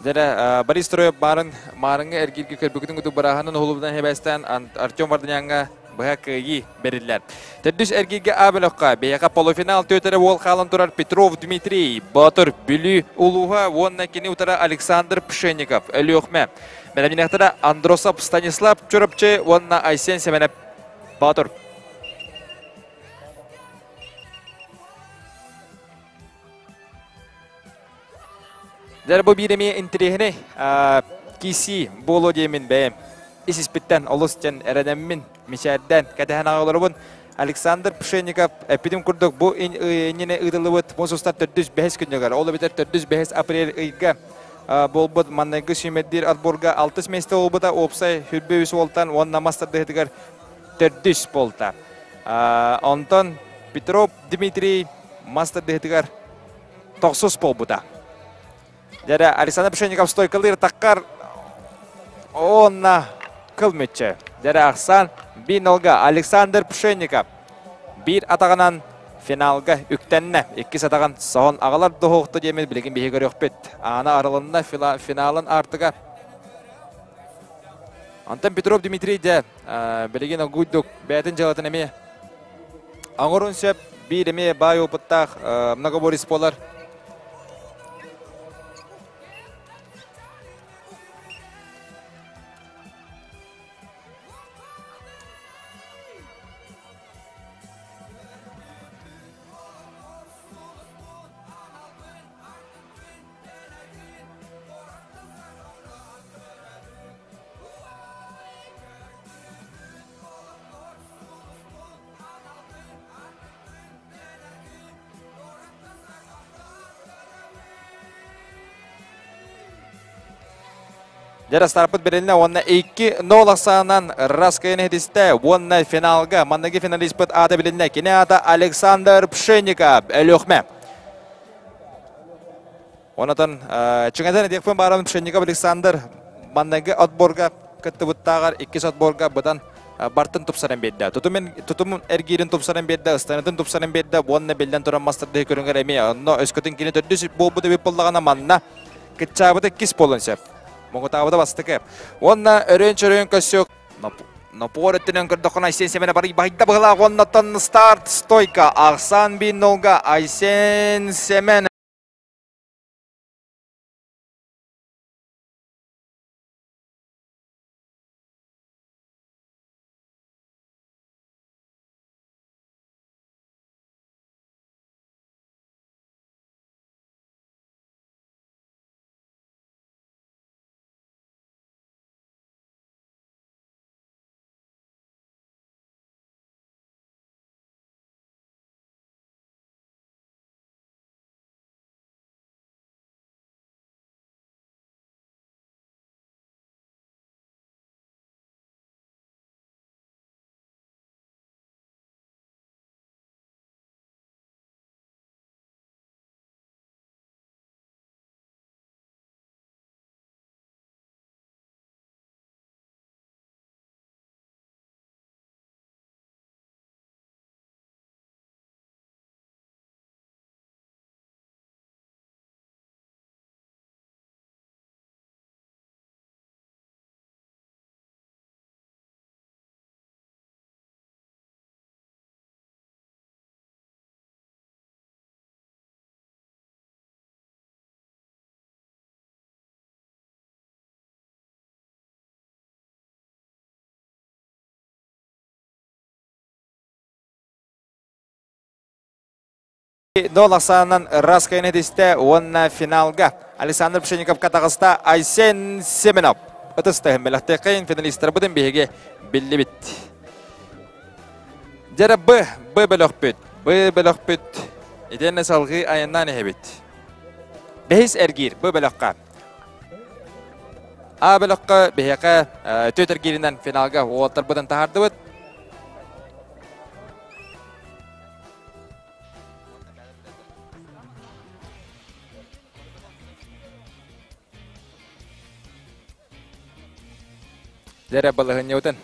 Дэрэ Борис Троев баарын маарыҥҥа эргииргэ көрбүкүтүн кутук барааһынын уһулубутан хэбэстээн Артем Варданяҥҥа быһа кыайыы бэриллэр. Төрдүс эргииргэ А бөлөххө бэйэҕэ полуфинал түөтэрэ уол хаалан турар Петров Дмитрий, Боотур Бүлүү улууһа уонна кини утара Александр Пшенников, Өлүөхүмэ. Бэлэмнэниэхтэрэ Андросов Станислав Чурапчы уонна Айсен Семенов Боотур. Дьэ бу биир эмиэ интэриэһинэй киисии буолуо диэмин бэйэм ис-испиттэн олус диэн эрэнэммин, мичээрдээн кэтэһэн аҕаларыбын. Александр Пшенников эппитим курдук бу иннинэ ыытыллыбыт муус устар төрдүс бэһис күнүгэр, ол эбэтэр төрдүс бэһис апрель ыйга буолбут манныгы сүүмэрдиир отборга алтыс миэстэ буолбута, уопсай хүрбэ үс уолтан уонна мас тардыһытыгар төрдүс буолта. Онтон Петров Дмитрий мас тардыһытыгар тохсус буолбута. Дьэрэ Александр Пшенников стойкалыыр таххар уонна кыл мүччү. Дьэрэ ахсаан 1-0 Александр Пшенников биир атаҕынан финалга үктэннэ. Иккис атаҕын соһон аҕалар дуһуохту диэммит билигин биһи көрүөхпүт. Аана арылынна финалын аартыга. Антон Петров Дмитрий дьэ билигин огуйдук бэйэтин дьыалатын эмиэ оҥорун сөп биир эмиэ баай опыттаах многоборец буолар. Дьэ, старпыт берилинэ уонна 2-0 ахсаанынан Раскайын иһитистэ уонна финалга манныгы финалиспыт аата билиннэ. Кини аата Александр Пшенников, Өлүөхмэ. Онотон чиҥэтэн этиэхпин баарабын Пшенников Александр манныгы отборга кыттыбыттааҕар иккис отборга быдан бартын тупсаран биэрдэ. Тутум эргиирин тупсаран биэрдэ, ыстанытын тупсаран биэрдэ уонна биллэн туран мастардыы көрүҥэр эмиэ. Онно өскөтүн кини төрдүс буолбут эбит буоллаҕына манна кыччаабыта иккис буолуон сөп. Муҥутаабыта бастакы. Уонна өрөөн-чөрөөн көссүк Напор өттүнэн көрдөххүнэ Айсен Семенов барый баһыйда быһылаах уоннаттан старт стойка Ахсан Биннолга Айсен Семен Нол ахсаанынан Раскайын этистэ уонна финалга Александр Пшенниковка таҕыста Айсен Семенов. Ытыс тыһын бэлэхтиэххэйин финалистарбытын биһиги биллибит. Дьэрэ Б, Б бөлөхпүт, Б бөлөхпүт. Итиэннэ салгыы айаннаан иһэбит. Бэһис эргиир Б бөлөххө. А бөлөххө биһиэхэ түөрт эргииринэн финалга уолаттарбытын таһаардыбыт. Дьэрэ балаһынньабытын.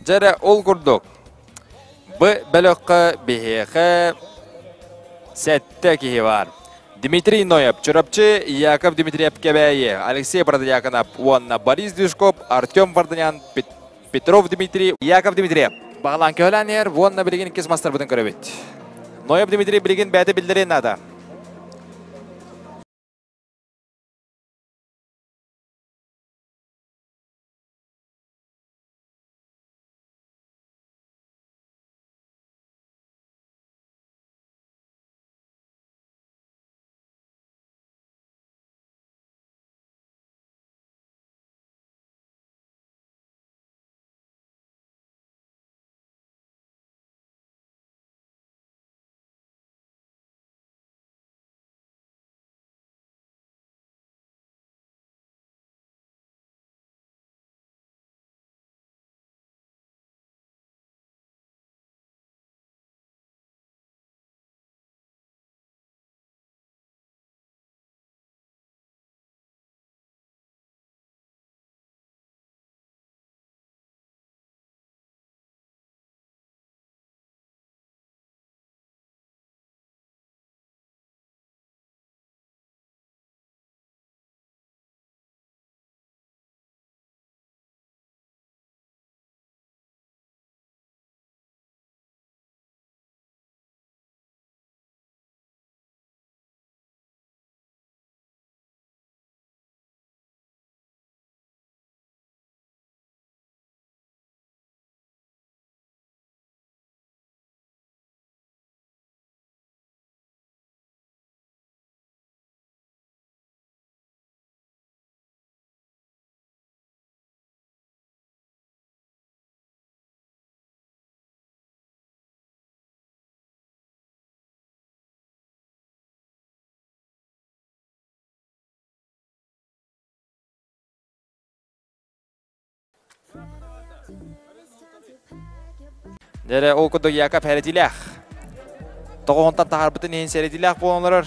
Дьэрэ ол курдук Б бөлөххө биһиэхэ сэттэ киһи баар. Дмитрий Ноев, Чурапчы, Яков Дмитриев Кэбээйи, Алексей Протодьяконов уонна Борис Дюшков, Артем Варданян, Петров Дмитрий, Яков Дмитриев. Бағалаан көһөлөөн иһэр уонна билигин иккис мастарбытын көрөбүт. Ноев Дмитрий билигин бэйэтэ биллэриэн наада. Дьэ ол курдук Яков сэрэдилээх. Тоҕоһунтан таһаарбытын иһин сэрэдилээх буолан олорор.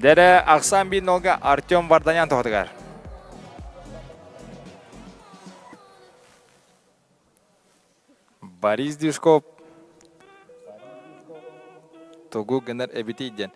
Дэрэ ахсаан биир нолга Артем Варданян тоһотугар. Борис Дюшков тугу гынар эбитий диэн.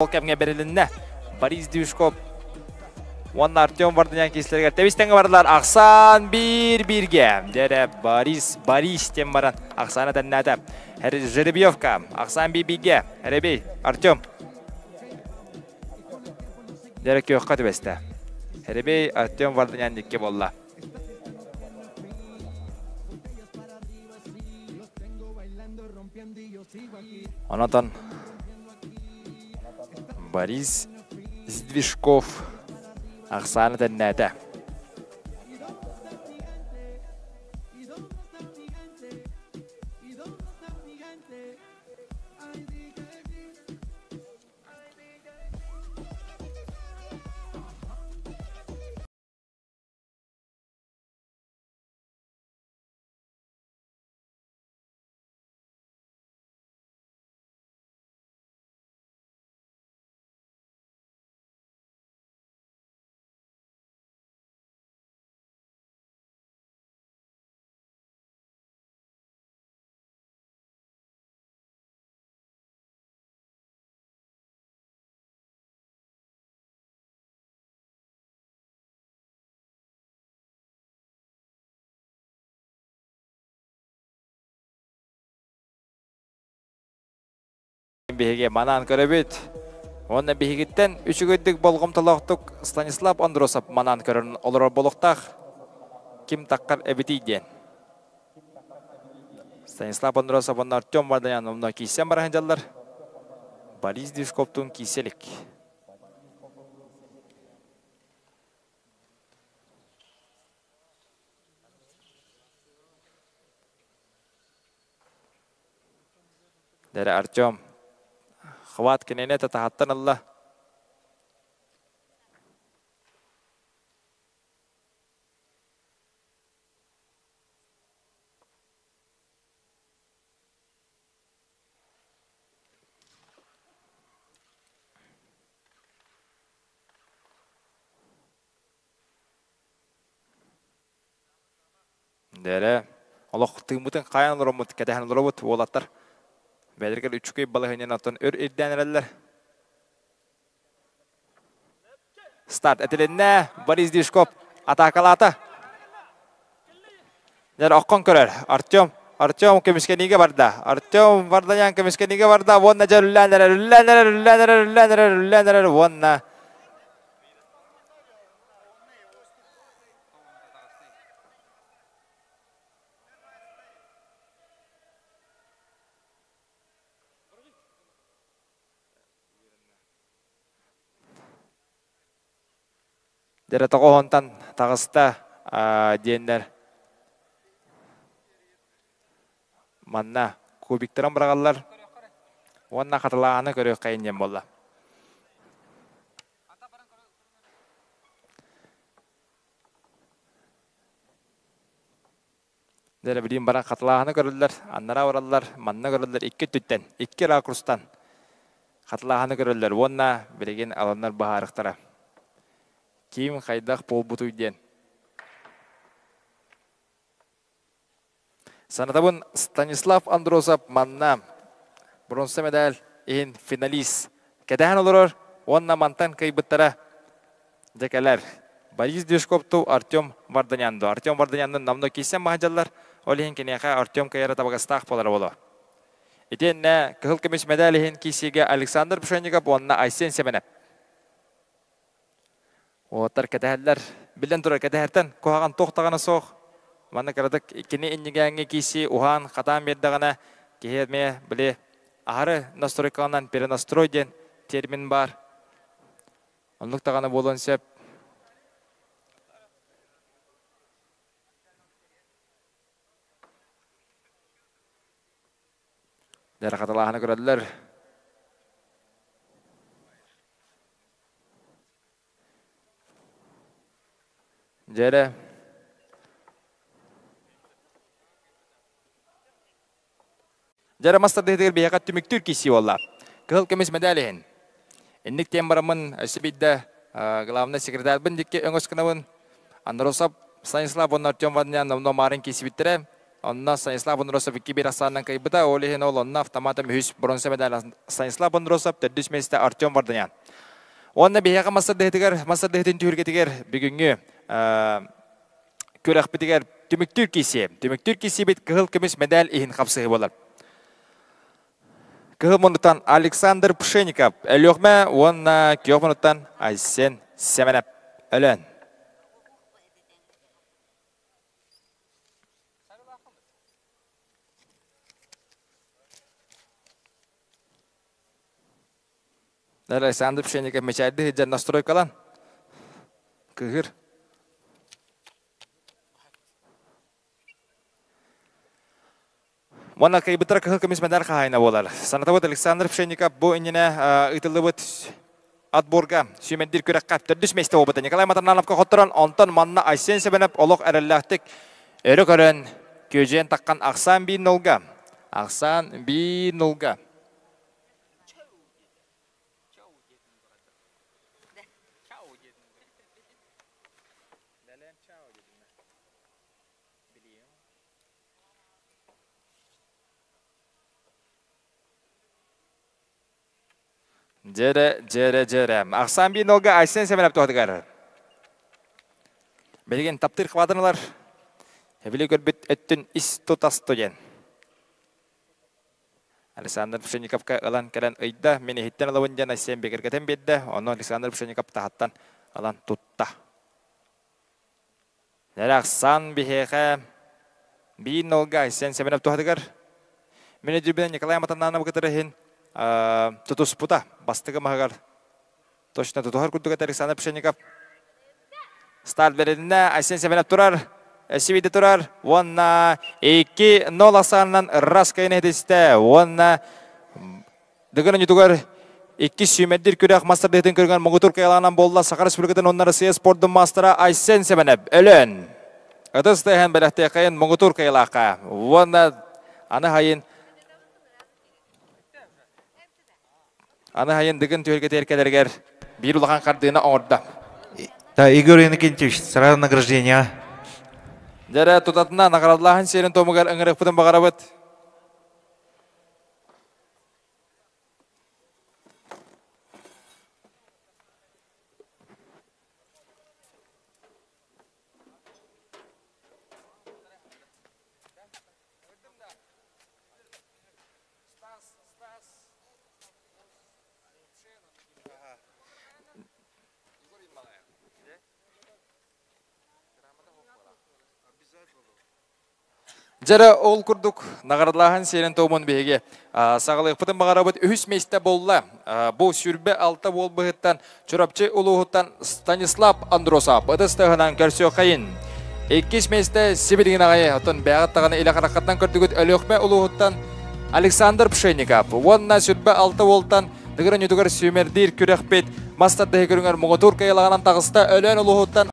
Ол кэмҥэ бэрилиннэ. Борис Дюшков уонна Артем Варданян киислэригэр тэбис-тэҥҥэ бардылар. Ахсаан биир-бииргэ. Дьэрэ Борис Борис диэн баран ахсаана тэннээтэ. Жеребьевка. Ахсаан биир-бииргэ. Эребей Артем. Дьэрэ күөххэ түбэстэ. Эребей Артем Варданян дикке буолла. Онотон Борис Сдвижков ахсааны тэннээтэ. Биһиги манаан көрөбүт. Уонна биһигиттэн үчүгэйдик болҕомтолоохтук Станислав Андросов манаан көрөн олорор буолуохтаах. Ким таххар эбитий диэн. Станислав Андросов уонна Артем Варданян онно киирсэн бара сылдьаллар. Борис Движковтуун киирсэ илик. Дэрэ Артем хват кинини татаһаттан ылла. Дэрэ, олох тыыммытын хайан олороммут, кэтэһэн олоробут уолаттар. Бэйэлэригэр үчүгэй балаһыанньаны оттон өр ирдээн эрэллэр. Старт этилиннэ. Борис Дишков атаакалаата. Дьэр оккон көрөр. Артем Артем көмүскэниигэ барда. Артем Варданян көмүскэниигэ барда. Уонна дьэ үллээн эрэр, үллээн эрэр, үллээн эрэр, үллээн эрэр, үллээн эрэр. Уонна Дьэрэ тоҕоһунтан таҕыста диэннэр манна кубиктарын быраҕаллар уонна хатылааһыны көрүөххэйин диэн буолла. Дьэ билигин баран хатылааһыны көрөллөр, аннараа бараллар, манна көрөллөр икки өттүттэн, икки ракурстан хатылааһыны көрөллөр уонна билигин аланнар быһаарыахтара. Ким хайдах буолбутуй диэн. Санатабын Станислав Андросов манна бронза медаль иһин финалист. Кэтэһэн олорор. Уонна мантан кыйбыттара дьэкэлэр. Борис Движковту Артем Варданянду. Артем Варданяннын намно киирсэн маһадьаллар. Ол иһин киниэхэ Артем кыйара табыгастаах буолара боло. Итиэннэ кыһыл көмүс медаль иһин киирсиигэ Александр Пшенников уонна Айсен Семенов. Уолаттар кэтэһэллэр. Биллэн турар, кэтэһэртэн куһаҕан туох даҕаны суох. Манна кыратык кини иннигээҥҥи киирсии уһаан, хатаан биэрдэҕинэ, киһи эмиэ били аһары настройкаланан перенастрой диэн термин баар. Оннук даҕаны буолуон сөп. Дьэ, хатылааһыны көрөллөр. Дьэрэ. Дьэрэ мас тардыһытыгар биһиэхэ түмүктүүр киирсии буолла. Кыһыл көмүс медаль иһин. Инник тиэн бараммын өссө биирдэ главный секретарьбын дикки өҥөс гынабын. Андросов Станислав уонна Артем Ванян номно маарын киирсибиттэрэ. Онно Станислав Андросов 2-1 ахсаанынан кыайбыта. Ол иһин ол онно автоматом үһүс бронза медаль Станислав Андросов, төрдүс миэстэ Артем Варданян. Уонна биһиэхэ мас тардыһытыгар, мас тардыһытын түһүлгэтигэр бүгүҥҥү күрэхпитигэр түмүктүүр киирсии. Түмүктүүр киирсиибит кыһыл көмүс медаль иһин хапсыһыы буолар. Кыһыл муннуктан Александр Пшенников, Өлүөхмэ уонна күөх муннуктан Айсен Сэмэнэп Өлөөн. Александр Пшенников мечайды сылдьан настройкалан. Кыһыр. Уонна кыйбыттара кыһыл көмүс медаль хаһаайына буолар. Санатабыт Александр Пшенников бу иннинэ ыытыллыбыт отборга сүүмэрдиир күрэххэ төрдүс миэстэ буолбута. Николай Матаннановка хотторон, онтон манна Айсен Себенов олох эрэллээхтик өрө көрөн, күөдьүйэн таххан ахсаан биир нолга. Ахсаан биир нолга. Дьэрэ, дьэрэ, дьэрэ. Ахсаан биир нолга Айсен Семенов туһатыгар. Билигин таптыыр хватаналар. Эбили көрбүт өттүн ис тутасту диэн. Александр Пшенниковка ылан кэлэн ыйда. Мин иһиттэн ылабын диэн Айсен бигэргэтэн биэрдэ. Ону Александр Пшенников таһаттан ылан тутта. Эрахсан биһиэхэ биир нолга Айсен Семенов туһатыгар мин өйдүүрбүнэн Николай Матаннанов кытары иһин тутуспута бастакы маһыгар точно тутуһар курдук этэ Александр Пшенников. Старт бэрилиннэ Айсен Семенов турар, өссө турар уонна 2-0 ахсаанынан ырас кыайын иһитистэ уонна Дыгын оонньуутугар иккис сүүмэрдиир күрэх мас тардыһыытын көрүҥэр муҥутуур кыайалаанан буолла Саха Республикатын уонна Россия спордун маастара Айсен Сэмэнэп Өлөөн. Ытыс тыаһын бэлэхтиэххэйин муҥутуур кыайалаахха. Уонна аны хайын аны хайын Дыгын түһүлгэтигэр кэлэригэр биир улахан хардыыны оҥордо. Да, Игорь Иннокентьевич, сразу награждение. Дьэрэ тутатына наградалааһын сиэрин туомугар ыҥырыахпытын баҕарабыт. Дьэрэ ол курдук наҕараадалааһын сиэрин-туомун биһиги саҕалыахпытын баҕарабыт үһүс миэстэ буолла. Бу 26 уол быһыттан Чурапчы улууһуттан Станислав Андросов ытыс тыаһынан көрсүөххэйин. Иккис миэстэ сибилигин аҕай оттон бэйэҕит даҕаны илэ хараххытынан көрдүгүт Өлүөхмэ улууһуттан Александр Пшенников уонна 26 уолтан Дыгыр оонньуутугар сүүмэрдиир күрэхпит мас тардыһыы көрүҥэр муҥутуур кыайылаҕынан таҕыста Өлөөн улууһуттан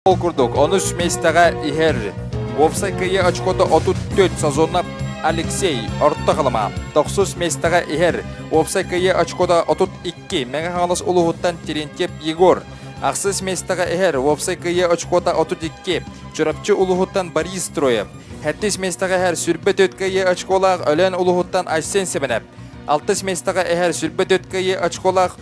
Ол курдук, онус миэстэҕэ иһэр уопсай кыайыы очкота 34 Сазонов Алексей Орто Халыма. Тохсус миэстэҕэ иһэр уопсай кыайыы очкота 32 Мэҥэ Хаҥалас улууһуттан Терентьев Егор. Ахсыс миэстэҕэ иһэр уопсай кыайыы очкота 32 Чурапчы улууһуттан Борис Строев. Сэттис миэстэҕэ иһэр 24 кыайыы очколаах Өлөөн улууһуттан Айсен Семенов. Алтыс миэстэҕэ иһэр 24 кыайыы очколаах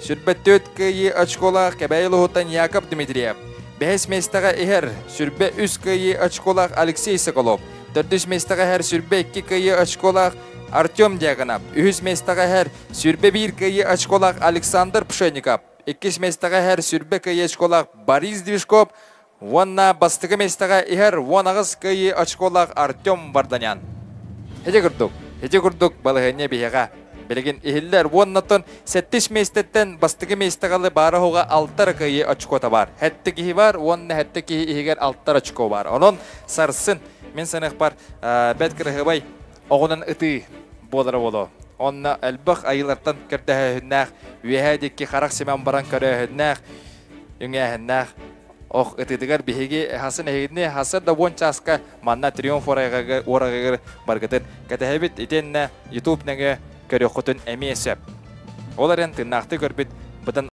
24 кыайыы очколаах Кэбээйи улууһуттан Яков Дмитриев. Бэһис миэстэҕэ иһэр 23 кыайыы очколаах Алексей Соколов. Төрдүс миэстэҕэ иһэр 22 кыайыы очколаах Артем Дьяконов. Үһүс миэстэҕэ иһэр 21 кыайыы очколаах Александр Пшенников. Иккис миэстэҕэ иһэр 20 кыайыы очколаах Борис Движков. Уонна бастакы миэстэҕэ иһэр 18 кыайыы очколаах Артем Варданян. Ити курдук, ити курдук балаһыанньа биһиэхэ билигин иһиллэр. Уоннаттан сэттис миэстэттэн бастакы миэстэҕэ баара-суоҕа алта кыайыы очкота баар. Сэттэ киһи бар уонна сэттэ киһи иһигэр алта очко бар. Онон сарсын мин саныахпар бэт кыраһыабай оҕунан ытыы буолара буолуо. Онно элбэх айыылартан көрдөһөөһүннээх, үөһээ диэки харах симэн баран көрөөһүннээх, үҥээһиннээх Ох ытыытыгар биһиги хасын эһигини хасыр да уон чааска манна Триумф уораҕыгар баргытын кэтэһэбит итиэннэ YouTube нөҥүө көрүөххүтүн эмиэ сөп. Ол эрэн тыыннаахтыы көрбүт бытын.